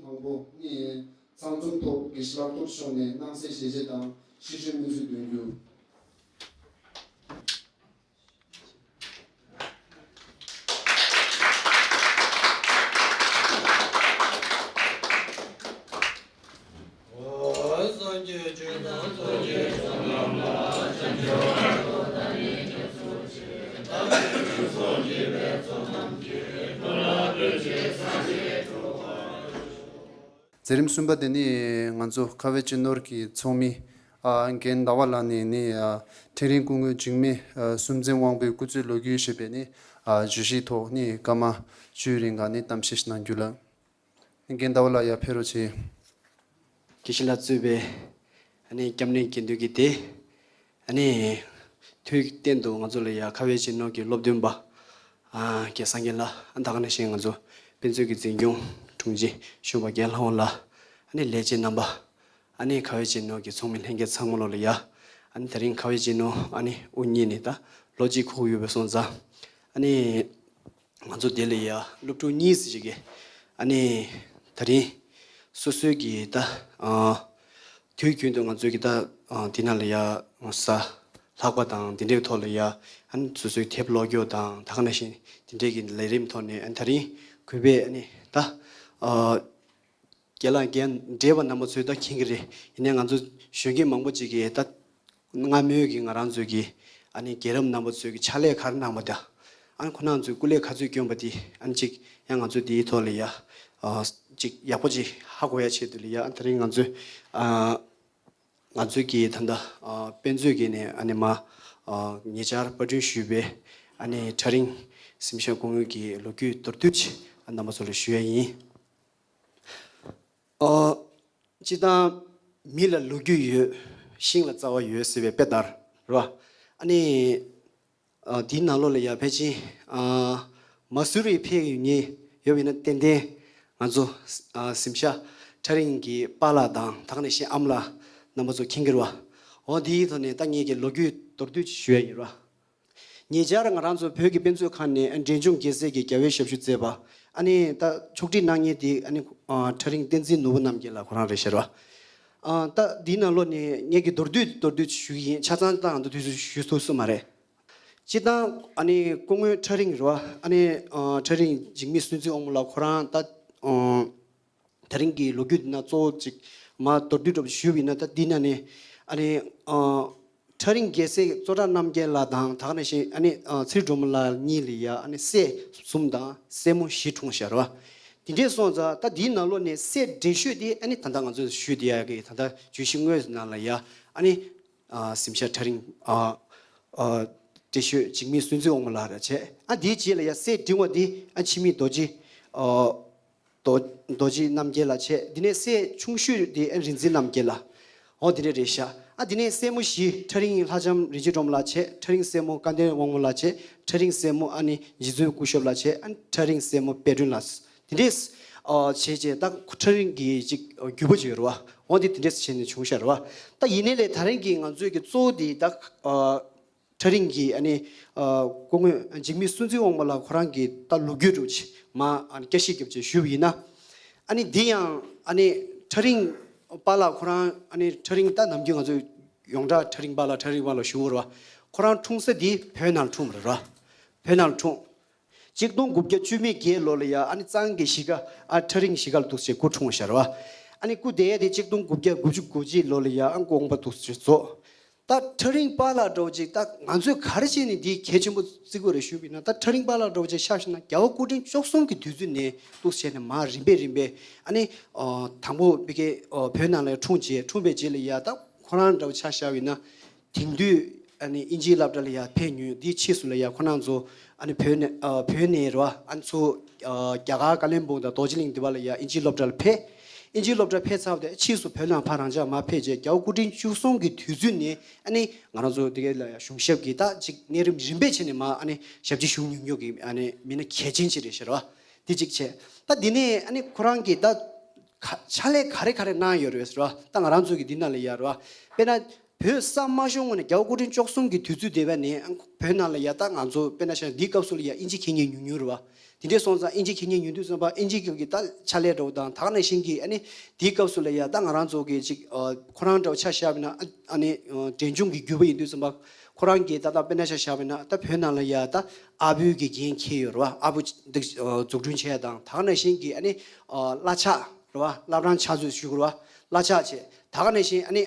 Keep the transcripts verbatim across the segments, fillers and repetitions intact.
དང་པོ་ནི་ཚང་འཛོམས་ཐོག་དགེ་བཤེས་ལག་ཐོག་ཤོག་ནས་སྣང་གསལ་ཞལ་བཞེས་དང་ཤིས་བརྗོད་སྨོན་ཚིག་འདོན་རྒྱུ། མཛད་རིམ་གསུམ་པ་དེ་ནི་ང་ཚོ་ཁ་བའི་སྤྱི་ནོར་གྱི་ཚོགས་མི་ཨ་རྒན་ཟླ་བ་ལགས་ནས་ནི་ཨ་ཁྲིད་རིང་སྐུ་ངོ་འཇིགས་མེད་ཨ་སུམ་རྩེན་དབང་པོའི་སྐུ་ཚེའི་ལོ་རྒྱུས་ཞེས་པའི་ནི་ཨ་བརྗོད་གཞིའི་ཐོག་ནི་སྐར་མ་བཅུའི་རིང་ག་ནི་གཏམ་བཤད་གནང་རྒྱུ་ལགས། རྒན་ཟླ་བ་ལགས་ཡར་ཕེབས་རོགས་བྱེད། དགེ་བཤེས་ལགས་གཙོས་པའི་ཨ་ནི་སྐྱབས་གནས་དགེ་འདུན་གྱི་སྡེ། ཨ་ནི་དུས་གཏན་དུ་ང་ཚོ་ལ་ཡ་ཁ་བའི་སྤྱི་ནོར་གྱི་སློབ་སྟོན་པ་ཨ་རྒན་སངས་རྒྱས་ལགས། ཨ་ད་ག་ནང་བཞིན་ང་ཚོ་དཔེ་མཛོད་ཀྱི་འཛིན་སྐྱོང་དྲུང་ཆེ་གཞོན་པ་རྒན་ལྷ་དབང་ལགས། ཨ་ནི་ལས་བྱེད་རྣམ་པ། ཨ་ནི་ཁ་བའི་སྤྱི་ནོར་གྱི་ཚོགས་མི་ལྷན་རྒྱས་ཚང་མ་ལོ་ལ་ཡ། ཨ་ནི་ད་རིང་ཁ་བའི་སྤྱི་ནོར་ཨ་ནི་དབུ་བརྙེས་ནས་ད་ལོ་གཅིག་འཁོར་ཡོད་པ་སོང་ཙང་། ཨ་ནི་ང་ཚོ་དེ་ལ་ཡ་སློབ་ཕྲུག་གཉིས་ཙམ་ཞིག་གིས་ཨ་ནི་ད་རིང་སོ་སོའི་གི་ད་ཨ་དུས་རྒྱུན་དུ་ང་ཚོའི་གི་ད་ཨ་དེ་ནང་ལ་ཡ་ས་ལྷག་པ་དང་དེ་འདྲའི་ཐོག་ལ་ཡ་ཨ་ནི་སོ་སོའི་དེབ་ཀློག་རྒྱུ་དང་ད་ག་ནང་བཞིན་དེ་འདྲའི་གི་ལས་རིམ་ཐོག་ནས་ཨ་ནི་ད་རིང་གུས་པས་ཨ་ནི་ད་ཨ་རྒན་ལགས་རྒན་བགྲེས་པ་རྣམ་པ་ཚོས་ད་མཁྱེན་གི་རེད། ཡིན་ནའི་ང་ཚོ་གཞོན་སྐྱེས་མང་པོ་ཅིག་གིས་ད་སྔ་མོའི་གི་ང་རང་ཚོའི་གི་ཨ་ནི་རྒན་རབས་རྣམ་པ་ཚོའི་གི་ཕྱག་ལས་ག་རེ་གནང་པ་ད་ཨ་ནི་ཁོ་རང་ཚོའི་སྐུ་ལས་ག་ཚོད་བསྐྱོན་པ་དེ་ཨ་ནི་ཅིག་ཡང་ང་ཚོ་དེའི་ཐོག་ལ་ཡ་ཨ་ཅིག་ཡག་པོ་ཅིག་ཧ་གོ་ཡ་ཆེད་དུ་ལ་ཡ་ཨ་ད་རིང་ང་ཚོའི་ཨ་ང་ཚོའི་གི་ད་ལྟ་ཨ་དཔེ་མཛོད་ཀྱི་ནས་ཨ་ནི་མ་ཨ་ཉེ་ཆར་པར་སྐྲུན་ཞུས་པའི་ཨ་ནི་ཁྲ་རིང་གཟིམ་ཤག་སྐུ་ངོ་གི་ལོ་རྒྱུས་མདོར་བསྡུས་ཅིག་ཨ་རྣམ་པ་ཚོ་ལ་ཞུ་ཡ་ཡིན། ཨོ། སྤྱིར་བཏང་མི་ལ་ལོ་རྒྱུས་ཡོད། ཤིང་ལ་རྩ་བ་ཡོད་ཟེར་བའི་དཔེ་ལྟར་རེད་བ། ཨ་ནི། ཨ་དེའི་ནང་ལོགས་ལ་ཡ་ཕལ་ཆེར་ཨ་མ་སུ་རི་ཕེབས་ཡོད་ངེས་ཡོད་པ་ཡིན་ན་ཏན་ཏན་ང་ཚོ་ཨ་གཟིམ་ཤག་ཁྲ་རིང་གི་པཱ་ལགས་དང་ད་ག་ནང་བཞིན་ཨ་མ་ལགས་རྣམ་པ་ཚོ་མཁྱེན་གྱི་རེད་བ། འོ་དེའི་ཐོག་ནས་ད་ངེད་ཀྱི་ལོ་རྒྱུས་མདོར་བསྡུས་ཅིག་ཞུ་ཡ་ཡིན་རེད་བ། ཉེ་ཆར་ང་རང་ཚོ་བོད་ཀྱི་དཔེ་མཛོད་ཁང་ནས་འབྲས་ལྗོངས་རྒྱལ་སྲས་ཀྱི་རྒྱལ་བའི་ཞབས་ཞུ་མཛད་པ། ཨ་ནི་ད་ཕྱོགས་སྒྲིག་གནང་མཁན་དེ་ཨ་ནི་ཨ་ཁྲ་རིང་བསྟན་འཛིན་ནོར་བུ་རྣམ་རྒྱལ་ལགས་ཁོ་རང་རེད་ཤག་ར། ཨ་ད་འདིའི་ནང་ལོགས་ནས་ངེད་ཀྱིས་མདོར་བསྡུས་མདོར་བསྡུས་ཞུ་གི་ཡིན། ཆ་ཚང་ད་ང་ཚོ་དུས་ཚོད་ཞུ་ཐུབ་ས་མ་རེད། སྤྱིར་བཏང་ཨ་ནི་སྐུ་ངོ་ཁྲ་རིང་རེད་བ། ཨ་ནི་ཨ་ཁྲ་རིང་འཇིགས་མེད་སུམ་རྩེན་དབང་མོ་ལགས་ཁོ་རང་ད་ཨ། ད་རིང་གི་ལོ་རྒྱུས་འདི་ན་གཙོ་བོ་ཅིག་མ་མདོར་བསྡུས་འདྲ་པོ་ཞུས་པ་ཡིན་ན། ད་འདི་ན་ནི་ཨ་ནི་ཨ་ཁྲ་རིང་རྒྱལ་སྲས་གཙོ་བཀྲ་རྣམ་རྒྱལ་ལགས་དང་ད་ག་ནང་བཞིན་ཨ་ནི་ཨ་ཚེ་རིང་སྒྲོལ་མ་ལགས་གཉིས་ལ་ཡ་ཨ་ནི་སྲས་གསུམ་དང་སྲས་མོ་བཞི་འཁྲུངས་ཤག་རེད་བ། དེ་འདྲས་སོང་ཙང་ད་འདིའི་ནང་ལོགས་ནས་སྲས་འདྲ་ཤོས་དེ་ཨ་ནི་ད་ལྟ་ང་ཚོས་ཞུས་བསྡད་ཡ་གི་ད་ལྟ་བརྗོད་གཞི་དངོས་ནང་ལ་ཡ་ཨ་ནི་ཨ་གཟིམ་ཤག་ཁྲ་རིང་ཨ་ཨ་འདྲ་ཤོས་འཇིགས་མེད་སུམ་རྩེན་དབང་མོ་ལགས་རེད་བྱས། ཨ་དེའི་རྗེས་ལ་ཡ་སྲས་འབྲིང་བ་དེ་ཨ་འཆི་མེད་རྡོ་རྗེ་ཨ། རྡོ་རྡོ་རྗེ་རྣམ་རྒྱལ་ལགས་བྱས། དེ་ནས་སྲས་ཆུང་ཤོས་དེ་ཨ་རིག་འཛིན་རྣམ་རྒྱལ་ལགས། འོ་དེ་འདྲ་རེད་ཤག། ཨ་དེ་ནས་སྲས་མོ་བཞི། ཁྲ་རིང་ལྷ་ལྕམ་རིན་ཆེན་སྒྲོལ་མ་ལགས་བྱས། ཁྲ་རིང་སྲས་མོ་སྐལ་ལྡན་དབང་མོ་ལགས་བྱས། ཁྲ་རིང་སྲས་མོ་ཨ་ནི་རྗེ་བཙུན་སྐུ་ཞབས་ལགས་བྱས། ཨ་ཁྲ་རིང་སྲས་མོ་དཔལ་སྒྲོན་ལགས། དེ་འདྲས་ཨ་བྱས་བྱས་ད་ཁྲ་རིང་གི་ཅིག་རྒྱུད་པ་ཅིག་ཡོད་རེད་བ། འོ་དེ་དེ་འདྲས་བྱས་ནས་བྱུང་ཤག་རེད་བ། ད་ཡིན་ནའི་ལས་ད་རིང་གི་ང་ཚོའི་གི་གཙོ་བོ་དེ་ད་ཨ། ཁྲ་རིང་གི་ཨ་ནི་ཨ་སྐུ་ངོ་འཇིགས་མེད་སུམ་རྩེན་དབང་མོ་ལགས་ཁོ་རང་གི་ད་ལོ་རྒྱུས་འདྲ་པོ་ཅིག་མར་ཨ་ནི་བསྐྱར་ཞིབ་རྒྱབ་བྱས་ཞུས་པ་ཡིན་ན། ཨ་ནི་འདི་ཡང་ཨ་ནི་ཁྲ་རིང་པཱ་ལགས་ཁོ་རང་ཨ་ནི་ཁྲ་རིང་ད་ནམ་རྒྱུན་ང་ཚོ་ཡོངས་གྲགས་ཁྲ་རིང་པཱ་ལགས་ཁྲ་རིང་པཱ་ལགས་ཞུ་བ་རེད་བ། ཁོ་རང་འཁྲུངས་ས་འདི་བོད་ནང་ལ་འཁྲུངས་པ་རེད་བ། བོད་ནང་ལ་འཁྲུངས། གཅིག་སྟོང་དགུ་བརྒྱ་བཅུ་མེད་བརྒྱད་ལོ་ལ་ཡ་ཨ་ནི་གཙང་གི་གཞིས་ཀ་ཨ་ཁྲ་རིང་གཞིས་ཀ་ལ་འདུག་སེ་སྐུ་འཁྲུངས་ཤག་རེད་བ། ཨ་ནི་སྐུ་འདས་ཡ་དེ་གཅིག་སྟོང་དགུ་བརྒྱ་དགུ་བཅུ་གོ་གཅིག་ལོ་ལ་ཡ་ཨ་དགོངས་པ་འདུག་སེ་རྫོགས། ད་ཁྲ་རིང་པཱ་ལགས་འདྲ་པོ་ཅིག་ད་ང་ཚོས་ག་རེ་བྱས་ནས་འདི་གལ་ཆེན་པོ་བརྩི་དགོས་རེད་ཞུས་པ་ཡིན་ན། ད་ཁྲ་རིང་པཱ་ལགས་འདྲ་པོ་ཅིག་ཆ་བཞག་ན་རྒྱལ་བ་སྐུ་ཕྲེང་བཅུ་གསུམ་གྱི་དུས་ཚོད་ནས་འདུག་སེ་བྱས་ནས་མར་རིམ་པས་རིམ་པས་ཨ་ནི་ཨ་དང་པོ་ཕ་གི་ཨ་བོད་ནང་ལ་འཁྲུངས་རྗེས་འཁྲུངས་པའི་རྗེས་ལ་ཡ་ད་ཁོ་རང་འདྲ་པོ་ཆ་བཞག་པ་ཡིན་ན། དེང་དུས་ཨ་ནི་དབྱིན་ཇིའི་སློབ་གྲྭ་ལ་ཡ་ཕེབས་མྱོང་། དེའི་ཕྱིས་སུ་ལ་ཡ་ཁོ་རང་ཚོ་ཨ་ནི་བོད་ནས་ཨ་བོད་ནས་རེད་བ། ཨ་ནི་ཚུར་ཨ་རྒྱ་གར་ཀ་ལོན་སྦུག་དང་རྡོ་རྗེ་གླིང་འདི་པ་ལ་ཡ་དབྱིན་ཇིའི་སློབ་གྲྭ་ལ་ཕེབས། དབྱིན་ཇིའི་སློབ་གྲྭ་ཕེབས་ཚར་བ་དེ་ཕྱིས་སུ་བོད་ནང་ཕར་རང་འཇགས་མར་ཕེབས་རྗེས་རྒྱལ་བ་སྐུ་ཕྲེང་བཅུ་གསུམ་གྱི་དུས་ཚོད་ནས་ཨ་ནི་ང་རང་ཚོ་དེ་ག་ལ་ཡ་གཞུང་ཞབས་ཀྱི་ད་ཅིག་གནས་རིམ་རིམ་པས་བྱས་ནས་མར་ཨ་ནི་ཞབས་ཕྱི་ཞུ་མྱོང་མྱོང་གི་ཨ་ནི་མི་སྣ་གལ་ཆེན་ཅིག་རེད་ཤག་རེད་བ། དེ་གཅིག་བྱས། ད་དེ་ནས་ཨ་ནི་ཁོ་རང་གིས་ད་ག་ཕྱག་ལས་ག་རེ་ག་རེ་གནང་ཡོད་རེད་ཟེར་བ། ད་ང་རང་ཚོ་གི་འདི་ནང་ལ་ཡ་རེད་བ། དཔེར་ན་བོད་ས་མ་ཤོར་སྔོན་ནས་རྒྱལ་བ་སྐུ་ཕྲེང་བཅུ་གསུམ་གྱི་དུས་ཚོད་དེ་བས་ནས་བོད་ནང་ལ་ཡ་ད་ང་ཚོ་དཔེར་ན་ཆ་འདིའི་སྐབས་སུ་ལ་ཡ་དབྱིན་ཇི་མཁས་མཁན་ཉུང་ཉུང་རེད་བ། དེ་འདྲས་སོང་ཙང་ཨིན་ཇི་མཁས་མཁན་ཉུང་དུས་ཙམ་པ་ཨིན་ཇི་གི་ད་ཕྱག་ལས་འདྲ་བོ་དང་། ད་ག་ནང་བཞིན་གྱི་ཨ་ནི་དེའི་སྐབས་སུ་ལ་ཡ་ད་ང་རང་ཚོ་གི་ཅིག་ཨ་ཁོ་རང་འདྲ་བོ་ཆ་བཞག་པ་ན་ཨ་ནི་འབྲས་ལྗོངས་ཀྱི་བརྒྱུད་པ་ཡིན་དུས་ཙམ་པ་ཁོ་རང་གི་ད་ལྟ་དཔེར་ན་ཆ་བཞག་པ་ན་ད་བོད་ནང་ལ་ཡ་ད་ཨ་བོད་ཀྱི་འགན་འཁྱེར་ཡོད་རེད་བ། ཨ་བོ་འདི་འཛུགས་སྐྲུན་བྱས་དང་། ད་ག་ནང་བཞིན་གྱི་ཨ་ནི་བླ་ཕྱག་རེད་བ། བླ་བྲང་ཕྱག་མཛོད་ཞུ་དགོས་རེད་བ། བླ་ཕྱག་བྱས། ད་ག་ནང་བཞིན་ཨ་ནི་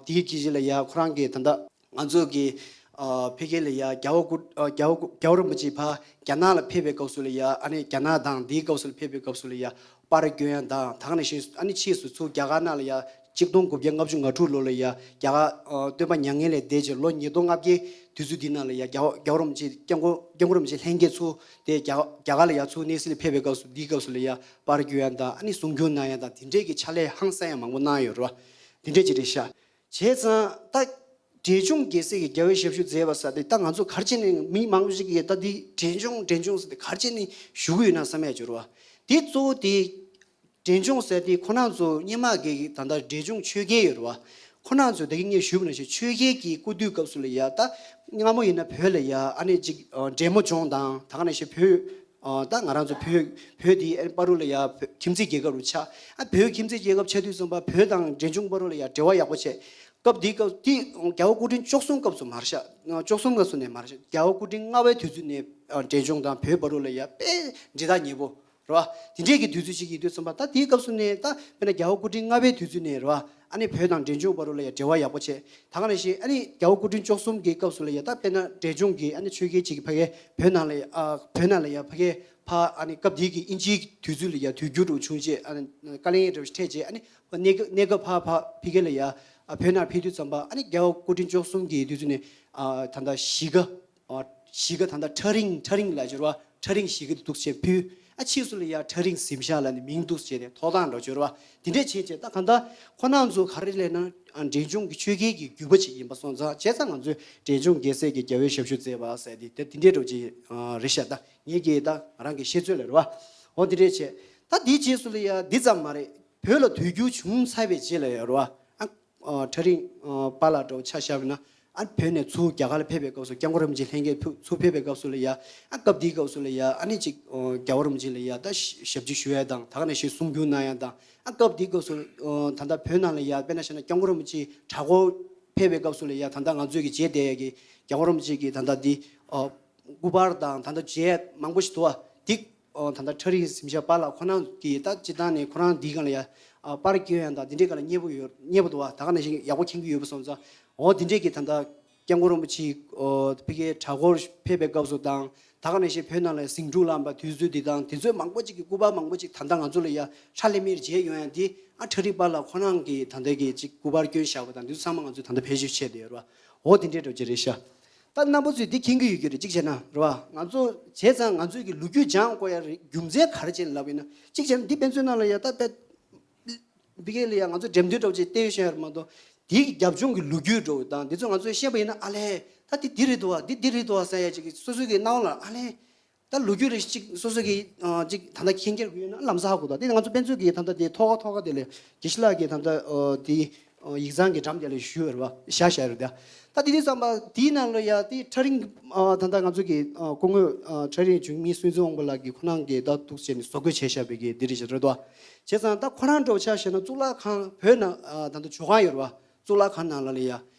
དེའི་རྗེས་ལ་ཡ་ཁོ་རང་གི་ད་ལྟ་ང་ཚོ་གི་ཨ་ཕ་གི་ལ་ཡ་རྒྱལ་བ་སྐུ་ཨ་རྒྱལ་བ་སྐུ་རྒྱལ་བ་རིན་པོ་ཆེ་ཕར་རྒྱ་ནག་ལ་ཕེབས་པའི་སྐབས་སུ་ལ་ཡ་ཨ་ནི་རྒྱ་ནག་དང་དེའི་སྐབས་སུ་ལ་ཕེབས་པའི་སྐབས་སུ་ལ་ཡ་པར་སྐྱོན་ཡ་དང་། ད་ག་ནང་བཞིན་ཨ་ནི་ཕྱིས་སུ་ཚུར་རྒྱ་གར་ནང་ལ་ཡ་གཅིག་སྟོང་དགུ་བརྒྱ་ལྔ་བཅུ་ང་དྲུག་ལོ་ལ་ཡ་རྒྱ་གར་ཨ་སྟོན་པ་མྱ་ངན་ལས་འདས་རྗེས་ལོ་ཉིས་སྟོང་ལྔ་བརྒྱའི་དུས་ཚོད་འདི་ནང་ལ་ཡ་རྒྱལ་བ་རྒྱལ་བ་རིན་པོ་ཆེ་སྐྱབས་མགོན་སྐྱབས་མགོན་རིན་པོ་ཆེ་ལྷན་རྒྱས་ཚུར་དེ་རྒྱ་རྒྱ་གར་ལ་ཡ་ཚུར་གནས་གཟིགས་ལ་ཕེབས་པའི་སྐབས་སུ་འདིའི་སྐབས་སུ་ལ་ཡ་པར་སྐྱོན་ཡ་དང་ཨ་ནི་གསུང་སྐྱོན་གནང་ཡ་དང་དེ་འདྲས་ཀྱི་ཕྱག་ལས་ཧང་སང་ཡ་མང་པོ་གནང་ཡོད་རེད་བ། དེ་འདྲས་ཅིག་རེད་ཤག་བྱས་ཙང་ད་འབྲས་ལྗོངས་རྒྱལ་སྲས་ཀྱི་རྒྱལ་བའི་ཞབས་ཞུ་མཛད་པ་ཟེར་དེ་ད་ང་ཚོ་ག་རེ་བྱས་ནས་མི་མང་པོ་ཞིག་གིས་ད་འདི་འབྲས་ལྗོངས་འབྲས་ལྗོངས་ཟེར་དེ་ག་རེ་བྱས་ནས་ཞུ་གི་ཡོད་ན་བསམ་ཡ་ཅིག་ཡོད་རེད་བ། དེ་གཙོ་བོ་དེ་འབྲས་ལྗོངས་ཟེར་དེ་ཁོ་རང་ཚོ་སྔོན་མ་གི་ད་ལྟ་འབྲས་ལྗོངས་ཆོས་རྒྱལ་ཡོད་རེད་བ། ཁོ་རང་ཚོ་ད་གིན་ངས་ཞུས་པ་ནང་བཞིན་ཆོས་རྒྱལ་གྱི་སྐུ་དུས་སྐབས་སུ་ལ་ཡ་ད་སྔ་མོ་ཡིན་ན་བོད་ལ་ཡ་ཨ་ནི་ཅིག་འབྲས་མོ་ལྗོངས་དང་ད་ག་ནང་བཞིན་བོད་ཨ་ད་ང་རང་ཚོ་བོད་བོད་དེ་ཨ་ནི་བར་དུ་ལ་ཡ་བོད་ཁྱིམ་མཚེས་རྒྱལ་ཁབ་རུ་ཆགས། ཨ་བོད་ཁྱིམ་མཚེས་རྒྱལ་ཁབ་ཆགས་དུས་ཙམ་པ་བོད་དང་འབྲས་ལྗོངས་བར་དུ་ལ་ཡ་འབྲེལ་བ་ཡག་པོ་བྱས། སྐབས་དེའི་སྐབས་དེ་རྒྱལ་བ་སྐུ་ཕྲེང་བཅུ་གསུམ་སྐབས་སུ་མར་ཤག་བཅུ་གསུམ་སྐབས་སུ་ནས་མར་ཤག་རྒྱལ་བ་སྐུ་ཕྲེང་ལྔ་པའི་དུས་ཚོད་ནས་ཨ་འབྲས་ལྗོངས་དང་བོད་བར་དུ་ལ་ཡ་དཔེ་འབྲེལ་ཐག་ཉེ་པོ་རེད་བ། དེ་འདྲས་ཀྱི་དུས་ཚོད་ཅིག་ཡིན་དུས་ཙམ་པ་ད་དེའི་སྐབས་སུ་ནས་ད་དཔེར་ན་རྒྱལ་བ་སྐུ་ཕྲེང་ལྔ་པའི་དུས་ཚོད་ནས་རེད་བ། ཨ་ནི་བོད་དང་འབྲས་ལྗོངས་བར་དུ་ལ་ཡ་འབྲེལ་བ་ཡག་པོ་བྱས། ད་ག་ནང་བཞིན་ཨ་ནི་རྒྱལ་བ་སྐུ་ཕྲེང་བཅུ་གསུམ་གྱི་སྐབས་སུ་ལ་ཡ་ད་དཔེར་ན་འབྲས་ལྗོངས་ཀྱི་ཨ་ནི་ཆོས་རྒྱལ་ཅིག་གིས་ཕ་གི་བོད་ནང་ལ་ཡ་ཨ་བོད་ནང་ལ་ཡ་ཕ་གི་ཕ་ཨ་ནི་སྐབས་དེའི་གི་དབྱིན་ཇིའི་དུས་ཚོད་ལ་ཡ་དུས་འགྱུར་འགྲོ་བྱུང་རྗེས་ཨ་ནི་དཀའ་ལས་འདྲ་བོ་འཕྲད་རྗེས་ཨ་ནི་གནས་སྐབས་གནས་སྐབས་ཕ་ཕ་ཕ་གི་ལ་ཡ་ཨ་བོད་ནང་ཕེབས་དུས་ཙམ་པ་ཨ་ནི་རྒྱལ་བ་སྐུ་ཕྲེང་བཅུ་གསུམ་གྱི་དུས་ཚོད་ནས་ཨ་ད་ལྟ་གཞིས་ཀ་ཨ་གཞིས་ཀ་ད་ལྟ་ཁྲ་རིང་ཁྲ་རིང་ལ་སྦྱོར་བ་ཁྲ་རིང་གཞིས་ཀ་དེ་འདུག་བྱས་ཕུལ། ཨ་ཕྱིས་སུ་ལ་ཡ་ཁྲ་རིང་གཟིམ་ཤག་ལ་ནི་མིང་འདུག་བྱས་ནས་ཐོག་ཐང་འདྲ་སྦྱོར་བ་དེ་འདྲས་བྱས་རྗེས་ད་ག་ད་ཁོ་རང་ཚོ་ག་རེ་ལབ་ན་ཨ་འབྲས་ལྗོངས་ཀྱི་ཆོས་རྒྱལ་གྱི་བརྒྱུད་པ་ཅིག་ཡིན་པ་སོང་ཙང་བྱས་ཙང་ང་ཚོས་འབྲས་ལྗོངས་རྒྱལ་སྲས་ཀྱི་རྒྱལ་བའི་ཞབས་ཞུ་མཛད་པ་ཟེར་དེ་དེ་དེ་འདྲས་འདྲ་བོ་ཅིག་ཨ་རེད་ཤག་ད་ངེད་ཀྱི་ད་ང་རང་གི་ཤེས་ཚོད་ལ་རེད་བ། འོ་དེ་འདྲས་བྱས་ད་དེའི་རྗེས་སུ་ལ་ཡ་འདི་ཙམ་མ་རེད། བོད་ལ་དུས་འགྱུར་བྱུང་ཚར་བའི་རྗེས་ལ་ཡ་རེད་བ། ཨ་ཨ་ཁྲ་རིང་ཨ་པཱ་ལགས་འདྲ་བོ་ཆ་བཞག་པ་ན་ཨ་བོད་ནས་ཚུར་རྒྱ་གར་ལ་ཕེབས་པའི་སྐབས་སུ་སྐྱབས་མགོན་རིན་པོ་ཆེ་ལྷན་རྒྱས་ཕུ་ཚུར་ཕེབས་པའི་སྐབས་སུ་ལ་ཡ་ཨ་སྐབས་དེའི་སྐབས་སུ་ལ་ཡ་ཨ་ནི་ཅིག་ཨ་རྒྱལ་བ་རིན་པོ་ཆེ་ལ་ཡ་ད་ཞབས་ཞབས་ཕྱི་ཞུ་ཡ་དང་ད་ག་ནང་བཞིན་གསུང་སྒྱུར་གནང་ཡ་དང་ཨ་སྐབས་དེའི་སྐབས་སུ་ཨ་ད་ལྟ་བོད་ནང་ལ་ཡ་དཔེར་ན་བཞག་ན་སྐྱབས་མགོན་རིན་པོ་ཆེ་གྲྭ་སྐོར་ཕེབས་པའི་སྐབས་སུ་ལ་ཡ་ད་ལྟ་ང་ཚོས་ཀྱི་མཇལ་བསྡད་ཡ་གི་སྐྱབས་མགོན་རིན་པོ་ཆེ་གི་ད་ལྟ་འདི་ཨ་སྐུ་པར་དང་ད་ལྟ་མཇལ་མང་པོ་ཞིག་འདུག་བ། འདི་ཨོ་ད་ལྟ་ཁྲ་རིང་གཟིམ་ཤག་པཱ་ལགས་ཁོ་རང་གིས་ད་སྤྱིར་བཏང་ནས་ཁོ་རང་འདིའི་སྒང་ལ་ཡ་ཨ་པར་སྐྱོན་ཡང་དང་འདི་འདྲའི་སྒང་ལ་མཉེས་པོ་ཡོད་མཉེས་པོ་འདུག་བ། ད་ག་ནང་བཞིན་ཡག་པོ་མཁྱེན་གྱི་ཡོད་པ་སོང་ཙང་ཨོ་འདི་འདྲའི་གི་ད་ལྟ་སྐྱབས་མགོན་རིན་པོ་ཆེ་ཨོ་ཕ་གིའི་གྲྭ་སྐོར་ཕེབས་པའི་སྐབས་སུ་དང་ད་ག་ནང་བཞིན་བོད་ནང་ལ་ཟིང་འཁྲུག་ལངས་པ་དུས་ཚོད་འདི་དང་དེ་ཚོའི་མང་པོ་ཅིག་གི་སྐུ་པར་མང་པོ་ཅིག་ད་ལྟ་ང་ཚོ་ལ་ཡ་ཧྲ་ལེ་མིར་མཇལ་ཡོང་ཡ་འདི་ཨ་ཁྲ་རིང་པཱ་ལགས་ཁོ་རང་གིས་ད་ལྟ་གི་ཅིག་སྐུ་པར་བསྐྱོན་བཞག་པ་དང་འདི་ཚོ་ཚང་མ་ང་ཚོས་ད་ལྟ་བེད་སྤྱོད་བྱས་བསྡད་ཡོད་རེད་བ། ཨོ་འདི་འདྲའི་འགྲོ་ཅི་རེད་ཤག་ད་རྣམ་པ་ཚོས་འདི་མཁྱེན་གྱི་ཡོད་ཀྱི་རེད། གཅིག་བྱས་ན་རེད་བ། ང་ཚོ་བྱས་ཙང་ང་ཚོས་ཀྱི་ལོ་རྒྱུས་སྦྱང་དགོས་ཡ་རེད། རྒྱུ་མཚན་ག་རེ་བྱས་ནས་ལབ་ཡིན་ན་གཅིག་བྱས་ན་འདི་དཔེ་མཛོད་ནང་ལ་ཡ་ད་དཔེ་འདི་གས་ལ་ཡ་ང་ཚོ་འགྲེམས་སྟོན་འདྲ་བོ་ཅིག་བལྟས་ཤེས་ཡ་རེད་མ་གཏོགས་འདིའི་རྒྱབ་ལྗོངས་ཀྱི་ལོ་རྒྱུས་འདྲ་བོ་དང་འདི་ཚོ་ང་ཚོས་ཤེས་པ་ཡིན་ན་ཨ་ལས་ད་འདི་འདི་རེད་འདུག་བ། འདི་འདི་རེད་འདུག་བ་ཟེར་ཡ་ཅིག་གི་སོ་སོ་གི་སྣང་བ་ལ་ཨ་ལས་ད་ལོ་རྒྱུས་རེ་ཅིག་སོ་སོ་གི་ཨ་ཅིག་ད་ལྟ་མཁྱེན་རྒྱ་དགོས་ཡོད་ན་ལམ་སང་ཧ་གོ་ད། འདི་ང་ཚོ་དཔེ་མཛོད་ཀྱི་ད་ལྟ་འདི་ཐོག་ཁ་ཐོག་ཁ་དེ་ལས་དགེ་བཤེས་ལགས་ཀྱི་ད་ལྟ་ཨ་འདི་ཨ་ཡིག་ཚང་གི་འགྲམ་དེ་ལ་བཞུགས་ཡོད་རེད་བ། བཞག་བཞག་ཡོད་རེད་ད། ད་དེ་དུས་ཙམ་པ་དེའི་ནང་ལ་ཡ་དེ་ཁྲ་རིང་ཨ་ད་ལྟ་ང་ཚོ་གི་ཨ་སྐུ་ངོ་ཨ་ཁྲ་རིང་འཇིགས་མེད་བསྟན་འཛིན་དབང་པོ་ལགས་ཀྱིས་ཁོ་རང་གིས་ད་འདུག་བྱས་ནས་བཟོ་བཀོད་བྱས་བཞག་པའི་གི་འདི་རེད་ཤག་རེད་དོ། བྱས་ཙང་ད་ཁོ་རང་འདྲ་བོ་ཆ་བཞག་ན་གཙུག་ལག་ཁང་བོད་ནང་ཨ་ད་ལྟ་ཇོ་ཁང་ཡོད་རེད་བ། གཙུག་ལག་ཁང་ནང་ལ་ལ་ཡ་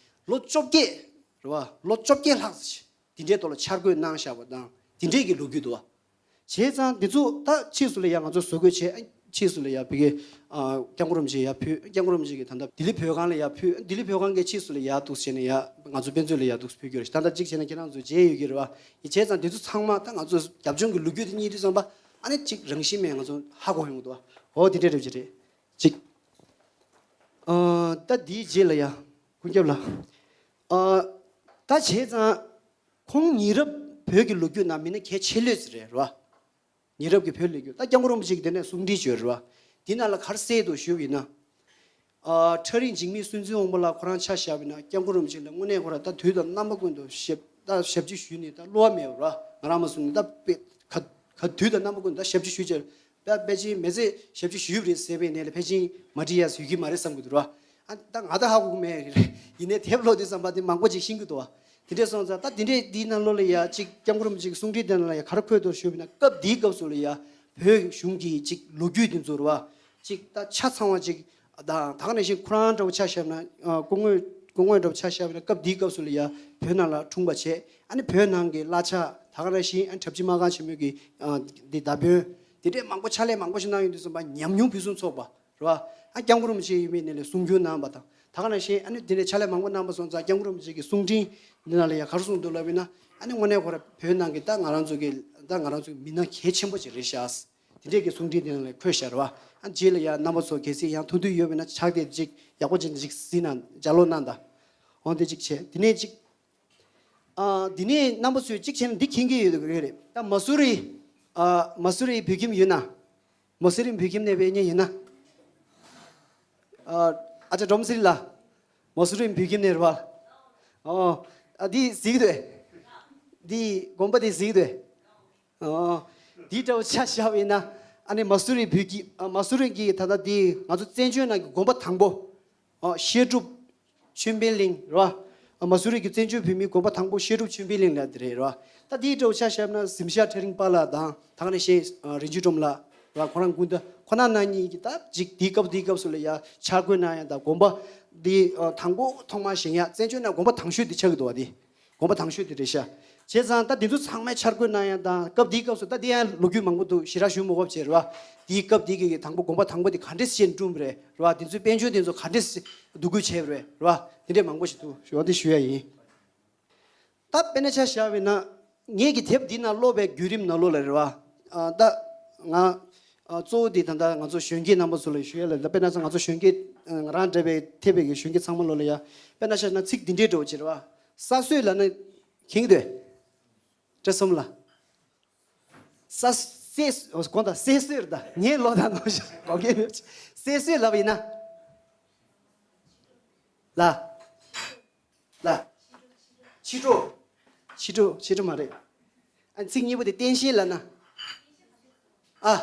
ལོ་བཅོ་བརྒྱད་རེད་བ། ལོ་བཅོ་བརྒྱད་ལྷག་ཙམ་ཞིག་དེ་འདྲའི་ཐོག་ལ་འཆར་འགོད་གནང་བཞག་པ་དང་དེ་འདྲའི་གི་ལོ་རྒྱུས་འདུག་བ། བྱས་ཙང་འདི་ཚོ་ད་ཕྱིས་སུ་ལ་ཡ་ང་ཚོ་བཟོ་བཀོད་བྱས། ཕྱིས་སུ་ལ་ཡ་ཕ་གི་ཨ་སྐྱབས་མགོན་རིན་པོ་ཆེ་ཡ་ཕུལ། སྐྱབས་མགོན་རིན་པོ་ཆེ་གིས་ད་ལྟ་ལྡི་ལི་བོད་ཁང་ལ་ཡ་ཕུལ། ལྡི་ལི་བོད་ཁང་གིས་ཕྱིས་སུ་ལ་ཡ་འདུག་བྱས་ནས་ཡ་ང་ཚོ་དཔེ་མཛོད་ལ་ཡ་འདུག་ཕུལ་གྱི་རེད། ད་ལྟ་གཅིག་བྱས་ན་ཁྱེད་རང་ཚོ་མཇལ་ཡོད་ཀྱི་རེད་བ། ཡིན་བྱས་ཙང་འདི་ཚོ་ཚང་མ་ད་ང་ཚོ་རྒྱབ་ལྗོངས་ཀྱི་ལོ་རྒྱུས་དེ་གཉིས་དུས་ཙམ་པ་ཨ་ནི་གཅིག་རང་བཞིན་མེད་ང་ཚོ་ཧ་གོ་ཡོང་གི་འདུག་བ། འོ་དེ་འདྲ་འདྲ་བོ་ཅིག་རེད། གཅིག་ཨ་ད་འདིའི་རྗེས་ལ་ཡ་ཀུན་ཁྱབ་ལགས། ཨ་ད་བྱས་ཙང་ཁོང་ཉེ་རབས་བོད་ཀྱི་ལོ་རྒྱུས་ནང་མི་སྣ་གལ་ཆེ་ལོས་ཟེར་རེད་རེད་བ། ཉེ་རབས་ཀྱི་བོད་ལས་རྒྱུ་ད་སྐྱབས་མགོན་རིན་པོ་ཆེ་གིས་དེ་ནས་གསུང་འཕྲིན་བརྗོད་རེད་བ། དེ་ནང་ལ་ག་རེ་གསལ་འདུག་ཞུས་པ་ཡིན་ན། ཨ་ཁྲ་རིང་འཇིགས་མེད་བསྟན་འཛིན་དབང་པོ་ལགས་ཁོ་རང་ཆ་བཞག་པ་ཡིན་ན་སྐྱབས་མགོན་རིན་པོ་ཆེ་ལ་དངོས་གནས་ཁོ་རང་ད་དུས་དང་རྣམ་པ་ཀུན་ཏུ་ཞབས་ད་ཞབས་ཕྱི་ཞུས་ནས་ད་བསླུ་བ་མེད་པ་ར། ང་རང་མ་གསུང་ནས་ད་དཔེ་ག་ག་དུས་དང་རྣམ་པ་ཀུན་ཏུ་ད་ཞབས་ཕྱི་ཞུས་བྱས་ད་ཕལ་ཆེར་མི་ཚེ་ཞབས་ཕྱི་ཞུས་པ་རེད་ཟེར་བའི་ནས་ལ་ཕལ་ཆེར་མ་འགྲིག་ཡ་ཟེར་གྱི་མ་རེད་བསམ་གྱི་འདུག་ར། ཨ་ད་ང་ད་ཧ་གོ་གི་མེད། ཡིན་ནའི་དེབ་ཀློག་དུས་ཙམ་པ་དེ་མང་པོ་ཅིག་ཤེས་ཀྱི་འདུག་བ། དེ་འདྲས་སོང་ཙང་ད་དེ་འདྲས་འདིའི་ནང་ལོགས་ལ་ཡ་གཅིག་སྐྱབས་མགོན་རིན་པོ་ཆེ་གི་གསུང་འཕྲིན་དེ་ནང་ལ་ཡ་ག་རེ་འཁོད་འདུག་ཞུས་པ་ཡིན་ན། སྐབས་འདིའི་སྐབས་སུ་ལ་ཡ་བོད་གཞུང་གི་གཅིག་ལོ་རྒྱུས་དེ་ཚོ་རེད་བ། གཅིག་ད་ཆ་ཚང་བ་གཅིག་དང་། ད་ག་ནང་བཞིན་ཁོ་རང་འདྲ་བོ་ཆ་བཞག་ན། ཨ། སྐུ་ངོ་སྐུ་ངོ་འདྲ་བོ་ཆ་བཞག་པ་ཡིན་ན། སྐབས་འདིའི་སྐབས་སུ་ལ་ཡ་བོད་ནང་ལ་འཁྲུངས་པ་བྱས། ཨ་ནི་བོད་ནང་གི་གླ་ཆ། ད་ག་ནང་བཞིན་ཨ་གྲྭ་བཞི་སྨར་ཁམས་ཆེན་མོའི་གི་ཨ་འདི་མདའ་དཔོན། དེ་འདྲས་མང་པོ་ཕྱག་ལས་མང་པོ་ཞིག་གནང་ཡོང་དུས་ཙམ་པ་ཉམས་མྱོང་ཕུན་སུམ་ཚོགས་པ་རེད་བ། ཨ་སྐྱབས་མགོན་རིན་པོ་ཆེ་ཡིན་པའི་ནས་ལས་གསུང་སྒྱུར་གནང་བ་དང་། ད་ག་ནང་བཞིན་ཨ་ནི་དེ་འདྲའི་ཕྱག་ལས་མང་པོ་གནང་པ་སོང་ཙང་། སྐྱབས་མགོན་རིན་པོ་ཆེ་གི་གསུང་འཕྲིན་འདི་ནང་ལ་ཡང་ག་རེ་གསུངས་འདུག་ལབ་ཡིན་ན། ཨ་ནི་དངོས་གནས་ཁོ་ར་བོད་ནང་གི་ད་ང་རང་ཚོ་གི་ད་ང་རང་ཚོ་གི་མི་སྣ་གལ་ཆེན་པོ་ཅིག་རེད་ཤག། དེ་འདྲས་ཀྱི་གསུང་འཕྲིན་འདི་ནང་ལ་འཁོད་ཤག་རེད་བ། ཨ་རྗེས་ལ་ཡང་རྣམ་པ་ཚོ་གལ་སྲིད་ཡང་ཐུགས་འདོད་ཡོད་པ་ཡིན་ན་ཕྱག་དེབ་ཅིག་ཡག་པོ་ཅིག་ཅིག་གཟིགས་ན། ལྗགས་ཀློག་གནང་དང་། འོ་དེ་ཅིག་བྱས། དེ་ནས་ཅིག་ཨ། འདི་ནས་རྣམ་པ་ཚོས་གཅིག་བྱས་ན་འདི་མཁྱེན་གྱི་ཡོད་རེད། ད་མ་སུ་རི། ཨ། མ་སུ་རི་བོད་ཁྱིམ་ཡོད་ན། མ་སུ་རི་བོད་ཁྱིམ་ནས་ཕེབས་མཁན་ཡོད་ན། ཨ། ཨ་ཅག་སྒྲོམ་སེང་ལགས། མ་སུ་རི་བོད་ཁྱིམ་ནས་རེད་བ། ཨོ། ཨ། འདི་གཟིགས་འདུག། འདི་དགོན་པ་འདི་གཟིགས་འདུག། ཨོ། འདི་འདྲ་བོ་ཆ་བཞག་པ་ཡིན་ན། ཨ་ནི་མ་སུ་རི་བོད་ཁྱིམ། ཨ། མ་སུ་རི་གི་ད་ལྟ་འདི་ང་ཚོ་བཙན་བྱོལ་ནང་གི་དགོན་པ་དང་པོ། ཨ། བཤད་སྒྲུབ་ཆོས་འཕེལ་གླིང་རེད་བ། ཨ། མ་སུ་རི་གི་བཙན་བྱོལ་བོད་མིའི་དགོན་པ་དང་པོ་བཤད་སྒྲུབ་ཆོས་འཕེལ་གླིང་ལབ་དེ་རེད་བ། ད་དེའི་འདྲ་བོ་ཆ་བཞག་ན་གཟིམ་ཤག་ཁྲ་རིང་པཱ་ལགས་དང་། ད་ག་ནང་བཞིན་ཨ་རིན་ཆེན་སྒྲོལ་མ་ལགས་རེད་བ། ཁོ་རང་སྐུ་ཟླ་ཁོ་ན་ན་གཉིས་ཀྱིས་ད་ཅིག་དེའི་སྐབས་དེའི་སྐབས་སུ་ལ་ཡ་ཕྱག་བགོས་གནང་ཡ་དང་། དགོན་པ་འདི་ཨ་དང་པོ་ཐོག་མར་བཞེངས་ཡ་བཙན་བྱོལ་ནང་དགོན་པ་དང་ཤོས་དེ་ཆགས་ཀྱི་འདུག་བ། དེ་དགོན་པ་དང་ཤོས་དེ་རེད་ཤག། བྱས་ཙང་ད་དེ་ཚོ་ཚང་མས་ཕྱག་བགོས་གནང་ཡ་དང་། སྐབས་དེའི་སྐབས་སུ། ད་དེ་ཡང་ལོ་རྒྱུས་མང་པོ་འདུག། ཞེ་དྲག་ཞུ་མི་དགོས་པ་བྱས་རེད་བ། དེའི་སྐབས་དེ་གི་དང་པོ་དགོན་པ་དང་པོ་དེ་ག་འདྲས་བྱས་བསྐྲུན་པ་རེད་རེད་བ། དེ་ཚོའི་དཔལ་འབྱོར་དེ་ཚོ་ག་འདྲས་འདུ་འགོད་བྱས་པ་རེད་རེད་བ། དེ་འདྲས་མང་པོ་ཞིག་འདུག། ཞུ་བ་དེ་ཞུ་ཡ་ཡིན། ད་དཔེར་ན་ཆ་བཞག་པ་ཡིན་ན། ངེད་ཀྱི་དེབ་འདི་ནང་ཀློག་པའི་བརྒྱུད་རིམ་ནང་ལོགས་ལ་རེད་བ། ཨ། ད་ང་ཨ་གཙོ་བོ་དེ་ད་ལྟ་ང་ཚོ་གཞོན་སྐྱེས་རྣམ་པ་ཚོ་ལ་ཞུ་ཡ་ལ། ད་དཔེར་ན་ང་ཚོ་གཞོན་སྐྱེས། ཨ། ང་རང་འདྲ་བའི་ཐེ་བའི་གི་གཞོན་སྐྱེས་ཚང་མ་ལོ་ལ་ཡ། དཔེར་ན་ཆ་བཞག་ན་ཚིག་འདི་འདྲའི་འདྲ་བོ་ཅིག་རེད་བ། ས་སྲོས་ལབ་ན་མཁྱེན་གྱི་འདུག། བཀྲ་གསུམ་ལ། ས་སྲོས། གོང་དང་སྲས་སྲོས་རེད། ད་ངས་ལོ་དང་ནོར་ཞིག་གོ་མཁན་ཡོད། སྲས་སྲོས་ལབ་པ་ཡིན་ན། ལ། ལ། ཕྱི་དྲོ། ཕྱི་དྲོ། ཕྱི་དྲོ་མ་རེད། ཨ། ཚིག་གཉིས་པོ་དེ་སྟན་ཤེས་ལབ་ན། ཨ།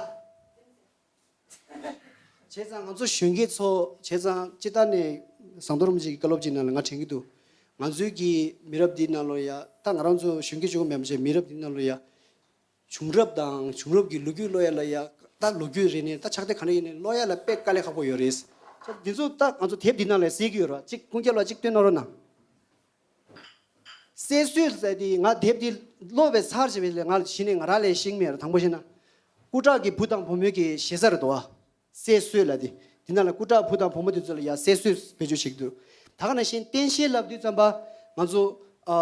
བྱས་ཙང་ང་ཚོ་གཞོན་སྐྱེས་ཚོ། བྱས་ཙང་སྤྱིར་བཏང་ནས་ཟམ་གདོང་རིན་པོ་ཆེ་གི་བཀའ་སློབ་ཅིག་ནང་ལ་ང་དྲན་གྱི་འདུག། ང་ཚོའི་གི་མི་རབས་འདི་ནང་ལོ་ཡ། ད་ང་རང་ཚོ་གཞོན་སྐྱེས་གཅིག་པོ་མིན་པ་བྱས། མི་རབས་འདི་ནང་ལོ་ཡ། བྱུང་རབས་དང་། བྱུང་རབས་ཀྱི་ལོ་རྒྱུས་ཀློག་ཡ་ལ་ཡ། ད་ལོ་རྒྱུས་རེད་ནས། ད་ཕྱག་དེབ་ག་འདྲ་ཡིན་ནས་ཀློག་ཡ་ལ་དཔེ་དཀའ་ལས་ཁག་པོ་ཡོད་རེད། འདི་ཚོ་ད་ང་ཚོ་དེབ་འདི་ནང་ལ་གཟིགས་ཀྱི་ཡོད་རེད་བ། གཅིག་ཀུན་མཁྱེན་ལགས་གཅིག་སྟོན་གནང་རོགས་གནང་། སྲས་སྲོས་ཟེར་དེ་ང་དེབ་དེ་ཀློག་པའི་ཚར་བྱས་པའི་ལས། ང་གཞི་ནས་ང་རང་ལས་ཤེས་མེད་ར། དང་པོ་བཤད་ན། སྐུ་དྲག་གི་བུ་དང་བུ་མོའི་གི་ཞེ་ས་རེད་དོ། སྲས་སྲོས་ལབ་དེ། དེ་ནང་ལ་སྐུ་དྲག་བུ་དང་བུ་མོ་དེ་ཚོ་ལ་ཡ་སྲས་སྲོས་བེད་སྤྱོད་བྱེད་ཀྱི་འདུག། ད་ག་ནང་བཞིན་སྟན་ཤེས་ལབ་དུས་ཙམ་པ། ང་ཚོ་ཨ་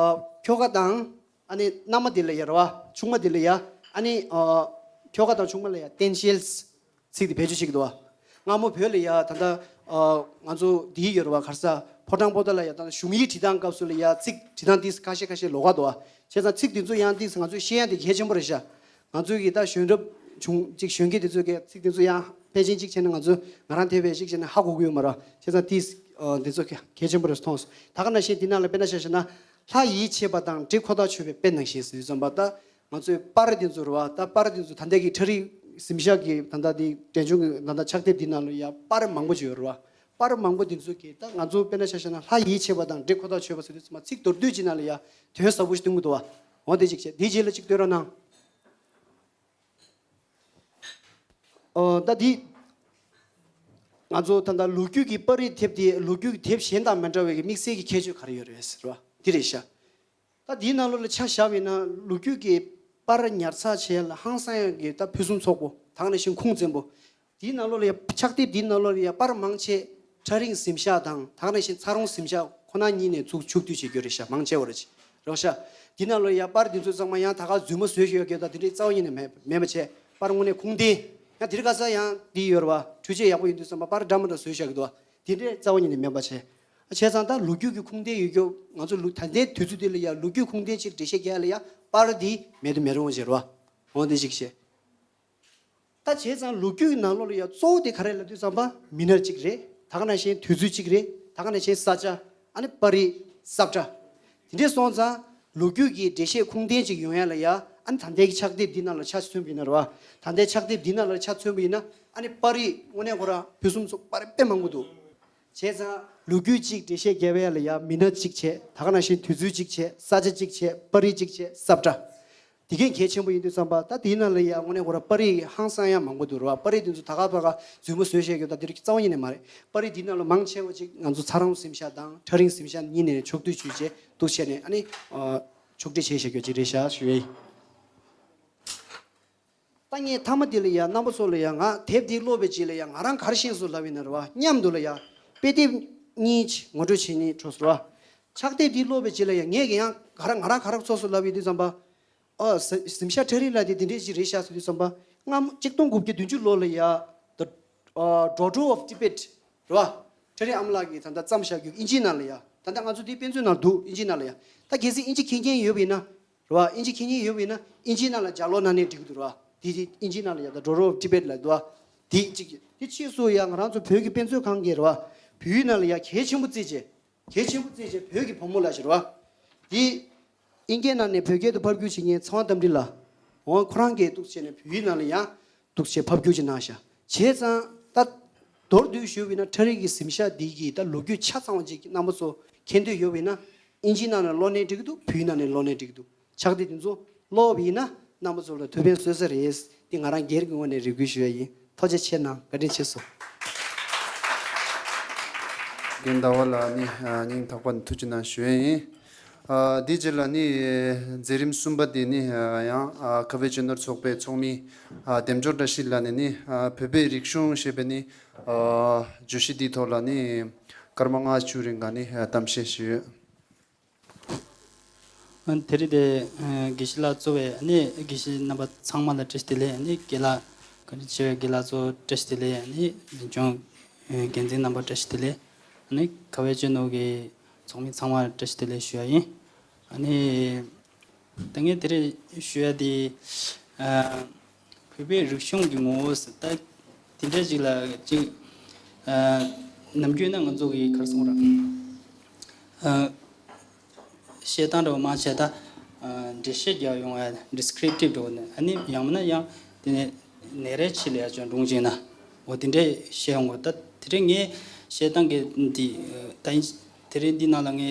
ཁྱོ་ག་དང་། ཨ་ནི་མནའ་མ་དེ་ལ་ཡ་རེད་བ། ཆུང་མ་དེ་ལ་ཡ། ཨ་ནི་ཨ་ཁྱོ་ག་དང་ཆུང་མ་ལ་ཡ་སྟན་ཤེས་ཚིག་དེ་བེད་སྤྱོད་བྱེད་ཀྱི་འདུག་བ། སྔ་མོ་བོད་ལ་ཡ་ད་ལྟ་ཨ་ང་ཚོ་འདི་ཡོད་རེད་བ། ག་རེ་ཟ། ཕོ་བྲང་པོ་ཏ་ལ་ཡ་ད་གཞུང་ཡིག་འབྲི་སྟངས་སྐབས་སུ་ལ་ཡ་ཚིག་འབྲི་སྟངས་དེ་ཁ་ཤས་ཁ་ཤས་ལོགས་ཀ་འདུག་བ། བྱས་ཙང་ཚིག་དེ་ཚོ་ཡང་དེ་ང་ཚོས་ཤེས་ཡ་དེ་གལ་ཆེན་པོ་རེད་ཤག། ང་ཚོའི་གི་ད་གཞོན་རབས་བྱུང་ཅིག་གཞོན་སྐྱེས་དེ་ཚོས་གི་ཚིག་དེ་ཚོ་ཡང་ཕལ་ཆེར་གཅིག་བྱས་ན་ང་ཚོ་ང་རང་དེ་བས་གཅིག་བྱས་ན་ཧ་གོ་གི་ཡོད་མ་རེད། བྱས་ཙང་དེ་ཨ་དེ་ཚོ་གལ་ཆེན་པོ་རེད་མཐོང་སོང་། ད་ག་ནང་བཞིན་དེ་ནང་ལ་དཔེར་ན་ཆ་བཞག་ན། ལྷ་ཡིད་ཆེས་པ་དང་འདྲེ་ཁོ་ཐག་ཆོད་པའི་དཔེ་ནང་བཞིན་ཟེར་དུས་ཙམ་པ། ད་ང་ཚོའི་པར་དེ་ཚོ་རེད་བ། ད་པར་དེ་ཚོ་ད་ལྟ་གི་ཁྲ་རིག་གཟིམ་ཤག་གི་ད་ལྟ་དེ་འབྲས་ལྗོངས་ཀྱི་ད་ལྟ་ཕྱག་དེབ་འདི་ནང་ལ་ཡ་པར་མང་པོ་ཅིག་ཡོད་རེད་བ། པར་མང་པོ་དེ་ཚོ་གི་ད་ང་ཚོ་དཔེར་ན་ཆ་བཞག་ན། ལྷ་ཡིད་ཆེས་པ་དང་འདྲེ་ཁོ་ཐག་ཆོད་པ་ཟེར་དུས་ཙམ་པ། ཚིག་མདོར་བསྡུས་ཅིག་ནང་ལ་ཡ་དོན་ཟབ་པོ་ཞིག་སྟོན་གྱི་འདུག་བ། འོ་དེ་ཅིག་བྱས། དེའི་རྗེས་ལ་ཅིག་སྟོན་རོགས་གནང་། ཨོ། ད་འདི་ང་ཚོ་ད་ལྟ་ལོ་རྒྱུས་ཀྱི་པར་རིས་དེབ་དེ་ལོ་རྒྱུས་ཀྱི་དེབ་གཞན་དང་མི་འདྲ་བའི་གི་དམིགས་བསལ་གྱི་ཁྱད་ཆོས་ག་རེ་ཡོད་རེད་ཟེར་བ་འདི་རེད་ཤག། ད་འདིའི་ནང་ལོགས་ལ་ཆ་བཞག་པ་ཡིན་ན། ལོ་རྒྱུས་ཀྱི་པར་ཉར་ཚགས་བྱེད་ཡ་ལ་ཧང་སང་ཡ་གི་ད་ཕུན་སུམ་ཚོགས་པོ། ད་ག་ནང་བཞིན་ཁུངས་བཙན་པོ། འདིའི་ནང་ལོགས་ལ་ཡ། ཕྱག་དེབ་འདིའི་ནང་ལོགས་ལ་ཡ་པར་མང་ཆེ་ཁྲ་རིང་གཟིམ་ཤག་དང་། ད་ག་ནང་བཞིན་ཚ་རོང་གཟིམ་ཤག་ཁོ་ན་གཉིས་ནས་ཚུར་ཕྱོགས་བསྡུས་བྱེད་རྒྱུ་རེད་ཤག། མང་ཆེ་བ་རེད་ཤག། འདི་ནང་ལོགས་ལ་ཡ་པར་འདི་ཚོ་ཚང་མ་ཡང་ད་ག་རྫུན་མ་བཟོས་བཞག་ཡོད་ཀྱི་ད་དེ་འདྲའི་རྩ་བ་ཉིད་ནས་མེད་མེད་པ་བྱས། པར་དངོས་གནས་ཁུངས་ལྡན། ཡང་དེ་རིང་ཁ་སང་ཡང་འདི་ཡོད་རེད་བ། འཕྲུལ་ཆས་ཡག་པོ་ཡོད་དུས་ཙམ་པ་པར་འདྲ་མི་འདྲ་བཟོས་བཞག་གི་འདུག་བ། དེ་འདྲའི་རྩ་བ་ཉིད་ནས་མེད་པ་བྱས། བྱས་ཙང་ད་ལོ་རྒྱུས་ཀྱི་ཁུངས་ལྡན་ཡོད་རྒྱུ། ང་ཚོ་ལོ་ད་ལྟའི་དུས་ཚོད་འདི་ལ་ཡ་ལོ་རྒྱུས་ཁུངས་ལྡན་ཅིག་འགྲེལ་བཤད་རྒྱག་ཡ་ལ་ཡ་པར་འདི་མེད་དུ་མི་རུང་བ་ཅིག་རེད་བ། འོ་འདི་ཅིག་བྱས། ད་བྱས་ཙང་ལོ་རྒྱུས་ཀྱི་ནང་ལོགས་ལ་ཡ་གཙོ་བོ་དེ་ག་རེ་ལབ་དུས་ཙམ་པ། མི་སྣ་གཅིག་རེད། ད་ག་ནང་བཞིན་དུས་ཚོད་གཅིག་རེད། ད་ག་ནང་བཞིན་ས་ཆ། ཨ་ནི་པར་རིས་ས་བཀྲ། དེ་འདྲས་སོང་ཙང་ལོ་རྒྱུས་ཀྱི་འགྲེལ་བཤད་ཁུངས་ལྡན་ཅིག་ཡོང་ཡ་ལ་ཡ། ཨ་ནི་ད་ལྟའི་གི་ཕྱག་དེབ་འདི་ནང་ལ་ཆ་མཚོན་པ་ཡིན་ན་རེད་བ། ད་ལྟའི་ཕྱག་དེབ་འདི་ནང་ལ་ཆ་མཚོན་པ་ཡིན་ན། ཨ་ནི་པར་རིས་དངོས་གནས་ཁོ་རང་ཕུན་སུམ་ཚོགས་པར་རིས་དཔེ་མང་པོ་འདུག། བྱས་ཙང་ལོ་རྒྱུས་གཅིག་འགྲེལ་བཤད་རྒྱབ་ཡ་ལ་ཡ་མི་སྣ་གཅིག་བྱས། ད་ག་ནང་བཞིན་དུས་ཚོད་གཅིག་བྱས། ས་ཆ་གཅིག་བྱས། པར་རིས་གཅིག་བྱས། ས་བཀྲ། དེ་གས་གལ་ཆེན་པོ་ཡིན་དུས་ཙམ་པ། ད་དེའི་ནང་ལ་ཡ་དངོས་གནས་ཁོ་ར་པར་རིས་ཧང་སང་ཡ་མང་པོ་འདུག་རེད་བ། པར་རིས་དེ་ཚོ་ད་ག་ཕ་ག་རྫུན་མ་བཟོས་བཤད་རྒྱུ་ད་དེ་རིགས་རྩ་བ་ཉིད་ནས་མ་རེད། པར་རིས་དེའི་ནང་ལ་མང་ཆེ་བ་ཅིག་ང་ཚོ་ཚ་རོང་གཟིམ་ཤག་དང་ཁྲ་རིང་གཟིམ་ཤག་གཉིས་ནས་ཕྱོགས་བསྡུས་ཞུས་བྱས་འདུག་བྱས་ནས། ཨ་ནི་ཨ་ཕྱོགས་སྒྲིག་བྱས་བཞག་རྒྱུ་ཅིག་རེད་ཤག་ཞུ་ཡ་ཡིན། ད་ངས་མཐའ་མ་དེ་ལ་ཡ་རྣམ་པ་ཚོ་ལ་ཡ་ང་དེབ་འདི་ཀློག་པའི་རྗེས་ལ་ཡ་ང་རང་ག་རེ་ཤེས་སོང་ལབ་ཡིན་ན་རེད་བ། མཉམ་དུ་ལ་ཡ་དཔེ་དེབ་གཉིས་ཅིག་ངོ་སྤྲོད་བྱེད་སྙིང་བྲོ་སོང་རེད་བ། ཕྱག་དེབ་འདི་ཀློག་པའི་རྗེས་ལ་ཡ་ངས་ཀྱང་ཡང་ག་རེ་ང་རང་ག་རེ་ཚོར་སོང་ལབ་ཡོད་དུས་ཙམ་པ། ཨ་གཟིམ་ཤག་ཁྲ་རིང་ལགས་དེ་འདི་འདྲས་ཅིག་རེད་ཤག་ཟེར་དུས་ཙམ་པ། སྔ་མོ་གཅིག་སྟོང་དགུ་བརྒྱ་བདུན་ཅུ་ལོ་ལ་ཡ། The Doddro of Tibet རེད་བ། ཁྲ་རིང་ཨ་མ་ལགས་ཀྱིས་ད་ལྟ་བརྩམས་བཞག་རྒྱུ་ཨིན་ཇིའི་ནང་ལ་ཡ། ད་ལྟ་ང་ཚོ་འདི་དཔེ་མཛོད་ནང་འདུག་ཨིན་ཇིའི་ནང་ལ་ཡ། ད་གལ་སྲིད་ཨིན་ཇི་མཁྱེན་མཁན་ཡོད་པ་ཡིན་ན། རེད་བ། ཨིན་ཇི་མཁྱེན་མཁན་ཡོད་པ་ཡིན་ན་ཨིན་ཇིའི་ནང་ལ་ལྗགས་ཀློག་གནང་ནའི་འགྲིག་གི་འདུག་རེད་བ། དེ་དེ་ཨིན་ཇིའི་ནང་ལ་ཡ་The Doddro of Tibet ལབ་འདུག་བ། དེ་གཅིག་དེ་ཕྱིས་སུ་ཡ་ང་རང་ཚོ་བོད་ཀྱི་དཔེ་མཛོད་ཁང་གིས་རེད་བ། བོད་ཡིག་ནང་ལ་ཡ་གལ་ཆེན་པོ་བརྩིས་བྱས། གལ་ཆེན་པོ་བརྩིས་བྱས་བོད་ཀྱི་བུ་མོ་ལ་ཞིག་རེད་བ། དེ་ཨིན་སྐད་ནང་ནས་བོད་སྐད་དུ་ཕབ་བསྒྱུར་བྱེད་མཁན་ཚེ་དབང་རྟ་མགྲིན་ལགས། འོ་ཁོ་རང་གིས་འདུག་བྱས་ནས་བོད་ཡིག་ནང་ལ་ཡང་འདུག་བྱས་ཕབ་བསྒྱུར་ཅིག་གནང་ཤག་བྱས་ཙང་ད་མདོར་བསྡུས་ཞུས་པ་ཡིན་ན་ཁྲ་རིང་གི་གཟིམ་ཤག་འདི་གི་ད་ལོ་རྒྱུས་ཆ་ཚང་བ་ཅིག་རྣམ་པ་ཚོ་མཁྱེན་འདོད་ཡོད་པ་ཡིན་ན། ཨིན་ཇིའི་ནང་ནས་ཀློག་ནའི་འགྲིག་གི་འདུག་བོད་ཡིག་ནང་ནས་ཀློག་ནའི་འགྲིག་གི་འདུག་ཕྱག་དེབ་དེ་ཚོ་ཀློག་པ་ཡིན་ན་རྣམ་པ་ཚོ་ལ་ཐུགས་ཕན་གསོས་ས་རེད། འདི་ང་རང་སྒེར་གྱི་ངོས་ནས་རེ་སྐུལ་ཞུ་ཡ་ཡིན། ཐུགས་རྗེ་ཆེ་གནང་། བཀའ་དྲིན་ཆེ་ཞུ། རྒན་ཟླ་བ་ལགས་ནི་ཨ་སྙིང་ཐག་པ་ནས་ཐུགས་རྗེ་གནང་ཞུ་ཡ་ཡིན། ཨ་དེའི་རྗེས་ལ་ནི་མཛད་རིམ་གསུམ་པ་དེ་ནི་ཨ་ཡང་ཨ་ཁ་བའི་སྤྱི་ནོར་ཚོགས་པའི་ཚོགས་མི་ཨ་འདེམས་སྐྱོར་བཀྲ་ཤིས་ལགས་ནས་ནི་ཨ་བོད་པའི་རིག་གཞུང་ཞེས་པའི་ནི་ཨ་བརྗོད་གཞི་འདིའི་ཐོག་ལ་ནི་སྐར་མ་ལྔ་བཅུ་རིང་ག་ནི་ཨ་གཏམ་བཤད་ཞུས་ཡོད། ཨ་དེ་རིང་དེ་ཨ་དགེ་བཤེས་ལགས་གཙོས་པའི་ཨ་ནི་དགེ་བཤེས་རྣམ་པ་ཚང་མ་ལ་བཀྲ་ཤིས་བདེ་ལེགས། ཨ་ནི་དགེ་ལགས་བཀའ་དྲིན་ཆེ་བའི་དགེ་ལགས་ཚོ་བཀྲ་ཤིས་བདེ་ལེགས། ཨ་ནི་འཛིན་སྐྱོང་ཨ་འགན་འཛིན་རྣམ་པ་བཀྲ་ཤིས་བདེ་ལེགས། ཨ་ནི་ཁ་བའི་སྤྱི་ནོར་གྱི་ཚོགས་མི་ཚང་མ་ལ་བཀྲ་ཤིས་བདེ་ལེགས་ཞུ་ཡ་ཡིན། ཨ་ནི་ད་ངས་དེ་རིང་ཞུ་ཡ་དེ་ཨ་བོད་པའི་རིག་གཞུང་གི་ངོ་བོ་ཟེར་ད་དེ་འདྲ་ཅིག་ལ་ཅིག་ཨ་ནམ་རྒྱུན་ན་ང་ཚོ་གི་ག་རེ་ཟེར་དགོས་རེད། ཨ་བཤད་སྟངས་འདྲ་བོ་མང་ཆེ་ད་ཨ་འགྲེལ་བཤད་རྒྱག་ཡོང་བ་ཌི་སི་ཀི་རིབ་ཊིབ་འདྲ་བོ་ནི་ཨ་ནི་ཡང་མིན་ན་ཡང་དེ་ནས་ནེ་རེ་ཊིབ་ལ་ཡ་ཅོ་འགྲོ་བྱས་ན་འོ་དེ་འདྲ་བཤད་ཡོང་གི་ད་དེ་རིང་ངས་བཤད་སྟངས་ཀྱི་འདི་ད་དེ་རིང་འདི་ནང་ལ་ངས་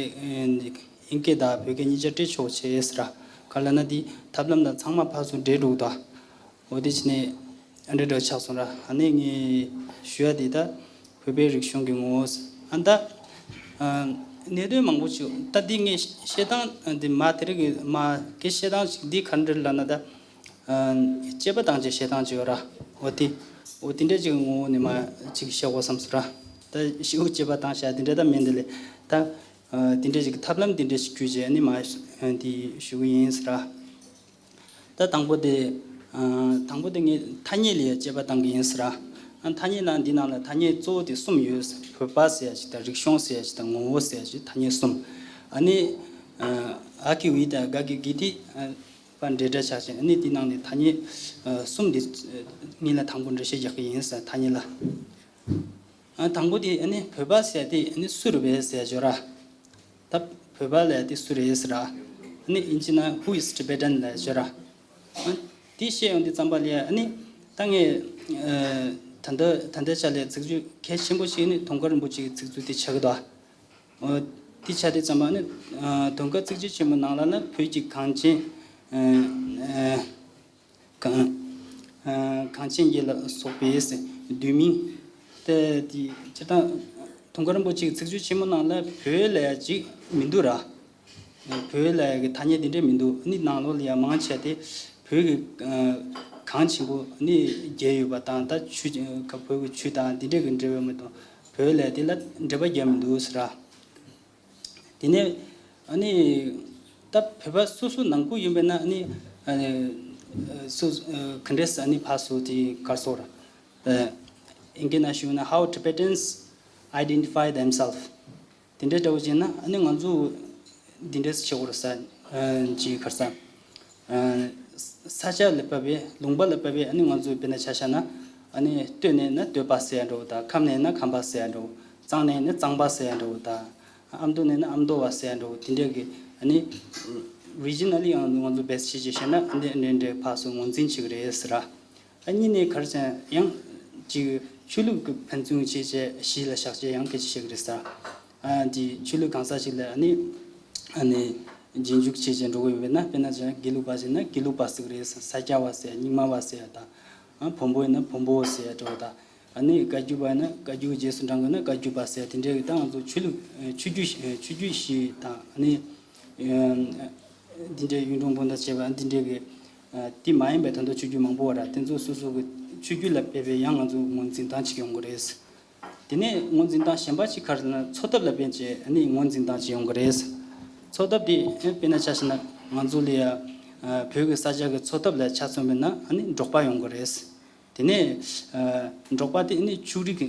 ཨིན་སྐད་དང་བོད་སྐད་གཉིས་ཆ་སྤྲད་ཆོག་བྱས་ཟེར་ར་ག་ལ་ན་འདི་ཐབས་ལམ་དང་ཚང་མ་ཕར་ཚུར་འདྲེས་འགྲོ་གི་ད། འོ་དེ་བྱས་ནས་ཨ་འདྲ་འདྲ་ཆགས་སོང་ར། ཨ་ནི་ངས་ཞུ་ཡ་དེ་ད་བོད་པའི་རིག་གཞུང་གི་ངོ་བོ་ཨ་ད་ཨ་གནད་དོན་མང་པོ་ཅིག་ད་འདི་ངས་བཤད་སྟངས་འདི་མ་དེ་རིང་གི་མ་གི་བཤད་སྟངས་ཅིག་འདི་ག་འདྲ་ལབ་ན་ད་ཨ་དཔྱད་པ་བཏང་བྱས་བཤད་སྟངས་ཅིག་ཡོད་ར། འོ་དེ་འོ་དེ་འདྲ་ཅིག་གི་ངོ་བོ་ནས་མ་ཅིག་བཤད་དགོས་བསམ་སོང་ར། ད་ཞིའུ་དཔྱད་པ་བཏང་བྱས་དེ་འདྲ་ད་མིན་འདི་ལས་ད་ཨ་དེ་འདྲ་ཅིག་ཐབས་ལམ་དེ་འདྲ་ཞིག་བརྒྱུད་བྱས་ཨ་ནི་མ་འདི་ཞུ་གི་ཡིན་ཟེར་ར། ད་དང་པོ་དེ། ཨ་དང་པོ་དེ་ངས་ཐ་སྙད་ལ་ཡ་དཔྱད་པ་བཏང་གི་ཡིན་ཟེར་ར། ཨ་ཐ་སྙད་ལ་འདི་ནང་ལ་ཐ་སྙད་གཙོ་བོ་དེ་གསུམ་ཡོད་ཟེར། བོད་པ་ཟེར་ཡ་ཅིག་དང་རིག་གཞུང་ཟེར་ཡ་ཅིག་དང་ངོ་བོ་ཟེར་ཡ་ཅིག་ཐ་སྙད་གསུམ། ཨ་ནི་ཨ་གི་ཝི་དང་ག་གི་གི་དེ་པ་འབྲེལ་སྒྲ་ཆགས་ཤིང་ཨ་ནི་འདི་ནང་ནས་ཐ་སྙད་གསུམ་དེ་ངས་ལ་དང་པོ་འགྲེལ་བཤད་རྒྱག་གི་ཡིན་ཟེར་ཐ་སྙད་ལ། ཨ་དང་པོ་དེ་ཨ་ནི་བོད་པ་ཟེར་དེ་ཨ་ནི་སུ་རེད་པས་ཟེར་བརྗོད་ར། ད་བོད་པ་ལབ་དེ་སུ་རེད་ཟེར་ར། ཨ་ནི་ཨིན་ཇི་ན་Who is Tibetan ལབ་བརྗོད་ར། ཨ་དེ་བཤད་ཡོང་དུས་ཙམ་པ་ལ་ཨ་ནི་ད་ངས་ཨ་ད་ལྟ་ད་ལྟའི་ཆ་ལ་ཚིག་མཛོད་གལ་ཆེན་པོ་ཞིག་ནི་དུང་དཀར་རིན་པོ་ཆེའི་ཚིག་མཛོད་དེ་ཆགས་ཀྱི་འདུག་ཨ་དེ་ཆ་དུས་ཙམ་པ་ནི་ཨ་དུང་དཀར་གཙིགས་ཆེན་ཆེན་མོ་ནང་ལ་ནི་བོད་ཀྱི་གངས་ཅན་ཨ་ཨ། གངས་ཨ་གངས་ཅན་གྱི་ལ་སོགས་པའི་བསྡུས་མིང་སྟེ། དེ་སྤྱིར་བཏང་དུང་དཀར་རིན་པོ་ཆེའི་ཚིག་མཛོད་ཆེན་མོ་ནང་ལ་བོད་ལབ་ཡ་ཅིག་མི་འདུག་ར། བོད་ལབ་ཡ་གི་ཐ་སྙད་དེ་འདྲ་མི་འདུག་ཨ་ནི་ནང་ལོགས་ལ་ཡ་མང་ཆེ་དེ་བོད་ཀྱི་ཨ་གངས་ཆེན་པོ་ཨ་ནི་བརྒྱད་ཡོད་པ་དང་ད་ཆུ་བོད་ཀྱི་ཆུ་དང་དེ་འདྲ་གི་འབྲེལ་བ་མི་འདུག་བོད་ལབ་ཡ་དེ་ལ་འབྲེལ་བ་རྒྱག་མི་འདུག་ཟེར་ར། དེ་ནས་ཨ་ནི་ད་བོད་པ་སོ་སོ་ནང་ཁུལ་ཡིན་པས་ན་ཨ་ནི་ཨ་ནི་སོ་ག་འདྲས་ཨ་ནི་ཕར་ཚུར་དེ་ག་རེ་ཟེར་དགོས་རེད། ཨིན་སྐད་ནང་ཞུས་ན་How Tibetans Identify Themselves། དེ་འདྲས་འདྲ་བོ་བྱས་ན་ཨ་ནི་ང་ཚོ་འདི་འདྲས་བྱེད་དགོས་རེད་ས་ཅིག་ག་རེ་ཟེར། ས་ཆ་ལ་བབས་པའི་ལུང་པ་ལ་བབས་པའི་ཨ་ནི་ང་ཚོའི་དཔེར་ན་ཆ་བཞག་ན་ཨ་ནི་སྟོད་ནས་ན་སྟོད་པ་ཟེར་ཡ་འདྲ་བོ་དང་ཁམས་ནས་ན་ཁམས་པ་ཟེར་ཡ་འདྲ་བོ་གཙང་ནས་ན་གཙང་པ་ཟེར་ཡ་འདྲ་བོ་དང་ཨ་མདོ་ནས་ན་ཨ་མདོ་བ་ཟེར་ཡ་འདྲ་བོ་དེ་འདྲ་གི་ཨ་ནི་རི་ཇི་ན་ལི་ཡང་ང་ཚོ་བེ་སི་བྱས་བཤད་ན་ཨ་ནི་འདྲ་འདྲ་ཕར་ཚུར་ངོས་འཛིན་བྱེད་ཀྱི་རེད་ཟེར་ར། ཨ་གཉིས་ནས་ག་རེ་ཟེར་ཡང་ཅིག་ ཆོས་ལུགས་ཀྱི་ཕན་ཚུན་བྱས་བྱས་གཞི་ལ་བཞག་བྱས་ཡང་སྐད་ཆ་བཤད་ཀྱི་རེད་ཟེར། ཨ་འདི་ཆོས་ལུགས་གང་ཟག་ཅིག་ལ་ཨ་ནི་ཨ་ནི་རྗེས་འཇུག་བྱས་བྱས་འགྲོ་གི་ཡོད་པས་ན། དཔེར་ན་ཅིག་དགེ་ལུགས་པ་ཟེར་ན་དགེ་ལུགས་པ་ཟེར་གི་རེད། ས་སྐྱ་པ་ཟེར་རྙིང་མ་པ་ཟེར་དང་། ཨ་བོན་པོ་ཡིན་ན་བོན་པོ་ཟེར་འགྲོ་དང་། ཨ་ནི་བཀའ་བརྒྱུད་པ་ཡིན་ན་བཀའ་བརྒྱུད་རྗེས་སུ་འབྲང་གི་ན་བཀའ་བརྒྱུད་པ་ཟེར། དེ་འདྲའི་གི་ད་ང་ཚོ་ཆོས་ལུགས་ཆོས་བརྒྱུད་ཆོས་བརྒྱུད་བཞི་དང་ཨ་ནི། འདི་འདྲའི་གཡུང་དྲུང་བོན་དང་བཅས་པ་འདི་འདྲའི་གི་དེ་མ་ཡིན་པའི་ད་དུང་ཆོས་བརྒྱུད་མང་པོ་བ་ར། དེ་ཚོ་སོ་སོ་གི་ཆོས་བརྒྱུད་ལ་དཔེ་བའི་ཡང་ང་ཚོ་ངོས་འཛིན་སྟངས་གཅིག་ཡོང་གི་རེད། དེ་ནས་ངོས་འཛིན་སྟངས་གཞན་པ་གཅིག་ག་རེ་ལབ་ན་འཚོ་ཐབས་ལ་བརྟེན་བྱས་ཨ་ནི་ངོས་འཛིན་སྟངས་གཅིག་ཡོང་གི་རེད། འཚོ་ཐབས་དེ་དཔེར་ན་ཆ་བཞག་ན་ང་ཚོ་ལ་ཡ་བོད་ཀྱི་ས་ཆ་གི་འཚོ་ཐབས་ལ་ཆ་མཚོན་པ་ན་ཨ་ནི་འབྲོག་པ་ཡོང་གི་རེད། དེ་ནས་འབྲོག་པ་དེ་ཨ་ནི་ཕྱུགས་རིགས་ཀྱི་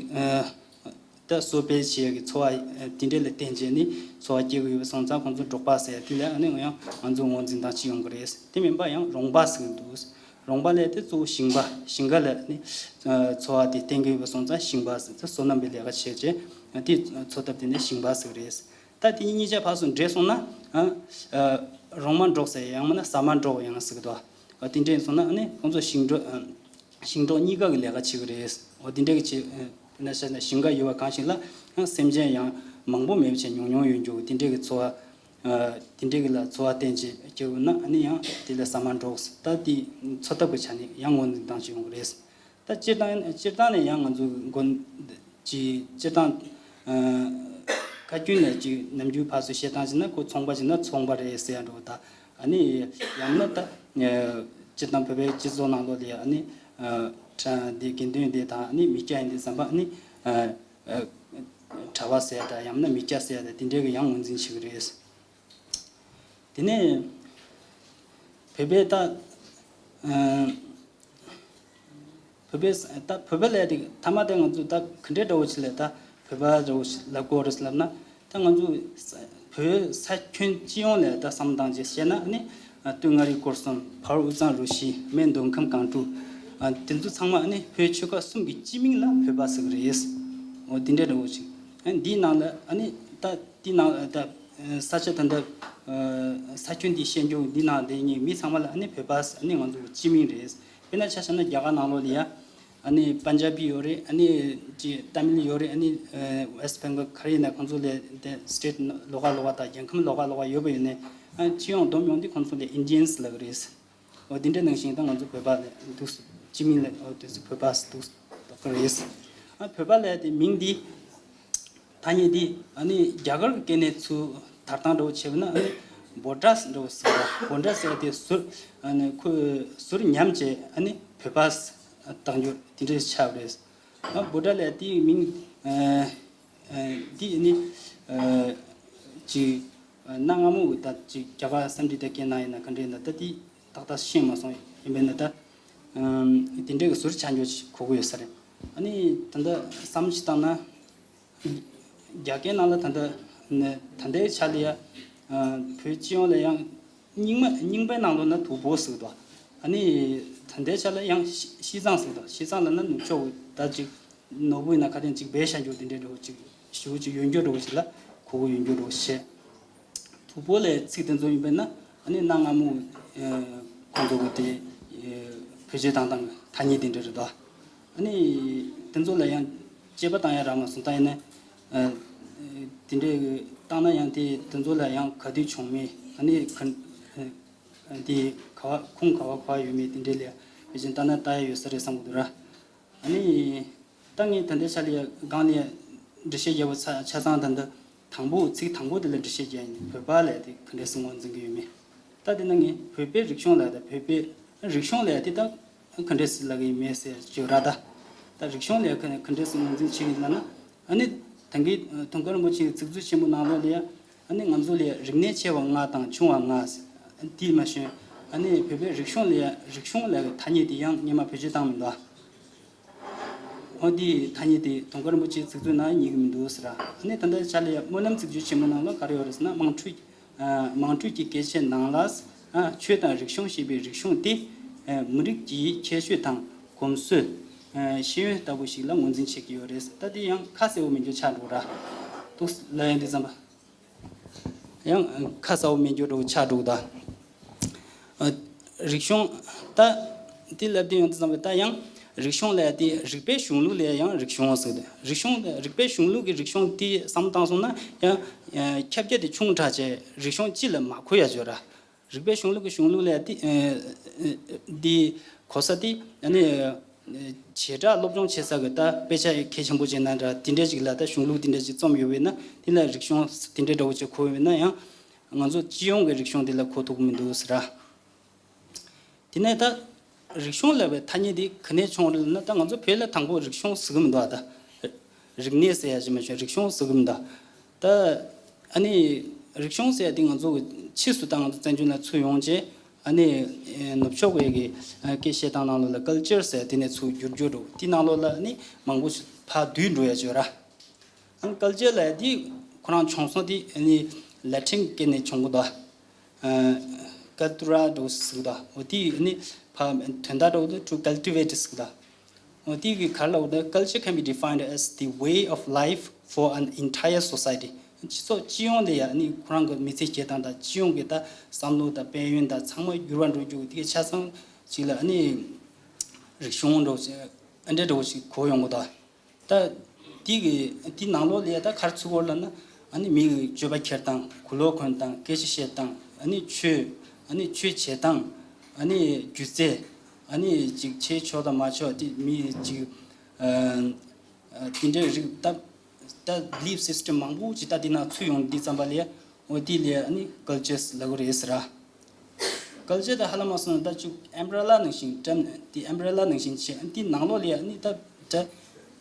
ད་གསོ་སྤེལ་བྱེད་ཡག་གི་འཚོ་བ་དེ་འདྲ་ལ་བརྟེན་བྱས་ནས་འཚོ་བ་སྐྱེལ་གྱི་ཡོད་པ་སོང་ཙང་ཁོང་ཚོ་འབྲོག་པ་ཟེར་དེ་ལ་ཨ་ནི་ཡང་ང་ཚོ་ངོས་འཛིན་སྟངས་གཅིག་ཡོང་གི་རེད། དེ་མིན་པ་ཡང་རོང་པ་ཟེར་གྱི་འདུག་རོང་པ་ལས་དེ་གཙོ་བོ་ཞིང་པ་ཞིང་ཁ་ལ་ནི་འཚོ་བ་དེ་བརྟེན་གྱི་ཡོད་པ་སོང་ཙང་ཞིང་པ་ཟེར། དེ་སོ་ནམ་པའི་ལས་ཀ་བྱེད་བྱས་དེ་འཚོ་ཐབས་དེ་ནི་ཞིང་པ་ཟེར་གྱི་རེད། ད་དེ་གཉིས་ཆ་ཕར་ཚུར་འདྲེས་སོང་ན་ཨ་རོང་མ་འབྲོག་ཟེར་ཡང་མིན་ན་ཟ་མ་འབྲོག་ཡང་ཟེར་གྱི་འདུག་ཨ་དེ་འདྲ་ཡིན་སོང་ན་ཨ་ནི་ཁོང་ཚོ་ཞིང་འབྲོག་ཨ་ཞིང་འབྲོག་གཉིས་ཀ་གི་ལས་ཀ་བྱེད་ཀྱི་རེད། འོ་དེ་འདྲ་གི་བྱེད་ཨ་ན་བྱས་ན་ཞིང་ཁ་ཡོད་པ་གང་ཞིག་ལ་ཡང་སེམས་ཅན་ཡང་མང་པོ་མེད་པ་བྱས་ཉུང་ཉུང་ཡོད་འགྱོ་གི། དེ་འདྲ་གི་འཚོ་བ་ཨ་དེ་འདྲ་གི་ལ་འཚོ་བ་བརྟེན་བྱས་སྐྱེ་བོ་ན་ཨ་ནི་ཡང་དེ་ལ་ཟ་མ་འབྲོག་ཟེར། ད་དེ་འཚོ་ཐབས་ཀྱི་ཆ་ནས་ཡང་ངོས་འཛིན་སྟངས་ཤིག་ཡོང་གི་རེད། ད་སྤྱིར་བཏང་སྤྱིར་བཏང་ནས་ཡང་ང་ཚོ་མགོན་གྱི་སྤྱིར་བཏང་ཨ་ཁ་རྒྱུན་ནས་ཅིག་ནམ་རྒྱུན་ཕར་ཚུར་བཤད་སྟངས་བྱས་ན་ཁོ་ཚོང་པ་བྱས་ན་ཚོང་པ་རེད་ཟེར་ཡ་འགྲོ་ད། ཨ་ནི་ཡང་ན་ད་ཨ་སྤྱིར་བཏང་བོད་པའི་སྤྱི་ཚོགས་ནང་ལོགས་ལ་ཡ་ཨ་ནི་ཨ་གྲྭ་འདི་དགེ་འདུན་འདི་དང་ཨ་ནི་མི་སྐྱ་ཡིན་འདི་ཙམ་པ་ཨ་ནི་ཨ་ཨ་གྲྭ་པ་ཟེར་ཡ་ད་ཡང་ན་མི་སྐྱ་ཟེར་ཡ་ད་དེ་འདྲའི་གི་ཡང་ངོས་འཛིན་བྱེད་ཀྱི་རེད། དེ་ནས་བོད་པའི་ད་ཨ་བོད་པའི་ད་བོད་པ་ལས་དེ་ཐ་མ་དེ་ང་ཚོ་ད་ག་འདྲའི་འདྲ་བོ་ཞིག་ལས་ད་བོད་པ་འདྲ་བོ་ཞིག་ལབ་དགོས་རེད་ལབ་ན། ད་ང་ཚོ་བོད་ས་ཁྱོན་སྤྱི་ཡོངས་ལས་ད་བསམ་སྟངས་ཅིག་བཤད་ན་ཨ་ནི་སྟོད་མངའ་རིས་སྐོར་གསུམ་བར་དབུས་གཙང་རུ་བཞི་སྨད་མདོ་ཁམས་སྒང་དྲུག་ཨ་དེ་ཚོ་ཚང་མ་ཨ་ནི་བོད་ཆོལ་ཁ་གསུམ་གྱི་སྤྱི་མིང་ལ་བོད་པ་ཟེར་གི་རེད། འོ་དེ་འདྲའི་འདྲ་བོ་ཞིག་ཨ་འདིའི་ནང་ལ་ཨ་ནི་ད་དེའི་ནང་ད་ས་ཆ་ད་ལྟ་ས་ཁྱོན་འདི་བཤད་རྒྱུ་འདི་ནང་དེ་གཉིས་མི་ཚང་མ་ལ་ཨ་ནི་བོད་པ་ཨ་ནི་ང་ཚོ་གི་སྤྱི་མིང་རེད། དཔེར་ན་ཆ་བཞག་ན་རྒྱ་གར་ནང་ལོགས་ལ་ཡ་ཨ་ནི་པན་ཇ་བི་ཡོད་རེད། ཨ་ནི་ཅི་ཏ་མིལ་ཡོད་རེད། ཨ་ནི་ཨ་ཝེ་སི་ཊི་བེང་གོལ་ག་རེ་ཡིན་ན་ཁོང་ཚོ་ལ་དེ་སི་ཊེ་ཊི་ལོགས་ཀ་ལོགས་ཀ་དང་རྒྱལ་ཁམས་ལོགས་ཀ་ལོགས་ཀ་ཡོད་པ་ཡིན་ནའི་ཨ་སྤྱི་ཡོངས་བསྡོམས་ཡོང་དུས་ཁོང་ཚོ་ལ་ཨིན་ཌི་ཡན་སི་ལབ་ཀྱི་རེད། འོ་འདི་འདྲ་ནང་བཞིན་ད་ང་ཚོ་བོད་པ་ལ་འདུག་སྤྱི་མིང་ལ་འོ་དེ་ཚོ་བོད་པ་འདུག་ལབ་ཀྱི་རེད། ཨ་བོད་པ་ལབ་དེ་མིང་འདི་ཐ་སྙད་འདི་ཨ་ནི་རྒྱ་གར་གྱི་སྐད་ནས་ཚུར་དར་སྟངས་འདྲ་བོ་བྱས་པ་ན་ཨ་ནི་བྷོ་ཌ་འདྲ་བོ་ཟེར་བ། བྷོ་ཌ་ཟེར་དེ་ཟུར་ཨ་ནི་ཁོས་ཟུར་ཉམས་བྱས་ཨ་ནི་བོད་པ་བཏགས་རྒྱུ་དེ་འདྲ་ཆགས་པ་རེད། ཨ་བྷོ་ཌ་ལབ་དེའི་མིང་ཨ་ཨ་འདི་ནི་ཨ་ཅིག་གནའ་སྔ་མོ་ད་ཅིག་རྒྱ་གར་སཾ་སྐྲྀ་ཏ་སྐད་ནང་ཡིན་ན་ག་འདྲ་ཡིན་ན་ད་འདི་ཏག་ཏག་ཤེས་མ་སོང་། ཡིན་པས་ན་ད་ཨམ་དེ་འདྲའི་གི་ཟུར་ཆགས་འགྱོ་ཅིག་གོ་གི་ཡོད་ས་རེད། ཨ་ནི་ད་ལྟ་བསམ་ཅིག་བཏང་ན་རྒྱ་སྐད་ནང་ལ་ད་ལྟ་ནི་ད་ལྟའི་ཆ་ལ་ཡ་ཨ་བོད་སྤྱི་ཡོངས་ལ་ཡང་རྙིང་མ་རྙིང་པའི་ནང་ལོགས་ན་དུ་བོ་ཟེར་གི་འདུག་ཨ་ནི་ད་ལྟའི་ཆ་ལ་ཡང་ཤི་ཤི་ཙང་ཟེར་གི་འདུག་ཤི་ཙང་ལབ་ན་ནུབ་ཕྱོགས་ཀྱི་ད་ཅིག་ནོར་བུ་ཡིན་ན་ཁ་དན་ཅིག་སྦས་བཞག་རྒྱུ་དེ་འདྲའི་འདྲ་བོ་ཅིག་ཞེ་པོ་ཅིག་ཡོད་རྒྱུ་འདྲ་བོ་ཞིག་ལ་གོ་གི་ཡོད་རྒྱུ་འདྲ་བོ་བཤད། དུ་བོ་ལབ་ཚིག་དེ་ཚོ་ཡིན་པས་ན་ཨ་ནི་གནའ་སྔ་མོ་ཁོང་ཚོ་གི་དེ་བེད་སྤྱོད་བཏང་སྟངས་ཀྱི་ཐ་སྙད་དེ་འདྲ་རེད་དོ། ཨ་ནི་དེ་ཚོ་ལ་ཡང་དཔྱད་པ་བཏང་ཡ་རག་མ་སོང་། ད་ཡིན་ན་དེ་འདྲའི་བཏང་ན་ཡང་དེ་དེ་ཚོ་ལ་ཡང་ག་དུས་བྱུང་མེད། ཨ་ནི་ག་དེ་ག་བ་ཁུངས་ག་བ་ག་བ་ཡོད་མེད་དེ་འདྲའི་ལ་ཡ་བེད་སྤྱོད་བཏང་ན་ལྟ་ཡ་ཡོད་ས་རེད་བསམ་གི་འདུག་ར། ཨ་ནི་ད་ངས་ད་ལྟའི་ཆ་ལ་ཡ་སྒང་ནས་འགྲེལ་བཤད་རྒྱབ་པ་ཆ་ཆ་ཚང་ད་ལྟ་དང་པོ་ཚིག་དང་པོ་དེ་ལ་འགྲེལ་བཤད་རྒྱག་ཡིན། བོད་པ་ལབ་དེ་ག་འདྲས་སེ་ངོས་འཛིན་གྱི་ཡོད་མེད། ད་དེ་ན་ངས་བོད་པའི་རིག་གཞུང་ལབ་ད་བོད་པའི་རིག་གཞུང་ལབ་དེ་ད་ག་འདྲས་སེ་ལབ་གི་ཡོད་མེད་ཟེར་བརྗོད་ར། ད་ད་རིག་གཞུང་ལབ་ག་ག་འདྲས་སེ་ངོས་འཛིན་བྱེད་ཀྱི་ཡིན་ལབ་ན། ཨ་ནི་ད་གིན་དུང་དཀར་རིན་པོ་ཆེའི་ཚིག་མཛོད་ཆེན་མོ་ནང་ལོགས་ལ་ཡ་ཨ་ནི་ང་ཚོ་ལ་ཡ་རིག་གནས་ཆེ་བ་ལྔ་དང་ཆུང་བ་ལྔ་ཟེར། དེ་མ་ཞུས། ཨ་ནི་བོད་པའི་རིག་གཞུང་ལ་ཡ་རིག་གཞུང་ལབ་གི་ཐ་སྙད་དེ་ཡང་སྔོན་མ་བེད་སྤྱོད་བཏང་མི་འདུག་འོ་དེའི་ཐ་སྙད་དེ་དུང་དཀར་རིན་པོ་ཆེའི་ཚིག་མཛོད་ནང་རྙེད་ཀྱི་མི་འདུག་ཟེར། ཨ་ནི་ད་ལྟའི་ཆ་ལ་ཡ་སྨོན་ལམ་ཚིག་མཛོད་ཆེན་མོ་ནང་ལ་ག་རེ་ཡོད་རེད་ཟེར་ན། དམངས་ཁྲོད་ཨ་དམངས་ཁྲོད་ཀྱི་སྐད་ཆའི་ནང་ལ་ཨ་ཆོས་དང་རིག་གཞུང་ཞེས་པའི་རིག་གཞུང་དེ་ཨ་མི་རིགས་ཀྱི་ཁྱད་ཆོས་དང་གོམས་སྲོལ་ཨ་ཤེས་ཡོན་ལྟ་བུ་ཞིག་ལ་ངོས་འཛིན་བྱེད་ཀྱི་ཡོད་རེད། ད་དེ་ཡང་ཁ་གསལ་བོ་མི་འདུག་ཆགས་འགྲོ་ར་འདུག་ལབ་ཡ་འདི་ཙམ་པ། ཡང་ཁ་གསལ་བོ་མེད་རྒྱུ་འདྲ་བོ་ཆགས་འགྲོ་གི་འདུག་ཨ་རིག་གཞུང་ད་དེ་ལབ་དུས་ཡང་དེ་ཙམ་པ་ད་ཡང་ རིག་གཞུང་ལབ་ཡ་དེ་རིག་པའི་གཞུང་ལུགས་ལ་ཡང་རིག་གཞུང་ཟེར་གི་འདུག་རིག་གཞུང་རིག་པའི་གཞུང་ལུགས་ཀྱི་རིག་གཞུང་དེ་བསམ་བློ་བཏང་སོང་ན་ཡང་ཁྱབ་རྒྱ་དེ་ཆུང་དྲགས་བྱས་རིག་གཞུང་སྤྱི་ལ་མ་གོ་ཡ་བྱོས་ར། རིག་པའི་གཞུང་ལུགས་ཀྱི་གཞུང་ལུགས་ལ་དེ་དེ་གོ་ས་དེ་ཨ་ནི་བྱེ་བྲག་སློབ་སྦྱོང་བྱེད་ས་གི་ད་དཔེ་ཆ་གལ་ཆེན་པོ་བྱས་ན་འདྲ་དེ་འདྲས་ཅིག་ལ་ད་གཞུང་ལུགས་དེ་འདྲས་ཅིག་རྩོམ་ཡོད་པས་ན་དེ་ལ་རིག་གཞུང་དེ་འདྲས་འདྲ་བོ་ཅིག་གོ་ཡོད་པས་ན་ཡང་ང་ཚོ་སྤྱི་ཡོངས་ཀྱི་རིག་གཞུང་དེ་ལ་གོ་ཐུབ་ཀྱི་མི་འདུག་ཟེར་ར། དེ་ནས་ད་རིག་གཞུང་ལབ་པའི་ཐ་སྙད་འདི་ག་ནས་བྱུང་རེད་ལབ་ན་ད་ང་ཚོ་བོད་ལ་དང་པོ་རིག་གཞུང་ཟེར་གི་མི་འདུག་ཨ། ད་རིག་གནས་ཟེར་ཡ་ཞིག་མ་བྱུང་རིག་གཞུང་ཟེར་གི་མི་འདུག་ད་ཨ་ནི་རིག་གཞུང་ཟེར་ཡ་འདི་ང་ཚོ་གི་ཕྱིས་སུ་ད་ང་ཚོ་བཙན་བྱོལ་ནང་ཚུར་ཡོང་རྗེས་ཨ་ནི་ནུབ་ཕྱོགས་པའི་གི་སྐད་བཤད་སྟངས་ནང་ལོགས་ལ་ཀལ་ཅར་ཟེར་ཡ་དེ་ནས་ཚུར་བསྒྱུར་བསྒྱུར་འགྲོ་དེ་ནང་ལོགས་ལ་ཨ་ནི་མང་པོ་ཞིག་ཕར་བསྡུས་འགྲོ་ཡ་ཅིག་ཡོད་ར། ཨ་ནི་ཀལ་ཅར་ལབ་ཡ་དེ་ཁོ་རང་བྱུང་སོང་དེ་ཨ་ནི་ལེ་ཊིན་སྐད་ནས་བྱུང་གི་འདུག་ཀལ་ཏུ་ར་འདྲ་བོ་ཟེར་གི་འདུག་འོ་དེ་ཨ་ནི་ཕ་དོན་དག་འདྲ་བོ་དེ་to cultivate ཟེར་གི་འདུག་འོ་དེ་གི་ག་རེ་ལབ་དགོས་འདུག Culture can be defined as the way of life for an entire society. སྤྱི་ཚོགས་སྤྱི་ཡོངས་ལ་ཡ་ཨ་ནི་ཁོ་རང་གི་མི་ཚེ་སྐྱེལ་སྟངས་དང་སྤྱི་ཡོངས་ཀྱི་ད་བསམ་བློ་དང་དཔལ་ཡོན་དང་ཚང་མ་འགྱུར་བ་འགྲོ་རྒྱུ་དེ་གི་ཆ་ཚང་ཅིག་ལ་ཨ་ནི་རིག་གཞུང་འདྲ་བོ་ཅིག་ཨ་འདྲ་འདྲ་བོ་ཞིག་གོ་ཡོང་གི་འདུག་ད་དེ་གི་དེ་ནང་ལོགས་ལ་ད་ག་རེ་ཚུད་ཡོད་ལབ་ན་ཨ་ནི་མི་གི་སྤྱོད་པ་འཁྱེར་སྟངས་གོས་ལོག་གོན་སྟངས་སྐད་ཆ་བཤད་སྟངས་ཨ་ནི་ཆོས་ཨ་ནི་ཆོས་བྱེད་སྟངས་ཨ་ནི་སྒྱུ་རྩལ་ཨ་ནི་ཅིག་ཆེ་ཆོག་དང་མ་ཆོག་དེ་མི་ཅིག་ཨ་ཨ་དེ་འདྲའི་རིགས་ད་ད་བྷི་ལིབ་སིས་ཊམ་མང་པོ་ཅིག་ད་དེ་ནང་ཚུད་ཡོང་དུས་ཙམ་པ་ལ་འོ་དེ་ལ་ཨ་ནི་ཀལ་ཅར་ལབ་ཀྱི་རེད་ཟེར་ར། ཀལ་ཅར་དེ་ཧ་ལམ་མ་སོང་ན་ད་ཅིག་ཨམ་བྷི་རེ་ལ་ནང་བཞིན་ཏྲམ་དེ་ཨམ་བྷི་རེ་ལ་ནང་བཞིན་བྱས་དེ་ནང་ལོགས་ལ་ཨ་ནི་ད་ད་ད་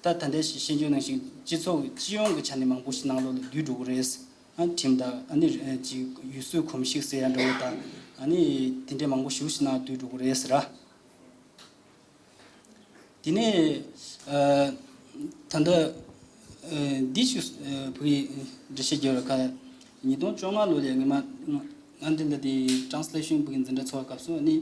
ད་ལྟ་ཤེས་ཤེས་འཇོག་ནང་བཞིན་སྤྱི་ཚོགས་ཀྱི་སྤྱི་ཡོངས་ཀྱི་ཆ་ནས་མང་པོ་ཞིག་ནང་ལོགས་ལ་འདུས་འགྲོ་གི་རེད། ཨ་ཁྲིམས་དང་ཨ་ནི་ཅིག་ཡུལ་སྲོལ་གོམས་གཤིས་ཟེར་ཡ་འདྲ་བོ་དང་ཨ་ནི་དེ་འདྲའི་མང་པོ་ཞིག་ཞིག་ནང་འདུས་འགྲོ་གི་རེད་ཟེར་ར། དེ་ནས་ཨ་ད་ལྟ་ཨ་འདི་ཞིག་ཨ་བོད་ཡིག་འགྲེལ་བཤད་རྒྱག་ར་ཁ་ཉིས་སྟོང་བཅོ་ལྔ་ལོ་ལ་ངས་མ་ང་འདི་འདི་དེ་ཊེ་རན་སི་ལེ་ཤན་བོད་ཡིག་འཛིན་གྲྭ་ཚོགས་པའི་སྐབས་སུ་ནི་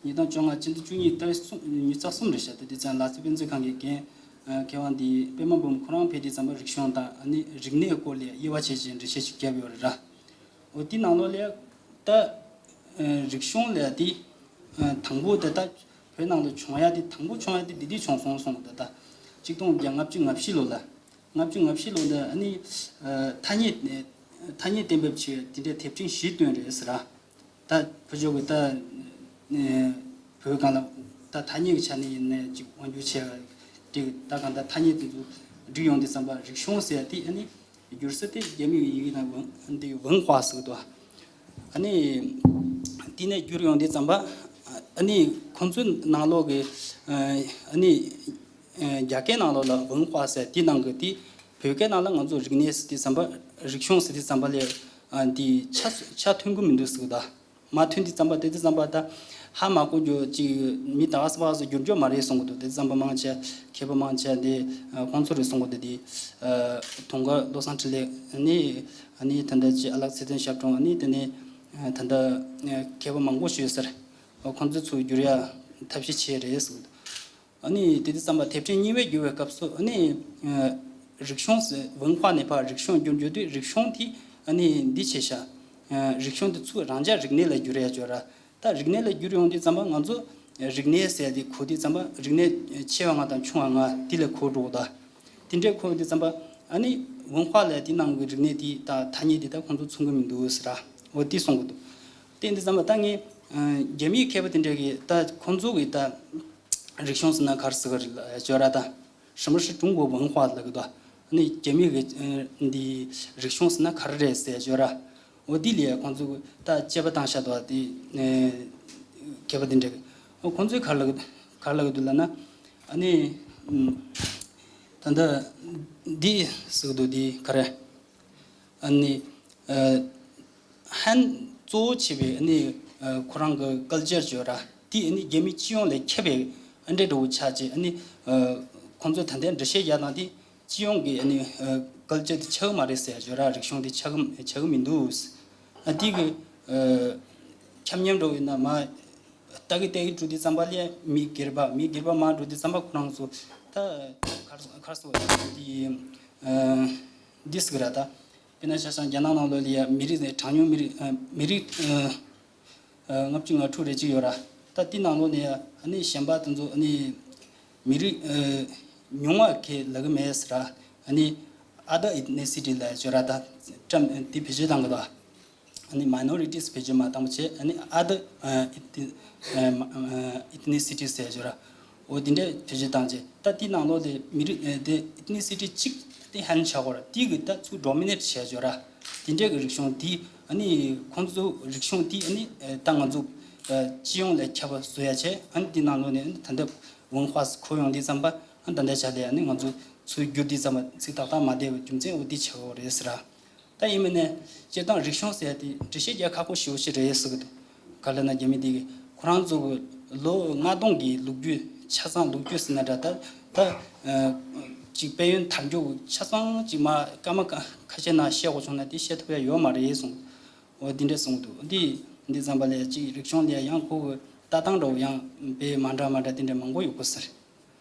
ཉིས་སྟོང་བཅོ་ལྔ་སྤྱི་ཟླ་བཅུ་གཉིས་ཏ་རིག་གསུམ་ཉི་ཤུ་རྩ་གསུམ་རེད་ཤག་ད་དེ་ཙང་ལག་རྩལ་དཔེ་མཛོད་ཁང་གི་འགན་ཨ་མཁས་དབང་འདི་པད་མ་འབུམ་ཁོ་རང་ཕེབས་དུས་ཙམ་པ་རིག་གཞུང་དང་ཨ་ནི་རིག་གནས་སྐོར་ལ་དབྱེ་བ་ཕྱེ་བྱས་འགྲེལ་བཤད་ཅིག་བརྒྱབ་ཡོད་རེད་ར། འོ་དེ་ནང་ལོགས་ལ་ད་ཨ་རིག་གཞུང་ལ་དེ་ཨ་དང་པོ་དེ་ད་བོད་ནང་ལ་བྱུང་ཡ་དེ་དང་པོ་བྱུང་ཡ་དེ་དེ་དུས་བྱུང་སོང་སོང་ད་ད་ཆིག་སྟོང་བརྒྱ་ལྔ་བཅུ་ང་བཞི་ལོ་ལ་ལྔ་བཅུ་ང་བཞི་ལོ་ལ་ཨ་ནི་ཨ་ཐ་སྙད་ཐ་སྙད་གཏན་འབེབས་བྱས་དེ་འདྲའི་དེབ་ཕྲེང་བཞི་བཏོན་རེད་ཟེར་ར། ད་བོད་ཕྱོགས་ཀྱི་ད་ཨ་བོད་སྒང་ལ་ད་ཐ་སྙད་ཀྱི་ཆ་ནས་ཡིན་ནའི་ཅིག་དབང་སྒྱུར་བྱས་པ་དེ་ད་གང་ལྟར་ཐ་སྙད་དེ་ཚོ་བསྒྲིགས་ཡོང་དུས་ཙམ་པ་རིག་གཞུང་ཟེར་ཡ་དེ་ཨ་ནི་བསྒྱུར་ས་དེ་རྒྱ་མི་གི་ཡི་གེ་ནང་ཝུན་འདི་ཝུན་ཧྭ་ཟེར་གི་འདུག་ཨ་ནི་དེ་ནས་བསྒྱུར་ཡོང་དུས་ཙམ་པ་ཨ་ནི་ཁོང་ཚོའི་ནང་ལོགས་ཀྱི་ཨ་ནི་རྒྱ་སྐད་ནང་ལོགས་ལ་ཝུན་ཧྭ་ཟེར་དེ་ནང་གི་དེ་བོད་སྐད་ནང་ལ་ང་ཚོ་རིག་གནས་ཟེར་དུས་ཙམ་པ་རིག་གཞུང་ཟེར་དུས་ཙམ་པ་ལས་དེ་ཆ་ཆ་མཐུན་གི་མི་འདུག་ཟེར་གི་འདུག་མ་མཐུན་དུས་ཙམ་པ་དེ་དུས་ཙམ་པ་ད་ཧ་མ་གོ་རྒྱུ་ཅིག་མི་ད་ག་ས་པ་སུ་བསྒྱུར་རྒྱུ་མ་རེད་གསུང་གི་འདུག་དེ་དུས་ཙམ་པ་མང་ཆེ་མཁས་པ་མང་ཆེ་འདི་ཁོང་ཚོ་རེད་གསུང་གི་འདུག་དེ་དུང་དཀར་བློ་བཟང་འཕྲིན་ལས་ནི་ནི་ད་ལྟ་ཅི་ཨ་ལགས་ཚེ་བརྟན་ཞབས་དྲུང་ནི་དེ་ནི་ད་ལྟ་མཁས་པ་མང་པོ་ཞིག་ཡོད་ཟེར་ཁོང་ཚོ་ཚུར་བསྒྱུར་ཡ་ཐབས་ཤེས་བྱས་རེད་གསུང་གི་འདུག་ཨ་ནི་དེ་དུས་ཙམ་པ་དེབ་ཕྲེང་གཉིས་པ་བསྒྱུར་བའི་སྐབས་སུ་ཨ་ནི་རིག་གཞུང་ཟེར་ཝུན་ཧྭ་ནས་ཕར་རིག་གཞུང་བསྒྱུར་བསྒྱུར་དུས་རིག་གཞུང་དེ་ཨ་ནི་འདི་བྱས་ཤག་རིག་གཞུང་དེ་ཚུར་རང་འཇགས་རིག་གནས་ལ་བསྒྱུར་ཡ་བྱོས་ར། ད་རིག་གནས་ལ་བསྒྱུར་ཡོང་དུས་ཙམ་པ་ང་ཚོ་རིག་གནས་ཟེར་དེ་གོ་དུས་ཙམ་པ་རིག་གནས་ཆེ་བ་ལྔ་དང་ཆུང་བ་ལྔ་དེ་ལ་གོ་འགྲོ་གི་འདུག་དེ་འདྲའི་གོ་དུས་ཙམ་པ་ཨ་ནི་ཝུན་ཧྭ་ལ་དེ་ནང་གི་རིག་གནས་དེ་ད་ཐ་སྙད་དེ་ད་ཁོང་ཚོ་མཚུངས་གི་མི་འདུག་ཟེར་ར། འོ་དེ་གསུང་གི་འདུག་དེ་འདི་ཙམ་པ་ད་ངས་རྒྱ་མིའི་མཁས་པ་དེ་འདྲ་གི་ད་ཁོང་ཚོ་གི་ད་རིག་གཞུང་ཟེར་ན་ག་རེ་ཟེར་གི་རེད་ལབ་བྱས་ར། ད་什么是中国文化ལབ་གི་འདུག་ཨ་ནི་རྒྱ་མི་གི་འདི་རིག་གཞུང་ཟེར་ན་ག་རེ་རེད་ཟེར་བྱས་ར། འོ་དེ་ལས་ཁོང་ཚོ་གི་ད་དཔྱད་པ་བཏང་ཤག་འདུག་དེ་མཁས་པ་དེ་འདྲ་གི་འོ་ཁོང་ཚོས་ག་རེ་ལབ་གི་ག་རེ་ལབ་གི་འདུག་ལབ་ན་ཨ་ནི་ད་ལྟ་འདི་ཟེར་གི་འདུག་དེ་ག་རེ་ཨ་ནི་ཧན་གཙོ་བོ་བྱས་པའི་ཨ་ནི་ཁོ་རང་གི་ཀལ་ཅར་བརྗོད་ར་དེ་ཨ་ནི་རྒྱ་མི་སྤྱི་ཡོངས་ལ་ཁྱབ་པའི་ཨ་འདྲ་འདྲ་བོ་ཆགས་རྗེས་ཨ་ནི་ཁོང་ཚོས་ད་ལྟའི་འགྲེལ་བཤད་རྒྱག་སྟངས་དེ་སྤྱི་ཡོངས་ཀྱི་ཨ་ནི་ཀལ་ཅར་དེ་ཆགས་ཀྱི་མ་རེད་ཟེར་བརྗོད་ར། རིག་གཞུང་དེ་ཆགས་ཀྱི་ཆགས་ཀྱི་མི་འདུག་ཨ་དེ་གི་ཁྱབ་མཉམ་འགྲོ་བའི་ན་མ་ལྟ་གི་ལྟ་གི་འགྲོ་དུས་ཙམ་པ་ལས་མི་སྒེར་པ་མི་སྒེར་པ་མ་འགྲོ་དུས་ཙམ་པ་ཁོ་རང་ཚོ་ད་གར་གར་སོང་དེ་འདི་ཟེར་གི་ར། ད་དཔེར་ན་ཆ་བཞག་རྒྱ་ནག་ནང་ལོགས་ལ་ཡ་མི་རིགས་ནས་གྲངས་ཉུང་མི་རིགས་མི་རིགས་ལྔ་བཅུ་ང་དྲུག་རེ་གཅིག་ཡོད་ར། ད་དེ་ནང་ལོགས་ནས་ཡ་ཨ་ནི་གཞན་པ་དེ་ཚོ་ཨ་ནི་ མི་རིགས་ཨ་ཉུང་བ་གི་ལབ་གི་མེད་ཟེར་ར། ཨ་ནི་other ethnicity ལབ་ཡ་ཅིག་ཡོད་ར། ད་ཊམ་འདི་བེད་སྤྱོད་བཏང་གི་འདུག་ཨ་ནི་minorities བེད་སྤྱོད་མ་བཏང་བ་བྱས། ཨ་ནི་other ཨ་ཨེཐ་ཨ་ཨ་ethnicities ཟེར་ཡ་ཅིག་ཡོད་ར། འོ་དེ་འདྲས་བེད་སྤྱོད་བཏང་བྱས། ད་དེའི་ནང་ལོགས་དེ་མི་རིགས་ཨ་དེ་ethnicity གཅིག་དེ་ཧན་ཆགས་ཡོད་ར། དེ་གིས་ད་ཚུར་dominate བྱས་ཡོད་ར། དེ་འདྲས་ཀྱི་རིག་གཞུང་དེ། ཨ་ནི་ཁོང་ཚོ་རིག་གཞུང་དེ་ཨ་ནི་ཨ་ད་ང་ཚོ་ཨ་སྤྱི་ཡོངས་ལ་ཁྱབ་པ་བཟོ་ཡ་བྱས། ཨ་ནི་དེ་ནང་ལོགས་ནས་ཨ་ནི་ད་ལྟ་文化ཁོ་ཡོང་དུས་ཙམ་པ། ཨ་ད་ལྟའི་ཆ་ལ་ཨ་ནི་ང་ཚོ་ཚུར་བསྒྱུར་དུས་ཙམ་པ་ཚིག་ཏག་ཏག་མ་བསྡད་པའི་རྒྱུ་མཚན་འོ་དེ་ཆགས་ཡོད་རེད་ཟེར་ར། ད་ཡིན་མིན་ནས་སྤྱིར་བཏང་རིག་གཞུང་ཟེར་ཡ་དེ་འགྲེལ་བཤད་རྒྱག་ཁག་པོ་ཞེ་པོ་ཞིག་རེད་ཟེར་གི་འདུག་ག་ལབ་ན་རྒྱ་མི་དེ་གིས་ཁོ་རང་ཚོ་གི་ལོ་ལྔ་སྟོང་གི་ལོ་རྒྱུས། ཆ་ཚང་ལོ་རྒྱུས་ཟེར་ན་འདྲ། ད་ད་ཨ་ཅིག་དཔལ་ཡོན་དར་འགྱུར་ཆ་ཚང་ཅིག་མ་སྐར་མ་ཁ་ཁ་ཤས་ནང་བཤད་དགོས་བྱུང་ན་དེ་བཤད་ཐུབ་ཡ་ཡོད་མ་རེད་གསུངས། འོ་དེ་འདྲས་གསུངས་འདུག་འདི་འདི་ཙམ་པ་ལས་ཅིག་རིག་གཞུང་ལ་ཡང་ཁོ་གི་ལྟ་སྟངས་འདྲ་བོ་ཡང་དཔེ་མ་འདྲ་མ་འདྲ་དེ་འདྲས་མང་པོ་ཡོད་གི་ཟེར།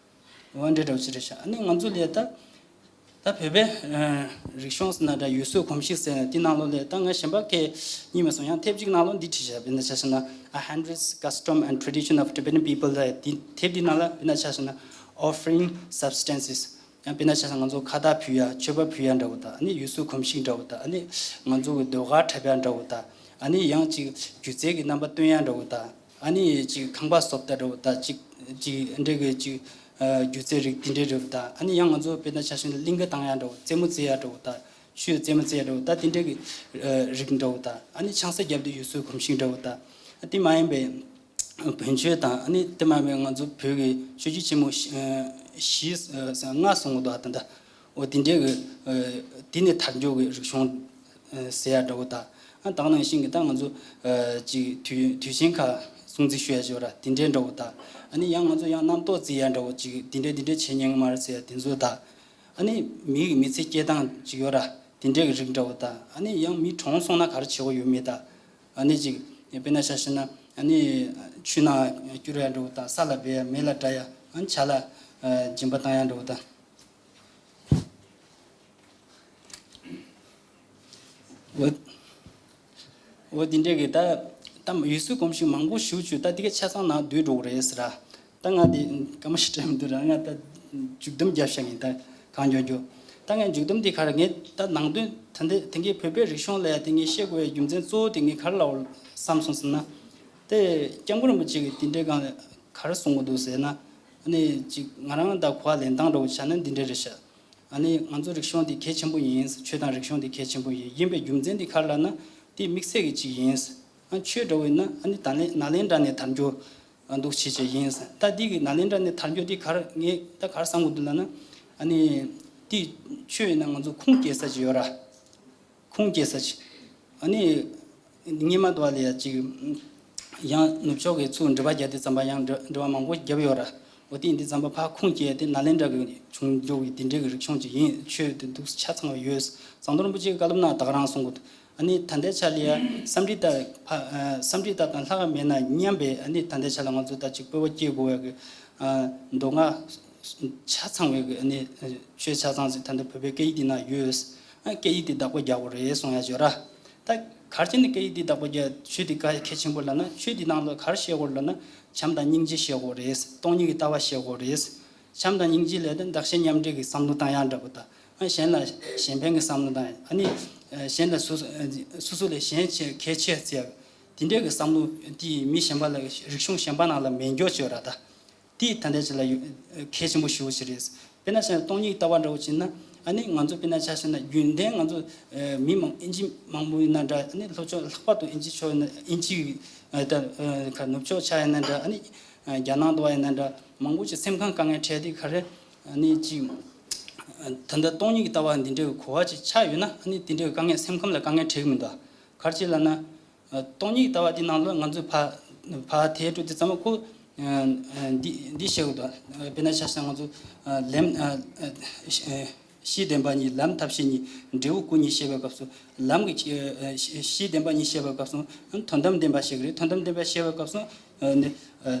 འོ་འདྲ་འདྲ་བོ་ཅིག་རེད་ཤག་ཨ་ནི་ང་ཚོ་ལ་ད་ད་བོད་པའི་ཨ་རིག་གཞུང་ཟེར་ན་འདྲ། ཡུལ་སྲོལ་གོམས་གཤིས་ཟེར་ན་དེ་ནང་ལོགས་ལ་ད་ང་གཞན་པ་གས་རྙེད་མ་སོང་། ཡང་དེབ་ཅིག་ནང་ལོགས་འདི་བྲིས་ཤག་དཔེར་ན་ཆ་བཞག་ན། A Hundred Custom and Tradition of Tibetan People ལབ་དེ་དེབ་འདི་ནང་ལ་དཔེར་ན་ཆ་བཞག་ན་offering substances། ཡང་དཔེར་ན་ཆ་བཞག་ན་ང་ཚོ་ཁ་བཏགས་ཕུལ་ཡ། མཆོད་པ་ཕུལ་ཡ་འདྲ་བོ་དང་། ཨ་ནི་ཡུལ་སྲོལ་གོམས་གཤིས་འདྲ་བོ་དང་། ཨ་ནི་ང་ཚོ་གི་ཟློས་གར་འཁྲབ་ཡ་འདྲ་བོ་དང་། ཨ་ནི་ཡང་ཅིག་སྒྱུ་རྩལ་གྱི་རྣམ་པ་སྟོན་ཡ་འདྲ་བོ་དང་། ཨ་ནི་ཅིག་ཁང་པ་བཟོ་ལྟ་འདྲ་བོ་དང་། ཅིག་ཅིག་འདྲ་གི་ཅིག་ཨ་སྒྱུ་རྩལ་རིགས་དེ་འདྲའི་འདྲ་བོ་དང་། ཨ་ནི་ཡང་ང་ཚོ་དཔེར་ན་ཆ་བཞག་ན་གླིང་ག་བཏང་ཡ་འདྲ་བོ། རྩེད་མོ་རྩེ་ཡ་འདྲ་བོ་དང་། ཆོས་རྩེད་མོ་རྩེ་ཡ་འདྲ་བོ་དང་། དེ་འདྲ་གི་ཨ་རིགས་འདྲ་བོ་དང་། ཨ་ནི་ཆང་ས་བརྒྱབ་དུས་ཡུལ་སྲོལ་གོམས་གཤིས་འདྲ་བོ་དང་། ཨ་དེ་མ་ཡིན་པའི་བོན་ཆོས་དང་། ཨ་ནི་དེ་མ་ཡིན་པའི་ང་ཚོ་བོད་ཀྱི་ཆོས་བརྒྱུད་ཆེན་མོ་བཞི་ཨ་བཞི་ཨ་ལྔ་གསུང་གི་འདུག་ད་ལྟ། འོ་དེ་འདྲའི་གི་ཨ་དེ་ནས་དར་འགྱུར་གྱི་རིག་གཞུང་ཨ་ཟེར་ཡ་འདྲ་བོ་དང་། ཨ་ད་ག་ནང་བཞིན་གྱི་ད་ང་ཚོ་ཨ་ཅིག་དུས་དུས་ཆེན་ཁག་སྲུང་བརྩི་ཞུ་ཡ་ཅིག་ཡོད་ར། དེ་འདྲའི་འདྲ་བོ་དང་། ཨ་ནི་ཡང་ང་ཚོ་ཡང་རྣམ་རྟོག་བརྩི་ཡ་འདྲ་བོ་ཅིག་དེ་འདྲའི་དེ་འདྲའི་བྱེད་ཉན་གི་མ་རེད་ཟེར་ཡ་དེ་ཚོ་དང་། ཨ་ནི་མི་གི་མི་ཚེ་སྐྱེལ་སྟངས་ཅིག་ཡོད་ར། དེ་འདྲའི་གི་རིགས་འདྲ་བོ་དང་། ཨ་ནི་ཡང་མི་གྲོངས་སོང་ན་ག་རེ་བྱེད་དགོས་ཡོད་མེད་དང་། ཨ་ནི་ཅིག་དཔེར་ན་ཆ་བཞག་ན། ཨ་ནི་ཆུ་ནང་སྐྱུར་ཡ་འདྲ་བོ་དང་། ས་ལ་སྦས་ཡ། མེ་ལ་བསྲེག་ཡ། ཨ་ནི་བྱ་ལ་ཨ་སྦྱིན་པ་བཏང་ཡ་འདྲ་བོ་དང་། འོ། འོ་དེ་འདྲའི་གི་ད་ད་ཡུལ་སྲོལ་གོམས་གཤིས་མང་པོ་ཞེ་པོ་ཅིག་ད་དེ་ག་ཆ་ཚང་ནང་བསྡུས་འགྲོ་གི་རེད་ཟེར་ར། ད་ང་དེ་སྐར་མ་ཞིག་སྤྲད་མི་འདུག་ར། ང་ད་མཇུག་བསྡོམས་རྒྱབ་བཞག་ཡིན། ད་གང་མགྱོགས་མགྱོགས། ད་ངས་མཇུག་བསྡོམས་དེ་ག་རེ། ངས་ད་ནང་དོན་ད་འདི་དེ་གའི་བོད་པའི་རིག་གཞུང་ལ་ཡ་དེ་ངས་བཤད་དགོས་ཡ་རྒྱུ་མཚན་གཙོ་བོ་དེ་ངས་ག་རེ་ལབ་དགོས་བསམ་སོང་ཟེར་ན། དེ་སྐྱབས་མགོན་རིན་པོ་ཆེ་གིས་དེ་འདྲའི་སྒང་ལ་ག་རེ་གསུང་གི་འདུག་ཟེར་ན། ཨ་ནི་ཅིག་ང་རང་ད་གོ་བ་ལེན་སྟངས་འདྲ་བོ་བྱས་ན་འདི་འདྲ་རེད་ཤག་ཨ་ནི་ང་ཚོ་རིག་གཞུང་འདི་གལ་ཆེན་པོ་ཡིན། ཆོས་དང་རིག་གཞུང་འདི་གལ་ཆེན་པོ་ཡིན། ཡིན་པའི་རྒྱུ་མཚན་འདི་ག་རེ་ལབ་ན། འདི་དམིགས་བསལ་གྱི་ཅིག་ཡིན། ཨ་ཆོས་འདྲ་བོ་ཡིན་ན་ཨ་ནི་ད་ནཱ་ལེནྡྲ་ནས་དར་འགྱུར་འདུག་བྱེད་ཆེད་ཡིན། ད་འདི་གི་ནཱ་ལེནྡྲ་ནས་དར་འགྱུར་འདི་ག་རེ་ངས་ད་ག་རེ་བསམ་གྱི་འདུག་ལབ་ན། ཨ་ནི་འདི་ཆོས་ཡིན་ན་ང་ཚོ་ཁུངས་སྐྱེལ་ས་ཅིག་ཡོད་ར། ཁུངས་སྐྱེལ་ས་ཅིག་ཨ་ནི་སྔོན་མ་དུ་བ་ལ་ཡ་ཅིག་ཡང་ནུབ་ཕྱོགས་ཀྱི་ཚུར་འགྲེལ་པ་རྒྱག་དུས་ཙམ་པ་ཡང་འགྲེལ་འགྲེལ་པ་མང་པོ་བརྒྱབ་ཡོད་ར། འོ་དེ་ཡིན་དུས་ཙམ་པ་ཕར་ཁུངས་སྐྱེལ་དེ་ནཱ་ལེནྡྲ་གི་བྱུང་རྒྱུ་གི་དེ་འདྲའི་གི་རིག་གཞུང་ཅིག་ཡིན། ཆོས་དེ་འདུག་ཆ་ཚང་བ་ཡོད། ཟམ་གདོང་རིན་པོ་ཆེ་གི་བཀའ་སློབ་ནང་ད་ག་རང་གསུང་གི་འདུག་ཨ་ནི་ད་ལྟའི་ཆ་ལ་ཡ་སཾ་སྐྲྀ་ཏ་ཕ་ཨ་སཾ་སྐྲྀ་ཏ་དང་ལྷག་མེད་ན་མཉམ་པའི། ཨ་ནི་ད་ལྟའི་ཆ་ལ་ང་ཚོ་ད་ཅིག་སྤོབས་པ་སྐྱེ་དགོས་པའི་གི་ཨ་མདོ་སྔགས་ཆ་ཚང་བའི་གི་ཨ་ནི་ཆོས་ཆ་ཚང་ཅིག་ད་ལྟ་བོད་པའི་སྐད་ཡིག་འདི་ན་ཡོད། ཨ་སྐད་ཡིག་འདི་བདག་པོ་རྒྱག་དགོས་རེད་གསུང་ཡ་ཅིག་ཡོད་ར། ད་ག་རེ་བྱས་ནས་སྐད་ཡིག་འདི་བདག་པོ་རྒྱག་ཆོས་འདི་ག་གལ་ཆེན་པོ་ལབ་ན། ཆོས་འདི་ནང་ལ་ག་རེ་བཤད་དགོས་ལབ་ན། བྱམས་དང་སྙིང་རྗེ་བཤད་དགོས་རེད། སྟོང་ཉིད་ཀྱི་ལྟ་བ་བཤད་དགོས་རེད། བྱམས་དང་སྙིང་རྗེ་ལབ་དུས་བདག་གཞན་མཉམ་འབྲེལ་གྱི་བསམ་བློ་བཏང་ཡ་འདྲ་པོ་དང་། ཨ་གཞན་ལ་གཞན་ཕན་གྱི་བསམ་བློ་དང་། ཨ་ནི་གཞན་ལ་སོ་སོ་སོ་ལས་གཞན་ཆེ་གལ་ཆེ་ཟེར་ཡ་དེ་འདྲའི་གི་བསམ་བློ་དེ་མི་གཞན་པ་ལ་རིག་གཞུང་གཞན་པ་ནང་ལ་མེད་འགྱོ་ཅིག་ཡོད་ར། ད་དེ་ད་ལྟའི་ཆ་ལ་ཡོད་གལ་ཆེན་པོ་ཞེ་པོ་ཅིག་རེད། དཔེར་ན་ཆ་བཞག་ན་སྟོང་ཉིད་ལྟ་བ་འདྲ་བོ་བྱས་ན། ཨ་ནི་ང་ཚོ་དཔེར་ན་ཆ་བཞག་ན་རྒྱུན་ལྡན་ང་ཚོ་ཨ་མི་མང་ཨིན་ཇི་མང་པོ་ཡིན་ན་འདྲ། ཨ་ནི་ལྷོ་ཕྱོགས་ལྷག་པར་དུ་ཨིན་ཇི་ཕྱོགས་ཡིན་ན། ཨིན་ཇི་ཨ་ད་ཨ་ག་ནུབ་ཕྱོགས་ཆ་ཡིན་ན་འདྲ། ཨ་ནི་ཨ་རྒྱ་ནག་ལྟ་བ་ཡིན་ན་འདྲ། མང་པོ་ཅིག་སེམས་ཁམས་དཀའ་ངལ་འཕྲད་དེ་ག་རེ། ཨ་ནི་ཅིག་ཨ་ད་ལྟ་སྟོང་ཉིད་ཀྱི་ལྟ་བ་འདི་འདྲའི་གོ་བ་ཅིག་ཆགས་ཡོད་ན། ཨ་ནི་དེ་འདྲའི་དཀའ་ངལ་སེམས་ཁམས་ལ་དཀའ་ངལ་འཕྲད་ཀྱི་མི་འདུག་ག་རེ་བྱས་ལབ་ན། ཨ་སྟོང་ཉིད་ལྟ་བ་འདི་ནང་ལ་ང་ཚོས་ཕ་ཕ་དེ་འགྲོ་དུས་ཙམ་པ་ཁོ་ཨ་ཨ་འདི་འདི་བཤད་གི་འདུག་ཨ་དཔེར་ན་ཆ་བཞག་ན་ང་ཚོ་ཨ་ལམ་ཨ་ཨ་ཨ་གཞི་བདེན་པ་གཉིས། ལམ་ཐབས་ཤེས་གཉིས། འབྲས་བུ་སྐུ་གཉིས་བཤད་པའི་སྐབས་སུ། ལམ་གྱི་ཨ་ཨ་གཞི་བདེན་པ་གཉིས་བཤད་པའི་སྐབས་སུ་ཨ་དོན་དམ་བདེན་པ་བཤད་གི་རེད། དོན་དམ་བདེན་པ་བཤད་པའི་སྐབས་སུ་ཨ་ནི་ཨ་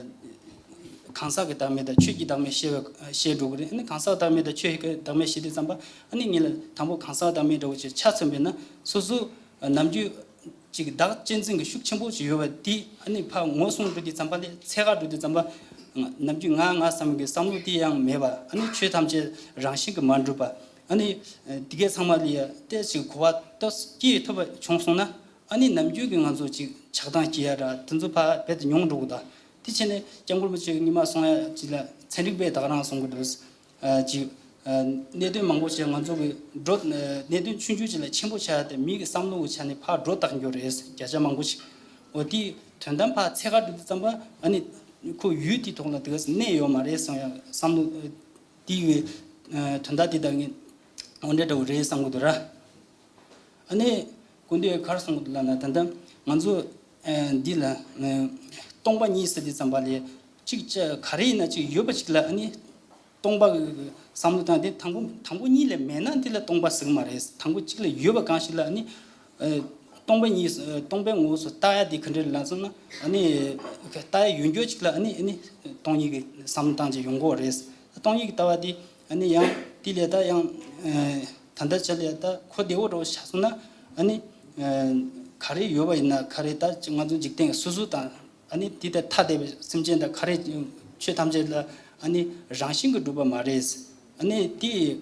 གང་ཟག་གི་བདག་མེད་དང་ཆོས་ཀྱི་བདག་མེད་བཤད་པའི་བཤད་འགྲོ་གི་རེད། ཨ་ནི་གང་ཟག་བདག་མེད་དང་ཆོས་ཀྱི་བདག་མེད་བཤད་དུས་ཙམ་པ། ཨ་ནི་ངེད་ལ་དང་པོ་གང་ཟག་བདག་མེད་འདྲ་བོ་ཅིག་ཆ་མཚོན་པས་ན། སོ་སོ་ནམ་རྒྱུན་ཅིག་བདག་གཅེས་འཛིན་གྱི་ཤུགས་ཆེན་པོ་ཅིག་ཡོད་པ་དེ། ཨ་ནི་ཕར་ངོ་སྲུང་འགྲོ་དུས་ཙམ་པ་ལས་འཚོལ་ག་འགྲོ་དུས་ཙམ་པ། ནམ་རྒྱུན་ང་ང་བསམ་གྱི་བསམ་བློ་དེ་ཡང་མེད་པ། ཨ་ནི་ཆོས་ཐམས་ཅད་རང་བཞིན་གྱིས་མ་གྲུབ་པ། ཨ་ནི་དེ་གའི་ཚང་མ་ལ་ཡ་ཏོག་ཙམ་གོ་བ་ཏོག་ཙམ་སྐྱེ་ཐུབ་པ་བྱུང་སོང་ན། ཨ་ནི་ནམ་རྒྱུན་གྱི་ང་ཚོ་ཅིག་ཆགས་སྡང་སྐྱེ་ཡ་ར་དེ་ཚོ་ཕར་རྦད་དེ་ཉུང་འགྲོ་གི་འདུག། དེ་བྱས་ནས་སྐྱབས་མགོན་རིན་པོ་ཆེ་གིས་སྔོན་མ་གསུང་ཡ་ཅིག་ལ་ཚན་རིག་པས་ད་ག་རང་གསུང་གི་འདུག། ཨ་ཅིག་ཨ་གནད་དོན་མང་པོ་ཞིག་ང་ཚོ་གི་འགྲོ། གནད་དོན་ཆུང་ཆུང་ཅིག་ལ་ཆེན་པོ་ཆགས་ཏེ་མི་གི་བསམ་བློ་གི་ཆ་ནས་ཕར་འགྲོ་བཏང་རྒྱུ་རེད། བརྒྱ་ཆ་མང་པོ་ཞིག། འོ་དེའི་དོན་དམ་ཕར་ཚད་བཀག་འགྲོ་དུས་ཙམ་པ་ཨ་ནི་ཁོ་ཡུལ་དེའི་ཐོག་ལ་དེ་ག་གནས་ཡོད་མ་རེད་བསམ་ཡ་བསམ་བློ་དེའི་དོན་དག་དེ་ད་ངས་འོ་འདྲ་འདྲ་བོ་རེད་བསམ་གི་འདུག་ར། ཨ་ནི་སྐུ་མདུན་ག་རེ་གསུང་གི་འདུག་ལབ་ན། ད་ལྟ་ང་ཚོ་ཨ་འདི་ལ་ཨ་སྟོང་པ་ཉིད་ཟེར་དུས་ཙམ་པ་ལ་གཅིག་ཅི་ག་རེ་ཡིན་ན་གཅིག་ཡོད་པ་ཅིག་ལ་ཨ་ནི་སྟོང་པ་གི་བསམ་བློ་བཏང་སྟེ་དང་པོ་དང་པོ་གཉིས་ལས་མེད་ན་འདི་ལ་སྟོང་པ་ཟེར་གི་མ་རེད། དང་པོ་གཅིག་ལ་ཡོད་པ་གང་ཞིག་ལ་ཨ་ནི་ཨ་སྟོང་པ་ཉིད་སྟོང་པའི་ངོ་བོ་སུ་ལྟ་ཡ་དེ་ག་འདྲ་ལབ་སོང་ན། ཨ་ནི་ལྟ་ཡ་ཡོད་རྒྱུ་ཅིག་ལ་ཨ་ནི་ཨ་ནི་སྟོང་ཉིད་ཀྱི་བསམ་བློ་བཏང་བྱས་ཡོང་གི་རེད། སྟོང་ཉིད་ཀྱི་ལྟ་བ་དེ་ཨ་ནི་ཡང་དེ་ལས་ད་ཡང་ཨ་ད་ལྟ་ཆ་ལས་ད་གོ་བདེ་བོ་འདྲ་བོ་ཆགས་སོང་ན། ཨ་ནི་ཨ་ག་རེ་ཡོད་པ་ཡིན་ན། ག་རེ་ད་ང་ཚོ་འཇིག་རྟེན་སོ་སོ་དང་ཨ་ནི་དེ་ལྟར་ཐ་དད་པའི་སེམས་ཅན་དང་ག་རེ་ཆོས་ཐམས་ཅད་ལ་ཨ་ནི་རང་བཞིན་གྱིས་གྲུབ་པ་མ་རེད། ཨ་ནི་དེ་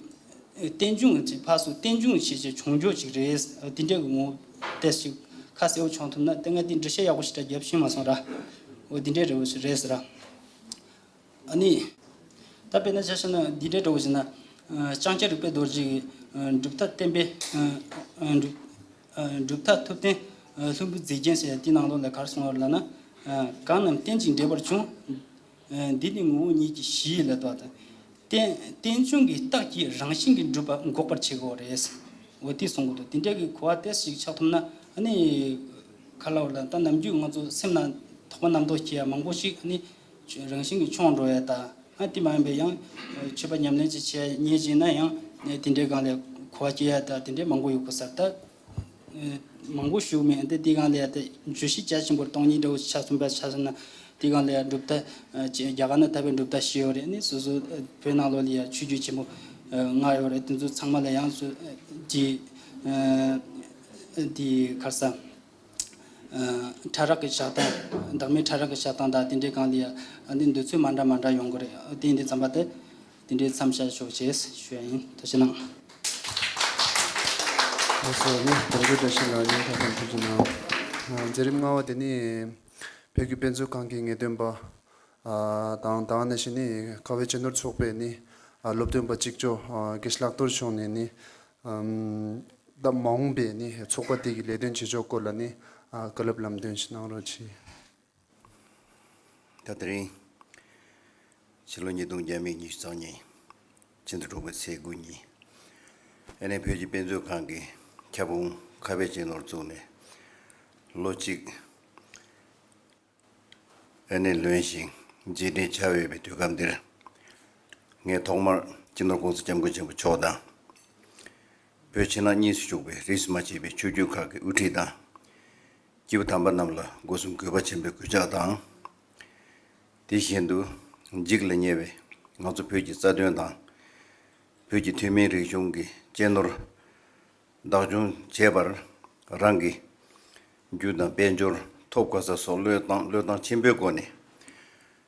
རྟེན་འབྱུང་ཅིག་ཕར་ཚུར་རྟེན་འབྱུང་བྱས་བྱས་བྱུང་རྒྱུ་ཅིག་རེད། དེ་འདྲའི་ངོ་བོ་ཏོག་ཙམ་ཁ་གསལ་བོ་བྱུང་ཐུབ་ན། དེ་སྔ་དེ་འགྲེལ་བཤད་ཡག་པོ་ཞིག་འདྲ་རྒྱབ་ཤེས་མ་སོང་ར། འོ་དེ་འདྲའི་རེད་བ་རེད་ཟེར་ར། ཨ་ནི་ད་དཔེར་ན་ཆ་བཞག་ན་འདི་འདྲའི་འདྲ་བོ་ཞིག་ན། ཨ་ལྕང་སྐྱ་རིག་པའི་རྡོ་རྗེ་གིས་ཨ་གྲུབ་མཐའ་བསྟན་པའི་ཨ་ཨ་གྲུབ་ཨ་གྲུབ་མཐའ་ཐུབ་བསྟན་ཨ་ལྷུན་པོའི་མཛེས་རྒྱན་ཟེར་ཡ་དེའི་ནང་ལོགས་ལ་ག་རེ་གསུངས་པ་རེད་ལབ་ན། ཨ་གང་རྣམས་རྟེན་ཅིང་འབྲེལ་པར་བྱུང་། ཨ་འདི་ནི་ངོ་བོ་ཉིད་ཀྱིས་ཞི་ཡི་ལ་དོ་དང་། རྟེན་རྟེན་འབྱུང་གི་རྟགས་ཀྱིས་རང་བཞིན་གྱིས་གྲུབ་པ་འགོག་པར་བྱེད་དགོས་རེད། འོ་དེ་གསུང་གི་འདུག། དེ་འདྲ་གི་གོ་བ་ཏོག་ཙམ་ཞིག་ཆགས་ཐུབ་ན། ཨ་ནི་ག་རེ་ལབ་དགོས་རེད་ལབ་ན། ད་ནམ་རྒྱུན་ང་ཚོ་སེམས་ནང་དོགས་པ་རྣམ་རྟོག་སྐྱེ་ཡ་མང་པོ་ཞིག་ཨ་ནི་རང་བཞིན་གྱིས་འཁྱོངས་འགྲོ་ཡ་དང་། ཨ་དེ་མ་ཡིན་པའི་ཡང་ཆོས་པ་ཉམས་ལེན་ཅིག་བྱས་ཉེས་ཅིག་ན་ཡང་དེ་འདྲའི་སྒང་ལ་གོ་བ་སྐྱེ་ཡ་དང་དེ་འདྲའི་མང་པོ་ཡོད་གི་ཟེར། ད་མང་པོ་ཞུ་མེད། འདི་དེའི་སྒང་ལ་ཡ་ད་བརྗོད་གཞི་རྒྱ་ཆེན་པོར་སྟོང་ཉིད་འདྲ་བོ་ཆགས་སོང་པ་ཆགས་སོང་ན། དེའི་སྒང་ལ་ཡ་གྲུབ་མཐའ་ཨ་ཅེ་རྒྱ་གར་ན་ཐར་པའི་གྲུབ་མཐའ་བཞི་ཡོད་རེད། ཨ་ནི་སོ་སོ་ཨ་བོད་ནང་ལོགས་ལ་ཡ་ཆོས་བརྒྱུད་ཆེན་པོ་ཨ་ལྔ་ཡོད་རེད། དེ་ཚོ་ཚང་མ་ལ་ཡང་སོ་ཨ་ཅེ་ཨ་དེ་ག་རེ་ཟ། ཨ་ཕྲ་རགས་ཀྱི་བཞག་སྟངས། བདག་མེད་ཕྲ་རགས་ཀྱི་བཞག་སྟངས་དང་དེ་འདྲའི་སྒང་ལ་ཡ་ཨ་ནི་འདོད་ཚུལ་མ་འདྲ་མ་འདྲ་ཡོང་གི་རེད། དེ་ཡིན་དུས་ཙམ་པ་དེ་དེ་འདྲའི་མཚམས་བཞག་ཆོག་ཅེས་ཞུ་ཡ་ཡིན། ཐུགས་རྗེ་གནང་། ལགས་སོ། ཨ་ནི་དོན་གྲུབ་བཀྲ་ཤིས་ལགས་སྙིང་ཐག་པ་ནས་ཐུགས་རྗེ་གནང་། ཨ་མཛད་རིམ་ལྔ་པ་དེ་ནི་བོད་ཀྱི་དཔེ་མཛོད་ཁང་གི་ངེས་སྟོན་པ་ཨ་དང་། ད་ག་ནང་བཞིན་ནི་ཁ་བའི་སྤྱི་ནོར་ཚོགས་པའི་ནི་ཨ་སློབ་སྟོན་པ་གཅིག་ལྕོགས་ཨ་དགེ་བཤེས་ལྷག་རྡོར་མཆོག་ནས་ནི་ཨམ་ད་མ་འོངས་པའི་ནི་ཚོགས་པ་དེ་གི་ལས་དོན་བྱེད་ཕྱོགས་སྐོར་ལ་ནི་ཨ་བཀའ་སློབ་ལམ་སྟོན་ཞིག་གནང་རོགས་གྱིས། ད་དེ་རིང་ཕྱི་ལོ་ཉིས་སྟོང་བརྒྱ་མེད་ཉི་ཤུ་རྩ་གཉིས་ཕྱི་ཟླ་དྲུག་པའི་ཚེས་དགུ་ཉིན། ཨ་ནི་བོད་ཀྱི་དཔེ་མཛོད་ཁང་གི་ཁྱབ་ཁོངས་ཁ་བའི་སྤྱི་ནོར་བཙུགས་ནས་ལོ་གཅིག་ཨ་ནི་ལོན་ཞིང་རྗེས་དྲན་བྱ་འོས་པའི་དུས་སྐབས་འདིར། ངས་ཐོག་མར་སྤྱི་ནོར་༸གོང་ས་༸སྐྱབས་མགོན་ཆེན་པོ་མཆོག་དང་། བོད་ཕྱི་ནང་གཉིས་སུ་བཞུགས་པའི་རིས་སུ་མ་ཆད་པའི་ཆོས་བརྒྱུད་ཁག་གི་དབུ་ཁྲིད་དང་། སྐྱེས་བུ་དམ་པ་རྣམས་ལ་སྒོ་གསུམ་གུས་པ་ཆེན་པོས་གུས་ཕྱག་དང་། དེ་བཞིན་དུ་འཇིགས་ལ་ཉེ་བའི་ང་ཚོ་བོད་ཀྱི་རྩ་དོན་དང་། བོད་ཀྱི་ཐུན་མིན་རིག་གཞུང་གི་གཅེས་ནོར་བདག་སྐྱོང་བྱེད་པར་རང་གི་རྒྱུ་དང་དཔལ་འབྱོར་ཐོབ་དགོས་ས་སོགས་བློས་བཏང་བློས་བཏང་ཆེན་པོའི་སྒོ་ནས།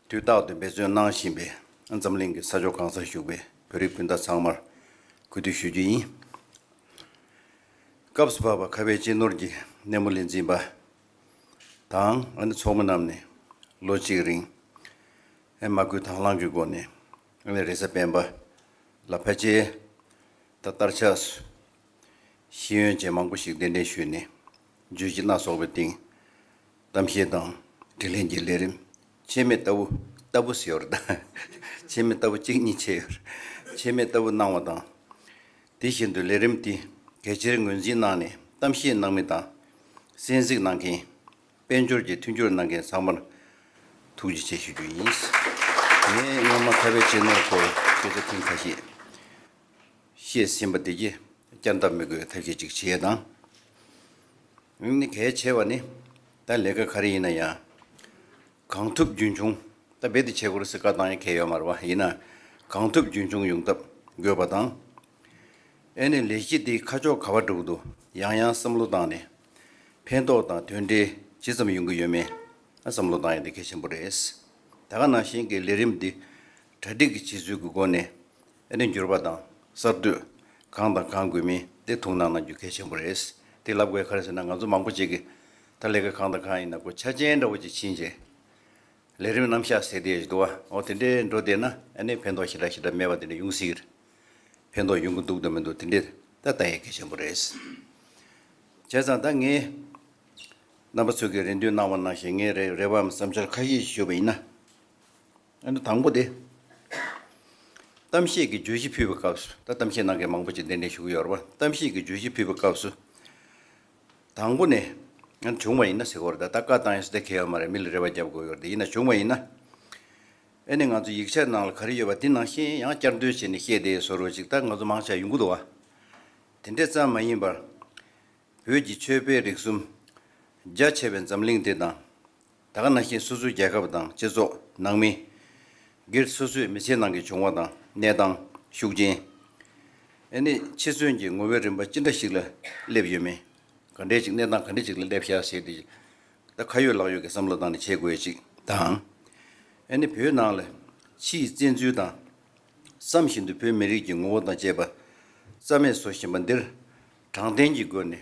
དུས་རྟག་ཏུ་འབད་བརྩོན་གནང་བཞིན་པའི་འཛམ་གླིང་གི་ས་ཕྱོགས་གང་སར་བཞུགས་པའི་བོད་རིགས་སྤུན་ཟླ་ཚང་མར་གུས་འདུད་ཞུ་རྒྱུ་ཡིན། སྐབས་སུ་བབས་པ་ཁ་བའི་སྤྱི་ནོར་གྱི་སྣེ་མོ་ལས་འཛིན་པ་དང་། ཨ་ནི་ཚོགས་མི་རྣམས་ནས་ལོ་གཅིག་རིང་ཨེ་མ་བསྐུལ་དང་བླངས་ཀྱི་སྒོ་ནས། ཨ་ནི་རེས་གཟའ་སྤེན་པ་ལ་ཕལ་ཆེར་ད་སྟར་ཆགས་སུ་ཤེས་ཡོན་ཅན་མང་པོ་ཞིག་གདན་འདྲེན་ཞུས་ནས་བརྗོད་གཞི་སྣ་ཚོགས་པའི་སྟེང་གཏམ་བཤད་དང་དྲི་ལན་གྱི་ལས་རིམ་ཆད་མེད་ལྟ་བུ་ལྟ་བུ་ཟེར་བ་རེད་ད། ཆད་མེད་ལྟ་བུ་གཅིག་གཉིས་བྱས་ཡོད་རེད། ཆད་མེད་ལྟ་བུ་གནང་བ་དང་། དེ་བཞིན་དུ་ལས་རིམ་དེ་གལ་ཆེར་ངོས་འཛིན་གནང་ནས་གཏམ་བཤད་གནང་མི་དང་། གསན་གཟིགས་གནང་མཁན། དཔལ་འབྱོར་གྱི་མཐུན་འགྱུར་གནང་མཁན་ཚང་མར་ཐུགས་རྗེ་ཆེ་ཞུ་རྒྱུ་ཡིན། ངས་སྔོན་མ་ཁ་བའི་སྤྱི་ནོར་སྐོར་སྐད་ཆ་ཐེངས་ཁ་ཤས་བཤད་ཟིན་པ་དེ་གྱིས་བསྐྱར་ལྡབ་མི་དགོས་ཐབས་ཤེས་ཅིག་བྱེད་དང་། ཨ་ནི་གལ་ཆེ་བ་ནི། ད་ལས་ཀ་ག་རེ་ཡིན་ན་ཡང་། གང་ཐུབ་རྒྱུན་འཁྱོངས། ད་རྦད་དེ་བྱེད་དགོས་རེད་ཟེར་བཀའ་བཏང་ཡ་གང་ཡོད་མ་རེད་པ། ཡིན་ན་གང་ཐུབ་རྒྱུན་འཁྱོངས་ཡོང་ཐབས་དགོས་པ་དང་། ཨ་ནི་ལས་གཞི་འདི་ཁ་ཕྱོགས་ག་པར་འགྲོ་གི་འདུག། ཡང་ཡང་བསམ་བློ་བཏང་ནས་ཕན་ཐོགས་དང་དོན་འབྲས་ཇི་ཙམ་ཡོང་གི་ཡོད་མེད་བསམ་བློ་བཏང་ཡ་དེ་གལ་ཆེན་པོ་རེད། ད་ག་ནང་བཞིན་གྱི་ལས་རིམ་འདི་གྲ་སྒྲིག་གི་བྱེད་ཚུལ་གྱི་སྒོ་ནས་ཨ་ནི་འགྱུར་བ་དང་གསར་གཏོད་གང་དང་གང་དགོས་མིན་དེ་ཐུགས་སྣང་གནང་རྒྱུ་གལ་ཆེན་པོ་རེད། དེ་ལབ་དགོས་ག་རེ་ཟེར་ན། ང་ཚོ་མང་པོ་ཅིག་གིས་ད་ལས་ཀ་གང་དང་གང་ཡིན་ན་ཁོ་ཆ་རྐྱེན་འདྲ་བོ་ཅིག་ཕྱིན་རྗེས་ལས་རིམ་རྣམ་གཞག་ཟེར་དེ་ཞིག་འདུག་བ། འོ་དེ་འདྲའི་འགྲོ་བསྡད་ན་ཨ་ནི་ཕན་ཐོགས་ཞེ་དྲག་ཞེ་དྲག་མེད་པ་དེ་འདྲ་ཡོང་སྲིད་ཀྱི་རེད། ཕན་ཐོགས་ཡོང་གི་འདུག་དང་མི་འདུག་དེ་འདྲས་ད་ལྟ་ཡང་གལ་ཆེན་པོ་རེད། བྱས་ཙང་ད་ངས་རྣམ་པ་ཚོ་གིས་རེ་འདུན་གནང་བ་ནང་བཞིན་ངའི་རེ་རེ་བའམ་བསམ་འཆར་ཁ་ཤས་ཤིག་ཞུས་པ་ཡིན་ན། ཨ་ནི་དང་པོ་དེ། གཏམ་བཤད་ཀྱི་བརྗོད་གཞི་ཕུལ་བའི་སྐབས་སུ། ད་གཏམ་བཤད་གནང་མཁན་མང་པོ་ཅིག་གདན་འདྲེན་ཞུ་གི་ཡོད་རེད་པ། གཏམ་བཤད་ཀྱི་བརྗོད་གཞི་ཕུལ་བའི་སྐབས་སུ། དང་པོ་ནས་ང་བྱུང་བ་ཡིན་ན་ཟེར་གོ་རེད། ད་ད་བཀའ་བཏང་ཡོད་ཟེར་ཏེ་ཁེལ་ཡོད་མ་རེད། མི་ལ་རེ་བ་རྒྱབ་དགོས་ཡོད་རེད། ཡིན་ན་བྱུང་བ་ཡིན་ན། ཨེ་ནི་ང་ཚོ་ཡིག་ཆ་ནང་ལ་ག་རེ་ཡོད་པ་དེ་ནང་བཞིན་ཡང་བསྐྱར་ཟློས་བྱས་ནས་བཤད་བསྡད་བཟོ་འདྲ་ཅིག་ད་ང་ཚོ་མང་ཆེ་ཡོང་གི་འདུག་བ། དེ་འདྲ་ཙམ་མ་ཡིན་པར། བོད་ཀྱི་ཆོས་དཔལ་རིག་གསུམ་རྒྱ་ཆེ་བའི་འཛམ་གླིང་འདི་དང་། ད་ག་ནང་བཞིན་སོ་སོའི་རྒྱལ་ཁབ་དང་སྤྱི་ཚོགས་ནང་མི། སྒེར་སོ་སོའི་མི་ཚེ་ནང་གི་བྱུང་བ་དང་གནས་སྟངས་ཤུགས་རྐྱེན། ཨེ་ནི་འཆི་གསོན་གྱི་ངོ་བོའི་རིམ་པ་ཅི་འདྲ་ཞིག་ལ་སླེབས་ཡོད་མེད། ག་འདྲས་ཅིག་གནས་སྟངས་ག་འདྲས་ཅིག་ལ་སླེབས་ཤག་ཟེར་ཏེ། ད་ཁ་ཡོད་ལག་ཡོད་ཀྱི་བསམ་བློ་བཏང་ནས་བྱེད་དགོས་ཅིག་དང་། ཨེ་ནི་བོད་ནང་ལ་ཕྱིའི་བཙན་འཛུལ་དང་། བསམ་བཞིན་དུ་བོད་མི་རིགས་ཀྱི་ངོ་བོ་དང་བཅས་པ་རྩ་མེད་བཟོ་བཞིན་པ་འདིར། དྲང་བདེན་གྱི་སྒོ་ནས་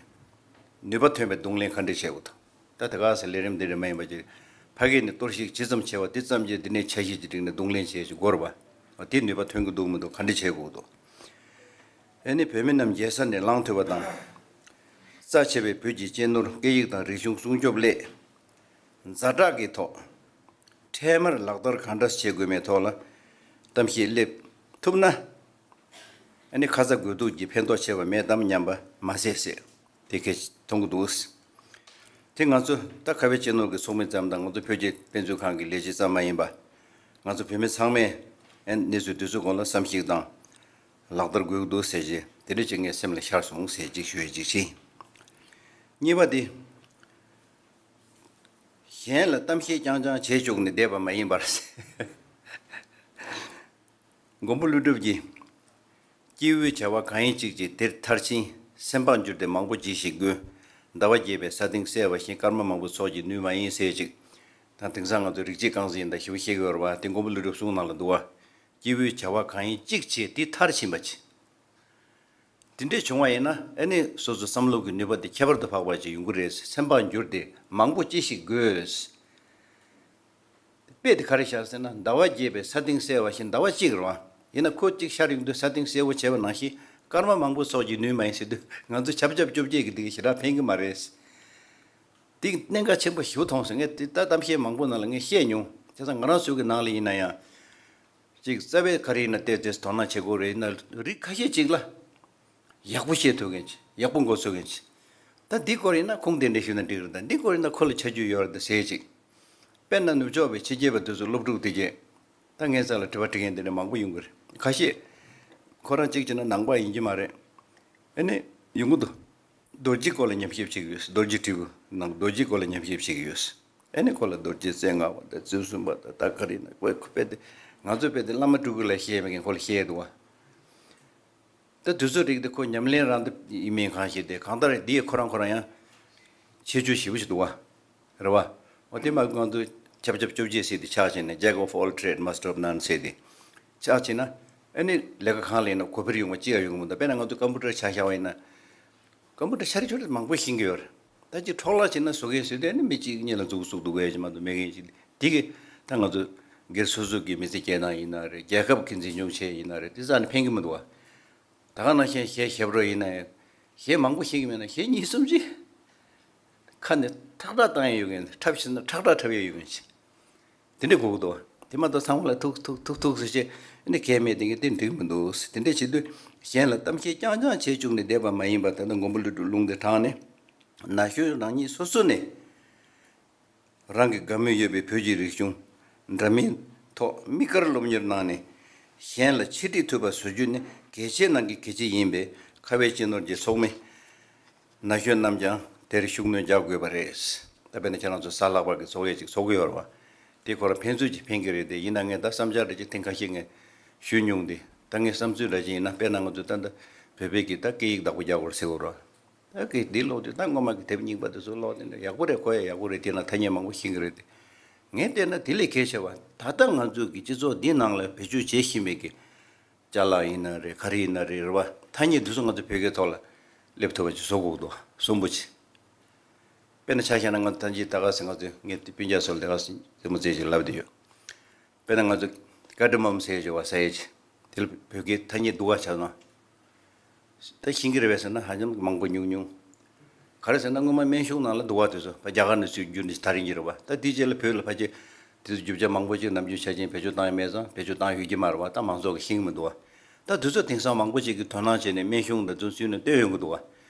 ནུས་པ་ཐོན་པའི་གདོང་ལེན་ག་འདྲས་བྱེད་དགོས་དང་། ད་དེ་ག་ཟེར་ལས་རིམ་འདི་རེད་མ་ཡིན་པ་ཅིག་ཕ་གི་ནས་གཏོར་བཤིག་ཇི་ཙམ་བྱས་པ་དེ་ཙམ་གྱིས་འདི་ནས་འཆར་གཞི་ཅིག་བསྒྲིགས་ནས་གདོང་ལེན་བྱེད་ཅིག་དགོས་རེད་པ། དེ་ནུས་པ་ཐོན་གྱི་འདུག་མི་འདུག་ག་འདྲས་བྱེད་དགོས་འདུག་ཨེ་ནི་བོད་མི་རྣམས་རྒྱལ་ས་ནས་ལངས་ཐུབ་པ་དང་། རྩ་ཆེ་བའི་བོད་ཀྱི་གཅེས་ནོར་སྐད་ཡིག་དང་རིག་གཞུང་སྲུང་སྐྱོབ་སླད། ཛ་དྲག་གི་ཐོག་འཕྲལ་མར་ལག་བསྟར་གང་འདྲ་བྱེད་དགོས་མེད་ཐོག་ལ་གཏམ་བཤད་སླེབས་ཐུབ་ན། ཨ་ནི་ཁ་ཚ་དགོས་གཏུགས་ཀྱི་ཕན་ཐོགས་ཆེ་བ་མེད་དམ་སྙམ་པ་མ་ཟད་ཟེར། དེ་གས་མཐོང་གི་འདུག་དེ་ང་ཚོ་ད་ཁ་བའི་གཅེས་ནོར་གྱི་ཚོགས་མི་ཙམ་དང་ང་ཚོ་བོད་ཀྱི་དཔེ་མཛོད་ཁང་གི་ལས་བྱེད་ཙམ་མ་ཡིན་པ། ང་ཚོ་བོད་མི་ཚང་མས་ཨ་ནི་གནས་ཚུལ་འདི་ཚོའི་སྐོར་ལ་བསམ་གཞིག་དང་ལག་བསྟར་དགོས་ཀྱི་འདུག་ཟེར་གྱི་དེ་འདྲ་ཅིག་ངའི་སེམས་ལ་ཤར་སོང་ཟེར་ཅིག་ཞུ་ཡ་ཅིག་བྱས། གཉིས་པ་དེ། གཞན་ལ་གཏམ་བཤད་རྐྱང་རྐྱང་བྱེད་བཅུག་ནས་བསྡད་པ་མ་ཡིན་པར། མགོན་པོ་ཀླུ་སྒྲུབ་ཀྱིས། སྐྱེས་བུའི་བྱ་བ་གང་ཡིན་གཅིག་བྱེད་དེར་མཐར་ཕྱིན། སེམས་བག་འགྱུར་ཏེ་མང་པོ་ཅི་ཞིག་དགོས། ཟླ་བ་རྒྱས་པའི་ས་སྟེང་གསལ་བ་བཞིན། སྐར་མ་མང་པོ་ཚོགས་ཀྱིས་ནུས་མ་ཡིན་ཟེར་ཅིག་དང་དེང་སང་ང་ཚོ་རིགས་གཅིག་རྐང་འཛིན་དང་ཞིབ་བཤད་ཀྱི་ཡོད་རེད་པ། དེ་མགོན་པོ་ཀླུ་སྒྲུབ་གསུང་ནང་ལ་འདུག་བ། སྐྱེས་བུའི་བྱ་བ་གང་ཡིན་གཅིག་བྱེད་དེ་མཐར་ཕྱིན་པ་ཅི། དེ་འདྲས་བྱུང་བ་ཡིན་ན་ཨ་ནི་སོ་སོ་བསམ་བློ་གི་ནུས་པ་དེ་ཁྱད་པར་དུ་འཕགས་པ་ཅིག་ཡོང་གི་རེད། སེམས་བག་འགྱུར་ཏེ་མང་པོ་ཅི་ཞིག་དགོས། དཔེ་དེ་ག་རེ་བཞག་ཟེར་ན། ཟླ་བ་རྒྱས་པའི་ས་སྟེང་གསལ་བ་བཞིན། ཟླ་བ་གཅིག་རེད་བ། ཡིན་ན་ཁོ་གཅིག་ཤར་ཡོང་དུས་ས་སྟེང་གསལ་བོ་བྱས་པ་ནང་བཞིན། སྐར་མ་མང་པོ་ཚོགས་ཀྱིས་ནུས་མ་ཡིན་ཟེར་དུས་ང་ཚོ་ཆབ་ཆབ་བཅོ་བརྒྱད་ཀྱི་དེ་ག་ཞེ་དྲག་ཕན་གྱི་མ་རེད། དེ་གནད་འགག་ཆེན་པོ་ཞེ་པོ་མཐོང་སོང་། ངས་དེ་ད་གཏམ་བཤད་མང་པོ་ནང་ལ་ངས་བཤད་མྱོང་། བྱས་ཙང་ང་རང་ཚོའི་གི་ནང་ལ་ཡིན་ན་ཡང་། ཅིག་རྩ་བའི་ག་རེ་ཡིན་ན་ཏོག་ཙམ་དོ་སྣང་བྱེད་དགོས་རེད། ཡིན་ན་རིགས་ཁ་ཤས་ཅིག་ལ་ཡག་པོ་བཤད་ཐུབ་མཁན་ཅིག་ཡག་པོ་མགོ་ཚོས་མཁན་ཅིག་ད་འདི་སྐོར་ཡིན་ན་ཁུངས་དེ་འདྲ་ཞུས་ན་འགྲིག་རེད། ད་འདི་སྐོར་ཡིན་ན་ཁོ་ལ་ཆ་རྒྱུས་ཡོད་རེད་ད་ཟེར་ཅིག་དཔེར་ན་ནུབ་ཕྱོགས་པའི་ཕྱི་རྒྱལ་བ་དེ་ཚོ་སློབ་ཕྲུག་དེ་གས་ད་ངའི་རྩ་ལ་དྲི་བ་དྲི་མཁན་དེ་འདྲ་མང་པོ་ཡོང་གི་རེད། ཁ་ཤས་ཁོ་རང་གཅིག་བྱས་ན་ནང་པ་ཡིན་གྱི་མ་རེད། ཨ་ནི་ཡོང་གི་འདུག་རྡོ་རྗེའི་སྐོར་ལ་ཉམས་ཞིབ་བྱེད་ཀྱི་ཡོད། རྡོ་རྗེ་དྲིལ་བུ་ནང་རྡོ་རྗེའི་སྐོར་ལ་ཉམས་ཞིབ་བྱེད་ཀྱི་ཡོད། ཨ་ནི་ཁོ་ལ་རྡོ་རྗེ་རྩེ་ལྔ་པ་དང་རྩེ་གསུམ་པ་དང་ད་ག་རེ་ན་ཁོ་ཁོ་དཔེ་དེ་ང་ཚོ་དཔེ་དེ་བླ་མ་སྤྲུལ་སྐུ་ལ་བཤད་མེད་མཁན་ཁོ་ལ་བཤད་འདུག་བ། ད་དུས་ཚོད་རིགས་དེ་ཁོ་ཉམས་ལེན་རང་དུ་ཡིན་མིན་གང་ཤེས་ཏེ། གང་ལྟར་འདིས་ཁོ་རང་ཁོ་རང་ཡང་ཁྱད་ཆོས་ཞེ་པོ་ཞིག་འདུག་བ། རེད་བ། འོ་དེ་མ་ང་ཚོ་ཆབ་ཆབ་བཅོ་བརྒྱད་ཟེར་དེ་ཆགས་ཕྱིན་ནས། Jack of all trade, master of none ཟེར་དེ་ཆགས་ཕྱིན་ན། ཨ་ནི་ལས་ཀ་གང་ལས་ན་གོ་འཕེར་ཡོང་བ་ཅི་ཡང་ཡོང་གི་མི་འདུག་དཔེར་ན་ང་ཚོ་ཀམ་པུ་ཊར་ཆ་བཞག་པ་ཡིན་ན། ཀམ་པུ་ཊར་ཤར་ཆོད་མང་པོ་ཤེས་ཀྱི་ཡོད་རེད། ད་ཅིག་འཕྲོ་བརླག་བྱས་ན་བཟོ་མཁན་ཟེར་དུས་ཨ་ནི་མི་གཅིག་གཉིས་ལ་མཛུབ་གུ་བཙུགས་འདུག་གས་ཅིག་མ་གཏོགས་མེད་མཁན་ཅིག་དེ་གི་ད་ང་ཚོ་སྒེར་སོ་སོ་གི་མི་ཚེ་སྐྱེལ་སྟངས་ཡིན་ན་རེད། རྒྱལ་ཁབ་ཀྱི་འཛིན་སྐྱོང་བྱེད་ཡིན་ན་རེད། དེ་ཙམ་ནས་ཕན་གྱི་མི་འདུག་བ། ད་ག་ནང་བཞིན་གཞས་ཞབས་བྲོ་ཡིན་ན་ཡང་གཞས་མང་པོ་ཤེས་ཀྱི་མེད་ན་གཞས་གཉིས་གསུམ་ཅིག་ཁ་ནས་ཁྲག་ཁྲག་བཏང་ཡ་ཡོད་མཁན། འཁྲབ་ཤེས་ན་ཁྲག་ཁྲག་འཁྲབ་ཡ་ཡོད་མཁན་ཅིག་དེ་འདྲ་དགོས་ཀྱི་འདུག་དེ་མ་གཏོགས་ཚང་མ་ལ་ཐུག་ཐུག་ཐུག་ཐུག་ཟེར་བྱས་ཨ་ནི་གལ་མེད་དེ་གི་དེ་འགྲིག་མི་འདུག་དེ་འདྲ་བྱེད་དུས་གཞན་ལ་གཏམ་བཤད་རྐྱང་རྐྱང་བྱེད་བཅུག་ནས་བསྡད་པ་མ་ཡིན་པར། ད་ལྟ་མགོན་པོ་ཀླུ་སྒྲུབ་ལུང་དེ་དྲངས་ནས་ན་གཞོན་རང་ཉིད་སོ་སོ་ནས་རང་གི་དགའ་མོས་ཡོད་པའི་བོད་ཀྱི་རིག་གཞུང་འདྲ་མིན་ཐོག་དམིགས་བཀར་སློབ་གཉེར་གནང་ནས་གཞན་ལ་འཆད་ཁྲིད་ཐུབ་པ་བཟོ་རྒྱུ་ནི་གལ་ཆེ་ནང་གི་གལ་ཆེ་ཡིན་པས། ཁ་བའི་གཅེས་ནོར་གྱི་ཚོགས་མི་ན་གཞོན་རྣམས་ཀྱང་དེར་ཤུགས་སྣོན་རྒྱག་དགོས་པ་རེད། ད་དཔེར་ན་ཁྱེད་རང་ཚོ་གཟའ་ལྷག་པ་གི་ཚོགས་ཡས་ཅིག་ཚོགས་ཀྱི་ཡོད་རེད་བ། དེ་ཁོ་རང་ཕན་ཚུན་གྱིས་ཕན་གྱི་རེད་དེ། ཡིན་ན་ངས་ད་བསམ་འཆར་འདྲ་ཅིག་ཐེངས་ཁ་ཤས་ངས་ཞུས་མྱོང་དེ། ད་ངའི་བསམ་ཚུལ་འདྲ་ཅིག་ཡིན་ན། དཔེར་ན་ང་ཚོ་ད་ལྟ་བོད་པའི་གི་ད་སྐད་ཡིག་བདག་པོ་རྒྱག་དགོས་རེད་ཟེར་གྱི་ཡོད་རེད་བ། ད་སྐད་འདི་ཀློག་དུས་ད་སྔོན་མ་གི་དེབ་རྙིང་པ་དེ་ཚོ་ཀློག་དེ་འདྲ་ཡག་པོ་རེད། གོ་ཡ་ཡག་པོ་རེད། དེ་ན་ཐ་སྙད་མང་པོ་ཤེས་ཀྱི་རེད་དེ། ངས་བལྟས་ན་དེ་ལས་གལ་ཆེ་བ་ད་ལྟ་ང་ཚོ་གི་སྤྱི་ཚོགས་འདི་ནང་ལ་བེད་སྤྱོད་བྱེད་བཞིན་པའི་གི་ཅ་ལག་ཡིན་ན་རེད། ག་རེ་ཡིན་ན་རེད། རེད་བ། ཐ་སྙད་འདི་ཚོ་ང་ཚོ་བོད་སྐད་ཐོག་ལ་སླེབས་ཐུབ་པ་ཅིག་བཟོ་དགོས་འདུག་བ། གསོན་པོ་ཅིག་དཔེར་ན་ཆ་བཞག་ན་ང་ཚོ་ད་ཅི་ད་ག་ཟེ་ང་ཚོ་ངས་དེ་སྤུན་ཀྱག་ཚོ་ལ་ད་ག་ཟེ་རྩེད་མོ་རྩེ་ཅིག་ལབ་བསྡད་ཡོད། དཔེར་ན་ང་ཚོ་ཀ་ཏྲི་མམ་ཟེར་ཡོད་བ། ཟ་ཡས་ཅིག་དེ་ལ་བོད་སྐད་ཐ་སྙད་འདུག་བ། ཆ་ན་ད་ཤེས་ཀྱི་རེད་པས་ཟེར་ན་ཧ་ཅང་མང་པོ་ཉུང་ཉུང་། ག་རེ་ཟེར་ན་སྔོན་མ་སྨན་གཞུང་ནང་ལ་འདུག་བ། དེ་ཚོ་ཕ་རྒྱ་གར་ནས་ཚུར་བསྒྱུར་ནས་ད་རིང་གི་རེད་བ། ད་དེའི་རྗེས་ལ་བོད་ལ་ཕལ་ཆེར་དེ་ཚོ་རྒྱུ་ཆ་མང་པོ་ཅིག་ནམ་རྒྱུན་ཆ་ཅན་བེད་སྤྱོད་བཏང་ཡོད་མེད་ཙང་བེད་སྤྱོད་བཏང་ཡོད་ཀྱི་མ་རེད་བ། ད་མང་ཚོགས་ཀྱིས་ཤེས་ཀྱི་མི་འདུག་བ། ད་དེ་ཚོ་དེང་སང་མང་པོ་ཅིག་གིས་དོ་སྣང་བྱས་ནས་སྨན་གཞུང་དང་དེ་ཚོ་བསུས་ནས་བཏོན་ཡོང་གི་འདུག་བ།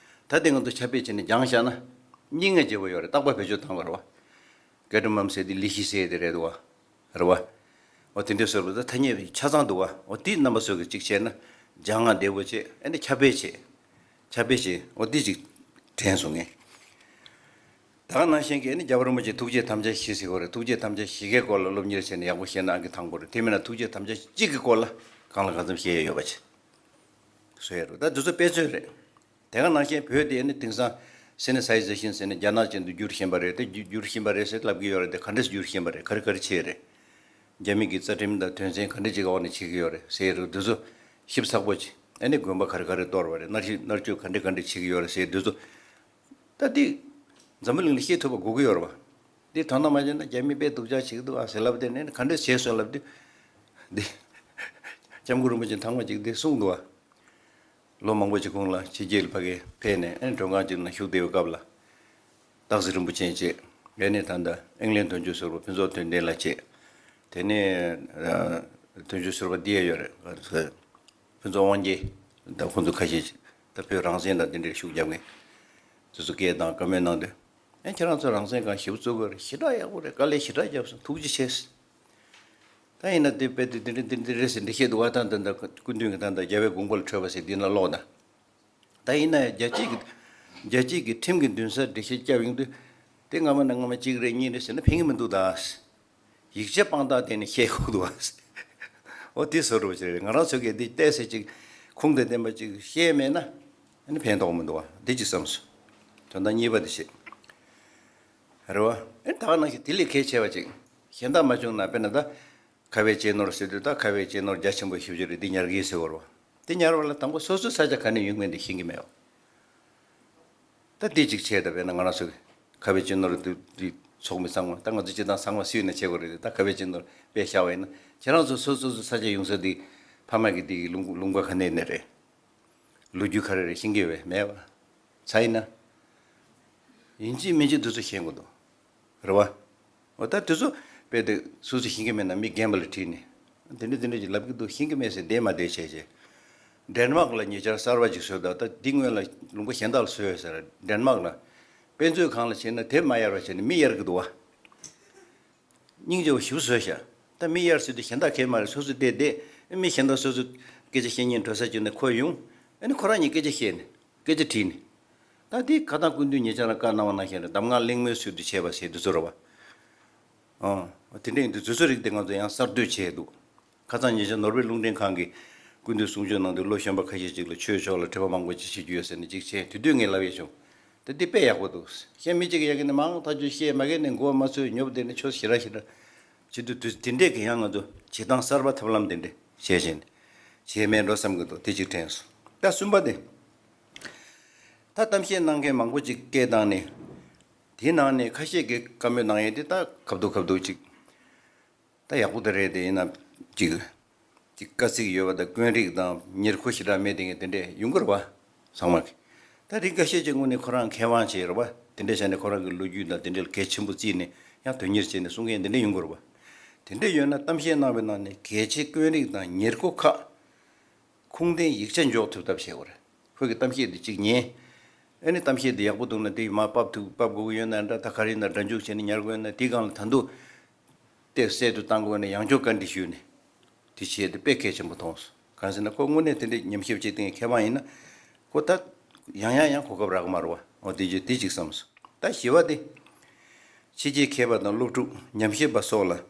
ད་དེ་ང་ཚོ་ཁྱབ་སྤེལ་བྱས་ནས་སྦྱངས་བཞག་ན་སྙིང་ང་རྗེ་པོ་ཡོད་རེད། རྟག་པར་བེད་སྤྱོད་བཏང་དགོས་རེད་བ། ཀ་ཏྲི་མམ་ཟེར་དེ་ལི་ཤི་ཟེར་དེ་རེད་འདུག་བ། རེད་བ། འོ་དེ་འདྲའི་བཟོ་འདྲ་ད་ཐ་སྙད་ཆ་ཚང་འདུག་བ། འོ་དེ་རྣམ་པ་ཚོ་གིས་གཅིག་བྱས་ན་སྦྱང་ང་བདེ་པོ་བྱས། ཨ་ནི་ཁྱབ་སྤེལ་བྱས། ཁྱབ་སྤེལ་བྱས། འོ་དེ་ཅིག་དྲན་སོང་ངས། ད་ག་ནང་བཞིན་གྱི་ཨ་ནི་རྒྱལ་བ་རིན་པོ་ཆེ་ཐུགས་རྗེ་དམ་བཅའ་བཞི་ཟེར་གྱི་ཡོད་རེད། ཐུགས་རྗེ་དམ་བཅའ་བཞི་གའི་སྐོར་ལ་སློབ་གཉེར་བྱས་ནས་ཡག་པོ་ཤེས་ན་ཨང་ཀི་དང་པོ་རེད། དེ་མིན་ན་ཐུགས་རྗེ་དམ་བཅའ་གཅིག་གི་སྐོར་ལ་གང་ལ་གང་འཚམ་ཤེས་ཡ་ཡོད་པ་བྱས། བཟོ་ཡ་རེད། ད་དེ་ཚོ་དཔེ་མཚོན་རེད། དེ་ག་ནང་བཞིན་བོད་དེ་ནི་དེང་སང་སེ་ནི་སའི་ཛེ་ཤིན་ཟེར་ནས་རྒྱ་ནག་ཅན་དུ་བསྒྱུར་བཞིན་པ་རེད། དེ་བསྒྱུར་བསྒྱུར་བཞིན་པ་རེད་ཟེར་ལབ་ཀྱི་ཡོད་རེད། དེ་ག་འདྲས་བསྒྱུར་བཞིན་པ་རེད། ག་རེ་ག་རེ་བྱས་རེད། རྒྱ་མི་གི་རྩ་ཁྲིམས་དང་དོན་ཚན་ག་འདྲས་ཅིག་གི་འོག་ནས་བྱེད་ཀྱི་ཡོད་རེད་ཟེར་རེད། དེ་ཚོ་ཞིབ་ཚགས་པོ་བྱས། ཨ་ནི་དགོན་པ་ག་རེ་ག་རེ་གཏོར་བ་རེད། མནར་གཅོད་མནར་གཅོད་ག་འདྲས་ག་འདྲས་བྱེད་ཀྱི་ཡོད་རེད་ཟེར་དེ་ཚོ། ད་འདི་འཛམ་བུ་གླིང་ལ་ཤེས་ཐུབ་པ་དགོས་ཀྱི་ཡོད་རེད་བ། འདི་དོ་སྣང་མ་བྱས་ན་རྒྱ་མི་དཔེ་སྡུག་ཅག་བྱེད་ཀྱི་འདུག་ཨ་ཟེར་ལབ་དེ་ནས་ག་འདྲས་བྱས་སོང་ལབ་དུས། འདི་སྐྱབས་མགོན་རིན་པོ་ཆེ་ཐེངས་མ་གཅིག་འདི་གསུངས་འདུག་ཨ། ལོ་མང་པོ་ཞིག་གོང་ལ་ཕྱི་རྒྱལ་ལ་ཕ་གིར་ཕེབས་ནས་ཨ་ནི་མགྲོན་ཁང་ཅིག་ནང་བཞུགས་བསྡད་པའི་སྐབས་ལ། སྟག་གཟིག་རིན་པོ་ཆེ་བྱས། ཨ་ནི་ད་ལྟ་ཨིང་ལན་དོན་གཅོད་ཟུར་པ་ཕུན་ཚོགས་དོན་ལྡན་ལགས་བྱས། དེ་ནས་ཨ་དོན་གཅོད་ཟུར་པ་འདི་ཡང་ཡོད་རེད། ཕུན་ཚོགས་དབང་རྒྱལ་དང་ཁོང་ཚོ་ཁ་ཤས་ཅིག་ད་བོད་རང་བཙན་དང་དེ་འདྲའི་ཤུགས་རྒྱབ་མཁན་དེ་ཚོ་སྐད་དང་བཀའ་མོལ་གནང་དུས། ཨེ་ཁྱེད་རང་ཚོ་རང་བཙན་སྒང་ཞེ་པོ་བཙུགས་དགོས་རེད། ཞེ་དྲག་ཡག་པོ་རེད། དཀའ་ལས་ཞེ་དྲག་བརྒྱབ་སོང་། ཐུགས་རྗེ་ཆེ། ད་ཡིན་ན་དེ་དཔེ་དེ་འདི་འདྲ་འདི་འདྲ་རེད་ཟེར་འདི་བཤད་འདུག་བ། ད་ད་ད་སྐུ་མདུན་གྱི་ད་ད་རྒྱལ་བའི་དགོངས་པ་ལ་འཕྲོད་པ་ཟེར་འདི་ན་ཀློག་ད། ད་ཡིན་ན་རྒྱལ་སྤྱི་གི་རྒྱལ་སྤྱི་གི་ཁྲིམས་ཀྱི་འདུན་སར་འགྲེལ་བཤད་བརྒྱབ་ཡོང་དུས། དེ་སྔ་མ་ན་སྔ་མ་གཅིག་རེད་གཉིས་རེད་ཟེར་ན་ཕན་གྱི་མི་འདུག་ད། ཡིག་ཆ་དཔང་རྟགས་བསྟན་ནས་བཤད་དགོས་འདུག་བ། འོ་དེ་བཟོ་འདྲ་ཅིག་རེད། ང་རང་ཚོ་གིས་འདི་བལྟས་ཚེ་ཅིག་ཁུངས་དང་ལྡན་པ་ཅིག་བཤད་མེད་ན་ཨ་ནི་ཕན་ཐོགས་མི་འདུག་བ། འདི་ཅིག་བསམ་སོང་། དོན་དག་གཉིས་པ་དེ་བཤད། རེད་བ། ཨེ་ད་ག་ནང་བཞིན་དེ་ལས་གལ་ཆེ་བ་ཅིག་གཞན་དག་མ་བྱུང་ན། དཔེར་ན་ད་ཁ་བའི་གཅེས་ནོར་ཟེར་དུས། ད་ཁ་བའི་གཅེས་ནོར་རྒྱ་ཆེན་པོ་ཞེ་པོ་ཅིག་རེད། འདི་ཉར་གི་ཟེར་བ་རེད་བ། དེ་ཉར་བ་ལ་དང་པོ་སོ་སོའི་ས་ཆ་ག་ནས་ཡོང་མིན་དེ་ཤེས་ཀྱི་མེད་བ། ད་དེ་གཅིག་བྱས། ད་དཔེར་ན་ང་རང་ཚོ་གི་ཁ་བའི་གཅེས་ནོར་དེ་དེ་ཚོགས་མི་ཚང་མ། ད་ང་ཚོ་སྤྱིར་བཏང་ཚང་མ་སུས་ན་བྱེད་དགོས་རེད། ད་ཁ་བའི་གཅེས་ནོར་དཔེ་བཞག་པ་ཡིན་ན་ཁྱེད་རང་ཚོ་སོ་སོ་སོ་ས་ཆ་ཡོང་ས་དེ་ཕ་མ་གི་དེ་གི་ལུང་ལུང་པ་ག་ནས་ནས་རེད། ལོ་རྒྱུས་ག་རེ་རེད་ཤེས་ཀྱི་ཡོད་པས་མེད་པ། ཚ་ཡིན་ན། ཡིན་གཅིག་མིན་གཅིག་དེ་ཚོ་ཤེས་དགོས་འདུག་རེད་བ། འོ་ད་དེ་ཚོ་དཔེ་དེ་སོ་སོ་ཤེས་ཀྱི་མེད་ན་མི་རྒན་པ་ལ་དྲིས་ནས། དེ་འདྲ་དེ་འདྲ་ཅིག་ལབ་ཀྱི་འདུག་ཤེས་ཀྱི་མེད་ཟེར་བསྡད་མ་བསྡད་བྱས་བྱས། ཌེན་མག་ལ་ཉེ་ཆར་གསར་པ་ཅིག་བཟོས་འདུག་ད་འདི་སྔོན་ལ་ལུང་པ་གཞན་དག་ལ་བཟོས་ཡོད་ཟེར། ཌེན་མག་ལ་དཔེ་མཛོད་ཁང་ལ་ཕྱིན་ན་དེབ་མ་གཡར་བ་བྱས་ནས་མི་གཡར་གྱི་འདུག་བ། སྙིང་རྗེ་བོ་ཞེ་པོ་བཟོས་ཤག་ད་མི་གཡར་ཟེར་དུས་གཞན་དག་གས་མ་རེད། སོ་སོ་བལྟས་བསྡད། མི་གཞན་དག་སོ་སོ་སྐད་ཆ་བཤད་སྙིང་འདོད་ས་བྱུང་ནས་ཁོ་ཡོང་། ཨ་ནི་ཁོ་རང་གཉིས་སྐད་ཆ་བཤད་ནས་སྐད་ཆ་དྲིས་ནས། ད་འདི་ཁ་སང་སྐུ་མདུན་ཉེ་ཆར་ལ་བཀའ་གནང་བ་ནང་བཞིན་རེད། གདམས་ངག་གླེང་མོལ་ཚུལ་དུ་བྱས་པ་ཟེར་དུས་ཚོད་རེད་བ། ཨང་། དེ་འདྲ་ཡིན་དུས་དུས་ཚོད་རིགས་དེ་ང་ཚོ་ཡང་གསར་གཏོད་བྱས་འདུག་ཁ་སང་ཉེ་ཆར་ནོར་ཝེ་རླུང་འཕྲིན་ཁང་གིས་སྐུ་མདུན་གསུང་ཆོས་གནང་དུས་ལོ་གཞོན་པ་ཁ་ཤས་ཅིག་ལ་ཆོས་ཕྱོགས་ལ་དྲི་བ་མང་པོ་ཅིག་བྱེད་རྒྱུ་ཡོད་ཟེར་ནས་ཅིག་བྱས། དེ་དུས་ངས་ལབ་ཡས་བྱུང་། ད་འདི་དཔེ་ཡག་པོ་འདུག་གཞན་མི་གཅིག་གིས་ཡ་གི་ནས་མང་ཐག་ཆོད་བཤད། མ་གི་ནས་མགོ་མ་ཚོས་ཉོབ་བསྡད་ནས་ཆོས་ཞེ་དྲག་ཞེ་དྲག་བྱེད་དུས། དུས་དེ་འདྲས་ཀྱི་ཡང་ང་ཚོ་བྱེད་སྟངས་གསར་པ་ཐབས་ལམ་དེ་འདྲས་བྱས་བྱས་ནས་བྱས་མེད་འགྲོ་བསམ་གི་འདུག་དེ་གཅིག་དྲན་སོང་། ད་གསུམ་པ་དེ། ད་གཏམ་བཤད་གནང་མཁན་མང་པོ་ཅིག་སྐད་བཏང་ནས། དེའི་ནང་ནས་ཁ་ཤས་ཀྱིས་བཀའ་མོལ་གནང་ཡས་དེ་ད་ཁ་བསྡུ་ཁ་བསྡུ་ཅིག་ད་ཡག་པོ་དེ་རེད། དེ་ཡིན་ན་ཅིག་ཅིག་དཀའ་ཚེགས་ཡོད་པ་དང་དཀོན་རིགས་དང་ཉེར་མཁོ་ཞེ་དྲག་མེད་དེ་ངས་དེ་འདྲས་ཡོང་གི་རེད་བ། ཚང་མ་གི། ད་རིགས་འགའ་ཤས་ཀྱི་ངོས་ནས་ཁོ་རང་མཁས་དབང་བྱས་རེད་བ། དེ་འདྲས་བྱས་ནས་ཁོ་རང་གི་ལོ་རྒྱུས་དང་དེ་འདྲས་ལ་གལ་ཆེན་པོ་བརྩིས་ནས་ཡང་དོན་གཉེར་བྱས་ནས་གསུང་མཁན་དེ་འདྲས་ཡོང་གི་རེད་བ། དེ་འདྲས་ཡོད་ན་གཏམ་བཤད་གནང་བའི་ནང་ནས་གལ་ཆེ་དཀོན་རིགས་དང་ཉེར་མཁོ་ཁག་ཁུངས་ལྡན་ཡིག་ཆ་འཇོག་ཐུབ་ཐབས་བྱེད་དགོས་རེད། ཁོ་གི་གཏམ་བཤད་འདི་གཅིག་ཉན། ཨ་ནི་གཏམ་བཤད་འདི་ཡག་པོ་འདུག་ན་དེ་མར་ཕབ་ཐུབ་ཕབ་དགོས་ཀྱི་ཡོད་ན་འདྲ། ད་ག་རེ་ཡིན་ན་སྒྲ་འཇུག་བྱས་ནས་ཉར་དགོས་ཡོད་ན་དེའི་སྒང་ལ་ད་དུང་དེབ་གསལ་དུ་བཏང་དགོས་ན་ཡང་བསྐྱར་བཀའ་འདྲི་ཞུས་ནས་དེ་བྱས་ཏེ་དཔེ་གལ་ཆེན་པོ་མཐོང་སོང་། གང་ཟེར་ན་ཁོ་དངོས་གནས་དེ་འདྲའི་ཉམས་ཞིབ་བྱེད་མཁན་མཁས་དབང་ཡིན་ན་ཁོ་ད་ཡང་ཡང་ཡང་གོ་སྐབས་རག་གི་མ་རེད་བ། འོ་དེ་རྗེས་དེ་གཅིག་བསམ་སོང་། ད་བཞི་པ་དེ། ཕྱི་རྒྱལ་མཁས་པ་དང་སློབ་ཕྲུག་ཉམས་ཞིབ་པ་སོགས་ལ།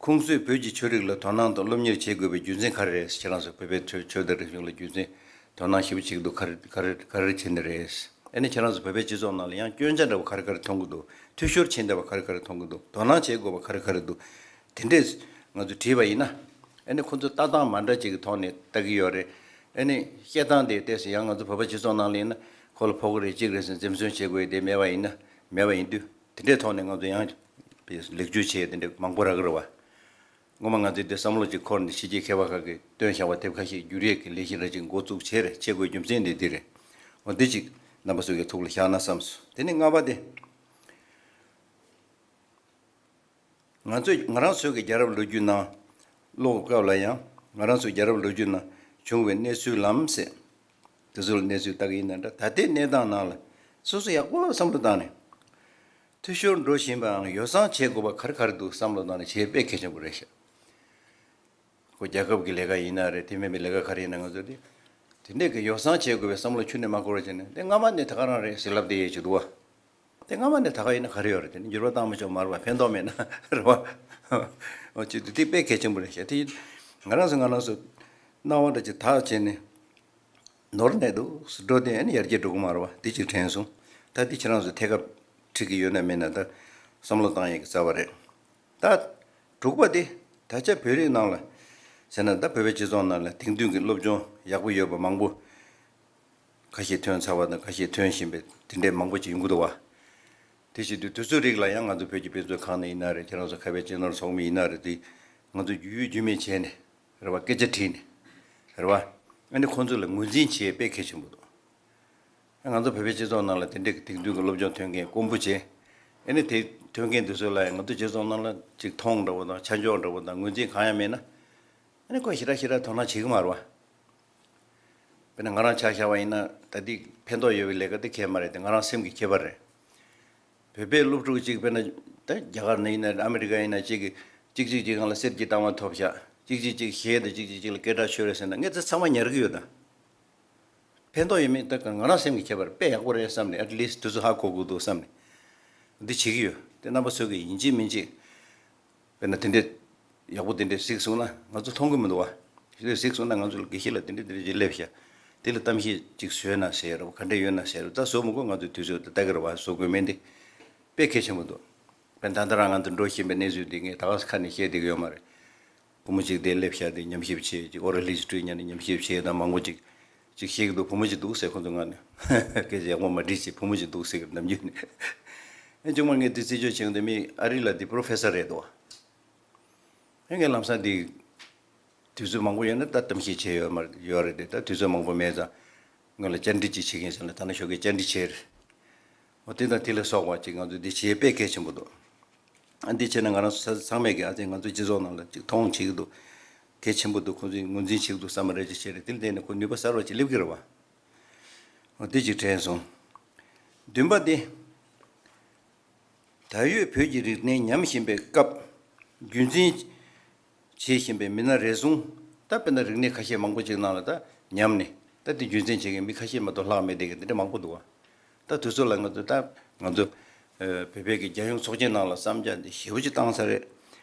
ཁུངས་བཙུན་བོད་ཀྱི་ཆོས་རིག་ལ་དོ་སྣང་དང་སློབ་གཉེར་བྱེད་དགོས་པའི་རྒྱུ་མཚན་ག་རེ་རེད། ཁྱེད་རང་ཚོ་བོད་པའི་ཆོས་ཆོས་དང་རིག་གཞུང་ལ་རྒྱུ་མཚན་དོ་སྣང་ཞེ་པོ་བྱེད་ཀྱི་འདུག་ག་རེ་ག་རེ་ག་རེ་བྱས་ནས་རེད། ཨ་ནི་ཁྱེད་རང་ཚོ་བོད་པའི་སྤྱི་ཚོགས་ནང་ལ་ཡང་སྐྱོན་ཆ་འདྲ་བོ་ག་རེ་ག་རེ་མཐོང་གི་འདུག་འཐུས་ཤོར་ཕྱིན་བསྡད་པ་ག་རེ་ག་རེ་མཐོང་གི་འདུག་དོ་སྣང་བྱེད་དགོས་པ་ག་རེ་ག་རེ་འདུག་དེ་འདྲས་ང་ཚོས་དྲིས་པ་ཡིན་ན། ཨ་ནི་ཁོ་ཚོ་ལྟ་སྟངས་མ་འདྲ་ཅིག་གི་ཐོག་ནས་ལྟ་གི་ཡོད་རེད། ཨ་ནི་བཤད་སྟངས་དེ་ཏོག་ཙམ་ཡང་ང་ཚོ་བོད་པ་སྤྱི་ཚོགས་ནང་ལ་ཡིན་ན་ཁོ་ལ་ཕོག་གི་རེད་ཅིག་རེད་ཟེར་འཛེམ་ཟོན་བྱེད་དགོས་ཡ་དེ་མེད་པ་ཡིན་ན། མེད་པ་ཡིན་དུས་དེ་འདྲའི་ཐོག་ནས་ང་ཚོ་ཡང་ལེགས་བཅོས་བྱེད་ཡ་དེ་འདྲ་མང་པོ་རག་གི་རེད་བ། སྔོན་མ་ང་ཚོས་དེ་བསམ་བློ་ཅིག་འཁོར་ནས་ཕྱི་རྒྱལ་མཁས་པ་ཁག་གིས་བཏོན་བཞག་པ་དེབ་ཁ་ཤས་བསྒྱུར་ཡས་ཀྱི་ལས་གཞི་འདྲ་ཅིག་འགོ་བཙུགས་བྱས་རེད། བྱེད་དགོས་རྒྱུ་མཚན་དེ་འདི་རེད། འོ་འདི་ཅིག་རྣམ་པ་ཚོ་གི་ཐུགས་ལ་བཞག་ན་བསམས་སོང་། དེ་ནས་ལྔ་པ་དེ། ང་ཚོས་ང་རང་ཚོའི་གི་རྒྱལ་རབས་ལོ་རྒྱུས་ནང་ཀློག་སྐབས་ལ་ཡང་ང་རང་ཚོའི་རྒྱལ་རབས་ལོ་རྒྱུས་ནང་བྱུང་བའི་གནས་ཚུལ་ལམ་ཟེར། དེ་ཚོ་ལ་གནས་ཚུལ་ལྟ་གི་ཡིན་ན་འདྲ། ད་ལྟའི་གནས་སྟངས་ནང་ལ་སོ་སོ་ཡག་པོ་བསམ་བློ་བཏང་ནས། འཐུས་ཤོར་འགྲོ་བཞིན་པའང་ཡོ་བསྲང་བྱེད་དགོས་པ་ག་རེ་ག་རེ་འདུག་བསམ་བློ་བཏང་ནས་བྱེད་དཔེ་གལ་ཆེན་པོ་རེད་ཤག་ཁོ་རྒྱལ་ཁབ་ཀྱི་ལས་ཀ་ཡིན་ན་རེད། དེ་མིན་པའི་ལས་ཀ་ག་རེ་ཡིན་ན་ང་ཚོ་དེ་དེ་འདྲས་ཀྱི་ཡོ་བསྲང་བྱེད་དགོས་པའི་བསམ་བློ་ཁྱོན་ནས་མ་འཁོར་བ་བྱས་ནས། དེ་སྔ་མ་ནས་ད་ག་རང་རེད་ཟེར་ལབ་བསྡད་ཡས་ཅིག་འདུག་བ། དེ་སྔ་མ་ནས་ད་ག་ཡིན་ན་ག་རེ་ཡོད་རེད། དེ་ནི་འགྱུར་བ་བཏང་མ་ཆོག་མ་རེད་བ། ཕན་ཐོགས་མེད་ན་རེད་བ། འོ་ཅིག་དེ་དཔེ་གལ་ཆེན་པོ་རེད་ཤག་དེ་ང་རང་ཚོ་ང་རང་ཚོ་སྣང་བ་འདྲ་ཅིག་དག་བྱས་ནས། ནོར་གནས་འདུག་སེ་འགྲོ་དེ་ཨ་ནི་ཡར་རྒྱས་འགྲོ་གི་མ་རེད་བ། དེ་གཅིག་དྲན་སོང་། ད་དེ་ཁྱེད་རང་ཚོ་ཐད་ཀར་ཁྲིད་ཀྱི་ཡོད་ན་མེད་ན་ད་བསམ་བློ་བཏང་ཡས་ཀྱི་རྩ་བ་རེད། ད་དྲུག་པ་དེ་ད་ཆ་བོད་རིགས་ནང་ལ་ཟེར་ན། ད་བོད་པའི་སྤྱི་ཚོགས་ནང་ལ་དེང་དུས་ཀྱི་སློབ་སྦྱོང་ཡག་པོ་ཡོད་པ་མང་པོ་ཁ་ཤས་ཐོན་ཚར་བ་དང་ཁ་ཤས་ཐོན་བཞིན་པའི་དེ་འདྲའི་མང་པོ་ཅིག་ཡོང་གི་འདུག་བ། དེ་བྱེད་དུས་དེ་ཚོའི་རིགས་ལ་ཡང་ང་ཚོ་བོད་ཀྱི་དཔེ་མཛོད་ཁང་ནས་ཡིན་ན་རེད། ཁྱེད་རང་ཚོ་ཁ་བའི་སྤྱི་ནོར་ཚོགས་མི་ཡིན་ན་རེད། དེ་ང་ཚོ་རྒྱུས་ཡོད་རྒྱུས་མེད་བྱས་ནས་རེད་བ། སྐད་ཆ་དྲིས་ནས་རེད་བ། ཨ་ནི་ཁོང་ཚོ་ལ་ངོས་འཛིན་བྱེད་དཔེ་གལ་ཆེན་པོ་འདུག་ང་ཚོ་བོད་པའི་སྤྱི་ཚོགས་ནང་ལ་དེ་འདྲའི་གི་དེང་དུས་ཀྱི་སློབ་སྦྱོང་ཐོན་མཁན་དཀོན་པོ་བྱས། ཨ་ནི་དེ་ཐོན་མཁན་དེ་ཚོ་ལ་ཡང་ང་ཚོ་སྤྱི་ཚོགས་ནང་ལ་ཅིག་མཐོང་འདྲ་བོ་དང་ཆ་འཇོག་འདྲ་བོ་དང་ངོས་འཛིན་གང་ཡང་མེད་ན། ཨ་ནི་ཁོ་ཞེ་དྲག་ཞེ་དྲག་དོ་སྣང་བྱེད་ཀྱི་མ་རེད་བ། དཔེར་ན་ང་རང་ཆ་བཞག་པ་ཡིན་ན་ད་འདི་ཕན་ཐོགས་ཡོད་པའི་ལས་ཀ་དེ་གང་ཡང་མ་རེད་དེ། ང་རང་སེམས་ཀྱི་ཁྱད་པར་རེད། བོད་པའི་སློབ་ཕྲུག་ཅིག་དཔེར་ན་ད་རྒྱ་གར་ནས་ཡིན་ན་ཨ་མི་རི་ཀ་ཡིན་ན་ཅིག་གིས་གཅིག་གཅིག་གཅིག་སྒང་ལ་གསེར་གྱི་རྟགས་མ་ཐོབ་ཤག་གཅིག་གཅིག་གཅིག་གཞས་དང་གཅིག་གཅིག་གཅིག་ལ་སྐད་གྲགས་ཤོར་རེད་ཟེར་ན། ངས་དེ་ཚང་མ་ཉར་གི་ཡོད་ད། ཕན་ཐོགས་ཡོད་མེད་ད་ང་རང་སེམས་ཀྱི་ཁྱད་པར། དཔེ་ཡག་པོ་རེད་བསམ་ནས། ཨེཊ་ལིསྚ་དེ་ཚོ་ཧ་གོ་དགོས་འདུག་བསམ་ནས་འདི་བྱེད་ཀྱི་ཡོད། དེ་རྣམ་པ་ཚོ་གིས་ཡིན་གཅིག་མིན་གཅིག་དཔེར་ན་དེ་འདྲའི་ཡག་པོ་དེ་འདྲའི་གཟིགས་སོང་ན་ང་ཚོ་མཐོང་གི་མི་འདུག་བ། དེ་འདྲའི་གཟིགས་སོང་ན་ང་ཚོ་ལ་དགེ་བཤེས་ལགས་དེ་འདྲའི་དེ་འདྲའི་ཅིག་སླེབས་ཤག་དེ་ལ་གཏམ་བཤད་ཅིག་བཟོས་ན་ཟེར་རོ། ག་འདྲ་ཡོད་ན་ཟེར་རོ། ད་བཟོ་མི་དགོས། ང་ཚོ་དུས་ཚོད་ད་ལྟ་གི་རེད་བ། བཟོ་དགོས་མིན་དེ་དཔེ་གལ་ཆེན་པོ་འདུག་དཔེར་ན་ད་ལྟ་རང་ང་ཚོ་འགྲོ་བཞིན་པའི་གནས་ཚུལ་འདི་ངས་ད་ག་སེ་ཁ་ནས་བཤད་བསྡད་ཀྱི་ཡོད་མ་རེད། བུ་མོ་གཅིག་དེ་སླེབས་ཤག་དེ་ཉམས་ཞིབ་བྱས། ཅིག་ཨོ་རལ་ཧི་སི་ཊོ་རི་ཉན་ནས་ཉམས་ཞིབ་བྱས་དང་མང་པོ་ཅིག་ཅིག་བཤད་ཀྱི་འདུག་བུ་མོ་ཅིག་འདུག་ཟེར། ཁོ་ཚོ་ང་ནས་སྐད་ཆ་ཡག་པོ་མ་དྲིས་བྱས། བུ་མོ་ཅིག་འདུག་ཟེར་གི་ནམ་རྒྱུན་ནས། ཨེ་མཇུག་མ་ངས་དེ་རྩད་གཅོད་བྱེད་ཀྱི་འདུག་མི་ཨ་རི་ལ་དེ་པོ་རོ་ཕེ་སར་རེད་འདུག་ཨེ་ངས་ལམ་སང་དེ་དུས་ཚོད་མང་པོ་ཡོད་ན་ད་གཏམ་བཤད་བྱས་ཡོད་མ་ཡོད་རེད་དེ། ད་དུས་ཚོད་མང་པོ་མེད་ཙང་ང་ལ་བཅར་འདྲི་ཅིག་བྱེད་མཁན་ཟེར་ན། ད་ནང་ཞོགས་ཀས་བཅར་འདྲི་བྱས་རེད། འོ་དེ་དང་དེ་ལ་སོགས་པ་ཅིག་ང་ཚོས་འདི་བྱེད་དཔེ་གལ་ཆེན་པོ་འདུག་ཨ་འདི་བྱས་ན་ང་རང་ཚོ་ཚང་མས་ཀྱི་ཨ་ཙི་ང་ཚོའི་སྤྱི་ཚོགས་ནང་ལ་ཅིག་མཐོང་བྱེད་ཀྱི་འདུག་གལ་ཆེན་པོ་འདུག་ཁོང་ཚོས་ངོས་འཛིན་བྱེད་ཀྱི་འདུག་བསམ་པ་རེ་ཅིག་བྱས་རེད། དེ་ལ་བརྟེན་ནས་ཁོ་ནུས་པ་གསར་བ་ཅིག་སླེབས་ཀྱི་རེད་བ། འོ་དེ་ཅིག་དྲན་སོང་། བདུན་པ་དེ། ད་ཡོད་བོད་ཀྱི་རིག་གནས་ཉམས་བཞིན་པའི་སྐབས། རྒྱུན་འཛིན་བྱེད་བཞིན་པའི་མི་སྣ་རེ་ཟུང་། ད་དཔེར་ན་རིག་གནས་ཁ་ཤས་མང་པོ་ཅིག་ནང་ལ་ད་ཉམས་ནས། ད་དེ་རྒྱུན་འཛིན་བྱེད་མཁན་མི་ཁ་ཤས་མ་གཏོགས་ལྷག་མེད་བསྡད་མཁན་དེ་འདྲ་མང་པོ་འདུག་བ། ད་དེ་ཚོ་ལ་ང་ཚོ་ད་ང་ཚོ་ཨ་བོད་པའི་གི་རྒྱལ་ཡོངས་ཚོགས་ཆེན་ནང་ལ་བསམ་འཆར་འདི་ཞེ་པོ་ཅིག་བཏང་ཚར་རེད།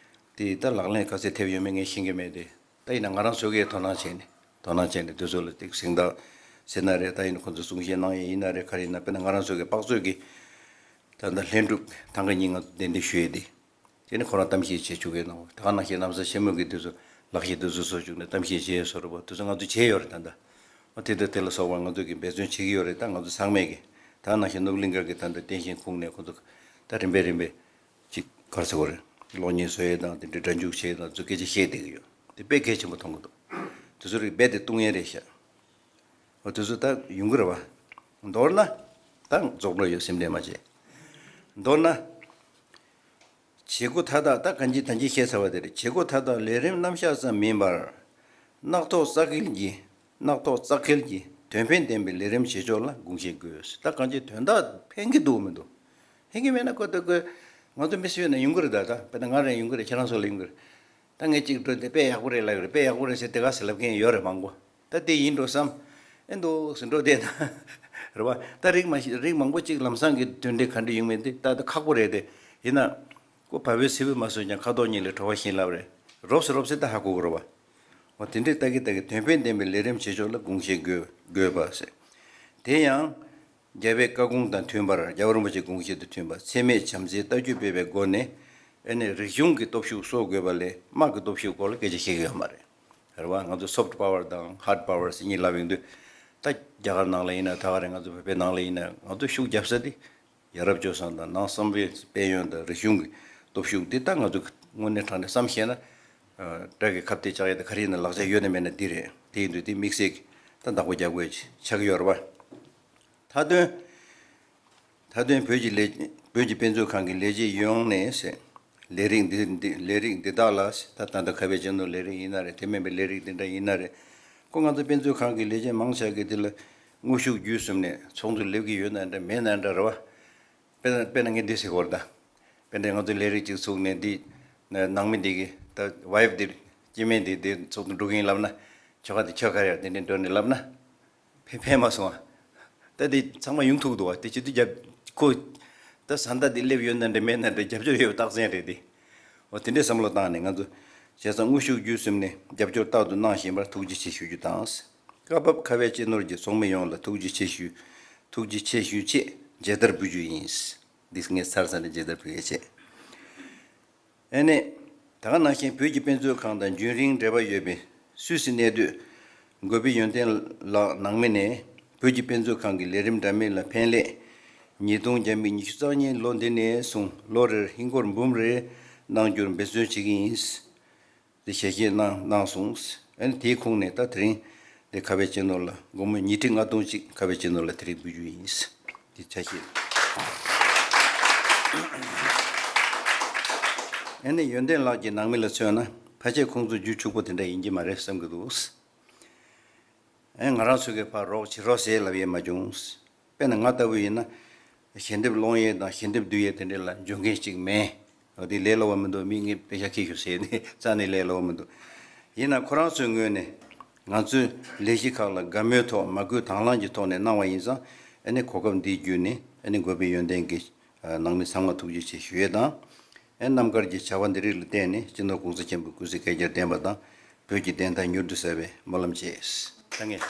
དེ་ད་ལག་ལེན་ག་ཚོད་ཐེབས་ཡོད་མེད་ངས་ཤེས་ཀྱི་མེད་དེ། ད་ཡིན་ན་ང་རང་ཚོ་གིས་དོ་སྣང་བྱས་ནས་དོ་སྣང་བྱས་ནས་དེ་ཚོ་ལ་ཏིག་གཟེངས་རྟགས་ཟེར་ན་རེད། ད་ཡིན་ན་ཁོང་ཚོ་གསུང་བཤད་གནང་ཡས་ཡིན་ན་རེད། ག་རེ་ཡིན་ན། དཔེར་ན་ང་རང་ཚོ་གི་དཔག་ཚོད་ཀྱི་ད་ལྟ་ལྷན་སྒྲུབ་ཐང་ག་གཉིས་ང་ཚོ་གདན་འདྲེན་ཞུས་ཡས་དེ། དེ་ནི་ཁོ་རང་གཏམ་བཤད་བྱེད་བཅུག་གི་གནང་བ། ད་ག་ནང་བཞིན་ལམ་སང་ཆེན་མོ་གི་དུས་སུ་ལག་ཤེས་དེ་ཚོ་བཟོ་བཅུག་ནས་གཏམ་བཤད་བྱས་བཟོ་འདྲ་པོ་དེ་ཚོ་ང་ཚོ་བྱས་ཡོད་རེད། ད་ལྟ་འོ་དེ་དང་དེ་ལ་སོགས་པ་ང་ཚོ་གི་འབད་བརྩོན་བྱེད་ཀྱི་ཡོད་རེད། ད་ང་ཚོ་ཚང་མས་ཀྱི་ད་ག་ནང་བཞིན་ནོར་བུ་གླིང་ཁ་གི་ད་ལྟ་རྟེན་བཞེངས་ཁུངས་ནས་ཁོ་ཚོ་ད་རིམ་པས་རིམ་པས་ཅིག་ག་རེ་ཟེར་དགོས་རེད། གློག་བརྙན་བཟོ་ཡས་དང་དེ་འདྲའི་སྒྲ་འཇུག་བྱེད་ཡས་དང་ཚོ་སྐད་ཆ་བཤད་བསྡད་ཀྱི་ཡོད། དེ་དཔེ་གལ་ཆེན་པོ་མཐོང་གི་འདུག་དེ་ཚོ་རིགས་རྦད་དེ་བཏུང་ཡས་རེད་ཤག་འོ་དེ་ཚོ་ད་ཡོང་གི་རེད་བ། མདོར་ན་ད་རྫོགས་འགྲོ་ཡོད། སེམས་ཁྲལ་མ་བྱེད། མདོར་ན། བྱེད་སྒོ་མཐའ་དག་ད་གང་ཅི་ད་ཅི་བཤད་ཚར་བ་དེ་རེད། བྱེད་སྒོ་མཐའ་དག་ལས་རིམ་རྣམ་གཞག་ཙམ་མིན་པར། རྣག་ཐོག་བཙག་འཁེལ་གྱི། རྣག་ཐོག་བཙག་འཁེལ་གྱི་དོན་ཕན་ལྡན་པའི་ལས་རིམ་བྱེད་ཕྱོགས་ལ་དགོངས་བཞེས་དགོས། ད་གང་ཅི་དོན་དག་ཕན་གྱི་འདུག་མི་འདུག་ཕན་གྱི་མེད་ན་ཁོ་ད་ཁོས་ང་ཚོ་མི་སུ་ཡོད་ན་ཡོང་གི་རེད། ད་ད་དཔེར་ན་ང་རང་ཡོང་གི་རེད། ཁྱེད་རང་ཚོ་ལ་ཡོང་གི་རེད། ད་ངས་གཅིག་འགྲོ་དེ་དཔེ་ཡག་པོ་རེད་ལབ་ཀྱི་རེད། དཔེ་ཡག་པོ་རེད་ཟེར་དེ་ག་ཟེར་ལབ་མཁན་ཡོད་རེད་མང་པོ། ད་དེ་ཡིན་འགྲོ་བསམ། ཨེ་འདུག་སེ་འགྲོ་བསྡད་ན། རེད་བ། ད་རིགས་མ་ཤེས་རིགས་མང་པོ་གཅིག་ལམ་སང་གི་མདུན་དེ་ག་འདྲ་ཡོང་མིན་དེ་ད་ད་ཁག་པོ་རེད་དེ། ཡིན་ན། ཁོ་བ་བའི་སེ་བུ་མ་སོན་ཀྱང་ཁ་དོག་གཉིས་ལས་བྲོ་བ་ཞིམ་ལབ་རེད། རོབ་སེ་རོབ་སེ་ད་ཧ་གོ་གི་རེད་བ། འོ་དེ་འདྲའི་ལྟ་གི་ལྟ་གི་དོན་ཕན་ལྡན་པའི་ལས་རིམ་བྱེད་ཕྱོགས་ལ་དགོངས་བཞེས་དགོས་དགོས་པ་ཟེར། དེ་ཡང་། རྒྱལ་བའི་བཀའ་དགོངས་དང་མཐུན་པར། རྒྱལ་བ་རིན་པོ་ཆེའི་དགོངས་བཞེད་དང་མཐུན་པར་འཚེ་མེད་བྱམས་བརྩེའི་ལྟ་སྤྱོད་སྤེལ་བའི་སྒོ་ནས། ཨེ་ནས་རིག་གཞུང་གི་སྟོབས་ཤུགས་གསོ་དགོས་པ་ལས་དམག་གི་སྟོབས་ཤུགས་སྐོར་ལ་སྐད་ཆ་བཤད་ཀྱི་ཡོད་མ་རེད། རེད་བ། ང་ཚོ་soft power དང་hard power ཟེར་གཉིས་ལབ་ཡོང་དུས། ད་རྒྱ་གར་ནང་ལ་ཡིན་ན། ད་ག་རེ་ང་ཚོ་བོད་པའི་ནང་ལ་ཡིན་ན། ང་ཚོ་ཤུགས་རྒྱབ་ས་དེ་ཡ་རབས་སྤྱོད་བཟང་དང་ནང་བསམ་པའི་དཔལ་ཡོན་དང་རིག་གཞུང་གི་སྟོབས་ཤུགས་དེ། ད་ང་ཚོ་དངོས་གནས་དྲང་གནས་བསམ་ཤེས་ན། ཨ། དགྲ་གི་ཁ་གཏད་བཅག་ཡས་དང་ག་རེ་ཡིན་ན་ལག་ཆ་ཡོད་ན་མེད་ན་འདི་རེད། དེ་ཡིན་དུས་དེ་དམིགས་བསལ་གྱི་ད་བདག་པོ་རྒྱག་དགོས་ཆགས་ཀྱི་ཡོད་རེད་བ། མཐའ་དོན། མཐའ་དོན་བོད་ཀྱི་ལས། བོད་ཀྱི་དཔེ་མཛོད་ཁང་གི་ལས་བྱེད་ཡོངས་ནས་ཟེར། ལས་རིགས་འདི་འདི། ལས་རིགས་འདི་དག་ལ་ཟེར། ད་ད་ལྟ་ཁ་བའི་སྤྱི་ནོར་ལས་རིགས་ཡིན་ན་རེད། དེ་མིན་པའི་ལས་རིགས་འདི་འདྲ་ཡིན་ན་རེད། ཁོ་ང་ཚོ་དཔེ་མཛོད་ཁང་གི་ལས་བྱེད་མང་ཆེ་གིས་འདི་ལ་དངོས་ཤུགས་བརྒྱུད་གསུམ་ནས་ཚོགས་འདུ་སླེབས་ཀྱི་ཡོད་ན་འདྲ་མེད་ན་འདྲ་རེད་བ། དཔེར་ན། དཔེར་ན་ངས་འདི་ཟེར་གྱི་ཡོད་རེད་ད། དཔེར་ན་ང་ཚོ་ལས་རིགས་ཅིག་ཚུགས་ནས་འདི་ནང་མི་འདི་གི་ད་ཝའིཕ་འདི། སྐྱེ་དམན་འདི་འདི་ཚོགས་འདུ་འགྲོ་གི་ཡིན་ལབ་ན། ཁྱོ་ག་འདི་ཁྱོ་ག་རེད། དེ་འདྲ་འགྲོ་ནས་ལབ་ན། ཕན་ཕན་མ་སོང་ཨ། ད་དེ་ཚང་མ་ཡོང་ཐུག་འདུག་བ། དེ་བྱེད་དུས་རྒྱབ་ཁོ། ད་བཟའ་ཟླ་དེ་སླེབས་ཡོད་ན་འདྲ་མེད་ན་འདྲ་རྒྱབ་སྐྱོར་ཡོད་པ་རྟགས་མཚན་རེད་དེ། འོ། དེ་འདྲའི་བསམ་བློ་བཏང་ནས་ང་ཚོ་བྱས་ཙང་དངོས་ཤུགས་བརྒྱུད་གསུམ་ནས་རྒྱབ་སྐྱོར་རྟག་ཏུ་གནང་བཞིན་པར་ཐུགས་རྗེ་ཆེ་ཞུ་རྒྱུ་དང་། སྐབས་བབ་ཁ་བའི་སྤྱི་ནོར་གྱི་ཚོགས་མི་ཡོངས་ལ་ཐུགས་རྗེ་ཆེ་ཞུ། ཐུགས་རྗེ་ཆེ་ཞུའི་ཆེད་མཇལ་དར་འབུལ་རྒྱུ་ཡིན། འདི་ངས་ཚར་ཚར་ནས་མཇལ་དར་འབུལ་ཡས་བྱས། ཨེ་ནས། ད་ག་ནང་བཞིན་བོད་ཀྱི་དཔེ་མཛོད་ཁང་དང་རྒྱུན་རིང་འབྲེལ་བ་ཡོད་པའི་སུད་སི་གནས་སྡོད་འགོ་དཔོན་ཡོན་ཏན་ལགས་ནང་མི་ནས་བོད་ཀྱི་དཔེ་མཛོད་ཁང་གི་ལས་རིམ་འདྲ་མིན་ལ་ཕན་ལས། ཉིས་སྟོང་བརྒྱ་མེད་ཉི་ཤུ་རྩ་གཉིས་ལོ་འདི་ནས་བཟུང་ལོ་རེར་ཧིན་སྒོར་འབུམ་རེ་གནང་རྒྱུར་འབད་བརྩོན་བྱེད་ཀྱི་ཡིན། དེ་ཞལ་བཞེས་གནང་གནང་སོང་། ཨ་ནི་དེའི་ཁོངས་ནས་ད་དེ་རིང་འདི་ཁ་བའི་སྤྱི་ནོར་ལ་སྒོར་མོ་ཉིས་ཁྲི་ལྔ་སྟོང་གཅིག་ཁ་བའི་སྤྱི་ནོར་ལ་དེ་རིང་འབུལ་རྒྱུ་ཡིན། འདི་ཆ་ཤས། ཨ་ནི་ཡོན་ཏན་ལགས་ཀྱི་ནང་མི་ལ་མཚོན་ན། ཕལ་ཆེར་ཁོང་ཚོ་རྒྱུ་ཕྱུག་པོ་དེ་འདྲ་ཡིན་གྱི་མ་རེད་བསམ་གྱི་འདུག། ཨེ། ང་རང་ཚོ་གིས་ཕར་རོགས་བྱེད་རོགས་ཟེར་ལབ་ཡས་མ་བྱུང་། དཔེར་ན་ང་ལྟ་བུ་ཡིན་ན། ཞལ་འདེབས་སློང་ཡས་དང་ཞལ་འདེབས་བསྡུ་ཡས་དེ་འདྲ་ལ་འཇོན་མཁན་ཅིག་མེད། འོ། དེ་ལས་སླ་བོ་མི་འདུག། མི་ངས་པེ་ཤ་ཁྱེར་ཤོག་ཟེར་ནས་རྩ་ནས་ལས་སླ་བོ་མི་འདུག། ཡིན་ན་ཁོ་རང་ཚོའི་ངོས་ནས་ང་ཚོའི་ལས་གཞི་ཁག་ལ་དགའ་མོས་ཐོག་མ་བསྐུལ་དང་བླངས་ཀྱི་ཐོག་ནས་གནང་བ་ཡིན་ཙང་། ཨ་ནི་གོ་སྐབས་འདི་བརྒྱུད་ནས་ཨ་ནི་འགོ་དཔོན་ཡོན་ཏན་གྱི་ནང་མི་ཚང་མ་ཐུགས་རྗེ་ཆེ་ཞུ་ཡས་དང་། ཨེ། རྣམ་དཀར་གྱི་བྱ་བ་འདི་རིགས་ལ་བརྟེན་ནས་སྤྱི་ནོར་གོང་ས་ཆེན་པོའི་སྐུ་ཚེ་བསྐལ་བརྒྱར་བརྟན་པ་དང་། བོད་ཀྱི་བདེན་མཐའ་མྱུར་དུ་གསལ་བའི་སྨོན་ལམ་བཅས། ད་ངས།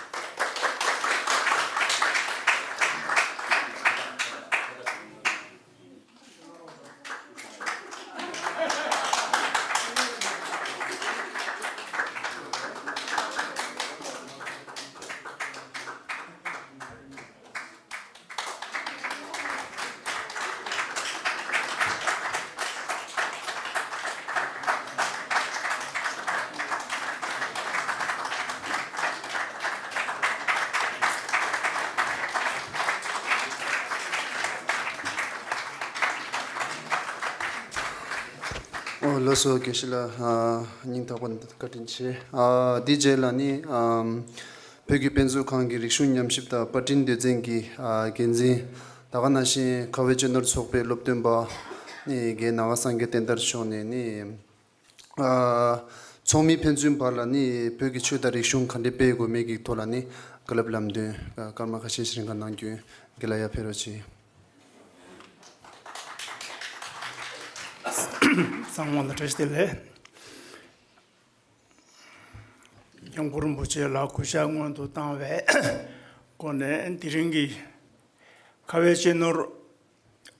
ཨོ། ལགས་སོ། དགེ་བཤེས་ལགས། ཨ། སྙིང་ཐག་པ་ནས་བཀའ་དྲིན་ཆེ། ཨ། འདིའི་རྗེས་ལ་ནི། ཨམ། བོད་ཀྱི་དཔེ་མཛོད་ཁང་གི་རིག་གཞུང་ཉམས་ཞིབ་དང་པར་སྐྲུན་སྡེ་ཚན་གྱི། ཨ། འགན་འཛིན། ད་ག་ནང་བཞིན་ཁ་བའི་སྤྱི་ནོར་ཚོགས་པའི་སློབ་སྟོན་པ་ནི་རྒན་ནཱ་ག་སངས་རྒྱས་བསྟན་དར་མཆོག་ནས་ནི། ཨ། ཚོགས་མི་ཕན་ཚུན་བར་ལ་ནི་བོད་ཀྱི་ཆོས་དང་རིག་གཞུང་ག་འདྲས་སྤེལ་དགོས་མིན་གྱི་ཐོག་ལ་ནི་བཀའ་སློབ་ལམ་སྟོན་སྐར་མ་ཁ་ཤས་ཤིག་རིང་ག་གནང་རྒྱུ་ཡིན། རྒན་ལགས་ཡར་ཕེབས་རོགས་གྱིས། ཚང་མ་ལ་བཀྲ་ཤིས་བདེ་ལེགས། སྐྱབས་མགོན་རིན་པོ་ཆེ་ལ་གུས་ཕྱག་སྔོན་དུ་བཏང་བའི་སྒོ་ནས། དེ་རིང་གི་ཁ་བའི་སྤྱི་ནོར་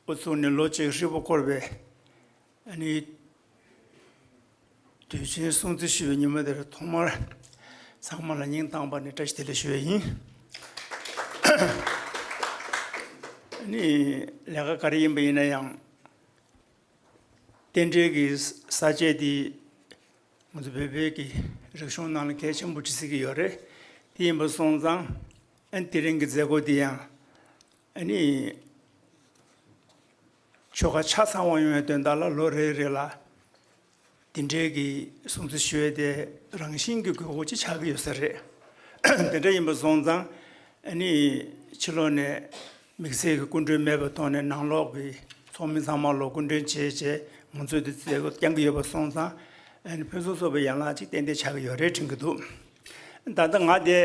དབུ་བཙུགས་ནས་ལོ་གཅིག་ཧྲིལ་པོ་འཁོར་བའི། ཨ་ནི། དུས་ཆེན་སྲུང་བརྩི་ཞུ་བའི་ཉིན་མོ་དེར་ཐོག་མར་ཚང་མ་ལ་སྙིང་ཐག་པ་ནས་བཀྲ་ཤིས་བདེ་ལེགས་ཞུ་བ་ཡིན། ཨ་ནི། ལས་ཀ་ག་རེ་ཡིན་པ་ཡིན་ན་ཡང་། རྟེན་འབྲེལ་གྱི་ས་བཅད་འདི་ང་ཚོ་བོད་པའི་གི་རིག་གཞུང་ནང་ལ་གལ་ཆེན་པོ་ཅིག་བརྩི་གི་ཡོད་རེད། དེ་ཡིན་པ་སོང་ཙང་། ཨ། དེ་རིང་གི་མཛད་སྒོ་འདི་ཡང་། ཨ་ནི། ཆོ་ག་ཆ་ཚང་བ་ཡོང་བའི་དོན་དག་ལ་ལོ་རེ་རེ་ལ་འདི་འདྲའི་གི་སྲུང་བརྩི་ཞུ་ཡས་དེ་རང་བཞིན་གྱི་དགོས་མཁོ་ཅིག་ཆགས་ཀྱི་ཡོད་ས་རེད། དེ་འདྲ་ཡིན་པ་སོང་ཙང་། ཨ་ནི། ཕྱི་ལོགས་ནས་དམིགས་བསལ་གྱི་སྐུ་མགྲོན་མེད་པའི་ཐོག་ནས་ནང་ལོགས་ཀྱི་ཚོགས་མི་ཚང་མ་ལ་སྐུ་མགྲོན་བྱས་བྱས་ང་ཚོས་འདི་མཛད་སྒོ་བསྐྱང་གི་ཡོད་པ་སོང་ཙང་། ཨ་ནི། ཕུན་སུམ་ཚོགས་པའི་ཡན་ལག་ཅིག་ཏན་ཏན་ཆགས་ཀྱི་ཡོད་རེད་དྲན་གྱི་འདུག། ད་ལྟ་ང་དེ།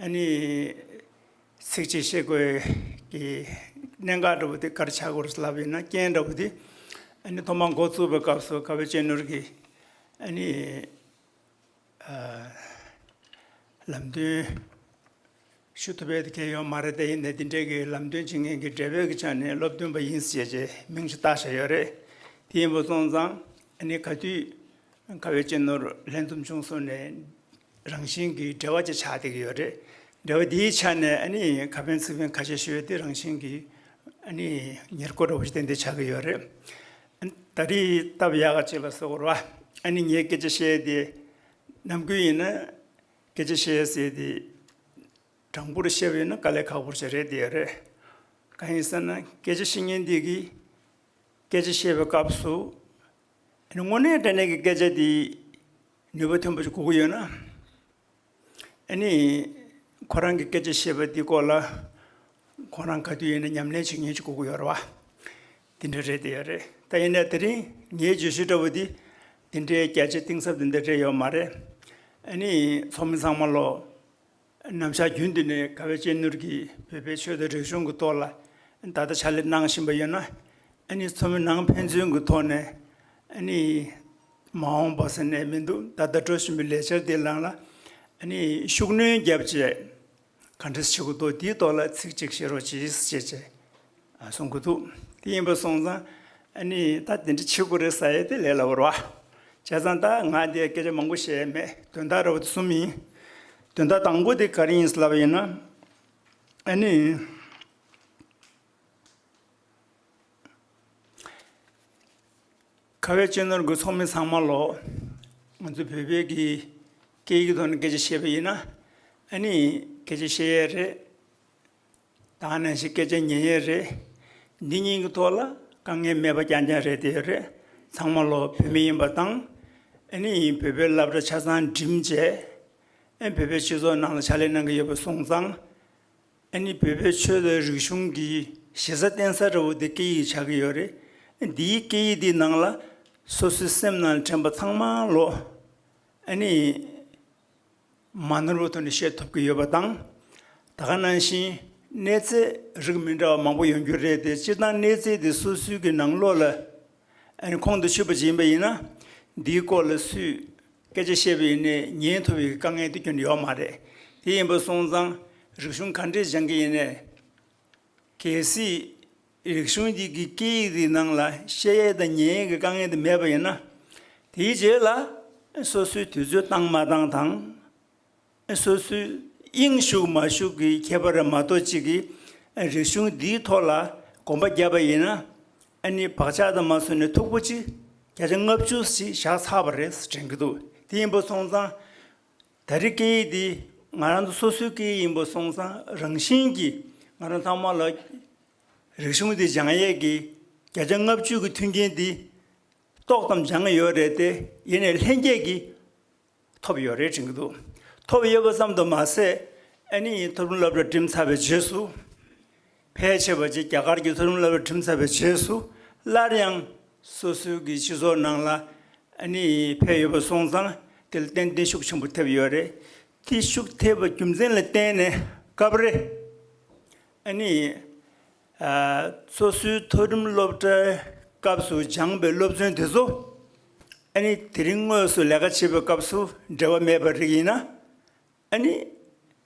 ཨ་ནི། ཚིག་གཅིག་བཤད་དགོས་ཀྱི་གནད་འགག་འདྲ་བོ་དེ་ག་རེ་ཆགས་ཀྱི་ཡོད་རེད་ལབ་ཡིན་ན། རྐྱེན་འདྲ་བོ་དེ། ཨ་ནི། ཐོག་མར་འགོ་བཙུགས་པའི་སྐབས་སུ་ཁ་བའི་སྤྱི་ནོར་གྱིས། ཨ་ནི། ཨ། ལམ་སྟོན་ ཞུ་ཐུབ་པའི་དེ་གལ་ཡོད་མ་རེད། དེ་ཡིན་ནའི་འདི་འདྲའི་གི་ལམ་སྟོན་བྱེད་མཁན་གྱི་འབྲེལ་བའི་གི་ཆ་ནས་སློབ་སྟོན་པ་ཡིན་ཟེར་བྱས་མིང་ཞིག་བཏགས་བཞག་ཡོད་རེད། དེ་ཡིན་པ་སོང་ཙང་ཨ་ནི་ག་དུས་ཁ་བའི་གཅེས་ནོར་ལྷན་འཛོམས་བྱུང་སོང་ནས་རང་བཞིན་གྱི་འབྲེལ་བ་ཅིག་ཆགས་བསྡད་ཀྱི་ཡོད་རེད། འབྲེལ་བ་འདིའི་ཆ་ནས་ཨ་ནི་ཁ་ཕན་ཚིག་ཕན་ཁ་ཤས་ཞུ་ཡས་དེ་རང་བཞིན་གྱི་ཨ་ནི་ཉེར་མཁོ་འདྲ་བོ་ཞིག་ཏན་ཏན་ཆགས་ཀྱི་ཡོད་རེད། ད་རེས་སྟབས་ཡག་ག་ཅིག་ལ་ཟེར་དགོས་རེད་བ། ཨ་ནི་ངས་སྐད་ཆ་བཤད་ཡས་དེ་ནམ་རྒྱུན་ཡིན་ན་སྐད་ཆ་བཤད་ཡས་ཟེར་དེ། དྲང་པོར་བཤད་པ་ཡིན་ན་དཀའ་ལས་ཁག་པོ་ཞིག་རེད་དེ་རེད། གང་ཡིན་ཟེར་ན་སྐད་ཆ་བཤད་མཁན་འདི་གིས་སྐད་ཆ་བཤད་པའི་སྐབས་སུ་དངོས་གནས་དྲང་གནས་ཀྱི་སྐད་ཆ་འདི་ནུས་པ་ཐོན་པ་ཞིག་དགོས་ཀྱི་ཡོད་ན། ཨ་ནི་ཁོ་རང་གི་སྐད་ཆ་བཤད་པ་འདི་སྐོར་ལ་ཁོ་རང་ག་དུས་ཡིན་ན་ཉམས་ལེན་བྱེད་མཁན་ཞིག་དགོས་ཀྱི་ཡོད་རེད་བ། དེ་འདྲ་རེད་དེ་ཡོད་རེད། ད་ཡིན་ན་དེ་རིང་ངའི་བརྗོད་གཞི་འདྲ་བོ་འདི་དེ་འདྲའི་རྒྱ་ཆེ་གཏིང་ཟབ་དེ་འདྲ་རེད་ཡོད་མ་རེད། ཨ་ནི་ཚོགས་མི་ཚང་མ་ལོ། ནམ་ཞག་རྒྱུན་དུ་ནས་ཁ་བའི་གཅེས་ནོར་གྱིས་བོད་པའི་ཆོས་དང་རིག་གཞུང་གི་ཐོག་ལ་ད་ལྟ་ཕྱག་ལས་གནང་བཞིན་པ་ཡོད་ན། ཨ་ནི་ཚོགས་མི་ནང་ཕན་ཚུན་གྱི་ཐོག་ནས་ཨ་ནི་མ་འོངས་པ་ཟེར་ནས་མི་འདུག་ད་ལྟ་འགྲོ་བཞིན་པའི་ལས་འཆར་དེ་ནང་ལ་ཨ་ནི་ཤུགས་སྣོན་བརྒྱབ་བྱས་ག་འདྲ་བྱེད་དགོས་འདུག་དེའི་ཐོག་ལ་ཚིག་གཅིག་བཤད་རོགས་གྱིས་ཞེས་བྱས། གསུང་གི་འདུག་དེ་ཡིན་པ་སོང་ཙང་ཨ་ནི་ད་དེ་འདྲ་བྱེད་དགོས་རེད་ཟེར་ཡས་དེ་ལས་སླ་པོ་རེད་བ། བྱས་ཙང་ད་ང་འདིར་སྐད་ཆ་མང་པོ་བཤད་ཡས་མེད། དོན་དག་འདྲ་བོ་དེ་གསུམ་ཡིན། དོན་དག་དང་པོ་དེ་ག་རེ་ཡིན་ལབ་པ་ཡིན་ན། ཨ་ནི་ཁ་བའི་གཅེས་ནོར་གྱི་ཚོགས་མི་ཚང་མ་ལོ། ང་ཚོ་བོད་པའི་གི་སྐད་ཡིག་གི་ཐོག་ནས་སྐད་ཆ་བཤད་པ་ཡིན་ན། ཨ་ནི་སྐད་ཆ་བཤད་ཡས་རེད། ད་ག་ནང་བཞིན་སྐད་ཆ་ཉན་ཡས་རེད། འདི་གཉིས་ཀྱི་ཐོག་ལ་དཀའ་ངལ་མེད་པ་རྐྱང་རྐྱང་རེད་དེ་རེད། ཚང་མ་ལོ་བོད་མི་ཡིན་པ་དང་། ཨ་ནི་བོད་པའི་སློབ་གྲྭ་ཆ་ཚང་འགྲིམས་བྱས། ཨ་བོད་པའི་སྤྱི་ཚོགས་ནང་ལ་ཕྱག་ལས་གནང་གི་ཡོད་པ་སོང་ཙང་། ཨ་ནི་བོད་པའི་ཆོས་དང་རིག་གཞུང་གི་གཞི་རྩ་བརྟེན་ས་འདྲ་བོ་དེ་སྐད་ཡིག་ཆགས་ཀྱི་ཡོད་རེད། འདིའི་སྐད་ཡིག་འདིའི་ནང་ལ་སོ་སོའི་སེམས་ནང་དྲན་པ་ཚང་མ་ལོ། ཨ་ནི། མ་ནོར་བའི་ཐོག་ནས་བཤད་ཐུབ་ཀྱི་ཡོད་པ་དང་། ད་ག་ནང་བཞིན་གནས་ཚད་རིགས་མི་འདྲ་བ་མང་པོ་ཡོང་རྒྱུ་རེད་དེ། སྤྱིར་བཏང་གནས་ཚད་དེ་སོ་སོའི་གི་ནང་ལོགས་ལ་ཨ་ནི་ཁོང་དུ་ཆུད་པ་ཅིག་ཡིན་པ་ཡིན་ན། འདིའི་སྐོར་ལ་སུས་སྐད་ཆ་བཤད་པ་ཡིན་ནའི་ཉན་ཐུབ་པའི་དཀའ་ངལ་དེ་ཁྱོན་ནས་ཡོད་མ་རེད། དེ་ཡིན་པ་སོང་ཙང་རིག་གཞུང་ག་འདྲས་སྦྱང་གི་ཡིན་ནའི། གལ་སྲིད་རིག་གཞུང་འདི་གི་སྐད་ཡིག་འདི་ནང་ལ་བཤད་ཡས་དང་ཉན་ཡས་ཀྱི་དཀའ་ངལ་དེ་མེད་པ་ཡིན་ན། དེའི་རྗེས་ལ་སོ་སོའི་དུས་ཚོད་བཏང་མ་བཏང་དང་། སོ་སོའི་དབྱིངས་ཞུགས་མ་ཞུགས་ཀྱི་ཁྱད་པར་མ་གཏོགས་གཅིག་གིས་རིག་གཞུང་འདིའི་ཐོག་ལ་གོམ་པ་བརྒྱབ་པ་ཡིན་ན། ཨ་ནི་བག་ཆགས་དང་མ་སོང་ནས་མཐུག་པོ་གཅིག་བརྒྱ་ཆ་ལྔ་བཅུ་ཞིག་བཞག་ཚར་བ་རེད་དྲན་གྱི་འདུག་དེ་ཡིན་པ་སོང་ཙང་། ད་རེས་སྐད་ཡིག་འདི་ང་རང་ཚོ་སོ་སོའི་སྐད་ཡིག་ཡིན་པ་སོང་ཙང་རང་བཞིན་གྱིས་ང་རང་ཚང་མ་ལ་རིག་གཞུང་འདི་སྦྱང་ཡས་ཀྱི་བརྒྱ་ཆ་ལྔ་བཅུ་གི་མཐུན་རྐྱེན་འདི་ཏོག་ཙམ་སྦྱང་ཡོད་རེད་དེ། ཡིན་ནའི་ལྷན་སྐྱེས་ཀྱིས་ཐོབ་ཡོད་རེད་དྲན་གྱི་འདུག་ཐོབ་ཡོད་པ་ཙམ་དུ་མ་ཟད། ཨ་ནི་མཐོ་རིམ་སློབ་གྲྭ་འགྲིམས་ཚར་བའི་རྗེས་སུ། ཕལ་ཆེ་བ་ཅིག་རྒྱ་གར་གྱི་མཐོ་རིམ་སློབ་གྲྭ་འགྲིམས་ཚར་བའི་རྗེས་སུ་སླར་ཡང་སོ་སོའི་གི་སྤྱི་ཚོགས་ནང་ལ་ཨ་ནི་ཕེབས་ཡོད་པ་སོང་ཙང་དེ་ལ་ཏན་ཏན་ཤུགས་ཆེན་པོ་ཐེབས་ཡོད་རེད། དེ་ཤུགས་ཐེབས་པ་རྒྱུ་མཚན་ལ་བརྟེན་ནས་སྐབས་རེ་ཨ་ནི་ཨ་སོ་སོའི་མཐོ་རིམ་སློབ་གྲྭའི་སྐབས་སུ་སྦྱངས་པའི་སློབ་ཚན་དེ་ཚོ་ཨ་ནི་དེ་རིང་དངོས་སུ་ལས་ཀ་བྱེད་པའི་སྐབས་སུ་འབྲེལ་བ་མེད་པ་རིགས་ཡིན་ན། ཨ་ནི་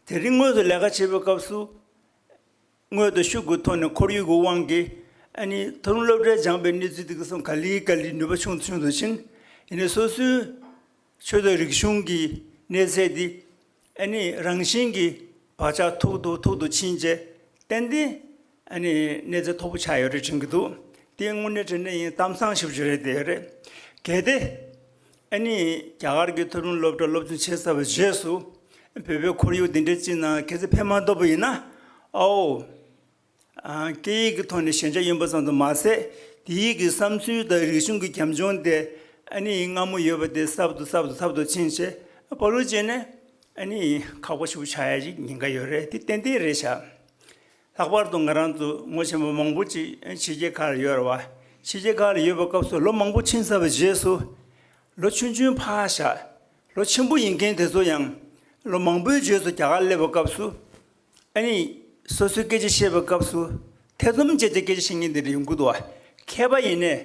དེ་རིང་དངོས་སུ་ལས་ཀ་བྱེད་པའི་སྐབས་སུ། དངོས་དང་ཤུགས་ཀྱི་ཐོག་ནས་ཁོར་ཡུག་གི་དབང་གིས་ཨ་ནི་མཐོ་རིམ་སློབ་གྲྭས་སྦྱངས་པའི་གནས་ཚུལ་དེ་ག་སོང་ག་ལེ་ག་ལེ་ནུས་པ་ཆུང་དུ་ཆུང་དུ་ཕྱིན། ཡིན་ནའི་སོ་སོའི་ཆོས་དང་རིག་གཞུང་གི་གནས་ཚད་འདི་ཨ་ནི་རང་བཞིན་གྱིས་བག་ཆགས་མཐུག་ཏུ་མཐུག་ཏུ་ཕྱིན་བྱས་ཏན་ཏན་ཨ་ནི་གནས་ཚད་མཐོ་པོ་ཆགས་ཡོད་རེད་དྲན་གྱི་འདུག་དེ་དངོས་གནས་དྲང་གནས་ཡིན་གཏམ་བཟང་ཞེ་པོ་ཅིག་རེད་དེ་ཡོད་རེད། གལ་ཏེ་ཨ་ནི་རྒྱ་གར་གྱི་མཐོ་རིམ་སློབ་གྲྭ་སློབ་སྦྱོང་བྱས་ཚར་བའི་རྗེས་སུ་བོད་པའི་ཁོར་ཡུག་འདི་འདྲའི་ཅིག་ནང་གལ་སྲིད་ཕེབས་མ་ཐུབ་པ་ཡིན་ན། ཨའོ། ཨ། སྐད་ཡིག་གི་ཐོག་ནས་ཞན་ཆ་ཡོད་པ་ཙམ་དུ་མ་ཟད། དེའི་གི་བསམ་ཚུལ་དང་རིག་གཞུང་གི་རྒྱབ་ལྗོངས་དེ་ཨ་ནི་སྔ་མོ་ཡོད་པ་དེ་གསར་དུ་གསར་དུ་གསར་དུ་ཕྱིན་བྱས་བར་དུ་བྱས་ནས་ཨ་ནི་ཁག་པོ་ཞེ་པོ་ཆགས་ཡ་ཞིག་ཉེན་ཁ་ཡོད་རེད། དེ་ཏན་ཏན་རེད་ཤག་ལྷག་པར་དུ་ང་རང་ཚོ་ངོ་ཆེན་པོ་མང་པོ་ཅིག་ཕྱི་རྒྱལ་ཁག་ལ་ཡོད་རེད་བ། ཕྱི་རྒྱལ་ཁག་ལ་ཡོད་པའི་སྐབས་སུ་ལོ་མང་པོ་ཕྱིན་ཚར་བའི་རྗེས་སུ། ལོ་ཆུང་ཆུང་ཕར་བཞག་ལོ་ཆེན་པོ་ཡིན་མཁན་དེ་ཚོ་ཡང་ལོ་མང་པོའི་རྗེས་སུ་རྒྱ་གར་སླེབས་པའི་སྐབས་སུ། ཨ་ནི་སོ་སོའི་སྐད་ཆ་བཤད་པའི་སྐབས་སུ་ཐེ་ཚོམ་བྱས་ཏེ་སྐད་ཆ་བཤད་མཁན་དེ་འདྲ་ཡོང་གི་འདུག་བ། མཁས་པ་ཡིན་ནའི་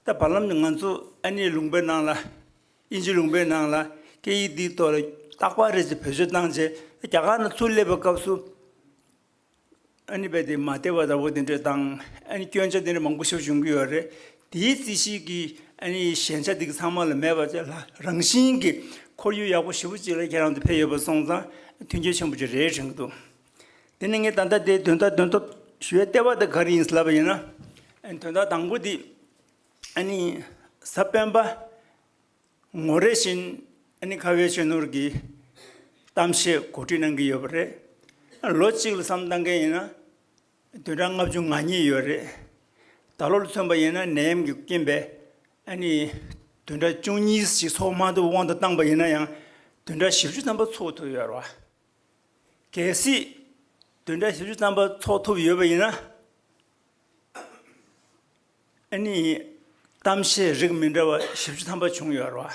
ད་བར་ལམ་དུ་ང་ཚོ་ཨ་ནི་ལུང་པའི་ནང་ལ། དབྱིན་ཇི་ལུང་པའི་ནང་ལ་སྐད་ཡིག་འདིའི་ཐོག་ལ་རྟག་པར་རེ་ཅིག་བེད་སྤྱོད་བཏང་བྱས་རྒྱ་གར་ནང་ཚུར་སླེབས་པའི་སྐབས་སུ་ ཨ་ནི་རྦད་དེ་མ་བདེ་བ་འདྲ་བོ་དེ་འདྲ་དང་། ཨ་ནི་སྐྱོན་ཆ་དེ་འདྲ་མང་པོ་ཞིག་བྱུང་གི་ཡོད་རེད། དེའི་རྩིས་གཞི་གི་ཨ་ནི་ཞན་ཆ་དེ་གི་ཚང་མ་ལ་མེད་པ་བྱས་ལ་རང་བཞིན་གྱི་ཁོར་ཡུག་ཡག་པོ་ཞེ་པོ་ཅིག་ལ་ཁྱེད་རང་ཚོ་ཕེབས་ཡོད་པ་སོང་ཙང་མཐུན་རྐྱེན་ཆེན་པོ་ཅིག་རེད་དྲན་གྱི་འདུག་དེ་ནི་ངས་ད་ལྟ་དེ་དོན་དག་དོན་དག་ཞུ་བའི་ལྟེ་བ་དེ་ག་རེ་ཡིན་ལབ་པ་ཡིན་ན། ཨ་ནི་དོན་དག་དང་པོ་དེ་ཨ་ནི་གཟའ་སྤེན་པ་ངོ་རེ་བཞིན་ཨ་ནི་ཁ་བའི་ཆོས་ནོར་གྱིས་གཏམ་བཤད་གོ་སྒྲིག་གནང་གི་ཡོད་པ་རེད། ལོ་གཅིག་ལ་བསམ་བཏང་མཁན་ཡིན་ན་བདུན་ཕྲག་ལྔ་བཅུ་ང་གཉིས་ཡོད་རེད། ད་ལོ་ལ་མཚོན་པ་ཡིན་ན་ནད་ཡམས་ཀྱི་རྐྱེན་པས་ཨ་ནི་བདུན་ཕྲག་བཅུ་གཉིས་ཤིག་ཚོགས་མ་ཐུབ་དབང་དུ་བཏང་པ་ཡིན་ན་ཡང་བདུན་ཕྲག་བཞི་བཅུ་ཐམ་པ་ཚོགས་ཐུབ་ཡོད་རེད་བ། གལ་སྲིད་བདུན་ཕྲག་བཞི་བཅུ་ཐམ་པ་ཚོགས་ཐུབ་ཡོད་པ་ཡིན་ན། ཨ་ནི་གཏམ་བཤད་རིགས་མི་འདྲ་བ་བཞི་བཅུ་ཐམ་པ་བྱུང་ཡོད་རེད་བ།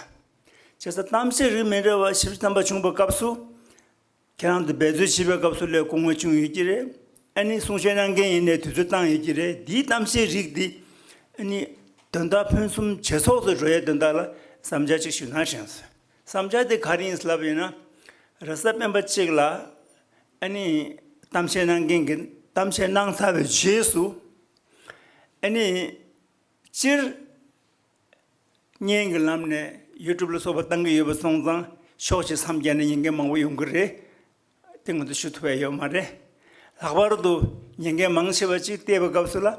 བྱས་ཙང་གཏམ་བཤད་རིགས་མི་འདྲ་བ་བཞི་བཅུ་ཐམ་པ་བྱུང་བའི་སྐབས་སུ། ཁྱེད་རང་ཚོ་འབད་རྩོལ་བྱེད་པའི་སྐབས་སུ་ལས་སྐུ་ངོ་བྱུང་ཡོད་ཀྱི་རེད། ཨ་ནི་གསུང་བཤད་གནང་མཁན་ཡིན་ནའི་དུས་ཚོད་བཏང་ཡོད་ཀྱི་རེད། འདིའི་གཏམ་བཤད་རིགས་འདི་ཨ་ནི་དོན་དག་ཕུན་སུམ་ཇེ་ཚོགས་སུ་འགྲོ་ཡའི་དོན་དག་ལ་བསམ་འཆར་ཅིག་ཞུ་ན་དྲན་སོང་། བསམ་འཆར་དེ་ག་རེ་ཡིན་ལབ་ཡིན་ན། རེས་གཟའ་སྤེན་པ་གཅིག་ལ་ཨ་ནི་གཏམ་བཤད་གནང་མཁན་གྱིས་གཏམ་བཤད་གནང་ཚར་བའི་རྗེས་སུ། ཨ་ནི་སྤྱིར་བརྙན་གྱི་ལམ་ནས་ཡུ་ཊུབ་ལ་སོགས་པ་བཏང་གི་ཡོད་པ་སོང་ཙང་ཕྱོགས་གཅིག་མཚམས་བརྒྱབ་ནས་ཉན་མཁན་མང་པོ་ཡོང་གི་རེད། དེ་ང་ཚོ་ཞུ་ཐུབ་པ་ཡོད་མ་རེད། ལྷག་པར་དུ་ཉན་མཁན་མང་ཆེ་བ་ཅིག་བལྟས་པའི་སྐབས་སུ་ལ།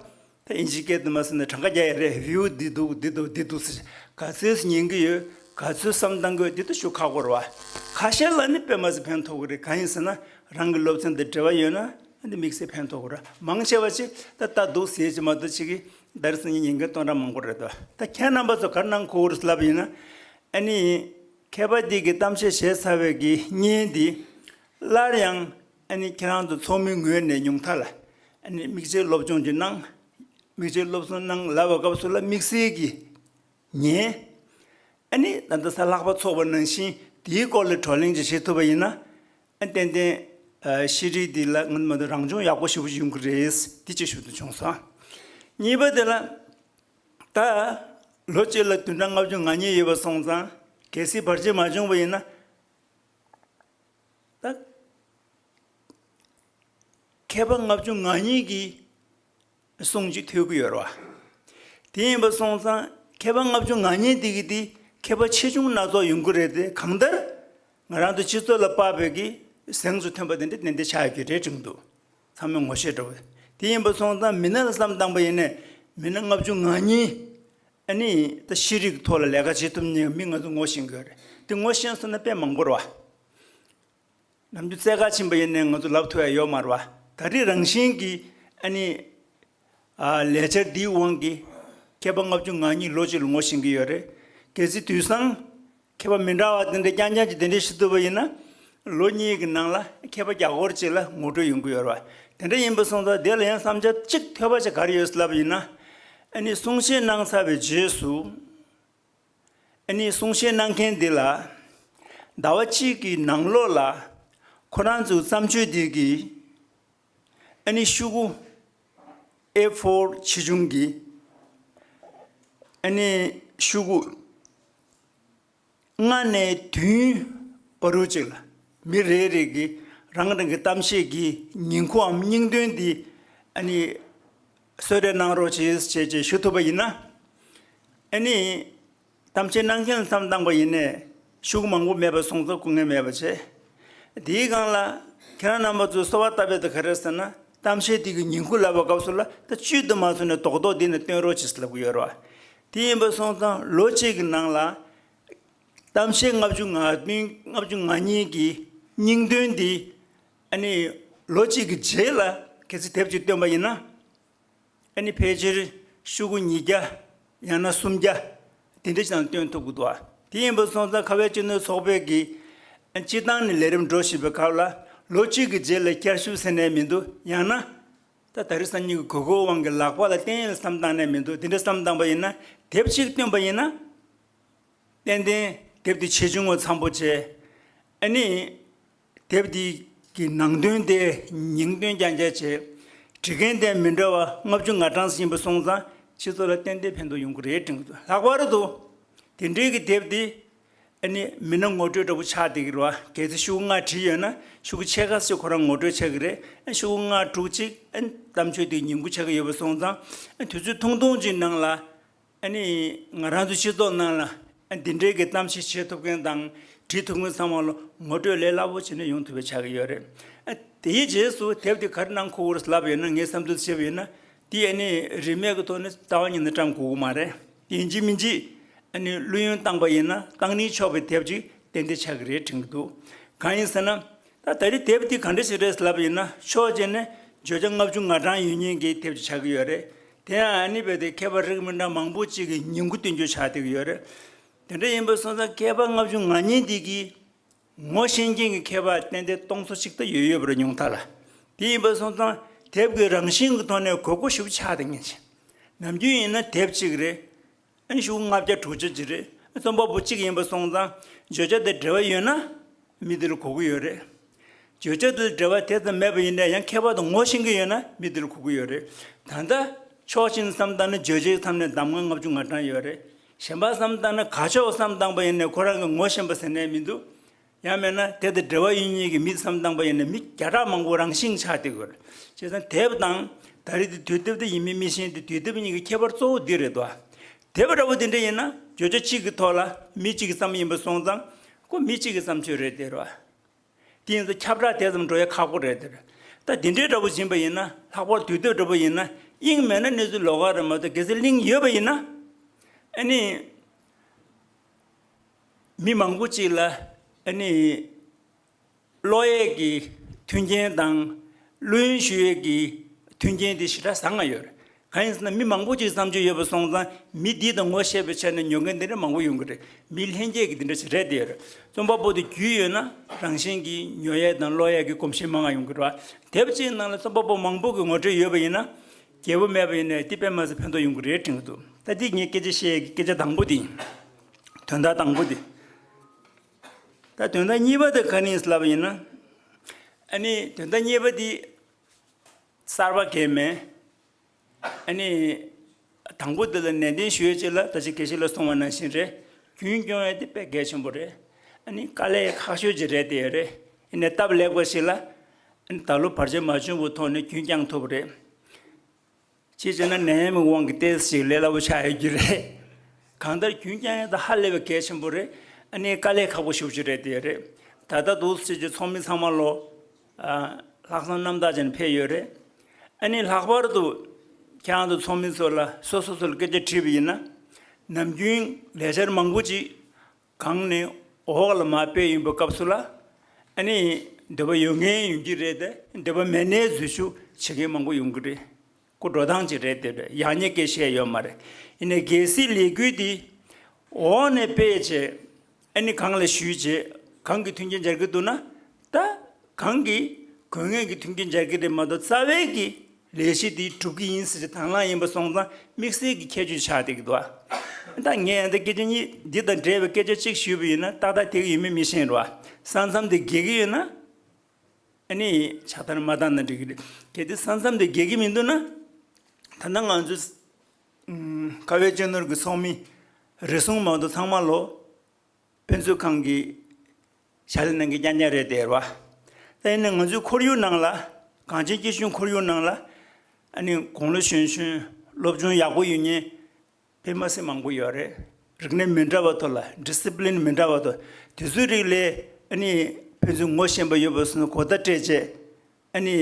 ད་ཨིན་ཇིའི་སྐད་དུ་མ་ཟེར་ན་གྲངས་ཀ་རྒྱག་ཡ་རེད། བིའུ་འདི་འདུག་འདི་འདུག་འདི་འདུག་ཟེར། ག་ཚོད་ཉན་གྱི་ཡོད། ག་ཚོད་བསམ་བཏང་གི་ཡོད། འདི་ད་ཞུ་ཁག་པོ་རེད་བ། ཁ་ཤས་ལ་ནི་དཔེ་མ་སྲིད་ཕན་ཐོགས་ཀྱི་རེད། གང་ཡིན་ཟེར་ན་རང་གི་སློབ་ཚན་དང་འབྲེལ་བ་ཡོད་ན་འདི་དམིགས་བསལ་ཕན་ཐོགས་ཀྱི་རེད། མང་ཆེ་བ་ཅིག་ད་ལྟ་འདུག་ཟེར་གྱི་མ་གཏོགས་ཅིག་གིས་ད་རེས་སང་ཉིན་ཉན་མཁན་སྟོང་ཕྲག་མང་པོ་རེད་དོ། ད་ཁྱེད་རྣམ་པ་ཚོ་ག་རེ་གནང་དགོས་རེད་ལབ་ཡིན་ན། ཨ་ནི་མཁས་པ་འདི་གིས་གཏམ་བཤད་བྱས་ཚར་བའི་གི་བརྙན་འདི་སླར་ཡང་ཨ་ནི་ཁྱེད་རང་ཚོ་ཚོགས་མིའི་ངོས་ནས་ཉུང་མཐའ་ལ་ཨ་ནི་དམིགས་བརྗོད་སློབ་སྦྱོང་ཅིག་གནང་། དམིགས་བརྗོད་སློབ་གསོ་གནང་ལབ་པའི་སྐབས་སུ་ལ་དམིགས་བསལ་གྱི་ཉན། ཨ་ནི་ད་ལྟ་གཟའ་ལྷག་པ་ཚོགས་པ་ནང་བཞིན་དེའི་སྐོར་ལ་བགྲོ་གླེང་ཅིག་བྱེད་ཐུབ་པ་ཡིན་ན། ཨ་ཏན་ཏན་ཨ་ཤེས་རིག་འདི་ལ་ང་ཚོ་མ་གཏོགས་རང་སྦྱོང་ཡག་པོ་ཞེ་པོ་ཅིག་ཡོང་གི་རེད། འདི་གཅིག་ཞུ་འདོད་བྱུང་སོང་། གཉིས་པ་དེ་ལ་ད་ལོ་གཅིག་ལ་བདུན་ཕྲག་ལྔ་བཅུ་ང་གཉིས་ཡོད་པ་སོང་ཙང་གལ་སྲིད་བར་ཆད་མ་བྱུང་བ་ཡིན་ན། ད་མཁས་པ་ལྔ་བཅུ་ང་གཉིས་ཀྱི་གསུང་ཅིག་ཐོས་ཀྱི་ཡོད་རེད་བ། དེ་ཡིན་པ་སོང་ཙང་མཁས་པ་ལྔ་བཅུ་ང་གཉིས་དེ་གི་དེ་མཁས་པ་ཆེ་ཆུང་སྣ་ཚོགས་ཡོང་གི་རེད་དེ། གང་ལྟར་ང་རང་ཚོ་སྤྱི་ཚོགས་ལ་དཔག་པའི་གི་གཟེངས་སུ་ཐོན་པ་དེ་འདྲ་ཏན་ཏན་ཆགས་ཡོད་ཀྱི་རེད་དྲན་གྱི་འདུག་ཚང་མས་ངོ་ཤེས་འདྲ་བོ། དེ་ཡིན་པ་སོང་ཙང་མི་སྣ་ལ་བསམ་བཏང་པ་ཡིན་ནའི་མི་སྣ་ལྔ་བཅུ་ང་གཉིས་ཨ་ནི་ད་ཤེས་རིག་ཐོག་ལ་ལས་ཀ་བྱེད་ཐུབ་མཁན་མི་ང་ཚོ་ངོ་ཤེས་ཀྱི་ཡོད་རེད། དེ་ངོ་ཤེས་སོང་ན་དཔེ་མང་པོ་རེད་བ། ནམ་རྒྱུན་རྩེད་གར་ཕྱིན་པ་ཡིན་ནའི་ང་ཚོ་ལབ་ཐུབ་ཡ་ཡོད་མ་རེད་བ། ད་རེས་རང་བཞིན་གྱིས་ཨ་ནི་ཨ་ལས་འཆར་འདིའི་དབང་གིས་མཁས་པ་ལྔ་བཅུ་ང་གཉིས་ལོ་གཅིག་ལ་ངོ་ཤེས་ཀྱི་ཡོད་རེད། གལ་སྲིད་དུས་སང་མཁས་པ་མི་འདྲ་བ་དེ་འདྲ་རྐྱང་རྐྱང་གཅིག་དེ་འདྲ་ཞུ་ཐུབ་པ་ཡིན་ན། ལོ་གཉིས་ཀྱི་ནང་ལ་མཁས་པ་བརྒྱ་སྐོར་ཅིག་ལ་ངོ་སྤྲོད་ཡོང་གི་ཡོད་རེད་བ། དེ་འདྲ་ཡིན་པ་སོང་ཙང་དེ་ལ་ཡང་བསམ་འཆར་གཅིག་ཐོས་པ་ཅིག་ག་རེ་ཡོད་ལབ་ཡིན་ན། ཨ་ནི་གསུང་བཤད་གནང་ཚར་བའི་རྗེས་སུ། ཨ་ནི་གསུང་བཤད་གནང་མཁན་འདི་ལ་ཟླ་བ་གཅིག་གི་ནང་ལོགས་ལ་ཁོ་རང་ཚོའི་བརྩམས་ཆོས་འདི་གི་ཨ་ནི་ཤོག་གུ་ཨེ་ཕོར་ཆེ་ཆུང་གི་ཨ་ནི་ཤོག་གུ་ལྔ་ནས་བདུན་བར་དུ་ཅིག་ལ་མི་རེ་རེ་གིས་རང་རང་གི་གཏམ་བཤད་ཀྱི་ཉིང་ཁུའམ་སྙིང་དོན་འདི་ཨ་ནི་གསོལ་རས་གནང་རོགས་བྱེད་ཅེས་ཅེས་ཞུ་ཐུབ་པ་ཡིན་ན། ཨ་ནི་གཏམ་བཤད་གནང་མཁན་ལ་བསམ་བཏང་པ་ཡིན་ནའི་ཤོག་གུ་མང་པོ་མེད་པ་སོང་ཙང་སྐུ་ངལ་མེད་པ་བྱས། དེའི་སྒང་ལ་ཁྱེད་རང་རྣམ་པ་ཚོས་གསོལ་བ་བཏབ་པའི་དེ་ག་རེ་ཟེར་ན། གཏམ་བཤད་དེ་གི་ཉིང་ཁུ་ལབ་པའི་སྐབས་སུ་ལ་ད་བཅུད་དུ་མ་སོང་ནས་རྡོག་རྡོག་འདི་ནས་སྟོན་རོགས་གྱིས་ལབ་ཀྱི་ཡོད་རེད་བ། དེ་ཡིན་པ་སོང་ཙང་ལོ་གཅིག་གི་ནང་ལ་གཏམ་བཤད་ལྔ་བཅུ་ང་བདུན་ལྔ་བཅུ་ང་གཉིས་ཀྱི་སྙིང་དོན་འདི་ཨ་ནི་ལོ་གཅིག་གི་རྗེས་ལ་གལ་སྲིད་དེབ་ཅིག་བཏོན་པ་ཡིན་ན། ཨ་ནི་ཕལ་ཆེར་ཤོག་གུ་ཉིས་བརྒྱ་ཡང་ན་སུམ་བརྒྱ་དེ་འདྲ་ཞིག་ནང་སྟོན་ཐུབ་ཀྱི་འདུག་དེ་ཡིན་པ་སོང་ཙང་ཁ་བའི་སྤྱི་ནོར་ཚོགས་པའི་གི་སྤྱི་བཏང་ནས་ལས་རིམ་འགྲོ་བཞིན་པའི་སྐབས་ལ་ལོ་གཅིག་གི་རྗེས་ལ་བསྐྱར་ཞིབ་ཟེར་ནས་མི་འདུག་ཡང་ན་ད་ད་རེས་སང་ཉིན་གྱི་དགོས་མཁོའི་དབང་གིས་ལག་པ་ལ་བརྟེན་ཡས་ལ་བསམ་བཏང་ནས་མི་འདུག་དེ་འདྲ་བསམ་བཏང་པ་ཡིན་ན་དེབ་ཅིག་བཏོན་པ་ཡིན་ན། ཏན་ཏན་དེབ་འདི་ཆེ་ཆུང་ངོ་འཚམ་པོ་བྱས། ཨ་ནི་དེབ་འདི་གི་ནང་དོན་དེ་ཉིང་དོན་རྐྱང་རྐྱང་བྱས། འབྲི་མཁན་དེ་མི་འདྲ་བ་ལྔ་བཅུ་ང་གྲངས་ཡིན་པ་སོང་ཙང་སྤྱི་ཚོགས་ལ་ཏན་ཏན་ཕན་ཐོགས་ཡོང་གི་རེད་དྲན་གྱི་འདུག་ལྷག་པར་དུ་དེ་འདྲའི་གི་དེབ་འདི་ ཨ་ནི་མི་སྣ་ངོ་སྤྲོད་འདྲ་པོ་ཆགས་བསྡད་ཀྱི་རེད་བ། གལ་སྲིད་ཤོག་གུ་ལྔ་བྲིས་ཡོད་ན་ཤོག་གུ་ཕྱེད་ཀ་ཙམ་ཁོ་རང་ངོ་སྤྲོད་ཆགས་ཀྱི་རེད། ཨ་ཤོག་གུ་ལྔ་དྲུག་ཅིག་ཨ་གཏམ་བརྗོད་དེ་ཉིང་ཁུ་ཆགས་ཀྱི་ཡོད་པ་སོང་ཙང་། ཨ་དུས་ཚོད་ཐུང་ཐུང་ཅིག་ནང་ལ་ཨ་ནི་ང་རང་ཚོ་སྤྱི་ཚོགས་ནང་ལ་ཨ་འདི་འདྲའི་གི་གཏམ་བཤད་བྱེད་ཐུབ་མཁན་དང་བྲིས་ཐུབ་མཁན་ཚང་མ་ལ་ངོ་སྤྲོད་ལས་སླ་པོ་བྱས་ནས་ཡོང་ཐུབ་པ་ཆགས་ཀྱི་ཡོད་རེད། ཨ་དེའི་རྗེས་སུ་དེབ་དེ་ག་རེ་གནང་དགོས་ཀྱི་རེད་ལབ་ཡོད་ན། ངས་བསམ་ཚུལ་བྱས་པ་ཡིན་ན། དེ་ཨ་ནི་རིན་མེད་ཀྱི་ཐོག་ནས་རྩ་བ་ཉིད་ནས་བཀྲམ་དགོས་ཀྱི་མ་རེད། ཡིན་གཅིག་མིན་གཅིག་ཨ་ནི་བླུ་ཡོན་བཏང་པ་ཡིན་ན་བཏང་ནི་ཆོག་པའི་དེབ་ཅིག་ཏན་ཏན་ཆགས་ཀྱི་རེད་དྲན་གྱི་འདུག་གང་ཡིན་ཟེར་ན། ད་ད་རེས་དེབ་འདི་ག་འདྲ་ཞིག་རེད་ལབ་ཡིན་ན། ཕྱོགས་གཅིག་ནས་བརྗོད་བྱ་ལྔ་བཅུ་ང་གྲངས་ཡོད་མཁན་གྱི་དེབ་ཅིག་ཆགས་ཀྱི་ཡོད་རེད། དེ་ཡང་ཨ་ནི་རྦད་དེ་མཁས་པ་རིགས་མི་འདྲ་མང་པོ་ཅིག་གིས་ཉིང་ཁུ་སྟོན་རྒྱུ་ཆགས་བསྡད་ཀྱི་ཡོད་རེད། དེ་འདྲ་ཡིན་པ་སོང་ཙང་མཁས་པ་ལྔ་བཅུ་ང་གཉིས་འདི་གིས་ངོ་ཤེས་མཁན་གྱི་མཁས་པ་ཏན་ཏན་སྟོང་ཚོ་གཅིག་ལྟ་ཡོད་ཡོད་པ་རེད་ཉུང་མཐའ་ལ། དེ་ཡིན་པ་སོང་ཙང་དེབ་ཀྱི་རང་བཞིན་གྱི་ཐོག་ནས་དགོས་མཁོ་ཞེ་པོ་ཆགས་བསྡད་མཁན་ཅིག་ནམ་རྒྱུན་ཡིན་ན་དེབ་གཅིག་རེད། ཨ་ནི་ཤོག་གུ་ལྔ་བརྒྱ་དྲུག་ཅུ་ཅིག་རེད། རྩོམ་པ་པོ་གཅིག་ཡིན་པ་སོང་ཙང་བརྗོད་བྱ་དང་འབྲེལ་བ་ཡོད་ན་མི་དེ་ལ་གོ་གི་ཡོད་རེད། བརྗོད་བྱ་དང་འབྲེལ་བ་དེ་ཙམ་མེད་པ་ཡིན་ན་ཡང་མཁས་པ་དང་ངོ་ཤེས་ཀྱི་ཡོད་ན་མི་དེ་ལ་གོ་གི་ཡོད་རེད། ད་ལྟ་ཕྱོགས་གཅིག་ནས་བསམ་བཏང་ན་བརྗོད་བྱའི་མཚམས་ནས་གདམ་ང་ལྔ་བཅུ་ང་གྲངས་ཡོད་རེད། གཞན་པ་བསམ་བཏང་ན་ག་ཕྱོགས་བསམ་བཏང་པ་ཡིན་ན་ཁོ་རང་གི་ངོ་ཤེས་པ་ཟེར་ནས་མི་འདུག་ཡང་མིན་ན་དེ་དང་འབྲེལ་བ་ཡོད་མཁན་གྱི་མི་བསམ་བཏང་པ་ཡིན་ན་མི་བརྒྱ་ཕྲག་མང་པོ་རང་བཞིན་ཆགས་བསྡད་ཡོད་རེད། བྱས་ཙང་དེབ་དང་ད་རེས་དེ་དུས་དེབ་དེ་ཡིན་མིན་མི་ཤེས་ཏེ། དུས་དེབ་གཉིས་ཀྱི་ཁྱད་པར་གཙོ་བོ་འདི་རེད་དོ། དེབ་འདྲ་པོ་དེ་འདྲ་ཡིན་ན་བརྗོད་བྱ་གཅིག་གི་ཐོག་ལ་མི་གཅིག་གིས་བརྩམས་ཡིན་པ་སོང་ཙང་ཁོ་མི་གཅིག་གི་བརྩམས་ཆོས་རེད་དེ་རེད་བ། དེ་ཡིན་ཙང་ཁྱབ་བསྒྲགས་དེ་ཙམ་འགྲོ་ཡ་ཁག་པོ་རེད་དེ་རེད། ད་དེ་འདྲའི་འདྲ་པོ་ཡིན་པ་ཡིན་ན། ལྷག་པར་དུས་དེབ་འདྲ་པོ་ཡིན་ན་དབྱིངས་མེད་ན་གནས་ཚུལ་ལོགས་ཀ་རེད་མ་གཏོགས། གལ་སྲིད་གླེང་ཡོད་པ་ཡིན་ན་ཨ་ནི་མི་མང་པོ་གཅིག་ལ་ཨ་ནི་ཀློག་ཡས་ཀྱི་མཐུན་རྐྱེན་དང་བླུ་ཡོན་ཞུ་ཡས་ཀྱི་མཐུན་རྐྱེན་དེ་ཞེ་དྲག་བཟང་ང་ཡོད་རེད། གང་ཡིན་ཟེར་ན་མི་མང་པོ་ཅིག་བསམ་ཚུལ་ཡོད་པ་སོང་ཙང་མི་འདི་དང་ངོ་ཤེས་པའི་ཆ་ནས་ཉོ་མཁན་དེ་འདྲ་མང་པོ་ཡོང་གི་རེད། མི་ལྷན་སྐྱེས་ཀྱི་དེ་འདྲ་ཞིག་རེད་དེ་ཡོད་རེད། རྩོམ་པ་པོ་དེ་རྒྱུས་ཡོད་ན་རང་བཞིན་གྱིས་ཉོ་ཡས་དང་ཀློག་ཡས་ཀྱི་གོམས་གཤིས་མང་ང་ཡོང་གི་རེད་བ། དེབ་ཅིག་ནང་ལ་རྩོམ་པ་པོ་མང་པོ་གི་ངོ་སྤྲོད་ཡོད་པ་ཡིན་ན་རྒྱས་པོ་མེད་པ་ཡིན་ནའི་དེ་དཔེ་མ་སྲིད་ཕན་ཐོགས་ཡོང་གི་རེད་དྲན་གྱི་འདུག་ད་འདི་ངས་སྐད་ཆ་བཤད་ཡས་ཀྱི་སྐད་ཆ་དང་པོ་དེ་ཡིན། དོན་དག་དང་པོ་དེ། ད་དོན་དག་གཉིས་པ་དེ་ག་རེ་ཡིན་ལབ་པ་ཡིན་ན། ཨ་ནི་དོན་དག་གཉིས་པ་དེ་གསར་པ་གང་ཡང་མེད། ཨ་ནི་དང་པོ་དེ་ལ་ནན་ཏན་ཞུ་ཡས་ཅིག་ལ་ད་ཅི་དགེ་བཤེས་ལགས་གསུངས་པ་ནང་བཞིན་རེད། རྒྱུན་སྐྱོང་ཡས་དེ་དཔེ་གལ་ཆེན་པོ་རེད། ཨ་ནི་དཀའ་ལས་ཁག་ཤོས་ཅིག་རེད་དེ་ཡོད་རེད། ཡིན་ནའི་སྟབས་ལེགས་པ་ཞིག་ལ་ཨ་ནི་ད་ལོ་བར་ཆད་མ་བྱུང་བའི་ཐོག་ནས་རྒྱུན་སྐྱོང་ཐུབ་པ་རེད། གཅིག་བྱས་ན་ནད་ཡམས་ཀྱི་དབང་གིས་ཏོག་ཙམ་ཞིག་ལས་སླ་པོ་ཆགས་ཡོད་ཀྱི་རེད། གང་ལྟར་རྒྱུན་སྐྱོང་ཡས་དེ་ཧ་ལས་པའི་གལ་ཆེན་པོ་རེད། ཨ་ནི་དཀའ་ལས་ཁག་པོ་ཞེ་པོ་ཅིག་རེད་དེ་རེད། ད་ལྟ་འདུག་སེ་བྱས་ཚོགས་མི་ཚང་མ་ལོ། ཨ། ལྷག་བསམ་རྣམ་དག་ཅན་ཕེབས་ཡོད་རེད། ཨ་ནི་ལྷག་པར་དུ་ཁྱེད་རང་ཚོ་ཚོགས་མི་ཚོ་ལ་སོ་སོ་སོ་ལ་སྐད་ཆ་དྲིས་པ་ཡིན་ན། ནམ་རྒྱུན་ལས་འཆར་མང་པོ་ཅིག་གང་ནས་འོག་ལ་མར་སྤེལ་ཡོང་པའི་སྐབས་སུ་ལ། ཨ་ནི་འདོད་པ་ཡོད་མཁན་ཡོང་གི་རེད་དེ། འདོད་པ་མེད་ནའི་འཛུལ་ཞུགས་བྱེད་མཁན་མང་པོ་ཡོང་གི་རེད། ཁོ་འགྲོ་སྟངས་ཅིག་རེད་དེ་རེད། ཡག་ཉེས་སྐད་བཤད་ཡོད་མ་རེད། ཡིན་ནའི་གལ་སྲིད་ལས་འགུལ་འདི་འོག་ནས་སྤེལ་བྱས། ཨ་ནི་གང་ལ་ཞུས་བྱས་གང་གི་མཐུན་རྐྱེན་སྦྱར་གྱི་འདུག་ན། ད་གང་གི་དགོས་ངེས་ཀྱི་མཐུན་རྐྱེན་སྦྱར་གྱི་རེད་མ་གཏོགས་རྩ་བའི་གི་ལས་གཞི་འདི་སྒྲུབ་ཀྱི་ཡིན་ཟེར་དེ་དང་བླངས་ཡིན་པ་སོང་ཙང་དམིགས་བསལ་གྱི་ཁྱད་ཆོས་ཆགས་བསྡད་ཀྱི་འདུག་ཨ། ད་ངས་ཡང་ད་སྐད་ཆ་གཉིས་འདི་དང་འབྲེལ་བའི་སྐད་ཆ་གཅིག་ཞུས་པ་ཡིན་ན་ཏག་ཏག་འགྲིག་གི་ཡོད་མེད་མི་ཤེས་རོགས། ས་མཚམས་དེ་འགལ་གྱི་ཡོད་ན། ཨ་ནི་ཕྱག་བསྟར་མ་བཏང་ན་འགྲིག་གི་རེད། གལ་ཏེ་ས་མཚམས་དེ་འགལ་གྱི་མི་འདུག་ན། ད་ལྟ་ང་ཚོས་ཁ་བའི་སྤྱི་ནོར་གྱི་ཚོགས་མི་རེ་ཟུང་མ་གཏོགས་ཚང་མ་ལོ་དཔེ་མཛོད་ཁང་གི་ཕྱག་ལས་གནང་མཁན་རྐྱང་རྐྱང་རེད་དེ་རེད་བ། ད་ཡིན་ན་ང་ཚོའི་ཁོར་ཡུག་ནང་ལ། གངས་ཅན་སྐྱིད་གཤོངས་ཁོར་ཡུག་ནང་ལ། ཨ་ནི་དགུང་ལོ་གཞོན་གཞོན་སློབ་སྦྱོང་ཡག་པོ་ཡོད་མཁན་དཔེ་མ་སྲིད་མང་པོ་ཡོད་རེད། རིག་གནས་མི་འདྲ་བ་ཐོག་ལ་ཌི་སི་པི་ལིན་མི་འདྲ་བ་ཐོག་དེ་ཚོའི་རིགས་ལས་ཨ་ནི་ཕན་ཚུན་ངོ་ཤེས་པ་ཡོད་པ་སོང་ན་གོ་བརྡ་སྤྲད་བྱས། ཨ་ནི་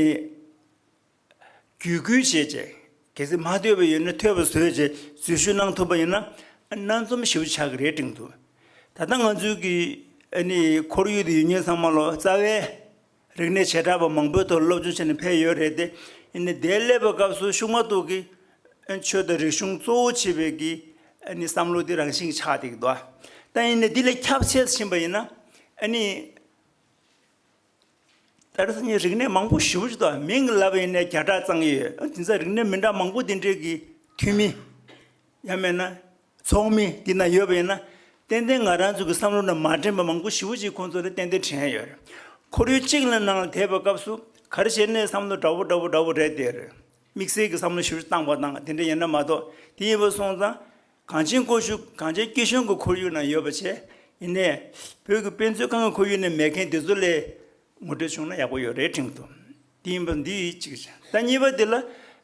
བརྒྱུད་སྐུལ་བྱས་བྱས། གལ་སྲིད་མ་ཐོས་པ་ཡོད་ན་ཐོས་པ་བཟོས་བྱས་འཛུལ་ཞུགས་གནང་ཐུབ་པ་ཡིན་ན་ཨ་སྣ་འཛོམས་ཞེ་པོ་ཆགས་ཀྱི་རེད་དྲན་འདུག་ད་ལྟ་ང་ཚོའི་གི་ཨ་ནི་ཁོར་ཡུག་དེ་ཡོད་མཁན་ཚང་མ་ལོ་རྩ་བའི་རིག་གནས་བྱེ་བྲག་པ་མང་པོའི་ཐོག་སློབ་སྦྱོང་བྱས་ནས་ཕེབས་ཡོད་རེད་དེ། ཡིན་ནའི་དེར་སླེབས་པའི་སྐབས་སུ་ཤུགས་མ་གཏོགས་ཀྱི་ཆོས་དང་རིག་གཞུང་གཙོ་བོ་བྱེད་པའི་གི་ཨ་ནི་བསམ་བློ་དེ་རང་བཞིན་ཆགས་བསྡད་ཀྱི་འདུག་ད་ཡིན་ནའི་འདི་ལས་ཁྱབ་ཆེ་ཕྱིན་པ་ཡིན་ན་ཨ་ནི། ད་རེས་སང་ཉིན་རིག་གནས་མང་པོ་ཞེ་པོ་ཅིག་འདུག་མིང་ལབ་པ་ཡིན་ནའི་བརྒྱ་ཕྲག་ཙམ་ཡོད། དེང་སང་རིག་གནས་མི་འདྲ་མང་པོ་དེ་འདྲའི་གི་འཐུས་མི། ཡང་མིན་ན། ཚོགས་མི་འདི་ན་ཡོད་པ་ཡིན་ན། ཏན་ཏན་ང་རང་ཚོ་གི་བསམ་བློ་ན་མ་འདྲེན་པ་མང་པོ་ཞེ་པོ་ཅིག་ཁོང་ཚོ་ལ་ཏན་ཏན་དྲན་ཡོད་རེད། ཁོར་ཡུག་གཅིག་ལ་ནང་ལ་བསྡད་པའི་སྐབས་སུ་ག་རེ་བྱས་ནའི་བསམ་བློ་འདྲ་པོ་འདྲ་པོ་འདྲ་པོ་རེད་དེ་རེད། དམིགས་བསལ་གྱི་བསམ་བློ་ཞེ་པོ་ཅིག་བཏང་པ་དང་དེ་འདྲ་ཡིན་ན་མ་གཏོགས་དེ་ཡིན་པ་སོང་ཙང་། གངས་ཅན་ཀོ་ཤུ་གངས་ཅན་སྐྱིད་གཤོངས་ཀྱི་ཁོར་ཡུག་ནང་ཡོད་པ་བྱས། ཡིན་ནའི་བོད་ཀྱི་དཔེ་མཛོད་ཁང་གི་ཁོར་ཡུག་ནས་མེད་མཁན་དེ་ཚོ་ལས་ངོ་སྤྲོད་བྱུང་ན་ཡག་པོ་ཡོད་རེད་དྲན་གྱི་འདུག་དེ་ཡིན་པ་འདི་གཅིག་བྱས། ད་གཉིས་པ་འདི་ལ་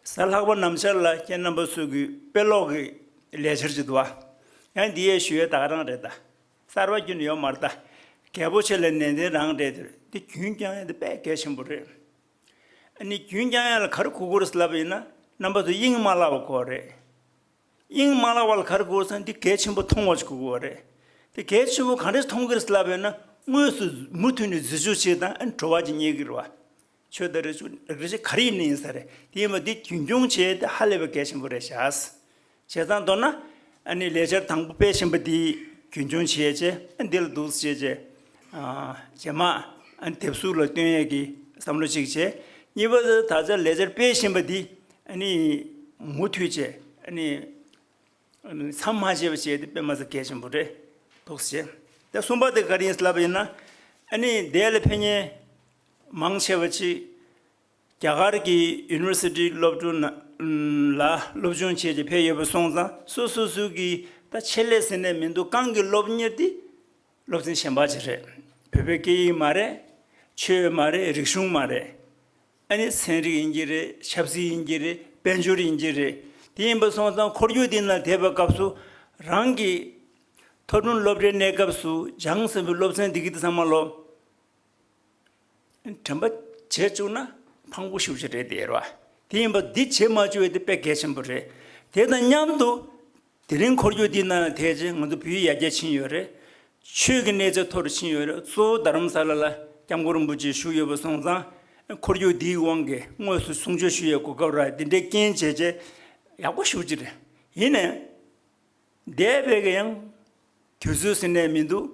གཟའ་ལྷག་པ་ནམ་ཞར་ལ་ཁྱེད་རྣམ་པ་ཚོ་གི་དཔེ་ཀློག་གི་ལས་འཆར་ཅིག་འདུག་བ། ཡང་འདི་ཡས་ཞུ་ཡས་ད་ག་རང་རེད། ད་གསར་པ་ཁྱོན་ནས་ཡོད་མ་རེད། ད་རྒད་པོ་ཆེ་ལ་ནན་ཏན་རང་རེད། དེ་རྒྱུན་བསྐྱང་ཡས་དེ་དཔེ་གལ་ཆེན་པོ་རེད། ཨ་ནི་རྒྱུན་བསྐྱང་ཡས་ལ་ག་རེ་གོ་དགོས་རེད་ལབ་པ་ཡིན་ན། རྣམ་པ་ཚོ་དབྱིངས་མ་བརླག་པ་དགོས་རེད། དབྱིངས་མ་བརླག་པ་ལ་ག་རེ་དགོས་ཟེར་ན། འདི་གལ་ཆེན་པོ་མཐོང་བ་ཞིག་དགོས་པ་རེད། དེ་གལ་ཆེན་པོ་ག་འདྲས་མཐོང་གི་རེད་ལབ་པ་ཡིན་ན། དངོས་སུ་མུ་མཐུད་ནས་འཛུལ་ཞུགས་བྱེད་དང་། ཨ་ནི་བྲོ་བ་ཅིག་རྙེད་ཀྱི་རེད་བ། ཆོས་དང་རིག་གཞུང་རིག་གཞི་ག་རེ་ཡིན་ན་ཡིན་ས་རེད། དེ་ཡིན་པ་འདི་རྒྱུན་འཁྱོངས་བྱེད་ཡས་དེ་ཧ་ལས་པའི་གལ་ཆེན་པོ་རེད་ཤག་བྱས་ཙང་མདོར་ན། ཨ་ནི་ལས་འཆར་དང་པོ་སྤེལ་བཞིན་པ་འདི་རྒྱུན་འཁྱོངས་བྱེད་ཡས་བྱས། ཨ་འདི་ལ་འདུག་སེ་བྱས་བྱས། ཨ་རྗེས་མ་ཨ་ནི་དེབ་གཟུགས་ལ་སྟོན་ཡས་ཀྱི་བསམ་བློ་གཅིག་བྱས། གཉིས་པ་དེ་ད་ཆ་ལས་འཆར་སྤེལ་བཞིན་པ་འདི་ཨ་ནི་མུ་མཐུད་བྱས། ཨ་ནི་མཚམས་མ་བཅད་པ་བྱས་ཏེ་དཔེ་མ་སྲིད་གལ་ཆེན་པོ་རེད་འདུག་ཟེར། དེ་གསུམ་པ་དེ་ག་རེ་ཡིན་ལབ་པ་ཡིན་ན། ཨ་ནི་དེ་ལ་ཕེབས་མཁན་མང་ཆེ་བ་ཅིག་རྒྱ་གར་གྱི་ཡུ་ནི་ཝར་སི་ཊི་སློབ་ཕྲུག་ན་ལ་སློབ་སྦྱོང་བྱས་ཏེ་ཕེབས་ཡོད་པ་སོང་ཙང་། སོ་སོ་སོ་གི་ད་ཆེད་ལས་ཟེར་ནས་མི་འདུག་གང་གི་སློབ་གཉེར་དེ་སློབ་ཚན་གཞན་པ་ཅིག་རེད། བོད་པའི་སྐད་ཡིག་མ་རེད། ཆོས་མ་རེད། རིག་གཞུང་མ་རེད། ཨ་ནི་ཚན་རིག་ཡིན་གྱི་རེད། ཆབ་སྲིད་ཡིན་གྱི་རེད། དཔལ་འབྱོར་ཡིན་གྱི་རེད། དེ་ཡིན་པ་སོང་ཙང་ཁོར་ཡུག་འདི་ནང་བསྡད་པའི་སྐབས་སུ། རང་གི་མཐོ་རིམ་སློབ་གྲྭའི་གནས་སྐབས་སུ་སྦྱངས་ཟིན་པའི་སློབ་ཚན་འདི་གི་དེ་ཚང་མ་ལོ། དྲན་པ་བརྗེད་བཅུག་ན་ཕངས་པོ་ཞེ་པོ་ཅིག་རེད་དེ་རེད་བ། དེ་ཡིན་པ་འདི་བརྗེད་མ་བཅུག་པ་དེ་དཔེ་གལ་ཆེན་པོ་རེད། དེ་དང་མཉམ་དུ་དེ་རིང་ཁོར་ཡུག་འདི་ནང་ལ་བསྡད་བྱས་ང་ཚོ་བོད་ཡིག་ཡར་རྒྱས་ཕྱིན་ཡོད་རེད། ཆོས་ཀྱི་གནས་ཚད་མཐོ་རུ་ཕྱིན་ཡོད་རེད། གཙོ་བོ་རྡ་རམ་ས་ལ་ལ་སྐྱབས་མགོན་རིན་པོ་ཆེ་བཞུགས་ཡོད་པ་སོང་ཙང་། ཁོར་ཡུག་འདིའི་དབང་གིས་དངོས་སུ་གསུང་ཆོས་ཞུ་ཡའི་གོ་སྐབས་རག་འདི་འདྲའི་རྐྱེན་བྱས་བྱས་ཡག་པོ་ཞེ་པོ་ཅིག་རེད། ཡིན་ནའི། འདས་པའི་གི་ཡང་དུས་ཚོད་ཟེར་ནས་མི་འདུག་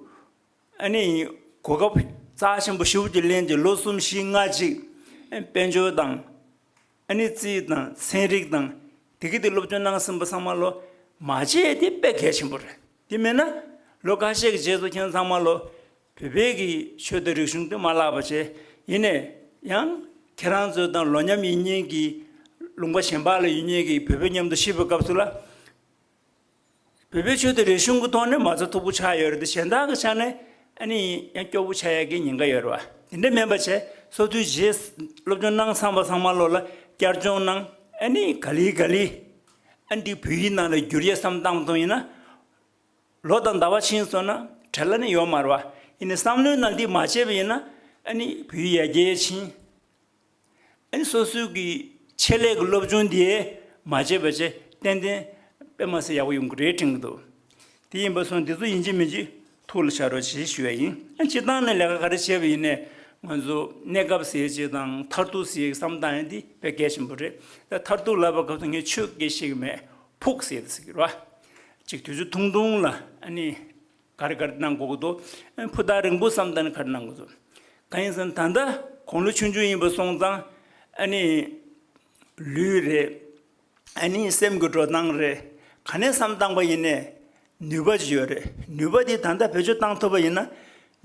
ཨ་ནི་གོ་སྐབས་རྩ་ཆེན་པོ་ཞེ་པོ་ཅིག་ལེན་བྱས་ལོ་གསུམ་བཞི་ལྔ་ཅིག་དཔལ་འབྱོར་དང་། ཨ་ནི་རྩིས་དང་ཚན་རིག་དང་། དེ་གི་དེ་སློབ་སྦྱོང་གནང་ཟིན་པ་ཚང་མ་ལོ་མ་བརྗེད་དེ་དཔེ་གལ་ཆེན་པོ་རེད། དེ་མིན་ན་ལོ་ཁ་ཤས་ཀྱི་རྗེས་སུ་ཁྱེད་ཚང་མ་ལོ་བོད་པའི་གི་ཆོས་དང་རིག་གཞུང་དེ་མ་བརླག་པ་བྱས། ཡིན་ནའི་ཡང་ཁྱེད་རང་ཚོ་དང་ལོ་མཉམ་ཡིན་མཁན་གྱི་ལུང་པ་གཞན་པ་ལ་ཡོད་མཁན་གྱི་བོད་པ་མཉམ་དུ་གཤིབ་པའི་སྐབས་སུ་ལ། བོད་པའི་ཆོས་དང་རིག་གཞུང་གི་ཐོག་ནས་མ་རྩ་མཐུག་པོ་ཆགས་ཡོད་རེད་དེ། གཞན་དག་གི་ཆ་ནས་ཨ་ནི་ཡང་སྐྱོ་པོ་ཆགས་ཡག་གི་ཉེན་ཁ་ཡོད་རེད་བ། དེ་འདྲ་མིན་པ་བྱས། སོ་སོའི་རྗེས་སློབ་སྦྱོང་གནང་ཚང་པ་ཚང་མ་ལོ་ལ་བསྐྱར་སྦྱོང་གནང་། ཨ་ནི་ག་ལེ་ག་ལེ་ཨ་ནི་འདི་བོད་ཡིག་ནང་ལ་བསྒྱུར་ཡས་བསམ་བཏང་སོང་ཡིན་ན། ལོ་དང་ཟླ་བ་ཕྱིན་སོང་ན་བྲེལ་བ་ནི་ཡོད་མ་རེད་བ། ཡིན་ནའི་བསམ་བློའི་ནང་འདི་མ་བརྗེད་པ་ཡིན་ན། ཨ་ནི་བོད་ཡིག་ཡར་རྒྱས་ཕྱིན། ཨ་ནི་སོ་སོའི་གི་ཆེད་ལས་ཀྱི་སློབ་སྦྱོང་འདི་མ་བརྗེད་པ་བྱས། ཏན་ཏན་དཔེ་མ་སྲིད་ཡག་པོ་ཡོང་གི་རེད་དྲན་གྱི་འདུག་དེ་ཡིན་པ་སོང་འདི་ཚོ་ཡིན་གཅིག་མིན་གཅིག་ཐུགས་ལ་བཞག་རོགས་བྱེད་ཞུ་ཡ་ཡིན། ཨ་སྤྱིར་བཏང་ནས་ལས་ཀ་ག་རེ་བྱས་པ་ཡིན་ནའི་ང་ཚོ་གནས་སྐབས་ཟེར་ཡ་ཅིག་དང་མཐར་ཐུག་ཟེར་ཡ་བསམ་བཏང་ཡ་འདི་དཔེ་གལ་ཆེན་པོ་རེད། ད་མཐར་ཐུག་ལབ་པའི་སྐབས་སུ་ངས་ཆོས་སྐད་ཤེས་ཀྱི་མེད། ཕུགས་ཟེར་ཡ་ཟེར་གྱི་རེད་བ། ཅིག་དུས་ཚོད་ཐུང་ཐུང་ལ་ཨ་ནི། ག་རེ་ག་རེ་གནང་དགོས་ཀྱི་འདུག་ཨ་ཕུ་ཐག་རིང་པོ་བསམ་བཏང་ནས་ག་རེ་གནང་དགོས་འདུག་གང་ཡིན་ཟེར་ན་ད་ལྟ་དགུང་ལོ་ཆུང་ཆུང་ཡིན་པ་སོང་ཙང་། ཨ་ནི་ལུས་རེད། ཨ་ནི་སེམས་ཀྱི་འགྲོ་སྟངས་རེད། ག་ནས་བསམ་བཏང་པ་ཡིན་ནའི་ནུས་པ་ཅིག་ཡོད་རེད། ནུས་པ་དེ་ད་ལྟ་བེད་སྤྱོད་བཏང་ཐུབ་པ་ཡིན་ན།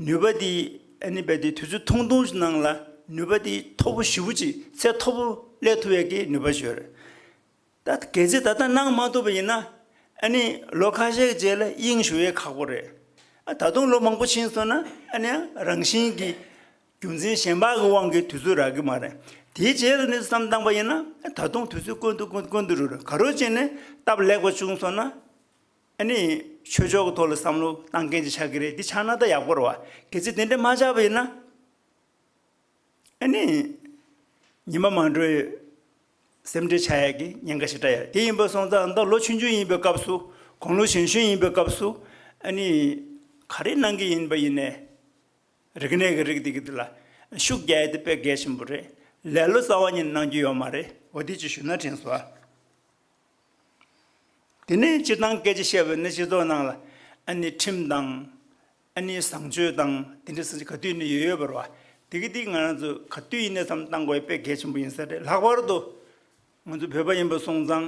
ནུས་པ་དེ་ཨ་ནི་རྦད་དེ་དུས་ཚོད་ཐུང་ཐུང་ཞིག་ནང་ལ་ནུས་པ་དེ་མཐོ་པོ་ཞེ་པོ་ཅིག་ཚད་མཐོ་པོ་སླེབས་ཐུབ་ཡས་ཀྱི་ནུས་པ་ཅིག་ཡོད་རེད། ད་གལ་སྲིད་ད་ལྟ་གནང་མ་ཐུབ་པ་ཡིན་ན། ཨ་ནི་ལོ་ཁ་ཤས་ཀྱི་རྗེས་ལ་དབྱིངས་ཞུ་ཡས་ཁག་པོ་རེད། ཨ་ད་དུང་ལོ་མང་པོ་ཕྱིན་སོང་ན་ཨ་ནི་ཡང་རང་བཞིན་གྱིས་རྒྱུ་མཚན་གཞན་པ་གི་དབང་གིས་དུས་ཚོད་རག་གི་མ་རེད། དེའི་རྗེས་ལ་ནི་བསམ་བཏང་པ་ཡིན་ན། ཨ་ད་དུང་དུས་ཚོད་དཀོན་དུ་དཀོན་དུ་དཀོན་དུ་འགྲོ་རེད། ག་རེ་བྱས་ནས་སྟབས་ལེགས་པ་བྱུང་སོང་ན། ཨ་ནི་ཆོས་ཕྱོགས་ཀྱི་ཐོག་ལ་བསམ་བློ་བཏང་མཁན་ཅིག་ཆགས་ཀྱི་རེད། འདི་ཆགས་ན་ད་ཡག་པོ་རེད་བ། གལ་སྲིད་དེ་འདྲ་མ་ཆགས་པ་ཡིན་ན། ཨ་ནི། ཉི་མ་མ་འགྲོ་བའི་སེམས་ཁྲལ་ཆགས་ཡག་གི་ཉེན་ཁ་ཞེ་དྲག་ཡོད། དེ་ཡིན་པ་སོང་ཙང་ད་ལོ་ཆུང་ཆུང་ཡིན་པའི་སྐབས་སུ། དགུང་ལོ་གཞོན་གཞོན་ཡིན་པའི་སྐབས་སུ། ཨ་ནི། ག་རེ་གནང་གི་ཡིན་པ་ཡིན་ནའི། རིག་གནས་ཀྱི་རིགས་དེ་གི་དེ་ལ་ཤུགས་རྒྱག་ཡ་དེ་དཔེ་གལ་ཆེན་པོ་རེད། ལེ་ལོ་རྩ་བ་ཉིད་གནང་རྒྱུ་ཡོད་མ་རེད། འོ་དེ་ཅིག་ཞུས་ན་དྲན་སོང་། དེ་ནས་སྤྱིར་བཏང་སྐད་ཆ་བཤད་པ་ཡིན་ན་སྤྱི་ཚོགས་ནང་ལ་ཨ་ནི་ཁྲིམས་དང་། ཨ་ནི་བཟང་སྤྱོད་དང་དེ་འདྲ་ཟེར་གྱི་ག་དུས་ནས་ཡོད་ཡོད་པ་རེད་བ། དེ་གི་དེ་ང་རང་ཚོ་ག་དུས་ཡིན་ནའི་བསམ་བཏང་དགོས་དཔེ་གལ་ཆེན་པོ་ཡིན་ས་རེད། ལྷག་པར་དུ་ང་ཚོ་བོད་པ་ཡིན་པ་སོང་ཙང་།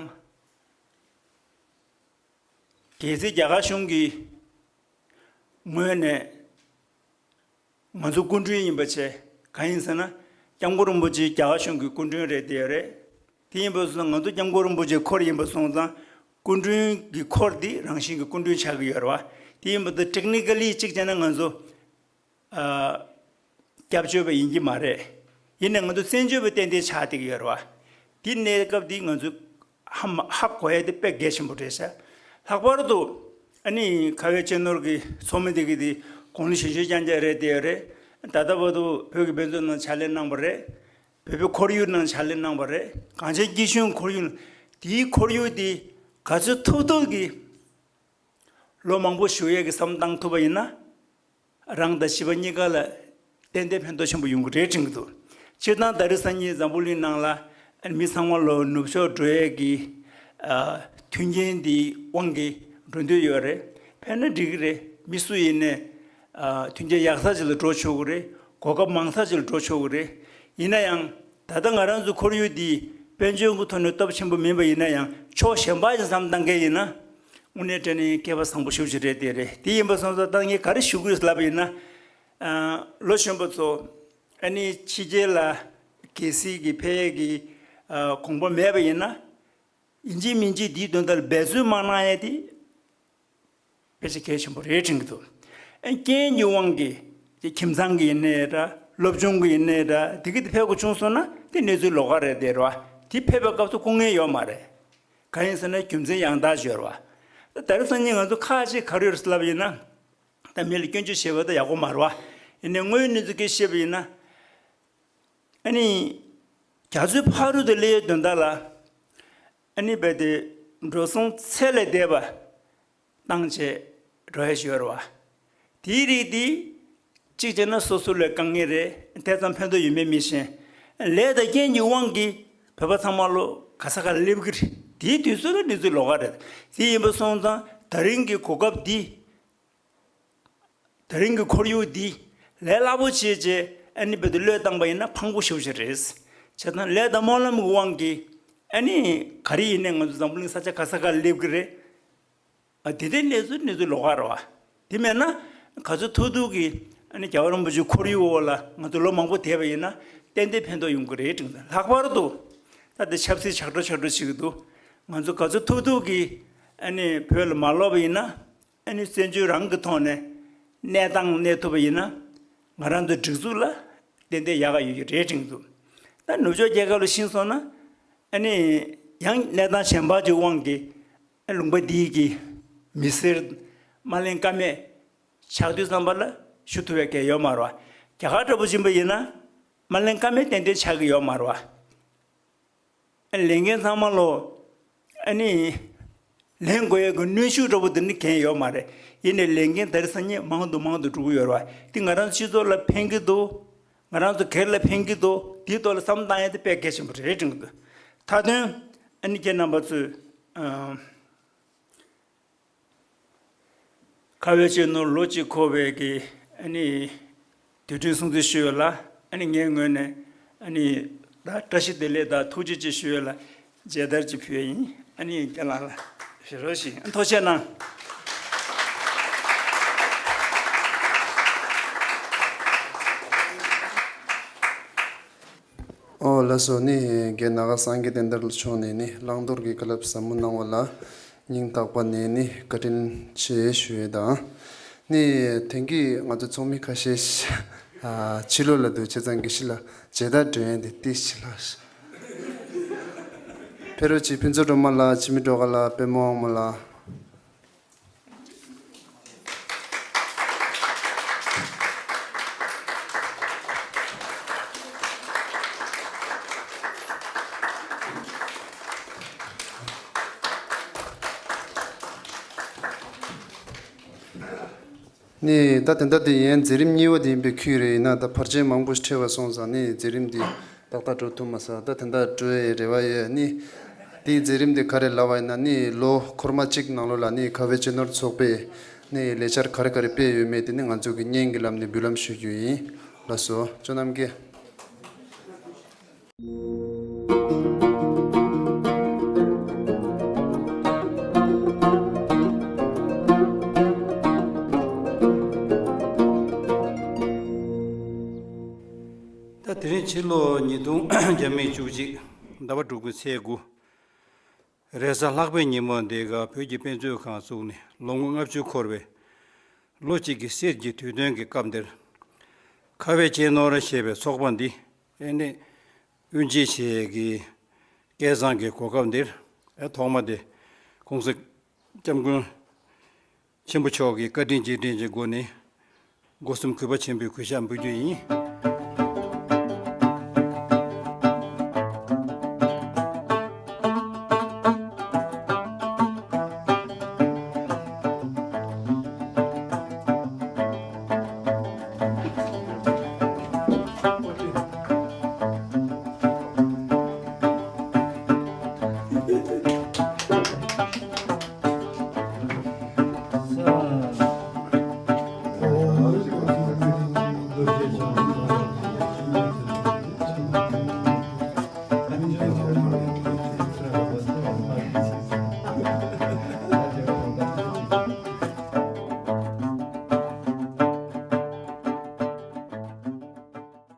གལ་སྲིད་རྒྱ་གར་གཞུང་གི་ངོས་ནས། ང་ཚོ་སྐུ་མགྲོན་ཡིན་པ་བྱས། གང་ཡིན་ཟེར་ན། སྐྱབས་མགོན་རིན་པོ་ཆེ་རྒྱ་གར་གཞུང་གི་སྐུ་མགྲོན་རེད་དེ་རེད། དེ་ཡིན་པ་སོང་ཙང་ང་ཚོ་སྐྱབས་མགོན་རིན་པོ་ཆེའི་འཁོར་ཡིན་པ་སོང་ཙང་། སྐུ་མགྲོན་གྱི་འཁོར་འདི་རང་བཞིན་གྱི་སྐུ་མགྲོན་ཆགས་ཀྱི་ཡོད་རེད་བ། དེ་ཡིན་པ་དང་ཊེག་ནི་ཀ་ལི་གཅིག་བྱས་ན་ང་ཚོ་ཨ། སྐྱབས་བཅོལ་བ་ཡིན་གྱི་མ་རེད། ཡིན་ནའི་ང་ཚོ་བཙན་བྱོལ་བ་ཏན་ཏན་ཆགས་བསྡད་ཀྱི་ཡོད་རེད་བ། དེ་གནས་སྐབས་འདི་ང་ཚོས་ཧ་མ་ཧ་གོ་ཡ་དེ་དཔེ་གལ་ཆེན་པོ་རེད་ཤག། ལྷག་པར་དུ་ཨ་ནི་ཁ་བའི་གཅེས་ནོར་གྱི་ཚོགས་མི་དེ་གི་དེ་དགུང་ལོ་གཞོན་གཞོན་རྐྱང་རྐྱང་རེད་དེ་རེད། ད་ལྟ་བར་དུ་བོད་ཀྱི་དཔེ་མཛོད་ནང་ཕྱག་ལས་གནང་བ་རེད། བོད་པའི་ཁོར་ཡུག་ནང་ཕྱག་ལས་གནང་བ་རེད། གངས་ཅན་སྐྱིད་གཤོངས་ཁོར་ཡུག་ནང་དེའི་ཁོར་ཡུག་དེ་ག་ཚོད་ཐུབ་ཐུབ་ཀྱིས་ལོ་མང་པོ་བཞུགས་ཡས་ཀྱི་བསམ་བཏང་ཐུབ་པ་ཡིན་ན། རང་དང་བྱིས་པ་གཉིས་ཀ་ལ་ཏན་ཏན་ཕན་ཐོགས་ཆེན་པོ་ཡོང་གི་རེད་དྲན་གྱི་འདུག། སྤྱིར་བཏང་ད་རེས་སང་ཉིན་འཛམ་བུ་གླིང་ནང་ལ་མི་ཚང་མ་ལོ་ནུབ་ཕྱོགས་འགྲོ་ཡས་ཀྱི་ཨ། མཐུན་རྐྱེན་འདིའི་དབང་གིས་འགྲོ་འདོད་ཡོད་རེད། ཕན་ན་འགྲིག་གི་རེད། མི་སུ་ཡིན་ནའི་ཨ། མཐུན་རྐྱེན་ཡག་ས་ཅིག་ལ་འགྲོ་ཆོག་གི་རེད། གོ་སྐབས་མང་ས་ཅིག་ལ་འགྲོ་ཆོག་གི་རེད། ཡིན་ན་ཡང་ད་ལྟ་ང་རང་ཚོ་ཁོར་ཡུག་འདི་དཔལ་འབྱོར་གྱི་ཐོག་ནས་སྟོབས་ཆེན་པོ་མིན་པ་ཡིན་ན་ཡང་ཕྱོགས་གཞན་པ་ཞིག་བསམ་བཏང་མཁན་ཡིན་ན། དངོས་གནས་དྲང་གནས་སྐལ་པ་བཟང་པོ་ཞེ་པོ་ཅིག་རེད་དེ་རེད། དེ་ཡིན་པ་སོང་ཙང་ད་ངས་ག་རེ་ཞུ་དགོས་ལབ་པ་ཡིན་ན། ཨ། ལོ་གཞོན་པ་ཚོ་ཨ་ནི་ཕྱི་རྒྱལ་ལ་གལ་སྲིད་ཀྱི་ཕེབས་ཡས་ཀྱི་ཨ། དགོངས་པ་མེད་པ་ཡིན་ན། ཡིན་གཅིག་མིན་གཅིག་འདིའི་དོན་དག་ལ་འབད་བརྩོན་མ་གནང་ཡས་དེ་དཔེ་ཆ་གལ་ཆེན་པོ་རེད་དྲན་གྱི་འདུག། ཨ། རྐྱེན་གྱི་དབང་གིས་ཁྱིམ་ཚང་གི་ཡིན་ནའི་འདྲ། སློབ་སྦྱོང་གི་ཡིན་ནའི་འདྲ། དེ་གི་དེ་ཕེབས་དགོས་བྱུང་སོང་ན་དེ་གནས་ཚུལ་ལོགས་ཀ་རེད་དེ་རེད་བ། དེ་ཕེབས་པའི་སྐབས་སུ་སྐུ་ངལ་ཡོད་མ་རེད། གང་ཡིན་ཟེར་ན་རྒྱུ་མཚན་ཡང་དག་ཅིག་ཡོད་རེད་བ། ད་རེས་སང་ཉིན་ང་ཚོ་ཁག་ཅིག་ག་རེ་ཡོད་རེད་ལབ་པ་ཡིན་ན། ད་མི་ལ་སྐྱོན་བརྗོད་བྱེད་པ་ད་ཡག་པོ་མ་རེད་བ། ཡིན་ནའི་དངོས་ཡོད་གནས་ཚུལ་སྐད་བཤད་པ་ཡིན་ན། ཨ་ནི། རྒྱ་མཚོའི་ཕ་རོལ་ཏུ་སླེབས་ཡས་དོན་དག་ལ། ཨ་ནི་རྦད་དེ་འགྲོ་སོང་ཚད་ལས་འདས་པ་བཏང་བྱས་འགྲོ་ཡས་ཞིག་ཡོད་རེད་བ། དེའི་རིགས་འདི་གཅིག་བྱས་ན་སོ་སོ་ལ་དཀའ་ངལ་རེད། དེ་ཙམ་ཕན་ཐོགས་ཡོད་མེད་མི་ཤེས། ལས་དང་རྐྱེན་གྱི་དབང་གིས་བོད་པ་ཚང་མ་ལོ་ག་ས་ག་སླེབས་ཀྱི་རེད། དེའི་དུས་ཚོད་ལ་གནས་ཚུལ་ལོགས་ཀ་རེད། དེ་ཡིན་པ་སོང་ཙང་ད་རིང་གི་གོ་སྐབས་འདི། ད་རིང་གི་ཁོར་ཡུག་འདི་ལས་སླ་པོ་བྱས་རྗེས་ཨ་ནི་རྦད་དེ་བློས་བཏང་པ་ཡིན་ན་ཕངས་པོ་ཞེ་པོ་ཅིག་རེད། བྱས་ཙང་ལས་དང་སྨོན་ལམ་གྱི་དབང་གིས་ཨ་ནི་ག་རེ་ཡིན་ནའི་ང་ཚོ་འཛམ་བུ་གླིང་ས་ཆ་ག་ས་ག་སླེབས་ཀྱི་རེད། ཨ། དེ་ལྟའི་གནས་ཚུལ་གནས་ཚུལ་ལོགས་ཀ་རེད་བ། དེ་མེད་ན་ག་ཚོད་ཐུབ་ཐུབ་ཀྱིས་ཨ་ནི་རྒྱལ་བ་རིན་པོ་ཆེའི་ཁོར་ཡུག་འོག་ལ་ང་ཚོ་ལོ་མང་པོ་བསྡད་པ་ཡིན་ན་ཏན་ཏན་ཕན་ཐོགས་ཡོང་གི་རེད་དྲན། ལྷག་པར་དུ་ད་ལྟ་ཆབ་སྲིད་ཆག་འགྲོ་ཆག་འགྲོ་བྱེད་ཀྱི་འདུག། ང་ཚོ་ག་ཚོད་ཐུབ་ཐུབ་ཀྱིས་ཨ་ནི་བོད་ལ་མ་ལོག་པ་ཡིན་ན། ཨ་ནི་བཙན་བྱོལ་རང་གི་ཐོག་ནས་གནས་སྟངས་གནས་ཐུབ་པ་ཡིན་ན། ང་རང་ཚོའི་སྒྲིག་འཛུགས་ལ་ཏན་ཏན་ཡག་ག་ཡོད་ཀྱི་རེད་དྲན་གྱི་འདུག། ད་ནུབ་ཕྱོགས་རྒྱལ་ཁབ་ལ་ཕྱིན་སོང་ན། ཨ་ནི་ཡང་གནས་སྟངས་གཞན་པ་ཅིག་དབང་གིས་ཨ་ལུང་པ་འདི་གི་མི་སེར་དམག་ལེན་ཀ་མེད་ཆགས་དུས་ཙམ་པ་ལ་ཞུ་ཐུབ་པའི་གལ་ཡོད་མ་རེད་བ། རྒྱ་གར་འདྲ་པོ་ཕྱིན་པ་ཡིན་ན་དམག་ལེན་ཀ་མེད་ཏན་ཏན་ཆགས་ཀྱི་ཡོད་མ་རེད་བ། ལས་འགན་ཚང་མ་ལོ། ཨ་ནི། ལེན་དགོས་ཡས་ཀྱི་གནོན་ཤུགས་འདྲ་པོ་འདི་ནི་གང་ཡང་ཡོད་མ་རེད། ཡིན་ནའི་ལས་འགན་དེ་རིང་སང་ཉིན་མང་དུ་མང་དུ་འགྲོ་གི་ཡོད་རེད་བ། འདི་ང་རང་ཚོ་སྤྱི་ཚོགས་ལ་ཕན་གྱི་འདུག། ང་རང་ཚོ་སྒེར་ལ་ཕན་གྱི་འདུག། འདིའི་ཐོག་ལ་བསམ་བློ་བཏང་ཡས་དེ་དཔེ་གལ་ཆེན་པོ་རེད་དྲན་གྱི་འདུག། མཐའ་དོན། ཨ་ནི་ཁྱེད་རྣམ་པ་ཚོས། ཨ། ཁ་བའི་གཅེས་ནོར་ལོ་གཅིག་འཁོར་བའི་གི་ཨ་ནི་དུས་དྲན་སྲུང་བརྩི་ཞུ་ཡོད་ལ། ཨ་ནི་ངའི་ངོས་ནས་ཨ་ནི་ད་བཀྲ་ཤིས་བདེ་ལེགས་དང་ཐུགས་རྗེ་ཆེ་ཞུ་ཡོད་ལ། མཇལ་དར་ཅིག་ཕུལ་ཡ་ཡིན། ཨ་ནི་རྒན་ལགས་ལ་ཞུ་རོགས་ཞུ། ཐུགས་རྗེ་གནང་། ཨོ་ལགས་སོ། ནི་རྒན་ནཱ་ག་སངས་རྒྱས་བསྟན་དར་མཆོག་ནས་ནི་བླང་དོར་གྱི་བཀའ་སློབ་ཟབ་མོ་གནང་བ་ལ་སྙིང་ཐག་པ་ནས་ནི་བཀའ་དྲིན་ཆེ་ཞུ་ཡས་དང་། ནི་དེང་གི་ང་ཚོ་ཚོགས་མི་ཁ་ཤས་ཤིག་ཨ་ཕྱི་ལོགས་ལ་སྡོད་བྱས་ཙང་གི་ཕྱི་ལ་མཇལ་དར་སྒྲོན་ཡས་དེ་ཏི་ཞིག་ལ། ཕེབས་རོགས་གྱིས། ཕུན་ཚོགས་སྒྲོལ་མ་ལགས། འཆི་མེད་སྒྲོལ་དཀར་ལགས། པདྨ་དབང་མོ་ལགས། ནི་ད་དེ་འདྲ་དེ་ཡིན། མཛད་རིམ་གཉིས་པ་དེ་ཡིན་པའི་ཁུལ་རེད། ཡིན་ན་ད་བར་ཆད་མང་པོ་ཞིག་འཕྲད་པ་སོང་ཙང་ནི་མཛད་རིམ་དེ་ཏག་ཏག་འགྲོ་ཐུབ་མ་སོང་། ད་དེ་འདྲ་འགྲོ་ཡའི་རེ་བ་ཡོད། ནི་དེའི་མཛད་རིམ་དེ་ག་རེ་ལབ་པ་ཡིན་ན། ནི་ལོ་འཁོར་མ་གཅིག་ནང་ལོགས་ལ་ནི་ཁ་བའི་གཅེས་ནོར་ཚོགས་པས་ནི་ལས་འཆར་ག་རེ་ག་རེ་སྤེལ་ཡོད་མེད་དེ་ནི་ང་ཚོ་གི་བརྙན་གྱི་ལམ་ནས་འབུལ་ལམ་ཞུ་རྒྱུ་ཡིན། ལགས་སོ། ཇོ་ནམ་རྒྱལ། ད་དེ་རིང་ཕྱི་ལོ་ཉིས་སྟོང་བརྒྱ་མེད་བཅུ་གཅིག་ཟླ་བ་དྲུག་པའི་ཚེས་དགུ། རེས་གཟའ་ལྷག་པའི་ཉིན་མོ་འདི་ག་བོད་ཀྱི་དཔེ་མཛོད་ཁང་བཙུགས་ནས་ལོ་ངོ་ལྔ་བཅུ་འཁོར་བའི་ ལོ་གཅིག་གི་གསེར་གྱི་དུས་སྟོན་གྱི་སྐབས་འདིར། ཁ་བའི་གཅེས་ནོར་ཞེས་པའི་ཚོགས་པ་འདི་ཨེ་ནི་དབུ་འབྱེད་བྱེད་ཀྱི་སྐལ་བཟང་གི་གོ་སྐབས་འདིར། ཨེ་ཐོག་མ་དེ་༸གོང་ས་༸སྐྱབས་མགོན་ཆེན་པོ་མཆོག་གི་བཀའ་དྲིན་རྗེས་དྲན་གྱི་སྒོ་ནས། སྒོ་གསུམ་གུས་པ་ཆེན་པོས་གུས་ཕྱག་འབུལ་རྒྱུ་ཡིན།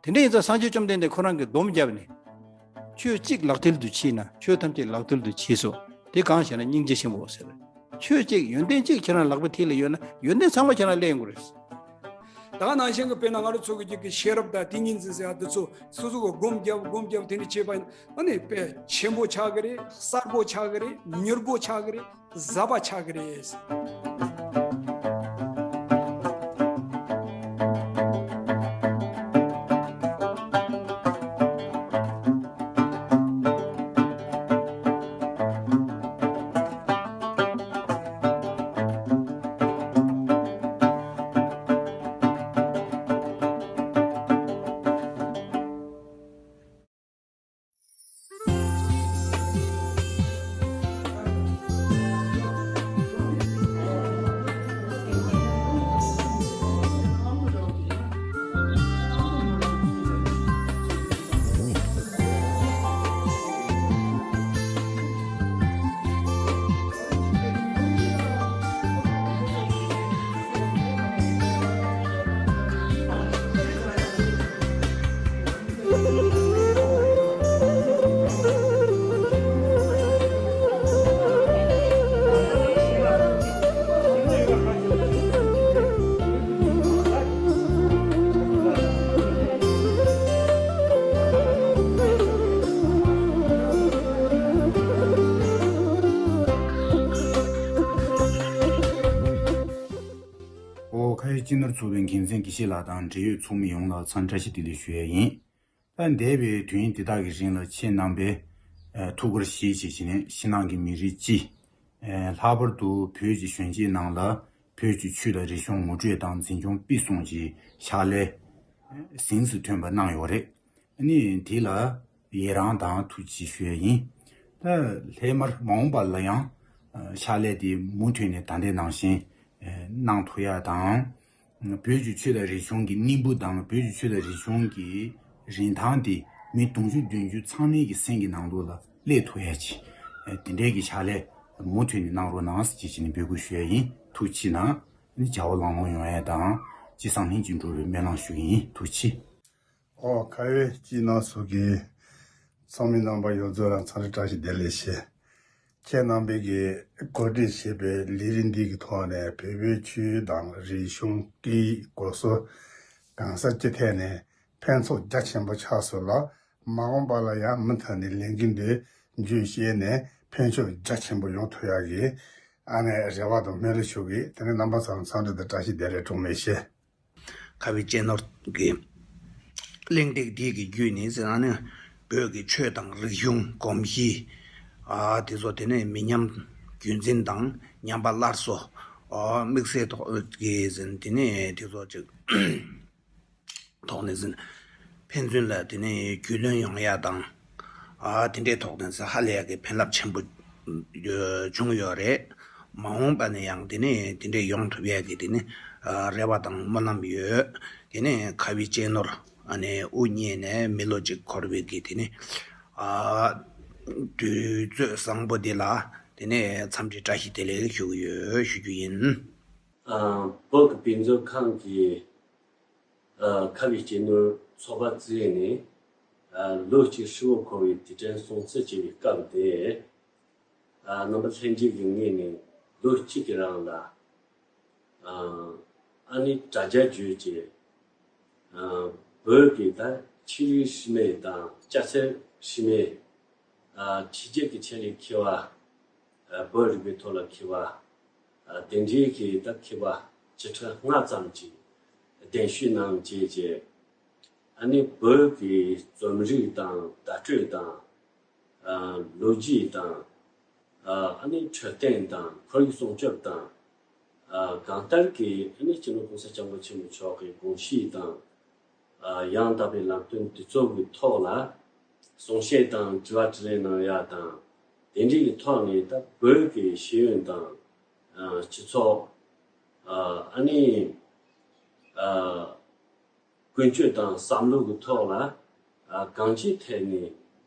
དེ་འདྲ་ཡིན་ཙང་སངས་རྒྱས་བཅོམ་ལྡན་འདས་ཁོ་རང་གིས་སྡོམ་བརྒྱབ་ནས། ཆོས་གཅིག་ལག་མཐིལ་དུ་མཆིས་ན་ཆོས་ཐམས་ཅད་ལག་མཐིལ་དུ་མཆིས་སོ། དེ་གང་ཞེ་ན་སྙིང་རྗེ་ཆེན་པོ་ཟེར། ཆོས་གཅིག་ཡོན་ཏན་གཅིག་ཁྱེད་རང་ལག་པའི་མཐིལ་ལ་ཡོད་ན་ཡོན་ཏན་ཚང་མ་ཁྱེད་རང་ལེན་དགོས་རེད། ད་ག་ནང་བཞིན་གྱི་དཔེར་ན་ང་རང་ཚོ་གི་རྒྱུད་ཀྱི་ཤེས་རབ་དང་ཏིང་ངེ་འཛིན་ཟེར་ཡ་འདི་ཚོ་སོ་སོ་གི་སྒོམ་རྒྱབ་སྒོམ་རྒྱབ་དེ་འདྲ་བྱས་པ་ཡིན་ན་ཨ་ནི་དཔེ་ཆེན་པོ་ཆགས་ཀྱི་རེད། གསལ་པོ་ཆགས་ཀྱི་རེད། མྱུར་པོ་ཆགས་ཀྱི་རེད། ཟབ་པ་ཆགས་ཀྱི་རེད། ཨོ་ཁ་ཡི་སྤྱི་ནོར་ཚོགས་པའི་འགན་འཛིན་དགེ་བཤེས་ལགས་དང་འབྲེལ་ཡོད་ཚོགས་མི་ཡོངས་ལ་འཚམས་འདྲི་བཀྲ་ཤིས་བདེ་ལེགས་ཞུ་ཡས་ཡིན། ད་འདས་པའི་དུས་ཡུན་འདི་དག་གི་རིང་ལ་ཁྱེད་རྣམ་པས་ཨ་ཐུགས་ཁུར་བཞེས་བྱས་བྱས་ནས་ཕྱི་ནང་གི་མི་རིགས་སྤྱི། ཨ་ལྷག་པར་དུ་བོད་ཀྱི་གཞོན་སྐྱེས་ནང་ལ་བོད་ཀྱི་ཆོས་དང་རིག་གཞུང་ངོ་སྤྲོད་དང་འཛིན་སྐྱོང་སྤེལ་གསུམ་གྱི་ཕྱག་ལས་ཨ་གཟེངས་སུ་ཐོན་པ་གནང་ཡོད་རེད། ཨ་ནི་དེ་ལ་ཡི་རང་དང་ཐུགས་རྗེ་ཆེ་ཞུ་ཡས་ཡིན། ད་སླད་མར་མ་འོངས་པ་ལ་ཡང་ཨ་ཕྱག་ལས་དེ་མུ་མཐུད་ནས་ད་ལྟའི་ནང་བཞིན་ཨ་གནང་ཐུབ་ཡ་དང་། བོད་ཀྱི་ཆོས་དང་རིག་གཞུང་གི་སྙིང་པོ་དང་བོད་ཀྱི་ཆོས་དང་རིག་གཞུང་གི་རིན་ཐང་དེ་མི་དུང་ཕྱུར་བདུན་ཅུ་ཚང་མའི་གི་སེམས་ཀྱི་ནང་ལོགས་ལ་སླེབས་ཐུབ་ཡ་ཅིག་ཨ་དེ་འདྲའི་གི་ཕྱག་ལས་མུ་མཐུད་ནས་གནང་རོགས་གནང་ཟེར་བྱས་ནས་འབོད་སྐུལ་ཞུ་ཡ་ཡིན། ཐུགས་རྗེ་གནང་། ཨ་ནི་བྱ་བ་ལམ་ལྷོང་ཡོང་ཡ་དང་ཅི་བསམ་ལྷིང་ཅིག་འགྲུབ་པའི་སྨོན་ལམ་ཞུ་གི་ཡིན། ཐུགས་རྗེ་ཆེ། ཨོ་ཁ་ཡོད་སྤྱི་ནོར་ཚོགས་ཀྱི་ཚོགས་མི་རྣམ་པ་ཡོངས་རྫོགས་ལ་འཚམས་འདྲི་བཀྲ་ཤིས་བདེ་ལེགས་ཞུ། ཁྱེད་རྣམ་པས་ཀྱིས་གོ་སྒྲིག་བྱས་པའི་ལས་རིམ་འདི་གི་ཐོག་ནས་བོད་པའི་ཆོས་དང་རིག་གཞུང་སྐད་ཡིག་སྒོ་གསོ་གང་ས་ཅི་ཐད་ནས་ཕན་ཐོགས་རྒྱ་ཆེན་པོ་ཆགས་སོང་ལ། མ་འོངས་པ་ལ་ཡང་མུ་མཐུད་ནས་ལས་འགུལ་འདི་རྒྱུན་བཤད་ནས་ཕན་ཕྱོགས་རྒྱ་ཆེན་པོ་ཡོང་ཐུབ་ཡག་གི་ཨ་ནེ་རེ་བ་དང་སྨོན་ལམ་ཞུ་གི། དེ་ནས་རྣམ་པ་ཚོར་འཚམས་འདྲི་དང་བཀྲ་ཤིས་བདེ་ལེགས་གྲངས་མེད་ཞུ། ཁ་བའི་གཅེས་ནོར་གྱི་གླེང་སྟེགས་འདི་གི་བརྒྱུད་ནས་ཟེར་ན་ནི་བོད་ཀྱི་ཆོས་དང་རིག་གཞུང་གོམས་གཤིས་ཨ་དེ་ཚོ་དེ་ནས་མི་ཉམས་རྒྱུན་འཛིན་དང་ཉམས་པ་སླར་གསོ་ཨ་དམིགས་བསལ་ཐོག་གི་ཟེར་དེ་ནས་དེ་ཚོ་ཅིག་ཐོག་ནས་ཟེར་ཕན་ཚུན་ལ་དེ་ནས་རྒྱུས་ལོན་ཡོང་ཡ་དང་། ཨ་དེ་འདྲའི་ཐོག་ནས་ཧ་ལས་ཡག་གི་ཕན་རླབས་ཆེན་པོ་ཡོ་བྱུང་ཡོད་རེད། མ་འོངས་པ་ནས་ཡང་དེ་ནས་དེ་འདྲའི་ཡོང་ཐུབ་ཡག་གི་དེ་ནས་ཨ་རེ་བ་དང་སྨོན་ལམ་ཡོད། དེ་ནས་ཁ་བའི་གཅེས་ནོར་ཨ་ནས་དབུ་བརྙེས་ནས་མི་ལོ་གཅིག་འཁོར་བའི་གི་དེ་ནས་ཨ་དུས་ཚོད་བཟང་པོ་འདི་ལ་དེ་ནས་འཚམས་འདྲི་བཀྲ་ཤིས་བདེ་ལེགས་ཞུ་གི་ཡོད་ཞུ་རྒྱུ་ཡིན། ཨ་བོད་ཀྱི་དཔེ་མཛོད་ཁང་གི་ཨ་ཁ་བའི་གཅེས་ནོར་ཚོགས་པ་བཙུགས་ནས་ཨ་ལོ་གཅིག་ཧྲིལ་བོ་འཁོར་བའི་དུས་དྲན་སྲུང་བརྩི་བྱེད་པའི་སྐབས་དེ། ཨ་རྣམ་པ་ལྷན་རྒྱས་ཀྱི་ངོས་ནས་ལོ་གཅིག་གི་རིང་ལ་ཨ་ ཨ་ནི་དྲ་རྒྱ་བརྒྱུད་ཀྱི་ཨ་བོད་ཀྱི་ད་ཆོས་རིག་རིས་མེད་དང་སྐྱ་སེར་རིས་མེད། ཨ་ཕྱི་རྒྱལ་གྱི་ཆེད་ལས་མཁས་པ། ཨ་བོད་རིག་པའི་ཐོག་ལ་མཁས་པ། ཨ་དེ་འདྲའི་གི་ད་མཁས་པ་བཅུ་ཕྲག་ལྔ་ཙམ་གྱིས་གདན་ཞུ་གནང་བྱས་རྗེས། ཨ་ནི་བོད་ཀྱི་རྩོམ་རིག་དང་བརྡ་སྤྲོད་དང་། ཨ་ལོ་རྒྱུས་དང་། ཨ་ཨ་ནི་འཕྲོད་བསྟེན་དང་ཁོར་ཡུག་སྲུང་སྐྱོབ་དང་། ཨ་གང་ལྟར་གྱི་ཨ་ནི་སྤྱི་ནོར་གོང་ས་སྐྱབས་མགོན་ཆེན་པོ་མཆོག་གི་དགོངས་གཞི་དང་། ཨ་ཡང་དག་པའི་ལམ་སྟོན་དེ་ཚོ་གི་ཐོག་ལ་གསུང་བཤད་དང་དྲི་བ་དྲིས་ལན་གནང་ཡ་དང་། དེ་འདྲའི་གི་ཐོག་ནས་ད་བོད་ཀྱི་ཤེས་ཡོན་དང་། ཨ་སྤྱི་ཚོགས། ཨ་ཨ་ནི། ཨ་ཀུན་སྤྱོད་དང་བསམ་བློ་གི་ཐོག་ལ། ཨ་གང་ཅིའི་ཐད་ནས།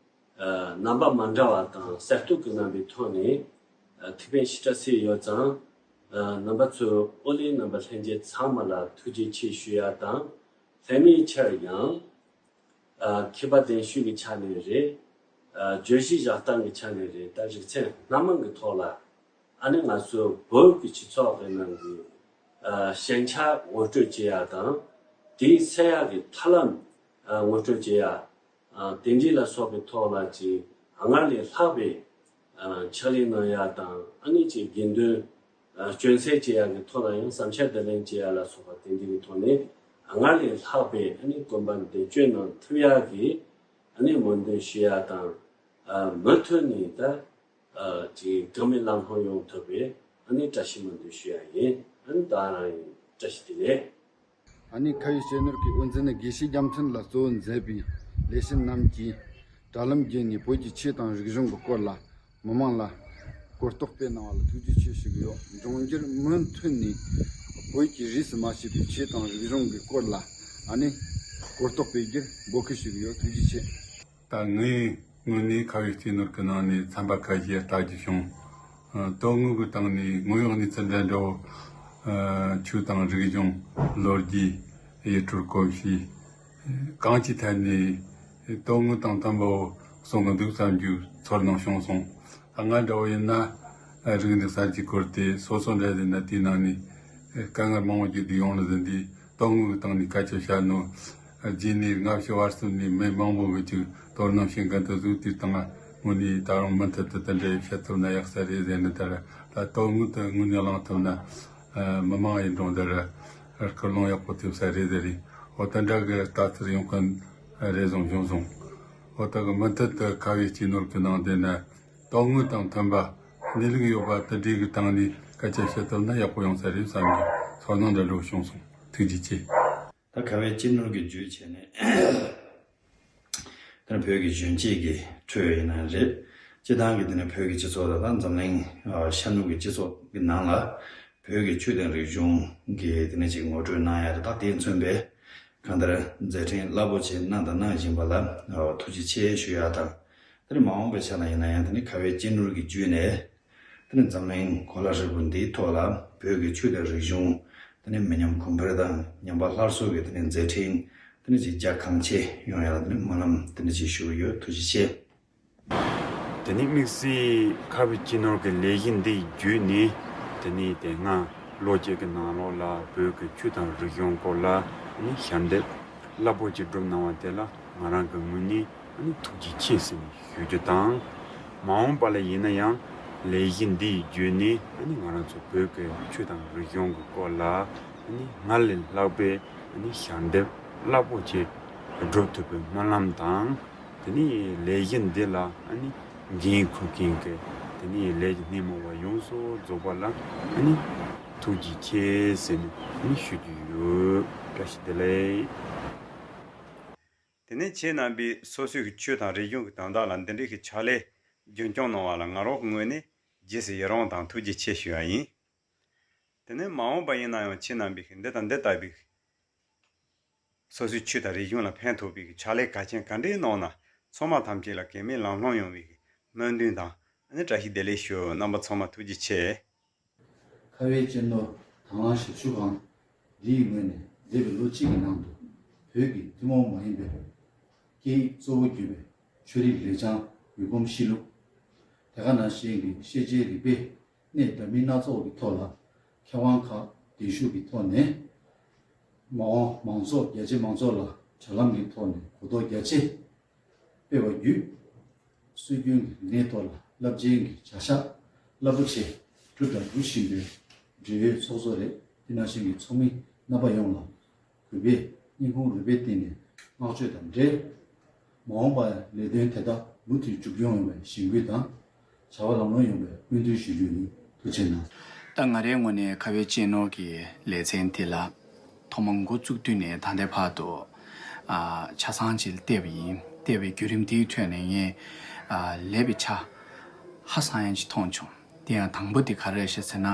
ཨ་རྣམ་པ་མ་འདྲ་བ་དང་གསར་གཏོད་ཀྱི་རྣམ་པའི་ཐོག་ནས། ཨ་ཐེག་པའི་བཤད་གྲྭ་ཟེར་ཡོད་ཙང་། ཨ་རྣམ་པ་ཚོས་ཨོ་ལེ་རྣམ་པ་ལྷན་རྒྱས་ཚང་མ་ལ་ཐུགས་རྗེ་ཆེ་ཞུ་ཡ་དང་། ལྷད་མེད་ཆར་ཡང་། ཨ་མཁས་པ་གདན་ཞུ་གི་ཆ་ནས་རེད། ཨ་བརྗོད་གཞི་བཞག་སྟངས་ཀྱི་ཆ་ནས་རེད། ད་རིག་ཚན་སྣ་མང་གི་ཐོག་ལ། ཨ་ནི་ང་ཚོ་བོད་ཀྱི་སྤྱི་ཚོགས་ཀྱི་ནང་གི་ཨ་ཞན་ཆ་ངོ་སྤྲོད་བྱེད་ཡ་དང་། དེའི་སེལ་ཡ་གི་ཐབས་ལམ་ཨ་ངོ་སྤྲོད་བྱེད་ཡ། ཨ་དེ་འདྲའི་ལ་སོགས་པའི་ཐོག་ལ་ཅིག་སྔར་ལས་ལྷག་པའི་ཨ་ཕྱག་ལས་གནང་ཡ་དང་། ཨ་ནི་ཅིག་དགེ་འདུན་ཨ་སྐྱོན་སེལ་བྱེད་ཡ་གི་ཐོག་ལ་ཡང་བསམ་འཆར་བསྡུ་ལེན་བྱེད་ཡ་ལ་སོགས་པ་དེ་འདྲའི་གི་ཐོག་ནས་སྔར་ལས་ལྷག་པའི་ཨ་ནི་གོམ་པ་འདི་བསྐྱོད་གནང་ཐུབ་ཡ་གི་ཨ་ནི་སྨོན་འདུན་ཞུ་ཡ་དང་། ཨ་མུ་མཐུད་ནས་ད་ཨ་ཅིག་དགའ་མོས་ལམ་ལྷོང་ཡོང་ཐུབ་པའི་ཨ་ནི་བཀྲ་ཤིས་སྨོན་འདུན་ཞུ་ཡ་ཡིན། ཨ་ནི་ད་རང་ཡིན། བཀྲ་ཤིས་བདེ་ལེགས། ཨ་ནི་ཁ་བའི་སྤྱི་ནོར་གྱི་དབུ་འཛིན་ནས་དགེ་བཤེས་རྒྱལ་མཚན་ལ་གཙོ་བོ་མཛད་པའི་ལས་བྱེད་རྣམས་ཀྱིས་དྲ་ལམ་བརྒྱུད་ནས་བོད་ཀྱི་ཆོས་དང་རིག་གཞུང་གི་སྐོར་ལ་མི་མང་ལ་གོ་རྟོགས་སྤེལ་གནང་བ་ལ་ཐུགས་རྗེ་ཆེ་ཞུ་གི་ཡོད། འབྱུང་འགྱུར་མུ་མཐུད་ནས་བོད་ཀྱི་རིས་སུ་མ་ཆད་པའི་ཆོས་དང་རིག་གཞུང་གི་སྐོར་ལ་ཨ་ནི་གོ་རྟོགས་སྤེལ་རྒྱུར་འབོད་སྐུལ་ཞུ་གི་ཡོད། ཐུགས་རྗེ་ཆེ། ད་ངའི་ངོས་ནས་ཁ་བའི་སྤྱི་ནོར་གྱི་ནང་ནས་ཚན་པ་ཁ་ཤས་ལྟ་རྒྱུ་བྱུང་། ཨ་དོན་དངོས་ཀྱི་སྟེང་ནས་དངོས་ཡོད་གནས་ཚུལ་འདྲ་འདྲ་བོ། ཨ་ཆོས་དང་རིག་གཞུང་། ལོ་རྒྱུས། ཡུལ་གྲུ་སྐོར་ཞིག་གང་ཅིའི་ཐད་ནས་དོན་དངོས་དང་མཐུན་པ་བོ་གསུང་གི་འདུག་བསམ་རྒྱུ་ཚོར་སྣང་བྱུང་སོང་། ད་ང་འདྲ་བོ་ཡིན་ན་རིག་གནས་གསར་བརྗེའི་སྐོར་དེ་སོ་སོ་འདྲ་ཟིན་ན་དེའི་ནང་ནས་དཀའ་ངལ་མང་བོ་བརྒྱུད་དེ་ཡོང་ལ་ཟིན་དུས། དོན་དངོས་ཀྱི་སྟེང་ནས་སྐད་ཆ་བཤད་ནོ། རྗེས་ནས་སྔ་ཕྱི་བར་གསུམ་ནས་མི་མང་པོ་གིས་ཅིག་དོ་སྣང་བྱེད་མཁན་དེ་ཚོ་དེའི་སྟེང་ལ་དངོས་གནས་ད་རུང་མུ་མཐུད་དུ་དེ་འདྲའི་བཤད་ཐུབ་ན་ཡག་ས་རེད་ཟེར་ནས། ད་ར་ད་དོན་དངོས་དེ་དངོས་གནས་བླངས་ཐུབ་ན་མི་མང་ཡིན་རུང་དེ་ར་སྐུལ་སློང་ཡག་པོ་ཐེབས་ས་རེད་ཟེར་རེད། འོ་དེ་འདྲ་གི་ལྟ་ཚུལ་ཡོང་མཁན་རེ་ཟུང་བྱུང་སོང་། འོ་ད་གི་མུ་མཐུད་དུ་ཁ་བའི་སྤྱི་ནོར་གྱི་ནང་དེ་ན། དོན་དངོས་དང་མཐུན་པ། གནས་ལུགས་ཡོད་པ་དེ་འདྲའི་གི་སྟེང་ནས་སྐད་ཆ་བཤད་ཐུབ་ན་ཡག་པོ་ཡོང་ས་རེད་བསམ་གི་ཚོར་སྣང་འདྲ་འདྲ་བྱུང་སོང་། ཐུགས་རྗེ་ཆེ། ད་ཁ་བའི་སྤྱི་ནོར་གྱི་བརྒྱུད་བྱས་ནས་དེ་ནི་བོད་ཀྱི་གཞོན་སྐྱེས་ཀྱི་ཁྲོད་ཡིན་ན་རེད། སྤྱི་བཏང་གི་དེ་ནི་བོད་ཀྱི་སྤྱི་ཚོགས་དང་ད་འཛམ་གླིང་ཨ་ཤར་ནུབ་ཀྱི་སྤྱི་ཚོགས་ཀྱི་ནང་ལ་བོད་ཀྱི་ཆོས་དང་རིག་གཞུང་གི་དེ་ནི་ཅིག་ངོ་སྤྲོད་གནང་ཡ་རེད། ད་དེས་མཚོན་པའི་གང་ལྟར་མཛད་འཕྲིན་རླབས་པོ་ཆེ་གནང་དང་གནང་བཞིན་པ་ལ་ཨ་ཐུགས་རྗེ་ཆེ་ཞུ་ཡ་དང་། དེ་ནི་མ་འོངས་པའི་ཆ་ལ་ཡིན་ན་ཡང་དེ་ནི་ཁ་བའི་སྤྱི་ནོར་གྱི་བརྒྱུད་ནས་དེ་ནི་འཛམ་གླིང་གོ་ལ་ཧྲིལ་པོ་འདིའི་ཐོག་ལ་བོད་ཀྱི་ཆོས་དང་རིག་གཞུང་དེ་ནི་མི་ཉམས་གོང་འཕེལ་དང་ཉམས་པ་སླར་གསོ་གི་དེ་ནི་མཛད་འཕྲིན་དེ་ནི་ཅིག་རྒྱ་གང་ཆེ་ཡོང་ཡ་ལ་དེ་ནི་སྨོན་ལམ་དེ་ནི་ཅིག་ཞུ་གི་ཡོད། ཐུགས་རྗེ་ཆེ། དེ་ནི་དམིགས་བསལ་ཁ་བའི་སྤྱི་ནོར་གྱི་ལས་གཞི་འདི་བརྒྱུད་ནས་དེ་ནི་དེ་སྔ་ལོ་གཅིག་གི་ནང་ལོགས་ལ་བོད་ཀྱི་ཆོས་དང་རིག་གཞུང་སྐོར་ལ་ནི་ཞལ་འདེབས་རླབས་པོ་ཆེ་བསྒྲུབས་གནང་བ་དེ་ལ་ང་རང་གི་ངོས་ནས་ནི་ཐུགས་རྗེ་ཆེ་ཟེར་ནས་ཞུ་རྒྱུ་དང་། མ་འོངས་པ་ལ་ཡིན་ན་ཡང་ལས་གཞི་འདི་ཡི་བརྒྱུད་ནས་ནི་ང་རང་ཚོ་བོད་ཀྱི་ཆོས་དང་རིག་གཞུང་གི་སྐོར་ལ་ནི་སྔར་ལས་ལྷག་པའི་ནི་ཞལ་འདེབས་རླབས་པོ་ཆེ་བསྒྲུབ་ཐུབ་པའི་སྨོན་ལམ་དང་། དེ་ནས་ལས་གཞི་འདི་ལ་ཨ་ནི་འགན་འཁུར་མཁན་གྱི་དེ་ནས་ལས་ཀྱི་སྣེ་མོ་བ་ཡོངས་སུ་རྫོགས་པ་ལ་ཨ་ནི་ཐུགས་རྗེ་ཆེ་ཟེར་ནས་ཨ་ནི་ཞུ་རྒྱུ་ཡོད། བཀྲ་ཤིས་བདེ་ལེགས། དེ་ནས་ཁྱེད་རྣམ་པས་སོ་སོའི་གི་ཆོས་དང་རིག་གཞུང་གི་དོན་དག་ལ་འདི་འདྲའི་གི་ཕྱག་ལས་རྒྱུན་སྐྱོང་གནང་བ་ལ་ང་རང་གི་ངོས་ནས་རྗེས་སུ་ཡི་རང་དང་ཐུགས་རྗེ་ཆེ་ཞུ་བ་ཡིན། དེ་ནས་མ་འོངས་པ་ཡིན་ན་ཡང་ཁྱེད་རྣམ་པས་འདི་དང་འདི་ལྟ་བུའི་སོ་སོའི་ཆོས་དང་རིག་གཞུང་ལ་ཕན་ཐོགས་པའི་ཕྱག་ལས་གལ་ཆེན་ག་འདྲའི་གནང་ན་ཚང་མ་ཐམས་ཅད་ལ་གེགས་མེད་ལམ་ལྷོང་ཡོང་བའི་སྨོན་འདུན་དང་ཨ་ནི་བཀྲ་ཤིས་བདེ་ལེགས་ཞུ། རྣམ་པ་ཚང་མ་ཐུགས་རྗེ་ཆེ། ཁ་བའི་སྤྱི་ནོར་དང་བླངས་ཞབས་ཞུ་ཁང་འདིའི་ངོས་ནས་འདས་པའི་ལོ་གཅིག་གི་ནང་དུ་བོད་ཀྱི་ཐུན་མོང་མ་ཡིན་པའི་སྐད་ཡིག་གཙོ་བོ་གྱུར་པའི་ཆོས་རིག་ལེགས་བྱང་ཡུལ་གོམས་གཤིས་ལུགས། དེ་ག་ནང་བཞིན་གྱི་ཤེས་བྱའི་རིག་པའི་གནས་འདྲ་མིན་སྣ་ཚོགས་ཀྱི་ཐོག་ལ་མཁས་དབང་ཁག་གདན་ཞུ་གི་ཐོག་ནས་ མ་འོངས་མང་ཚོགས་རྒྱ་ཆེ་མང་ཚོགས་ལ་དྲ་ལམ་གྱི་ཐོག་ནས་གོ་རྟོགས་རྒྱ་ཆེ་སྤེལ་བ་བརྒྱུད། སྲོལ་རྒྱུན་གྱི་ལས་གནས་ཐོག་ལ་རླབས་ཆེན་གྱི་བྱ་གཞག་རླབས་པོ་ཆེ་བསྒྲུབས་དང་སྒྲུབ་བཞིན་པའི་འབྲེལ་ཡོད་ཚོགས་གཙོ་རེད། དེ་ནང་བཞིན་གྱི་ཚོགས་མི་རྣམ་པ་ཡོངས་ལ་གུས་པས་སྙིང་ཁུང་རུས་པའི་གཏིང་ནས་བསྔགས་བརྗོད་དང་འབྲེལ། མ་འོངས་པར་ལས་དོན་དེ་དག་མུ་མཐུད་མཇུག་སྐྱོང་ཡོང་བའི་གཞེན་སྐུལ་དང་། བྱ་བ་ལམ་ལྷོང་ཡོང་བའི་སྨོན་འདུན་ཞུ་རྒྱུ་ཡིན། ཐུགས་རྗེ་གནང་། ད་ང་རའི་ངོས་ནས་ཁ་བའི་གཅེས་ནོར་གྱི་ལེ་ཚན་དེ་ལ་ཐོག་མར་འགོ་བཙུགས་དུས་ནས་ད་ལྟའི་བར་དུ་ཨ་ཆ་ཚང་ཅིག་བལྟས་པ་ཡིན། བལྟས་པའི་བརྒྱུད་རིམ་དེའི་ཁྲོད་ནས་ངས་ཨ་ལེགས་པའི་ཆ་ཧ་སང་ཡང་ཅིག་མཐོང་བྱུང་། དེ་ཡང་དང་པོ་དེ་ག་རེ་རེད་ཟེར་ན།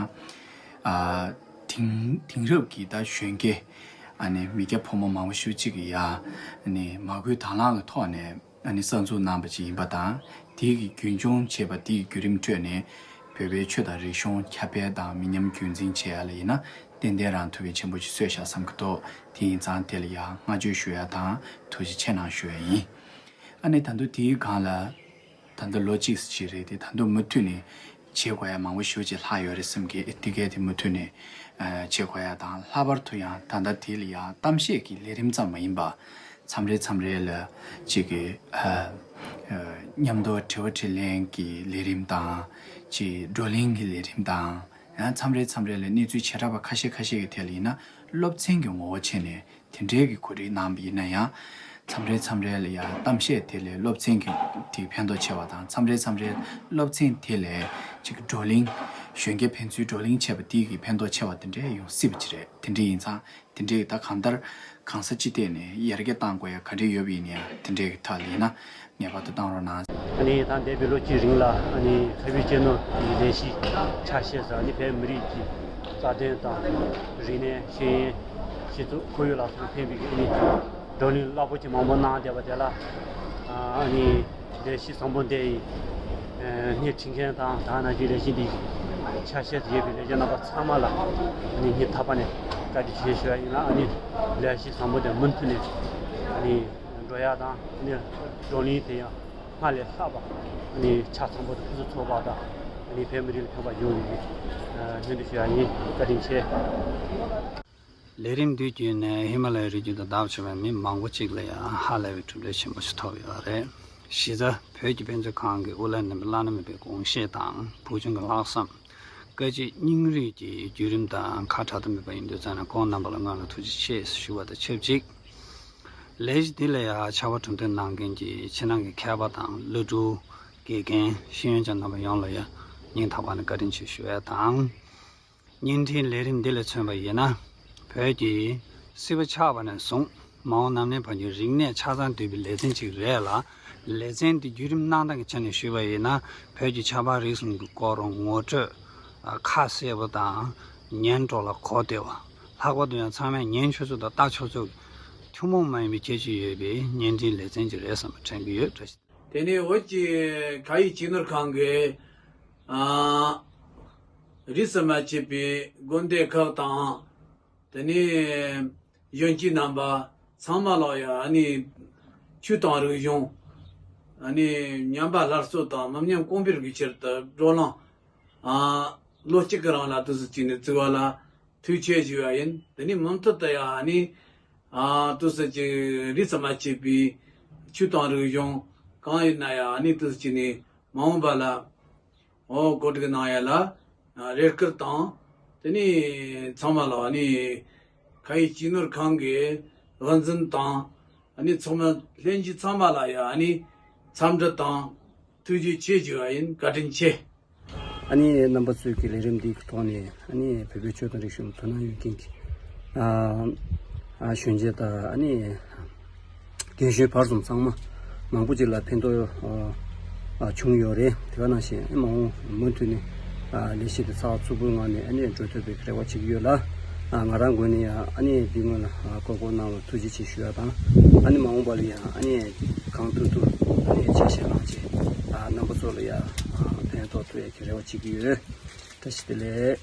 ཨ་དེང་དེང་རབས་ཀྱི་ད་གཞོན་སྐྱེས་ཨ་ནི་མི་སྐྱ་ཕོ་མོ་མང་པོ་ཞེ་པོ་ཅིག་གིས་ཡ་ཨ་ནི་མ་བསྐུལ་དང་བླངས་ཀྱི་ཐོག་ནས། ཨ་ནི་གསར་འཛུགས་གནང་བ་ཅིག་ཡིན་པ་དང་། དེ་གི་རྒྱུན་སྐྱོང་བྱས་པ་དེ་གི་བརྒྱུད་རིམ་ཁྲོད་ནས་བོད་པའི་ཆོས་དང་རིག་གཞུང་ཁྱབ་སྤེལ་དང་མི་ཉམས་རྒྱུན་འཛིན་བྱེད་ཡ་ལ་ཡིན་ན་ཏན་ཏན་རང་ཐུགས་ཕན་ཆེན་པོ་ཅིག་གསོས་ཤག་བསམ་གྱི་འདུག་དེ་ཡིན་ཙང་དེ་ལ་ཡང་བསྔགས་བརྗོད་ཞུ་ཡ་དང་ཐུགས་རྗེ་ཆེ་གནང་ཞུ་ཡ་ཡིན། ཨ་ནི་ད་དུང་དེའི་སྒང་ལ་ད་ལྟ་ལོ་གཅིག་ཅིག་རེད་དེ། ད་དུང་མུ་མཐུད་ནས་བྱེད་དགོས་ཡ་མང་པོ་ཞེ་པོ་ཅིག་ལྷག་ཡོད་རེད་བསམ་གི། དེ་གས་དེ་མུ་མཐུད་ནས་ཨ་བྱེད་དགོས་ཡ་དང་། ལྷག་པར་དུ་ཡང་ད་ལྟ་དེ་ལ་ཡང་གཏམ་བཤད་ཀྱི་ལས་རིམ་ཙམ་མ་ཡིན་པ། མཚམས་རེ་མཚམས་རེ་ལ་ཅིག་གི་ཨ་ཨ་མཉམ་དུ་དྲི་བ་དྲིས་ལན་གྱི་ལས་རིམ་དང་། ཅིག་བགྲོ་གླེང་གི་ལས་རིམ་དང་། ཡང་མཚམས་རེ་མཚམས་རེ་ལ་གནས་ཚུལ་བྱེ་བྲག་པ་ཁ་ཤས་ཁ་ཤས་ཀྱི་ཐད་ལ་ཡིན་ན་སློབ་ཚན་གྱི་ངོ་བོ་བྱས་ནས་དེ་འདྲའི་གི་གོ་སྒྲིག་གནང་བ་ཡིན་ན་ཡང་། མཚམས་རེ་མཚམས་རེ་ལ་ཡང་གཏམ་བཤད་དེ་ལས་སློབ་ཚན་གྱི་དེ་ཕན་ཐོགས་ཆེ་བ་དང་། མཚམས་རེ་མཚམས་རེ་སློབ་ཚན་དེ་ལས་ཅིག་བགྲོ་གླེང་། གཞོན་སྐྱེས་ཕན་ཚུན་བགྲོ་གླེང་བྱས་པ་དེ་གི་ཕན་ཐོགས་ཆེ་བ་དེ་འདྲའི་ཡོང་སྲིད་པ་ཅིག་རེད། དེ་འདྲ་ཡིན་ཙང་དེ་འདྲའི་ད་གང་ལྟར་གང་ས་ཅི་ཐད་ནས་ཡར་རྒྱས་གཏང་དགོས་ཡ་ག་འདྲ་ཡོད་པ་ཡིན་ན་ཡང་། དེ་འདྲའི་ཐད་ལ་ཡིན་ན་ངེས་པར་དུ་གཏང་རོགས་གནང་། ཨ་ནི་ད་འདས་པའི་ལོ་གཅིག་རིང་ལ་ཨ་ནི་ཁ་བའི་གཅེས་ནོར་གྱི་ལས་གཞི་ཆ་ཤས་སུ་ཨ་ནི་བོད་མི་རིགས་ཀྱི་རྩ་དོན་དང་། རིག་གནས། ཤེས་ཡོན། སྤྱི་ཚོགས་ཁོར་ཡུག་ལ་སོགས་ཕན་པའི་ཨ་ནི་བགྲོ་གླེང་རླབས་པོ་ཆེ་མང་པོ་གནང་བསྡད་པ་དེ་ལ་ཨ་ནི་ལས་གཞི་བཟང་པོ་འདི་ཡི་སྣེ་ཁྲིད་མཁན་དང་། ད་ནང་བཞིན་ལས་གཞི་འདི་ཆ་ཤས་སུ་ཡོད་པའི་ལས་བྱེད་རྣམ་པ་ཚང་མ་ལ་ཨ་ནི་སྙིང་ཐག་པ་ནས་བཀའ་དྲིན་ཆེ་ཞུ་བ་ཡིན་ལ། ཨ་ནི་ལས་གཞི་བཟང་པོ་དེ་མུ་མཐུད་ནས་ཨ་ནི་འགྲོ་ཡ་དང་། ཨ་ནི་བགྲོ་གླེང་དེ་ཡང་སྔར་ལས་ལྷག་པ་ཨ་ནི་ཆ་ཚང་པོ་དང་ཕུན་སུམ་ཚོགས་པ་དང་། ཨ་ནི་བོད་མི་རིགས་ལ་ཕན་པ་ཡོང་བའི་སྨོན་འདུན་ཞུ་ཡ་ཡིན། བཀའ་དྲིན་ཆེ། ལས་རིམ་འདི་བརྒྱུད་ནས་ཧི་མ་ལ་ཡའི་རི་རྒྱུད་དུ་བདག་བྱེད་པའི་མི་མང་པོ་ཅིག་ལ་ཡང་ཧ་ལས་པའི་གྲུབ་འབྲས་ཆེན་པོ་ཞིག་ཐོབ་ཡོད་རེད། གཞི་རྩ་བོད་ཀྱི་དཔེ་མཛོད་ཁང་གི་དབུ་བླའི་རྣམ་པའི་བླ་ན་མེད་པའི་དགོངས་བཞེད་དང་བུ་ཆུང་གི་ལྷག་བསམ། སྐད་ཅིག་སྙིང་རུས་ཀྱི་བརྒྱུད་རིམ་དང་ཁ་བྲལ་དུ་མེད་པ་ཡིན་དུས་ཙང་ནས་ཁོང་རྣམ་པ་ལ་སྔོན་ལ་ཐུགས་རྗེ་ཆེ་ཞུ་བ་དང་ཆབས་ཅིག་ལས་གཞི་འདི་ལ་ཡང་ཕྱག་དཔེ་གྲུབ་འདེགས་གནང་མཁན་གྱི་ཕྱི་ནང་གི་མཁས་པ་དང་། བླ་སྤྲུལ། དགེ་རྒན། ཤེས་ཡོན་ཅན་རྣམ་པ་ཡོངས་ལ་ཡང་སྙིང་ཐག་པ་ནས་བཀའ་དྲིན་ཆེ་ཞུ་བ་དང་། བརྙན་འཕྲིན་ལས་རིམ་འདི་ལ་མཚོན་པ་ཡིན་ན། བོད་ཀྱི་སྲིད་པ་ཆགས་པ་ནས་བཟུང་མ་འོངས་ནམ་གནས་བར་གྱི་རིག་གནས་ཆ་ཚང་འདུས་པའི་ལེ་ཚན་ཅིག་རེད་ལ། ལེ་ཚན་འདི་བརྒྱུད་རིམ་གནང་སྟངས་ཀྱི་ཆ་ནས་ཞུས་པ་ཡིན་ན། བོད་ཀྱི་ཆབ་འབངས་རིག་གསུམ་གྱི་སྐོར་ངོ་སྤྲོད་ཁ་གསལ་པོ་དང་། ཉན་འགྲོ་ལ་གོ་བདེ་བ། ལྷག་པར་དུ་ཡང་ཚང་མས་ཉན་ཆོག་ཚུལ་དང་ལྟ་ཆོག་ཚུལ་ཐུན་མོང་མ་ཡིན་པའི་ཁྱད་ཆོས་ཡོད་པའི་བརྙན་འཕྲིན་ལེ་ཚན་ཅིག་རེད་བསམ་པ་དྲན་གྱི་ཡོད། བཀྲ་ཤིས། དེ་ནས་བོད་ཀྱི་ཁ་ཡིག་གཅེས་ནོར་ཁང་གིས་ཨ་རིས་སུ་མ་ཆད་པའི་དགོན་སྡེ་ཁག་དང་། དེ་ནས་གཞོན་སྐྱེས་རྣམ་པ་ཚང་མ་ལ་ཡང་ཨ་ནི་ཆོས་དང་རིག་གཞུང་ཨ་ནི་ཉམས་པ་སླར་གསོ་དང་མི་ཉམས་གོང་འཕེལ་གྱི་ཕྱིར་དུ་བགྲོ་གླེང་ཨ་ལོ་གཅིག་གི་རིང་ལ་དུས་སུ་བྱས་ནས་བཙུགས་པ་ལ་ཐུགས་རྗེ་ཆེ་ཞུ་བ་ཡིན། དེ་ནས་མུ་མཐུད་དུ་ཡང་ཨ་ནི་ཨ་དུས་སུ་ཅིག་རིས་སུ་མ་ཆད་པའི་ཆོས་དང་རིག་གཞུང་གང་ཡིན་ན་ཡང་ཨ་ནི་དུས་སུ་བྱས་ནས་མ་འོངས་པ་ལ། འོ་གོ་སྒྲིག་གནང་ཡ་ལ་རེ་སྐུལ་དང་། དེ་ནས་ཚང་མ་ལ་ནི་ཁ་ཡིག་གཅེས་ནོར་ཁང་གི་དབུ་འཛིན་དང་། ཨ་ནི་ཚོགས་མི་ལྷན་རྒྱས་ཚང་མ་ལ་ཡ་ཨ་ནི་འཚམས་འདྲི་དང་ཐུགས་རྗེ་ཆེ་ཞུ་བ་ཡིན། བཀའ་དྲིན་ཆེ། ཨ་ནི་རྣམ་པ་ཚོས་ཀྱི་ལས་རིམ་འདིའི་ཐོག་ནས་ཨ་ནི་བོད་པའི་ཆོས་དང་རིག་གཞུང་དོ་སྣང་ཡོད་མཁན་གྱི་ཨ་ཨ་གཞོན་སྐྱེས་དང་ཨ་ནི། རྒན་གཞོན་བར་གསུམ་ཚང་མ་མང་པོ་ཅིག་ལ་ཕན་ཐོགས་ཨ་ཨ་བྱུང་ཡོད་རེད། དེ་ག་ནང་བཞིན་ཨ་མ་འོངས་མུ་མཐུད་ནས་ཨ་ལས་གཞི་དེ་ཚགས་ཚུད་པོའི་ངང་ནས་ཨ་ནི་འགྲོ་ཐུབ་པའི་རེ་བ་བྱེད་ཀྱི་ཡོད་ལ། ཨ་ང་རང་ངོས་ནས་ཡང་ཨ་ནི་འདི་སྔོན་ལ་ཨ་བཀའ་བསྒོ་གནང་བར་ཐུགས་རྗེ་ཆེ་ཞུ་ཡ་དང་། ཨ་ནི་མ་འོངས་པ་ལ་ཡང་ཨ་ནི་གང་ཐུབ་ཐུབ་ཨ་ནི་ཆ་ཤས་བླངས་བྱས་ཨ་རྣམ་པ་ཚོ་ལ་ཡང་ཨ་ཕན་ཐོགས་ཐུབ་ཡ་གི་རེ་བ་བྱེད་ཀྱི་ཡོད། བཀྲ་ཤིས་བདེ་ལེགས།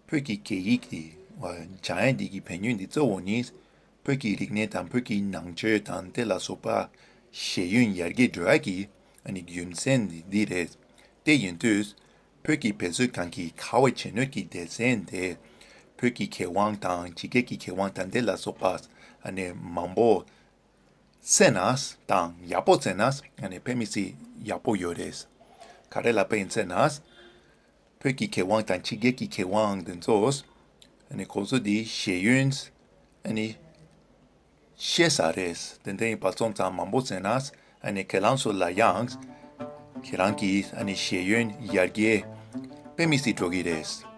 བོད་ཀྱི་སྐད་ཡིག་འདི་སྦྱང་ཡ་འདི་གི་ཕན་ཡོན་འདི་གཙོ་བོ་ནི། བོད་ཀྱི་རིག་གནས་དང་བོད་ཀྱི་ནང་ཆོས་དང་དེ་ལ་སོགས་པ་ཤེས་ཡོན་ཡར་རྒྱས་འགྲོ་ཡ་གི་ཨ་ནི་རྒྱུ་མཚན་འདི་རེད། དེ་ཡིན་དུས་བོད་ཀྱི་དཔེ་མཛོད་ཁང་གི་ཁ་བའི་གཅེས་ནོར་གྱི་སྡེ་ཚན་དེ་ བོད་ཀྱི་མཁས་དབང་དང་ཕྱི་རྒྱལ་གྱི་མཁས་དབང་ད་ལྟ་ལ་སོགས་པ་ཨ་ནི་མང་པོ་བཙལ་ན་དང་ཡག་པོ་བཙལ་ན་ཨ་ནི་དཔེ་མི་སྲིད་ཡག་པོ་ཡོད་རེད། ག་རེ་ལབ་པ་ཡིན་ཟེར་ན། བོད་ཀྱི་མཁས་དབང་དང་ཕྱི་རྒྱལ་གྱི་མཁས་དབང་དེ་ཚོ་ཨ་ནི་ཁོང་ཚོ་དེ་ཤེས་ཡོན་ཨ་ནི་ཤེས་ས་རེད། དེ་འདྲ་ཡིན་པ་སོང་ཙང་མང་པོ་བཙལ་ན་ཨ་ནི་ཁྱེད་རང་ཚོ་ལ་ཡང་ཁྱེད་རང་གི་ཨ་ནི་ཤེས་ཡོན་ཡར་རྒྱས་དཔེ་མི་སྲིད་འགྲོ་གི་རེད།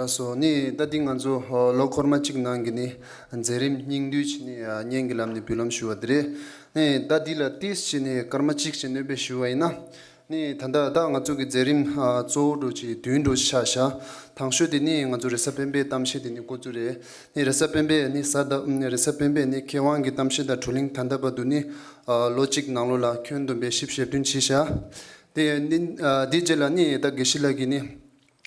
ལགས་སོ། ནི་ད་འདི་ང་ཚོ་ལོ་འཁོར་མ་གཅིག་ནང་གི་ནི་མཛད་རིམ་སྙིང་བསྡུས་ཅིག་ནི་བརྙན་གྱི་ལམ་ནས་འབུལ་ལམ་ཞུ་བ་འདི་རེད། ནི་ད་འདི་ལ་ཏིས་ཅིག་ནི་སྐར་མ་གཅིག་ཅིག་སྣོན་པ་ཞུ་བ་ཡིན་ན། ནི་ད་ལྟ་ད་ང་ཚོ་གི་མཛད་རིམ་གཙོ་བོ་འདྲ་ཅིག་བདུན་འདྲ་ཆགས་ཤག་དང་ཤོས་དེ་ནི་ང་ཚོ་རེས་གཟའ་སྤེན་པའི་གཏམ་བཤད་དེ་ནི་འགོ་བཙུགས་རེད། ནི་རེས་གཟའ་སྤེན་པའི་ནི་གཟའ་ཟླ་རེས་གཟའ་སྤེན་པའི་ནི་མཁས་དབང་གི་གཏམ་བཤད་དང་བགྲོ་གླེང་ད་ལྟ་བར་དུ་ནི་ལོ་གཅིག་ནང་ལོགས་ལ་ཁྱོན་བསྡོམས་པའི་བཞི་བཅུ་ཞེ་བདུན་བྱས་ཤག་དེ་ནི་དེའི་རྗེས་ལ་ནི་ད་དགེ་བཤེས་ལགས་ཀྱིས་ནི་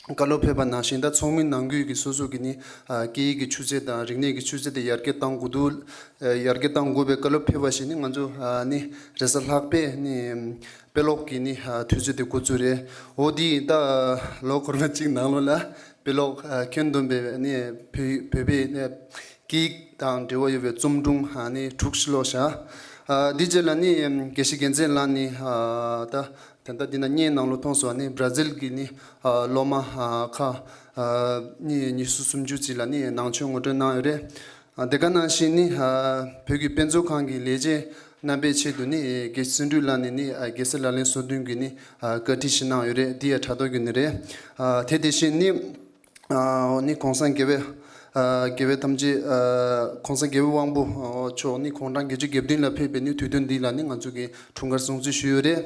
བཀའ་སློབ་ཕེབས་པ་ནང་བཞིན་ད་ཚོགས་མི་ནང་ཁུལ་གྱི་སོ་སོ་གི་ནི་སྐད་ཡིག་གི་ཆུ་ཚད་དང་རིག་གནས་ཀྱི་ཆུ་ཚད་དེ་ཡར་རྒྱས་གཏང་དགོས་འདུག་ཡར་རྒྱས་གཏང་དགོས་པའི་བཀའ་སློབ་ཕེབས་པ་བཞིན་ནི་ང་ཚོ་ནི་རེས་གཟའ་ལྷག་པའི་ནི་དཔེ་ཀློག་གི་ནི་དུས་ཚོད་དེ་འགོ་བཙུགས་རེད། འོ་དེ་ད་ལོ་འཁོར་མ་གཅིག་ནང་ལོགས་ལ་དཔེ་ཀློག་ཁྱོན་བསྡོམས་པའི་ནི་བོད་བོད་པའི་ནི་སྐད་ཡིག་དང་འབྲེལ་བ་ཡོད་པའི་རྩོམ་སྒྲུང་ནི་དྲུག་ཅིག་ཀློག་ཤག་དེའི་རྗེས་ལ་ནི་དགེ་བཤེས་རྒྱལ་མཚན་ལགས་ནི་ད། དེ་ལྟར་འདི་ན་བརྙན་ནང་ལོགས་མཐོང་སོང་། ནི་བར་ཛིལ་གྱི་ནི་སློབ་མ་ཁག་ནི་ཉི་ཤུ་སུམ་ཅུ་ཅིག་ལ་ནི་ནང་ཆོས་ངོ་སྤྲོད་གནང་ཡོད་རེད། དེ་ག་ནང་བཞིན་ནི་བོད་ཀྱི་དཔེ་མཛོད་ཁང་གི་ལས་བྱེད་རྣམ་པའི་ཆེད་དུ་ནི་དགེ་བཤེས་བརྩོན་འགྲུས་ལགས་ནས་ནི་རྒྱལ་སྲས་ལག་ལེན་སོ་བདུན་གྱི་ནི་བཀའ་ཁྲིད་ཞིག་གནང་ཡོད་རེད། འདི་ཡང་དྲ་ཐོག་བརྒྱུད་ནས་རེད། དེ་དེ་བཞིན་ནི། ནི་གོང་ས་རྒྱལ་བའི་རྒྱལ་བའི་ཐམས་ཅད་གོང་ས་རྒྱལ་བའི་དབང་པོ་མཆོག་ནི་དགུང་གྲངས་བརྒྱད་ཅུ་གྱ་བདུན་ལ་ཕེབས་པའི་ནི་དུས་སྟོན་འདི་ལ་ནི་ང་ཚོ་གི་འཁྲུངས་སྐར་སྲུང་བརྩི་ཞུས་ཡོད་རེད།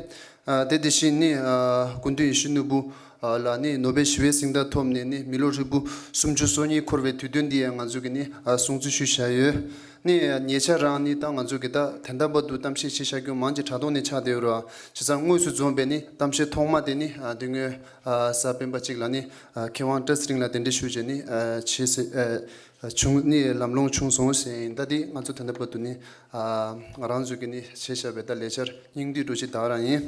དེ་དེ་བཞིན་ནི་སྐུ་མདུན་ཡིད་བཞིན་ནོར་བུ་ལ་ནི་ནོ་བེལ་ཞི་བའི་གཟེངས་རྟགས་ཐོབ་ནས་ནི་མི་ལོ་ཧྲིལ་པོ་སུམ་ཅུ་སོ་གཉིས་འཁོར་བའི་དུས་སྟོན་འདི་ཡང་ང་ཚོ་གི་ནི་སྲུང་བརྩི་ཞུས་བཞག་ཡོད། ནི་ཉེ་ཆར་རང་ནི་ད་ང་ཚོ་གི་ད་དེ་འདྲ་བར་དུ་གཏམ་བཤད་བྱས་བཞག་རྒྱུ་མང་ཆེ་དྲ་ཐོག་ནས་ཆགས་བསྡད་ཡོད་རེད། བྱས་ཙང་དངོས་སུ་འཛོམས་པའི་ནི་གཏམ་བཤད་ཐོག་མ་དེ་ནི་དེ་སྔོན། གཟའ་སྤེན་པ་གཅིག་ལ་ནི་མཁས་དབང་བཀྲ་ཚེ་རིང་ལ་གདན་འདྲེན་ཞུས་བྱས་ནི་བྱས་ཟེར་བྱུང་ནི་ལམ་ལྷོང་བྱུང་སོང་ཟེར་ཡིན། ད་འདི་ང་ཚོ་དེ་འདྲ་བར་དུ་ནི་ང་རང་ཚོ་གི་ནི་བྱས་བཞག་པའི་ད་ལས་འཆར་སྙིང་བསྡུས་འདྲ་ཅིག་ད་ག་རང་ཡིན།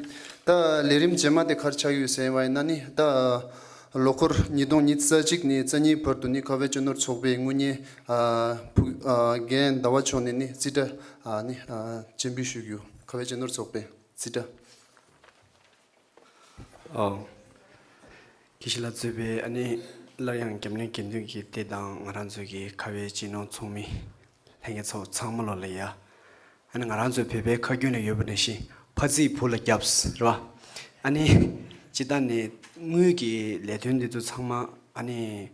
ད་ལས་རིམ་རྗེས་མ་དེ་ག་རེ་ཆགས་ཡོད་ཟེར་བ་ཡིན་ན་ནི་ད་ལོ་འཁོར་ཉིས་སྟོང་ཉི་ཤུ་རྩ་གཅིག་ནས་རྩ་གཉིས་བར་དུ་ནི་ཁ་བའི་སྤྱི་ནོར་ཚོགས་པའི་དངུལ་གཉེར་ཕུག་རྒན་ཟླ་བ་མཆོག་ནས་ནི་རྩིས་ཁྲ་ནི་སྤྱན་འབུལ་ཞུ་རྒྱུ། ཁ་བའི་སྤྱི་ནོར་ཚོགས་པའི་རྩིས་ཁྲ། ཨོ། དགེ་བཤེས་ལགས་གཙོས་པའི་ཨ་ནི་སླར་ཡང་རྒྱབ་གནོན་དགེ་འདུན་གྱི་སྡེ་དང་ང་རང་ཚོ་གི་ཁ་བའི་སྤྱི་ནོར་ཚོགས་མི་ལྷན་རྒྱས་ཚོ་ཚང་མ་ལོ་ལ་ཡ། ཨ་ནི་ང་རང་ཚོ་བོད་པའི་ཁ་རྒྱུན་ལ་ཡོད་པ་ནང་བཞིན་ཕ་རྩིས་བུ་ལ་རྒྱབ་རེད་བ། ཨ་ནི་སྤྱིར་བཏང་ནས་དངུལ་གྱི་ལས་དོན་འདི་ཚོ་ཚང་མ་ཨ་ནི།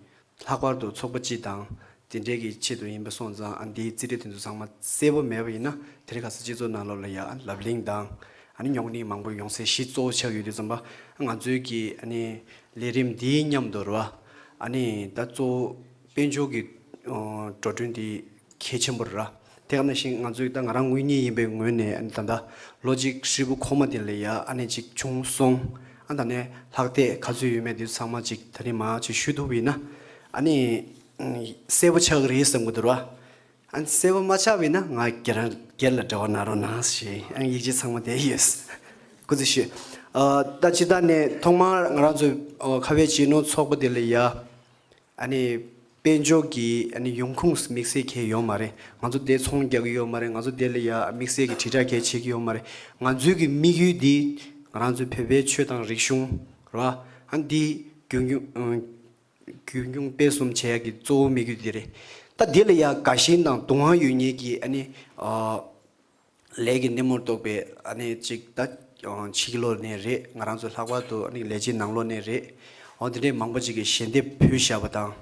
ལྷག་པར་དུ་ཚོགས་པ་སྤྱི་དང་དེ་འབྲེལ་གྱི་ཆེད་དུ་ཡིན་པ་སོང་ཙང་ཨ་འདིའི་རྩིས་ཁྲ་དེ་ཚོ་ཚང་མ་གསལ་པོ་མེད་པ་ཡིན་ན་དེ་རིང་ཁ་སང་སྤྱི་ཚོགས་ནང་ལོགས་ལ་ཡང་ལབ་གླེང་དང་ཨ་ནི་རྙོག་གླེང་མང་པོ་ཡོང་སའི་གཞི་གཙོ་བོ་ཆགས་ཡོད་དུས་ཙམ་པ་ང་ཚོའི་གི་ཨ་ནི་ལས་རིམ་འདིའི་མཉམ་དུ་རེད་བ། ཨ་ནི་ད་གཙོ་བོ་དཔལ་འབྱོར་གྱི་འགྲོ་གྲོན་འདི་གལ་ཆེན་པོ་རེད་ར། དེ་ག་ནང་བཞིན་ང་ཚོས་ད་ང་རང་དངུལ་གཉེར་ཡིན་པའི་ངོས་ནས་ཨ་ནི་ད་ལྟ་ལོ་གཅིག་ཧྲིལ་པོ་འཁོར་མ་དེ་ལ་ཡ་ཨ་ནི་གཅིག་བྱུང་སོང་། ཨ་ད་ནས་ལྷག་བསྡད་ག་ཚོད་ཡོད་མེད་དེ་ཚང་མ་གཅིག་ད་རིང་མར་གཅིག་ཞུ་ཐུབ་པ་ཡིན་ན་ཨ་ནི་གསལ་པོ་ཆགས་ཀྱི་རེད་བསམ་གྱི་འདུག་ར། ཨ་ནི་གསལ་པོ་མ་ཆགས་པ་ཡིན་ན་ང་སྒེར་སྒེར་ལ་འབྲེལ་བ་གནང་རོགས་གནང་ཞེས་ཨ་ནི་ཡིག་ཆ་ཚང་མ་དེ་ཡོད། སྐུ་ཚེ་ཞུ། ཨ་ད་སྤྱིར་བཏང་ནས་ཐོག་མར་ང་རང་ཚོའི་ཨ་ཁ་བའི་སྤྱི་ནོར་ཚོགས་པ་དེ་ལ་ཡ། ཨ་ནི་དཔལ་འབྱོར་གྱི་ཨ་ནི་ཡོང་ཁུངས་དམིགས་བསལ་གང་ཡང་ཡོད་མ་རེད། ང་ཚོ་དེ་ཚོང་རྒྱག་གི་ཡོད་མ་རེད། ང་ཚོ་དེ་ལ་ཡ་དམིགས་བསལ་གྱི་དྲིལ་བསྒྲགས་གང་ཡང་བྱེད་ཀྱི་ཡོད་མ་རེད། ང་ཚོའི་གི་དམིགས་ཡུལ་འདི་ང་རང་ཚོའི་བོད་པའི་ཆོས་དང་རིག་གཞུང་རེད་བ། ཨ་ནི་འདི་རྒྱུན་འཁྱོངས་ཨ་རྒྱུན་འཁྱོངས་སྤེལ་གསུམ་བྱེད་ཡག་གི་གཙོ་བོ་དམིགས་ཡུལ་འདི་རེད། ད་དེ་ལ་ཡ་དགའ་ཞེན་དང་དུང་བ་ཡོད་མཁན་གྱི་ཨ་ནི་ཨ། ལས་ཀྱི་སྣེ་མོར་གཏོགས་པའི་ཨ་ནི་གཅིག་ད་ཕྱི་ལོགས་ནས་རེད། ང་རང་ཚོ་ལྷག་པར་དུ་ཨ་ནི་ལས་བྱེད་ནང་ལོགས་ནས་རེད། འོ་དེ་འདྲའི་མང་པོ་ཅིག་གིས་ཞལ་འདེབས་ཕུལ་བཞག་པ་དང་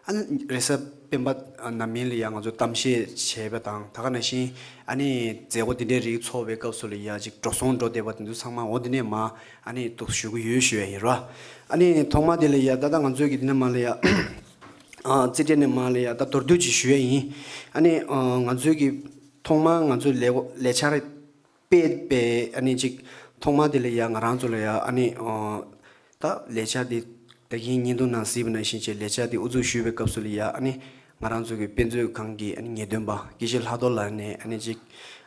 ཨ་ནི་རེས་གཟའ་སྤེན་པ་ནམ་ཡིན་ལ་ཡ་ང་ཚོ་གཏམ་བཤད་བྱས་པ་དང་། ད་ག་ནང་བཞིན་ཨ་ནི་མཛད་སྒོ་འདི་འདྲའི་རིགས་ཚོགས་པའི་སྐབས་སུ་ལ་ཡ་ཅིག་འགྲོ་སོང་འགྲོ་བསྡད་པ་དེ་ཚོ་ཚང་མ་འོ་འདི་ནས་མ་ཨ་ནི་འདུག་ཞུ་གི་ཡོད་ཞུ་ཡ་ཡིན་རོ། ཨ་ནི་ཐོག་མ་དེ་ལ་ཡ་ད་ལྟ་ང་ཚོའི་གི་འདི་ནས་མ་ལ་ཡ་ཨ་རྩིས་སྤྲད་ནས་མ་ལ་ཡ་ད་མདོར་བསྡུས་ཅིག་ཞུ་ཡ་ཡིན། ཨ་ནི་ཨ་ང་ཚོའི་གི་ཐོག་མ་ང་ཚོའི་ལས་ལས་འཆར་སྤེལ་པའི་ཨ་ནི་ཅིག་ཐོག་མ་དེ་ལ་ཡ་ང་རང་ཚོ་ལ་ཡ་ཨ་ནི་ཨ་ད་ལས་འཆར་དེ་ད་གིན་བརྙན་ཐུང་ནང་གཟིགས་པ་ནང་བཞིན་བྱས་ལས་འཆར་དེ་དབུ་འཛུགས་ཞུས་པའི་སྐབས་སུ་ལ་ཡ་ཨ་ནི་ང་རང་ཚོ་གི་དཔེ་མཛོད་ཁང་གི་ཨ་ནི་ངེས་སྟོན་པ་དགེ་བཤེས་ལྷག་རྡོར་ལགས་ནས་ཨ་ནི་ཅིག་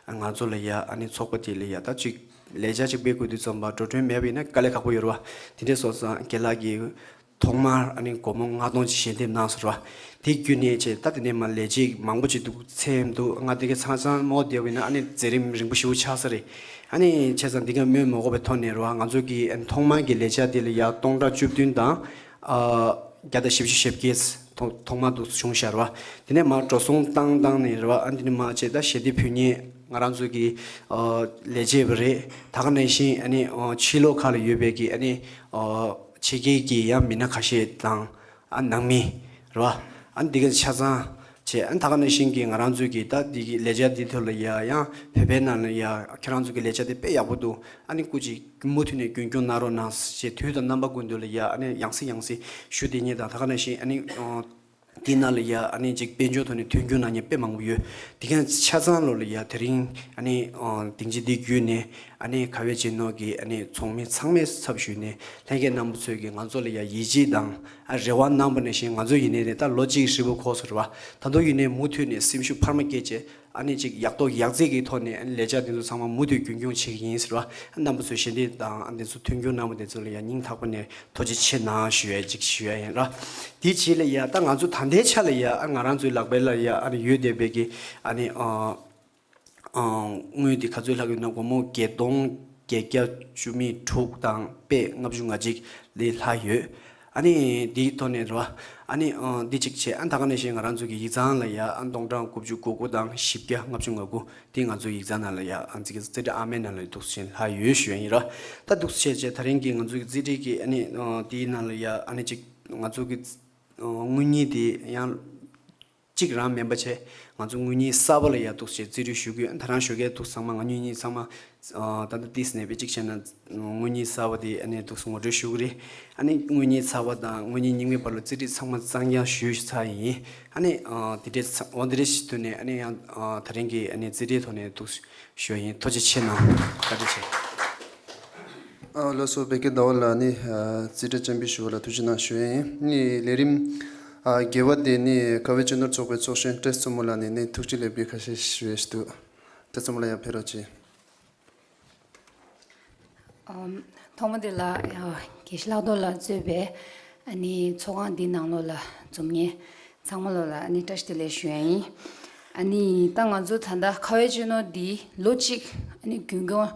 ང་ཚོ་ལ་ཡ་ཨ་ནི་ཚོགས་པ་དེ་ལ་ཡ་ད་ཅིག་ལས་འཆར་ཅིག་སྤེལ་དགོས་དུས་ཙམ་པ་འགྲོ་གྲོན་མེད་པ་ཡིན་ན་དཀའ་ལས་ཁག་པོ་ཡོད་རེད་བ། དེ་འདྲ་སོང་ཙང་རྒན་ལགས་ཀྱིས་ཐོག་མར་ཨ་ནི་སྒོར་མོ་ལྔ་སྟོང་ཅིག་ཞལ་འདེབས་གནང་སོང་ར། དེ་བརྒྱུད་ནས་བྱས་ད་དེ་ནས་མ་ལས་བྱེད་མང་པོ་ཅིག་འདུག་ཚད་འདུག་ང་དེ་ག་ཚང་ཚང་མོ་བསྡད་པ་ཡིན་ན་ཨ་ནི་མཛད་རིམ་རིང་པོ་ཞེ་པོ་ཆགས་ས་རེད། ཨ་ནི་བྱས་ཙང་འདི་ག་སྨོས་མ་དགོས་པའི་ཐོག་ནས་ར་ང་ཚོ་གི་ཨ་ནི་ཐོག་མར་གྱི་ལས་འཆར་དེ་ལ་ཡ་སྟོང་ཕྲག་བཅུ་བདུན་དང་ཨ་བརྒྱ་དང་བཞི་བཅུ་ཞེ་བརྒྱད་ཐོག་ཐོག་མར་འདུག་བྱུང་ཤག་ར། དེ་ནས་མ་འགྲོ་སོང་བཏང་བཏང་ནས་ར་ཨ་ནི་དེ་ནས་མ་བྱས་ད་ཞལ་འདེབས་ཕུལ་མཁན་ང་རང་ཚོ་གི་ཨ་ལས་བྱེད་པ་རེད། ད་ག་ནང་བཞིན་ཨ་ནི་ཨ་ཕྱི་ལོགས་ཁག་ལ་ཡོད་པའི་གི་ཨ་ནི་ཨ་ཕྱི་རྒྱལ་གྱི་ཡང་མི་སྣ་ཁ་ཤས་དང་ཨ་ནང་མི་རེད་བ། ཨ་འདི་ག་ཆ་ཚང་བྱས་ཨ་ད་ག་ནང་བཞིན་གྱི་ང་རང་ཚོའི་གི་ད་འདི་གི་ལས་འཆར་འདི་ཐོག་ལ་ཡ་ཡང་བོད་པའི་ནང་ལ་ཡ་ཁྱེད་རང་ཚོ་གི་ལས་འཆར་འདི་དཔེ་ཡག་པོ་འདུག་ཨ་ནི་སྐུ་མཁྱེན་མུ་མཐུད་ནས་རྒྱུན་སྐྱོང་གནང་རོགས་གནང་ཞེས་དུས་དང་རྣམ་པ་ཀུན་ཏུ་ལ་ཡ་ཨ་ནི་ཡང་སེ་ཡང་སེ་ཞུ་བསྡད་མཁན་དང་ད་ག་ནང་བཞིན་ཨ་ནི་ཨ། དེའི་ནང་ལ་ཡ་ཨ་ནི་ཅིག་དཔལ་འབྱོར་ཐོག་ནས་མཐུན་འགྱུར་གནང་མཁན་དཔེ་མང་པོ་ཡོད། དེ་ག་ཆ་ཚང་ལོ་ལ་ཡ་དེ་རིང་ཨ་ནི་ཨ་སྡིངས་ཆ་འདི་བརྒྱུད་ནས་ཨ་ནི་ཁ་བའི་སྤྱི་ནོར་གྱི་ཨ་ནི་ཚོགས་མི་ཚང་མའི་ཚབ་ཞུས་ནས་ལྷན་རྒྱས་རྣམ་པ་ཚོས་ཀྱིས་ང་ཚོ་ལ་ཡ་ཡིད་ཆེས་དང་ཨ་རེ་བ་གནང་པ་ནང་བཞིན་ང་ཚོ་ཡིན་ནའི་རེད་ད་ལོ་གཅིག་ཧྲིལ་པོ་འཁོར་སོང་རེད་བ། ད་དུང་ཡིན་ནའི་མུ་མཐུད་ནས་སེམས་ཤུགས་འཕར་མ་སྐྱེད་བྱས། ཨ་ནི་ཅིག་ཡག་ཐོག་ཡག་རྩེད་ཀྱི་ཐོག་ནས་ཨ་ནི་ལས་འཆར་འདི་ཚོ་ཚང་མ་མུ་མཐུད་རྒྱུན་སྐྱོང་བྱེད་ཀྱི་ཡིན་ཟེར་བ། ཨ་རྣམ་པ་ཚོས་ཞལ་འདེབས་དང་ཨ་འདི་ཚོ་མཐུན་འགྱུར་གནང་བ་འདི་ཚོ་ལ་ཡང་སྙིང་ཐག་པ་ནས་ཐུགས་རྗེ་ཆེ་གནང་ཞུ་ཡ་ཅིག་ཞུ་ཡ་ཡིན་ར། དེའི་རྗེས་ལ་ཡ་ད་ང་ཚོ་ད་ལྟའི་ཆ་ལ་ཡ་ཨ་ང་རང་ཚོའི་ལག་པའི་ལ་ཡ་ཨ་ནི་ཡོད་བསྡད་པའི་གི་ཨ་ནི་ཨ་ཨ་དངུལ་འདི་ག་ཚོད་ལྷག་ཡོད་ན་སྒོར་མོ་བརྒྱད་སྟོང་བརྒྱད་བརྒྱ་བཅུ་མེད་དྲུག་དང་པད་ལྔ་བཅུ་ང་གཅིག་ལས་ལྷག་ཡོད། ཨ་ནི་འདིའི་ཐོག་ནས་རེད་བ། ཨ་ནི་ཨ་འདི་གཅིག་བྱས་ཨ་ད་ག་ནང་བཞིན་ང་རང་ཚོ་གི་ཡིག་ཚང་ལ་ཡ་ཨ་སྟོང་ཕྲག་དགུ་བཅུ་གོ་དགུ་དང་བཞི་བརྒྱ་ལྔ་བཅུ་ང་དགུ་འདི་ང་ཚོའི་ཡིག་ཚང་ནང་ལ་ཡ་ཨ་འཛི་གི་རྩིས་ཁྲ་ཨ་མའི་ནང་ལ་འདུག་སེ་ལྷག་ཡོད་ཞུ་ཡ་ཡིན་ར། ད་འདུག་སེ་བྱས་བྱས་ད་རིང་གི་ང་ཚོ་གི་རྩིས་ཁྲ་གི་ཨ་ནི་ཨ་འདིའི་ནང་ལ་ཡ་ཨ་ནི་གཅིག་ང་ཚོ་གི་ཨ་དངུལ་རྙིང་དེ་ཡང་གཅིག་རང་མིན་པ་བྱས་ང་ཚོ་དངུལ་རྙིང་གསར་པ་ལ་ཡ་འདུག་སེ་རྩིས་སྤྲོད་ཞུ་དགོས། ད་རང་ཞོགས་ཀས་འདུག་ཚང་མ་ང་དངུལ་རྙིང་ཚང་མ་ཨ་ད་ལྟ་ཏིས་ནས་པའི་གཅིག་བྱས་ན་དངུལ་རྙིང་གསར་པ་དེ་ཨ་ནི་འདུག་སེ་ངོ་སྤྲོད་ཞུ་གི་རེད། ཨ་ནི་དངུལ་རྙིང་གསར་པ་དང་དངུལ་རྙིང་རྙིང་མའི་བར་ལ་རྩིས་སྤྲོད་ཚང་མ་གཙང་རྐྱང་ཞུས་ཚར་ཡིན། ཨ་ནི་ཨ་དེ་འདྲས་ཚ་འོ་འདི་འདྲས་ཞིག་ཐོན་ནས་ཨ་ནི་ཡང་ཨ་ད་རིང་གི་ཨ་ནི་རྩིས་སྤྲོད་ཐོག་ནས་འདུག་སེ་ཞུ་ཡ་ཡིན། ཐུགས་རྗེ་ཆེ་གནང་། བཀའ་དྲིན་ཆེ། ཨ་ལགས་སོ། བེ་ཀེ་ཟླ་བ་ལགས་ནི་ཨ་རྩིས་ཁྲ་བཅར་འབུལ་ཞུ་བ་ལ་ཐུགས་རྗེ་གནང་ཞུ་ཡ་ཡིན། ནི་ལས་རིམ་ཨ་བརྒྱད་པ་དེ་ནི་ཁ་བའི་སྤྱི་ནོར་ཚོགས་པའི་ཚོགས་གཞོན་བཀྲས་མཚོ་མོ་ལགས་ནས་ནི་ཐུགས་རྗེ་ལེགས་འབུལ་ཁ་ཤས་ཞུ་ཡས་ཞིག་འདུག་བཀྲས་མཚོ་མོ་ལགས་ཡར་ཕེབས་རོགས་གྱིས། ཨམ། ཐོག་མ་དེ་ལ་ཡ་དགེ་བཤེས་ལྷག་རྡོར་ལགས་གཙོས་པའི་ཨ་ནི་ཚོགས་ཁང་འདི་ནང་ལོགས་ལ་འཛོམས་མཁན་ཚང་མ་ལོགས་ལ་ཨ་ནི་བཀྲ་ཤིས་བདེ་ལེགས་ཞུ་ཡ་ཡིན། ཨ་ནི་ད་ང་ཚོ་ད་ལྟ་ཁ་བའི་སྤྱི་ནོར་འདི་ལོ་གཅིག་ཨ་ནི་རྒྱུན་སྐྱོང་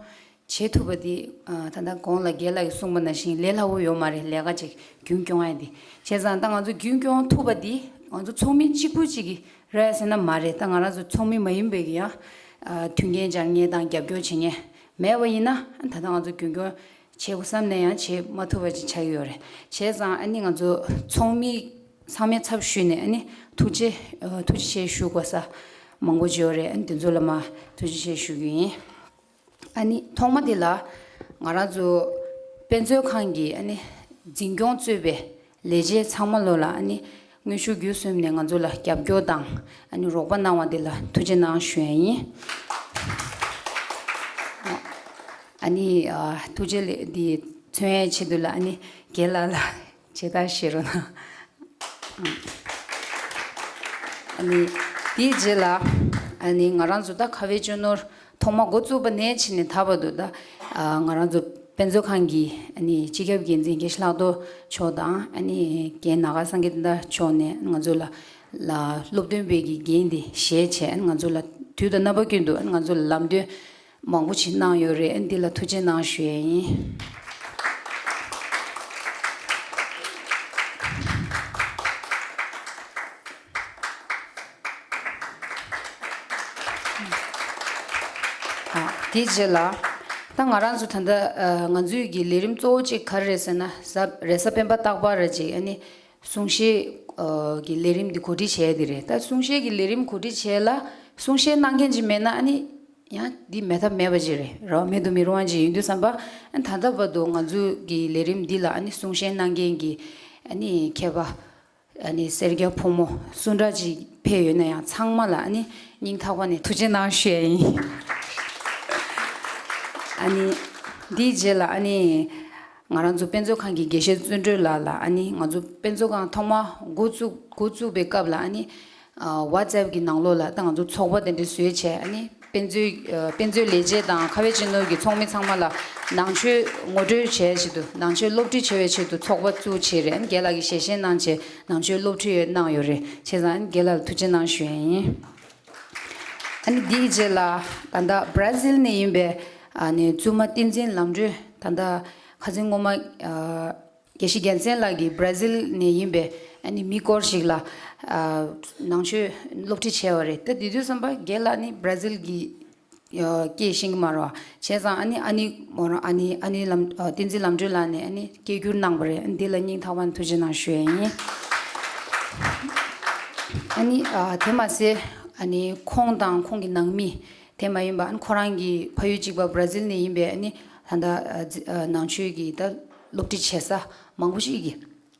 བྱེད་ཐུབ་པ་འདི་ཨ་ད་ལྟ་གོང་ལ་རྒན་ལགས་ཀྱིས་གསུངས་པ་ནང་བཞིན་ལས་སླ་པོ་ཡོད་མ་རེད། ལས་ཀ་ཅིག་རྒྱུན་སྐྱོང་ཡ་འདི་བྱས་ཙང་ད་ང་ཚོ་རྒྱུན་སྐྱོང་ཐུབ་པ་འདི་ང་ཚོ་ཚོགས་མི་གཅིག་པུ་གཅིག་གིས་རེད་ཟེར་ན་མ་རེད། ད་ང་རང་ཚོ་ཚོགས་མི་མ་ཡིན་པའི་གི་ཡང་ཨ་མཐུན་རྐྱེན་སྦྱར་མཁན་དང་རྒྱབ་སྐྱོར་བྱེད་མཁན་མེད་པ་ཡིན་ན་ད་ལྟ་ང་ཚོ་རྒྱུན་སྐྱོང་བྱེད་དགོས་བསམ་ནས་ཡང་བྱེད་མ་ཐུབ་པ་ཅིག་ཆགས་ཀྱི་ཡོད་རེད། བྱས་ཙང་ཨ་ནི་ང་ཚོ་ཚོགས་མི་ཚང་མའི་ཚབ་ཞུས་ནས་ཨ་ནི་ཐུགས་རྗེ་ཨ་ཐུགས་རྗེ་ཆེ་ཞུ་དགོས་ས་མང་པོ་ཅིག་ཡོད་རེད། ཨ་ནི་དེ་ཚོ་ལ་མ་ཐུགས་རྗེ་ཆེ་ཞུ་གི་ཡིན། ཨ་ནི་ཐོག་མ་དེ་ལ་ང་རང་ཚོ་དཔེ་མཛོད་ཁང་གི་ཨ་ནི་འཛིན་སྐྱོང་གཙོས་པའི་ལས་བྱེད་ཚང་མ་ལོ་ལ་ཨ་ནི་དངོས་ཤུགས་བརྒྱུད་གསུམ་ནས་ང་ཚོ་ལ་རྒྱབ་སྐྱོར་དང་ཨ་ནི་རོགས་པ་གནང་བ་དེ་ལ་ཐུགས་རྗེ་གནང་ཞུ་ཡ་ཡིན། ཨ་ནི་ཨ་ཐུགས་རྗེ་ལེ་འདི་མཚོན་ཡའི་ཆེད་དུ་ལ་ཨ་ནི་རྒན་ལགས་ལ་མཇལ་དར་བཞེས་རོགས་གནང་། ཨ་ནི་དེའི་རྗེས་ལ་ཨ་ནི་ང་རང་ཚོ་ད་ཁ་བའི་སྤྱི་ནོར་ཐོག་མ་འགོ་བཙུགས་པ་ནས་ཕྱིན་ནས་ད་བར་དུ་ད་ཨ་ང་རང་ཚོ་དཔེ་མཛོད་ཁང་གི་ཨ་ནི་སྤྱི་ཁྱབ་འགན་འཛིན་དགེ་བཤེས་ལྷག་རྡོར་མཆོག་དང་ཨ་ནི་རྒན་ནཱ་ག་སངས་རྒྱས་བསྟན་དར་མཆོག་ནས་ང་ཚོ་ལ་ལ་སློབ་སྟོན་པའི་གི་འགན་དེ་བཞེས་བྱས་ང་ཚོ་ལ་དུས་དང་རྣམ་པ་ཀུན་ཏུ་ང་ཚོ་ལ་ལམ་སྟོན་མང་པོ་ཞིག་གནང་ཡོད་རེད། འདི་ལ་ཐུགས་རྗེ་གནང་ཞུ་ཡས་ཡིན། ཨ་དེའི་རྗེས་ལ་ད་ང་རང་ཚོ་ད་ལྟ་ཨ་ང་ཚོའི་གི་ལས་རིམ་གཙོ་བོ་གཅིག་ག་རེ་རེད་ཟེར་ན་གཟའ་རེས་གཟའ་སྤེན་པ་རྟག་པར་རེ་གཅིག་ཨ་ནི་གསུང་བཤད་ ཨ་གི་ལས་རིམ་འདི་གོ་སྒྲིག་བྱས་དེ་རེད། ད་གསུང་བཤད་ཀྱི་ལས་རིམ་གོ་སྒྲིག་བྱས་ལ་གསུང་བཤད་གནང་མཁན་ཅིག་མེད་ན་ཨ་ནི་ཡང་འདི་མེད་ཐབས་མེད་པ་ཅིག་རེད། རོགས་མེད་དུ་མི་རུང་བ་ཅིག་ཡིན་དུས་ཙམ་པ། ཨ་ད་ལྟ་བར་དུ་ང་ཚོ་གི་ལས་རིམ་འདི་ལ་ཨ་ནི་གསུང་བཤད་གནང་མཁན་གྱི་ཨ་ནི་མཁས་པ། ཨ་ནི་སེར་སྐྱ་ཕོ་མོ་སུ་འདྲ་ཅིག་ཕེབས་ཡོད་ན་ཡང་ཚང་མ་ལ་ཨ་ནི་སྙིང་ཐག་པ་ནས་ཐུགས་རྗེ་གནང་ཞུ་ཡ་ཡིན། ཨ་ནི་འདིའི་རྗེས་ལ་ཨ་ནི་ང་རང་ཚོ་དཔེ་མཛོད་ཁང་གི་དགེ་བཤེས་བརྩོན་འགྲུས་ལགས་ལ་ཨ་ནི་ང་ཚོ་དཔེ་མཛོད་ཁང་ཐོག་མ་འགོ་བཙུགས་འགོ་བཙུགས་པའི་སྐབས་ལ་ཨ་ནི་ཨ་WhatsApp་གི་ནང་ལོགས་ལ་ད་ང་ཚོ་ཚོགས་པ་དེ་འདྲ་བཟོས་བྱས་ཨ་ནི། དཔེ་མཛོད། ཨ་དཔེ་མཛོད་ལས་བྱེད་དང་ཁ་བའི་སྤྱི་ནོར་གྱི་ཚོགས་མི་ཚང་མ་ལ་ནང་ཆོས་ངོ་སྤྲོད་བྱེད་ཆེད་དུ། ནང་ཆོས་སློབ་ཁྲིད་བྱེད་པའི་ཆེད་དུ་ཚོགས་པ་བཙུགས་བྱས་རེད། ཨ་ནི་རྒན་ལགས་ཀྱིས་ཞལ་བཞེས་གནང་བྱས་ནང་ཆོས་སློབ་ཁྲིད་གནང་ཡོད་རེད། བྱས་ཙང་ཨ་ནི་རྒན་ལགས་ལ་ཐུགས་རྗེ་གནང་ཞུ་ཡ་ཡིན། ཨ་ནི་འདིའི་རྗེས་ལ་ད་ལྟ་བྷ་ར་ཟིལ་ནས་ཡིན་པའི་ཨ་ནི་བཙུན་མ་བསྟན་འཛིན་ལམ་སྒྲོན། ད་ལྟ་ཁ་སང་སྔོན་མ་ཨ། དགེ་བཤེས་རྒྱལ་མཚན་ལགས་ཀྱིས་བྷ་ར་ཟིལ་ནས་ཡིན་པའི་ཨ་ནི་མི་སྐོར་ཞིག་ལ་ཨ་ནང་ཆོས་སློབ་ཁྲིད་བྱས་པ་རེད། ད་དེ་དུས་ཙམ་པ་རྒན་ལགས་ནི་བྷ་ར་ཟིལ་གྱི་ཨ་སྐད་ཤེས་ཀྱི་མ་རེད་བ། བྱས་ཙང་ཨ་ནི་ཨ་ནི་མོ་རང་ཨ་ནི་ཨ་ནི་ལམ་ཨ་བསྟན་འཛིན་ལམ་སྒྲོན་ལགས་ནས་ཨ་ནི་སྐད་སྒྱུར་གནང་པ་རེད། ཨ་ནི་འདི་ལ་སྙིང་ཐག་པ་ནས་ཐུགས་རྗེ་གནང་ཞུ་ཡ་ཡིན། ཨ་ནི་ཨ་དེ་མ་ཟད་ཨ་ནི་ཁོང་དང་ཁོང་གི་ནང་མི། དེ་མ་ཡིན་པ་ཨ་ནི་ཁོ་རང་གི་ཕ་ཡུལ་གཅིག་པ་བྷ་ར་ཟིལ་ནས་ཡིན་པའི་ཨ་ནི་ད་ལྟ་ཨ་ནང་ཆོས་ཀྱི་ད་སློབ་ཁྲིད་བྱེད་ས་མང་པོ་ཞིག་གི་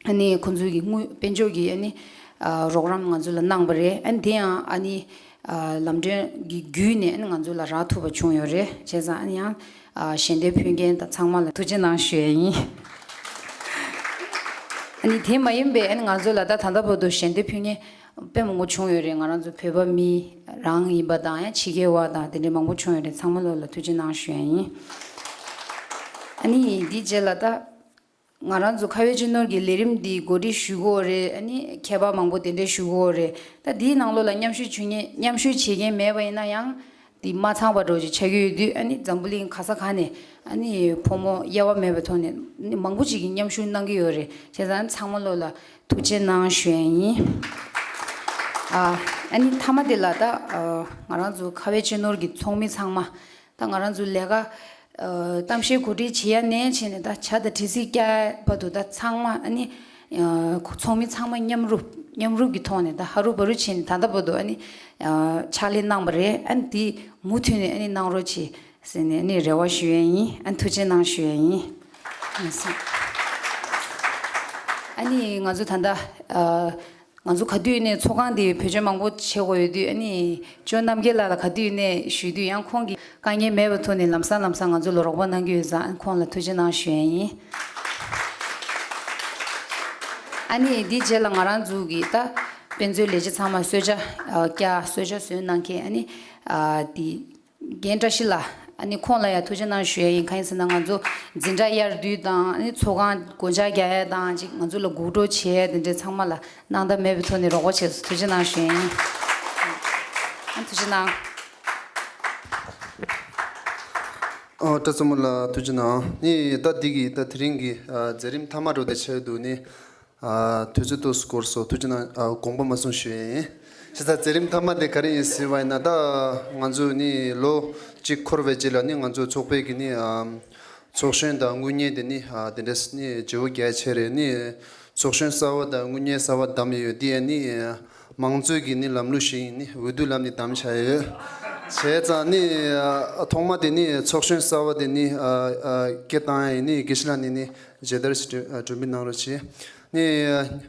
ཨ་ནི་ཁོང་ཚོའི་གི་དངུལ་དཔལ་འབྱོར་གྱི་ཨ་ནི་ཨ་རོགས་རམ་ང་ཚོ་ལ་གནང་པ་རེད། ཨ་ནི་དེ་ཡང་ཨ་ནི་ཨ་ལམ་སྒྲོན་གྱི་བརྒྱུད་ནས་ཨ་ནི་ང་ཚོ་ལ་རག་ཐུབ་པ་བྱུང་ཡོད་རེད། བྱས་ཙང་ཨ་ནི་ཡང་ཨ་ཞལ་འདེབས་ཕུལ་མཁན་དང་ཚང་མ་ལ་ཐུགས་རྗེ་གནང་ཞུ་ཡ་ཡིན། ཨ་ནི་དེ་མ་ཡིན་པའི་ཨ་ནི་ང་ཚོ་ལ་ད་ད་ལྟ་བར་དུ་ཞལ་འདེབས་ཕུལ་མཁན་དཔེ་མང་པོ་བྱུང་ཡོད་རེད། ང་རང་ཚོ་བོད་པ་མི་རང་ཡིན་པ་དང་ཡང་ཕྱི་རྒྱལ་བ་དང་དེ་འདྲའི་མང་པོ་བྱུང་ཡོད་རེད། ཚང་མ་ལོ་ལ་ཐུགས་རྗེ་གནང་ཞུ་ཡ་ཡིན། ཨ་ནི་འདིའི་རྗེས་ལ་ད་ང་རང་ཚོ་ཁ་བའི་སྤྱི་ནོར་གྱི་ལས་རིམ་འདི་གོ་སྒྲིག་ཞུ་དགོས་རེད། ཨ་ནི་མཁས་པ་མང་པོ་དེ་འདྲས་ཞུ་དགོས་རེད། ད་འདིའི་ནང་ལོགས་ལ་མཉམ་ཞུགས་བྱེད་མཁན་མཉམ་ཞུགས་བྱེད་མཁན་མེད་པ་ཡིན་ན་ཡང་འདི་མ་ཚང་པ་འགྲོ་ཅིག་ཆགས་ཀྱི་ཡོད་དུས་ཨ་ནི་འཛམ་བུ་གླིང་ག་ས་ག་ནས་ཨ་ནི་ཕོ་མོ་དབྱེ་བ་མེད་པའི་ཐོག་ནས་ཨ་ནི་མང་པོ་ཅིག་གིས་མཉམ་ཞུགས་གནང་གི་ཡོད་རེད། བྱས་ཙང་ཚང་མ་ལོ་ལ་ཐུགས་རྗེ་གནང་ཞུ་ཡ་ཡིན། ཨ་ཨ་ནི་མཐའ་མ་དེ་ལ་ད་ཨ་ང་རང་ཚོ་ཁ་བའི་སྤྱི་ནོར་གྱི་ཚོགས་མི་ཚང་མ་ད་ང་རང་ཚོ་ལས་ཀ་ཨ་གཏམ་བཤད་གོ་སྒྲིག་བྱེད་ཡ་ནས་བྱས་ནས་ད་བྱ་དང་དྲི་ཚིག་བཀྱག་བར་དུ་ད་ཚང་མ་ཨ་ནི་ཨ་ཚོགས་མི་ཚང་མ་མཉམ་རུབ་མཉམ་རུབ་ཀྱི་ཐོག་ནས་ད་ཧ་རུ་བ་རུ་བྱས་ནས་ད་ལྟ་བར་དུ་ཨ་ནི་ཨ་ཕྱག་ལས་གནང་པ་རེད། ཨ་ནི་དེ་མུ་མཐུད་ནས་ཨ་ནི་གནང་རོགས་བྱེད། ཟེར་ནས་ནི་རེ་བ་ཞུ་ཡས་ཡིན། ཨ་ཐུགས་རྗེ་གནང་ཞུ་ཡས་ཡིན། ཨ་ནི་ང་ཚོ་ད་ལྟ་ཨ་ང་ཚོ་ག་དུས་ནས་ཚོགས་ཁང་འདི་བེད་སྤྱོད་མང་པོ་བྱེད་དགོས་ཡོད་དུས་ཨ་ནི་ཇོ་རྣམ་རྒྱལ་ལགས་ལ་ག་དུས་ནས་ཞུས་དུས་ཡང་ཁོང་གིས་དཀའ་ངལ་མེད་པའི་ཐོག་ནས་ལམ་སང་ལམ་སང་ང་ཚོ་ལ་རོགས་པ་གནང་གི་ཡོད་ཙང་ཨ་ཁོང་ལ་ཐུགས་རྗེ་གནང་ཞུ་ཡས་ཡིན། ཨ་ནི་འདིའི་རྗེས་ལ་ང་རང་ཚོ་གི་ད་དཔེ་མཛོད་ལས་བྱེད་ཚང་མ་གསོལ་ཇ་ཨ་བཀྱག་གསོལ་ཇ་བཟོས་གནང་མཁན་ཨ་ནི་ཨ་འདི། རྒན་བཀྲ་ཤིས་ལགས། ཨ་ནི་ཁོང་ལ་ཡང་ཐུགས་རྗེ་གནང་ཞུ་ཡ་ཡིན། གང་ཡིན་ཟེར་ན་ང་ཚོ་འཛིན་གྲྭ་དབྱར་དུས་དང་ཨ་ནི་ཚོགས་ཁང་སྒོ་ལྕགས་རྒྱག་ཡ་དང་ཅིག་ང་ཚོ་ལ་སྒུག་སྒྲོག་བྱེད་ཡ་དེ་འདྲའི་ཚང་མ་ལ་སྣང་དག་མེད་པའི་ཐོག་ནས་རོགས་པ་བྱས་སོང་། ཐུགས་རྗེ་གནང་ཞུ་ཡ་ཡིན། ཨ་ཐུགས་རྗེ་གནང་། ཨ་བཀྲ་ཚོགས་མ་ལ་ཐུགས་རྗེ་གནང་། ནི་ད་འདི་གི་ད་དེ་རིང་གི་ཨ་མཛད་རིམ་མཐའ་མ་འགྲོ་དེ་ཆེད་དུ་ནི། ཨ་དུས་ཚོད་ཏོག་ཙམ་འགོར་སོང་། ཐུགས་རྗེ་གནང་། ཨ་དགོངས་པ་མ་ཚོམས་ཞུ་ཡས་ཡིན། བྱས་ཙང་མཛད་རིམ་མཐའ་མ་དེ་ག་རེ་ཡིན་ཟེར་བ་ཡིན་ན་ད་ང་ཚོ་ནི་ལོ་གཅིག་འཁོར་བའི་རྗེས་ལ་ནི་ང་ཚོ་ཚོགས་པའི་གི་ནི་ཨ་ཚོགས་གཞོན་དང་དངུལ་གཉེར་དེ་ནི་ཨ་དེ་འདྲས་ནི་བརྗེ་བོ་རྒྱག་ཆེད་རེད། ནི་ཚོགས་གཞོན་གསར་བ་དང་དངུལ་གཉེར་གསར་བ་བདམས་ཡོད་དེ་ནི་མང་གཙོའི་གི་ནི་ལམ་ལུགས་ཤིག་ཡིན། ནི་འོས་བསྡུ་ལམ་ནས་བདམས་བྱས་ཡོད། བྱས་ཙང་ནི་ཨ་ཐོག་མ་དེ་ནི་ཚོགས་གཞོན་གསར་བ་དེ་ནི་ཨ་ཨ་སྐད་བཏང་ཡ་ཡིན། ནི་དགེ་བཤེས་ལགས་ནས་ནི་མཇལ་དར་ཞིག་གྲོན་གྲོན་འབུལ་གནང་རོགས་བྱེད། ནི་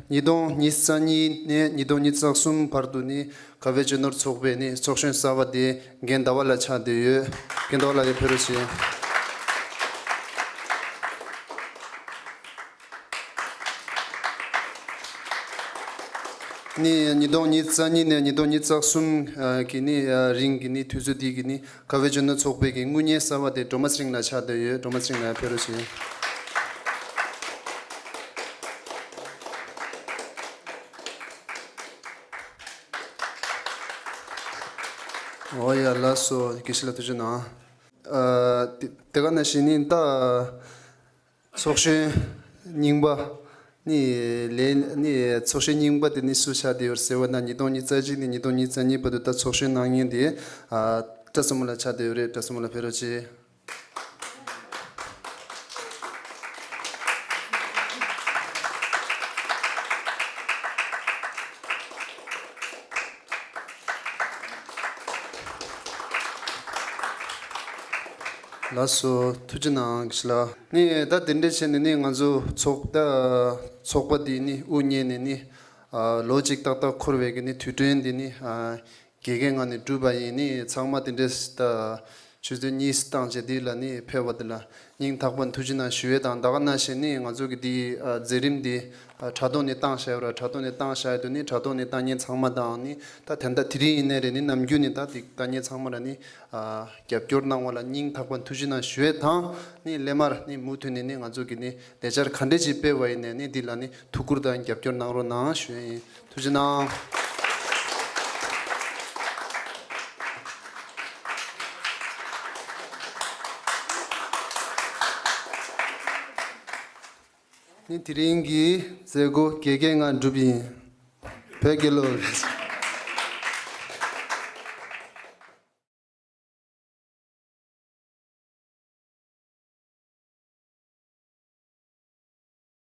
ཉིས་སྟོང་ཉི་ཤུ་རྩ་གཉིས་ནས་ཉིས་སྟོང་ཉི་ཤུ་རྩ་གསུམ་བར་དུ་ནི་ཁ་བའི་སྤྱི་ནོར་ཚོགས་པའི་ནི་ཚོགས་གཞོན་གསར་བ་དེ་རྒན་ཟླ་བ་ལགས་ཆགས་བསྡད་ཡོད། རྒན་ཟླ་བ་ལགས་ཡར་ཕེབས་རོགས་བྱེད། ནི་ཉིས་སྟོང་ཉི་ཤུ་རྩ་གཉིས་ནས་ཉིས་སྟོང་ཉི་ཤུ་རྩ་གསུམ་གི་ནི་རིང་གི་ནི་དུས་ཚོད་དེ་གི་ནི། ཁ་བའི་སྤྱི་ནོར་ཚོགས་པའི་གི་དངུལ་གཉེར་གསར་བ་དེ་སྒྲོལ་མ་ཚེ་རིང་ལགས་ཆགས་བསྡད་ཡོད། སྒྲོལ་མ་ཚེ་རིང་ལགས་ཡར་ཕེབས་རོགས་བྱེད། འོ་ཡ་ལགས་སོ། དགེ་བཤེས་ལགས་ཐུགས་རྗེ་གནང་། ཨ་དེ་དེ་ག་ནང་བཞིན་ནི་ད། ཚོགས་གཞོན་རྙིང་པ་ནི་ལས་ནི་ཚོགས་གཞོན་རྙིང་པ་དེ་ནི་སུ་ཆགས་བསྡད་ཡོད་ཟེར་བ་ན། ཉིས་སྟོང་ཉི་ཤུ་རྩ་གཅིག་ནས་ཉིས་སྟོང་ཉི་ཤུ་རྩ་གཉིས་བར་དུ་ད་ཚོགས་གཞོན་གནང་མཁན་དེ་ཨ་བཀྲ་བསམ་ལགས་ཆགས་བསྡད་ཡོད་རེད། བཀྲ་བསམ་ལགས་ཕེབས་རོགས་བྱེད། ལགས་སོ། ཐུགས་རྗེ་གནང་། ལགས། ནི་ད་དེ་འདྲ་བྱས་ནས་ནི་ང་ཚོ་ཚོགས་ད་ཚོགས་པ་འདི་ནི་དབུ་བརྙེས་ནས་ནི་ཨ་ལོ་གཅིག་ཏག་ཏག་འཁོར་བའི་གི་ནི་དུས་དྲན་འདི་ནི་ཨ་དགེ་རྒན་ང་ནི་གྲུབ་པ་ཡིན། ནི་ཚང་མ་དེ་འདྲས་ད་ཆུ་ཚོད་གཉིས་བཏང་བྱས་འདི་ལ་ནི་ཕེབས་པ་འདི་ལ་སྙིང་ཐག་པ་ཐུགས་རྗེ་གནང་ཞུ་ཡས་དང་། ད་ག་ནང་བཞིན་ནི་ང་ཚོ་གི་འདི་ཨ་མཛད་རིམ་འདི་ཨ་དྲ་ཐོག་ནས་བཏང་བཞག་ཡོད་ར། དྲ་ཐོག་ནས་བཏང་བཞག་ཡོད་དུས་ནི་དྲ་ཐོག་ནས་བཏང་མཁན་ཚང་མ་དང་ནི་ད་ད་ལྟ་དེ་རིང་ཡིན་ནའི་རེད། ནི་ནམ་རྒྱུན་ནི་ད་དེ་བཏང་མཁན་ཚང་མ་ལ་ནི་ཨ་རྒྱབ་སྐྱོར་གནང་བ་ལ་སྙིང་ཐག་པ་ཐུགས་རྗེ་གནང་ཞུ་ཡས་དང་། ནི་སླད་མར་ནི་མུ་མཐུད་ནས་ནི་ང་ཚོ་གི་ནི་ལས་འཆར་ག་འདྲས་ཅིག་སྤེལ་བ་ཡིན་ནའི་ནི་འདི་ལ་ནི་ཐུགས་ཁུར་དང་རྒྱབ་སྐྱོར་གནང་རོགས་གནང་ཞུ་ཡས་ཡིན། ཐུགས་རྗེ་གནང་། ནི་དེ་རིང་གི་མཛད་སྒོ་དགེ་རྒན་ང་གྲུབ་ཡིན། བོད་རྒྱལ་ལོ།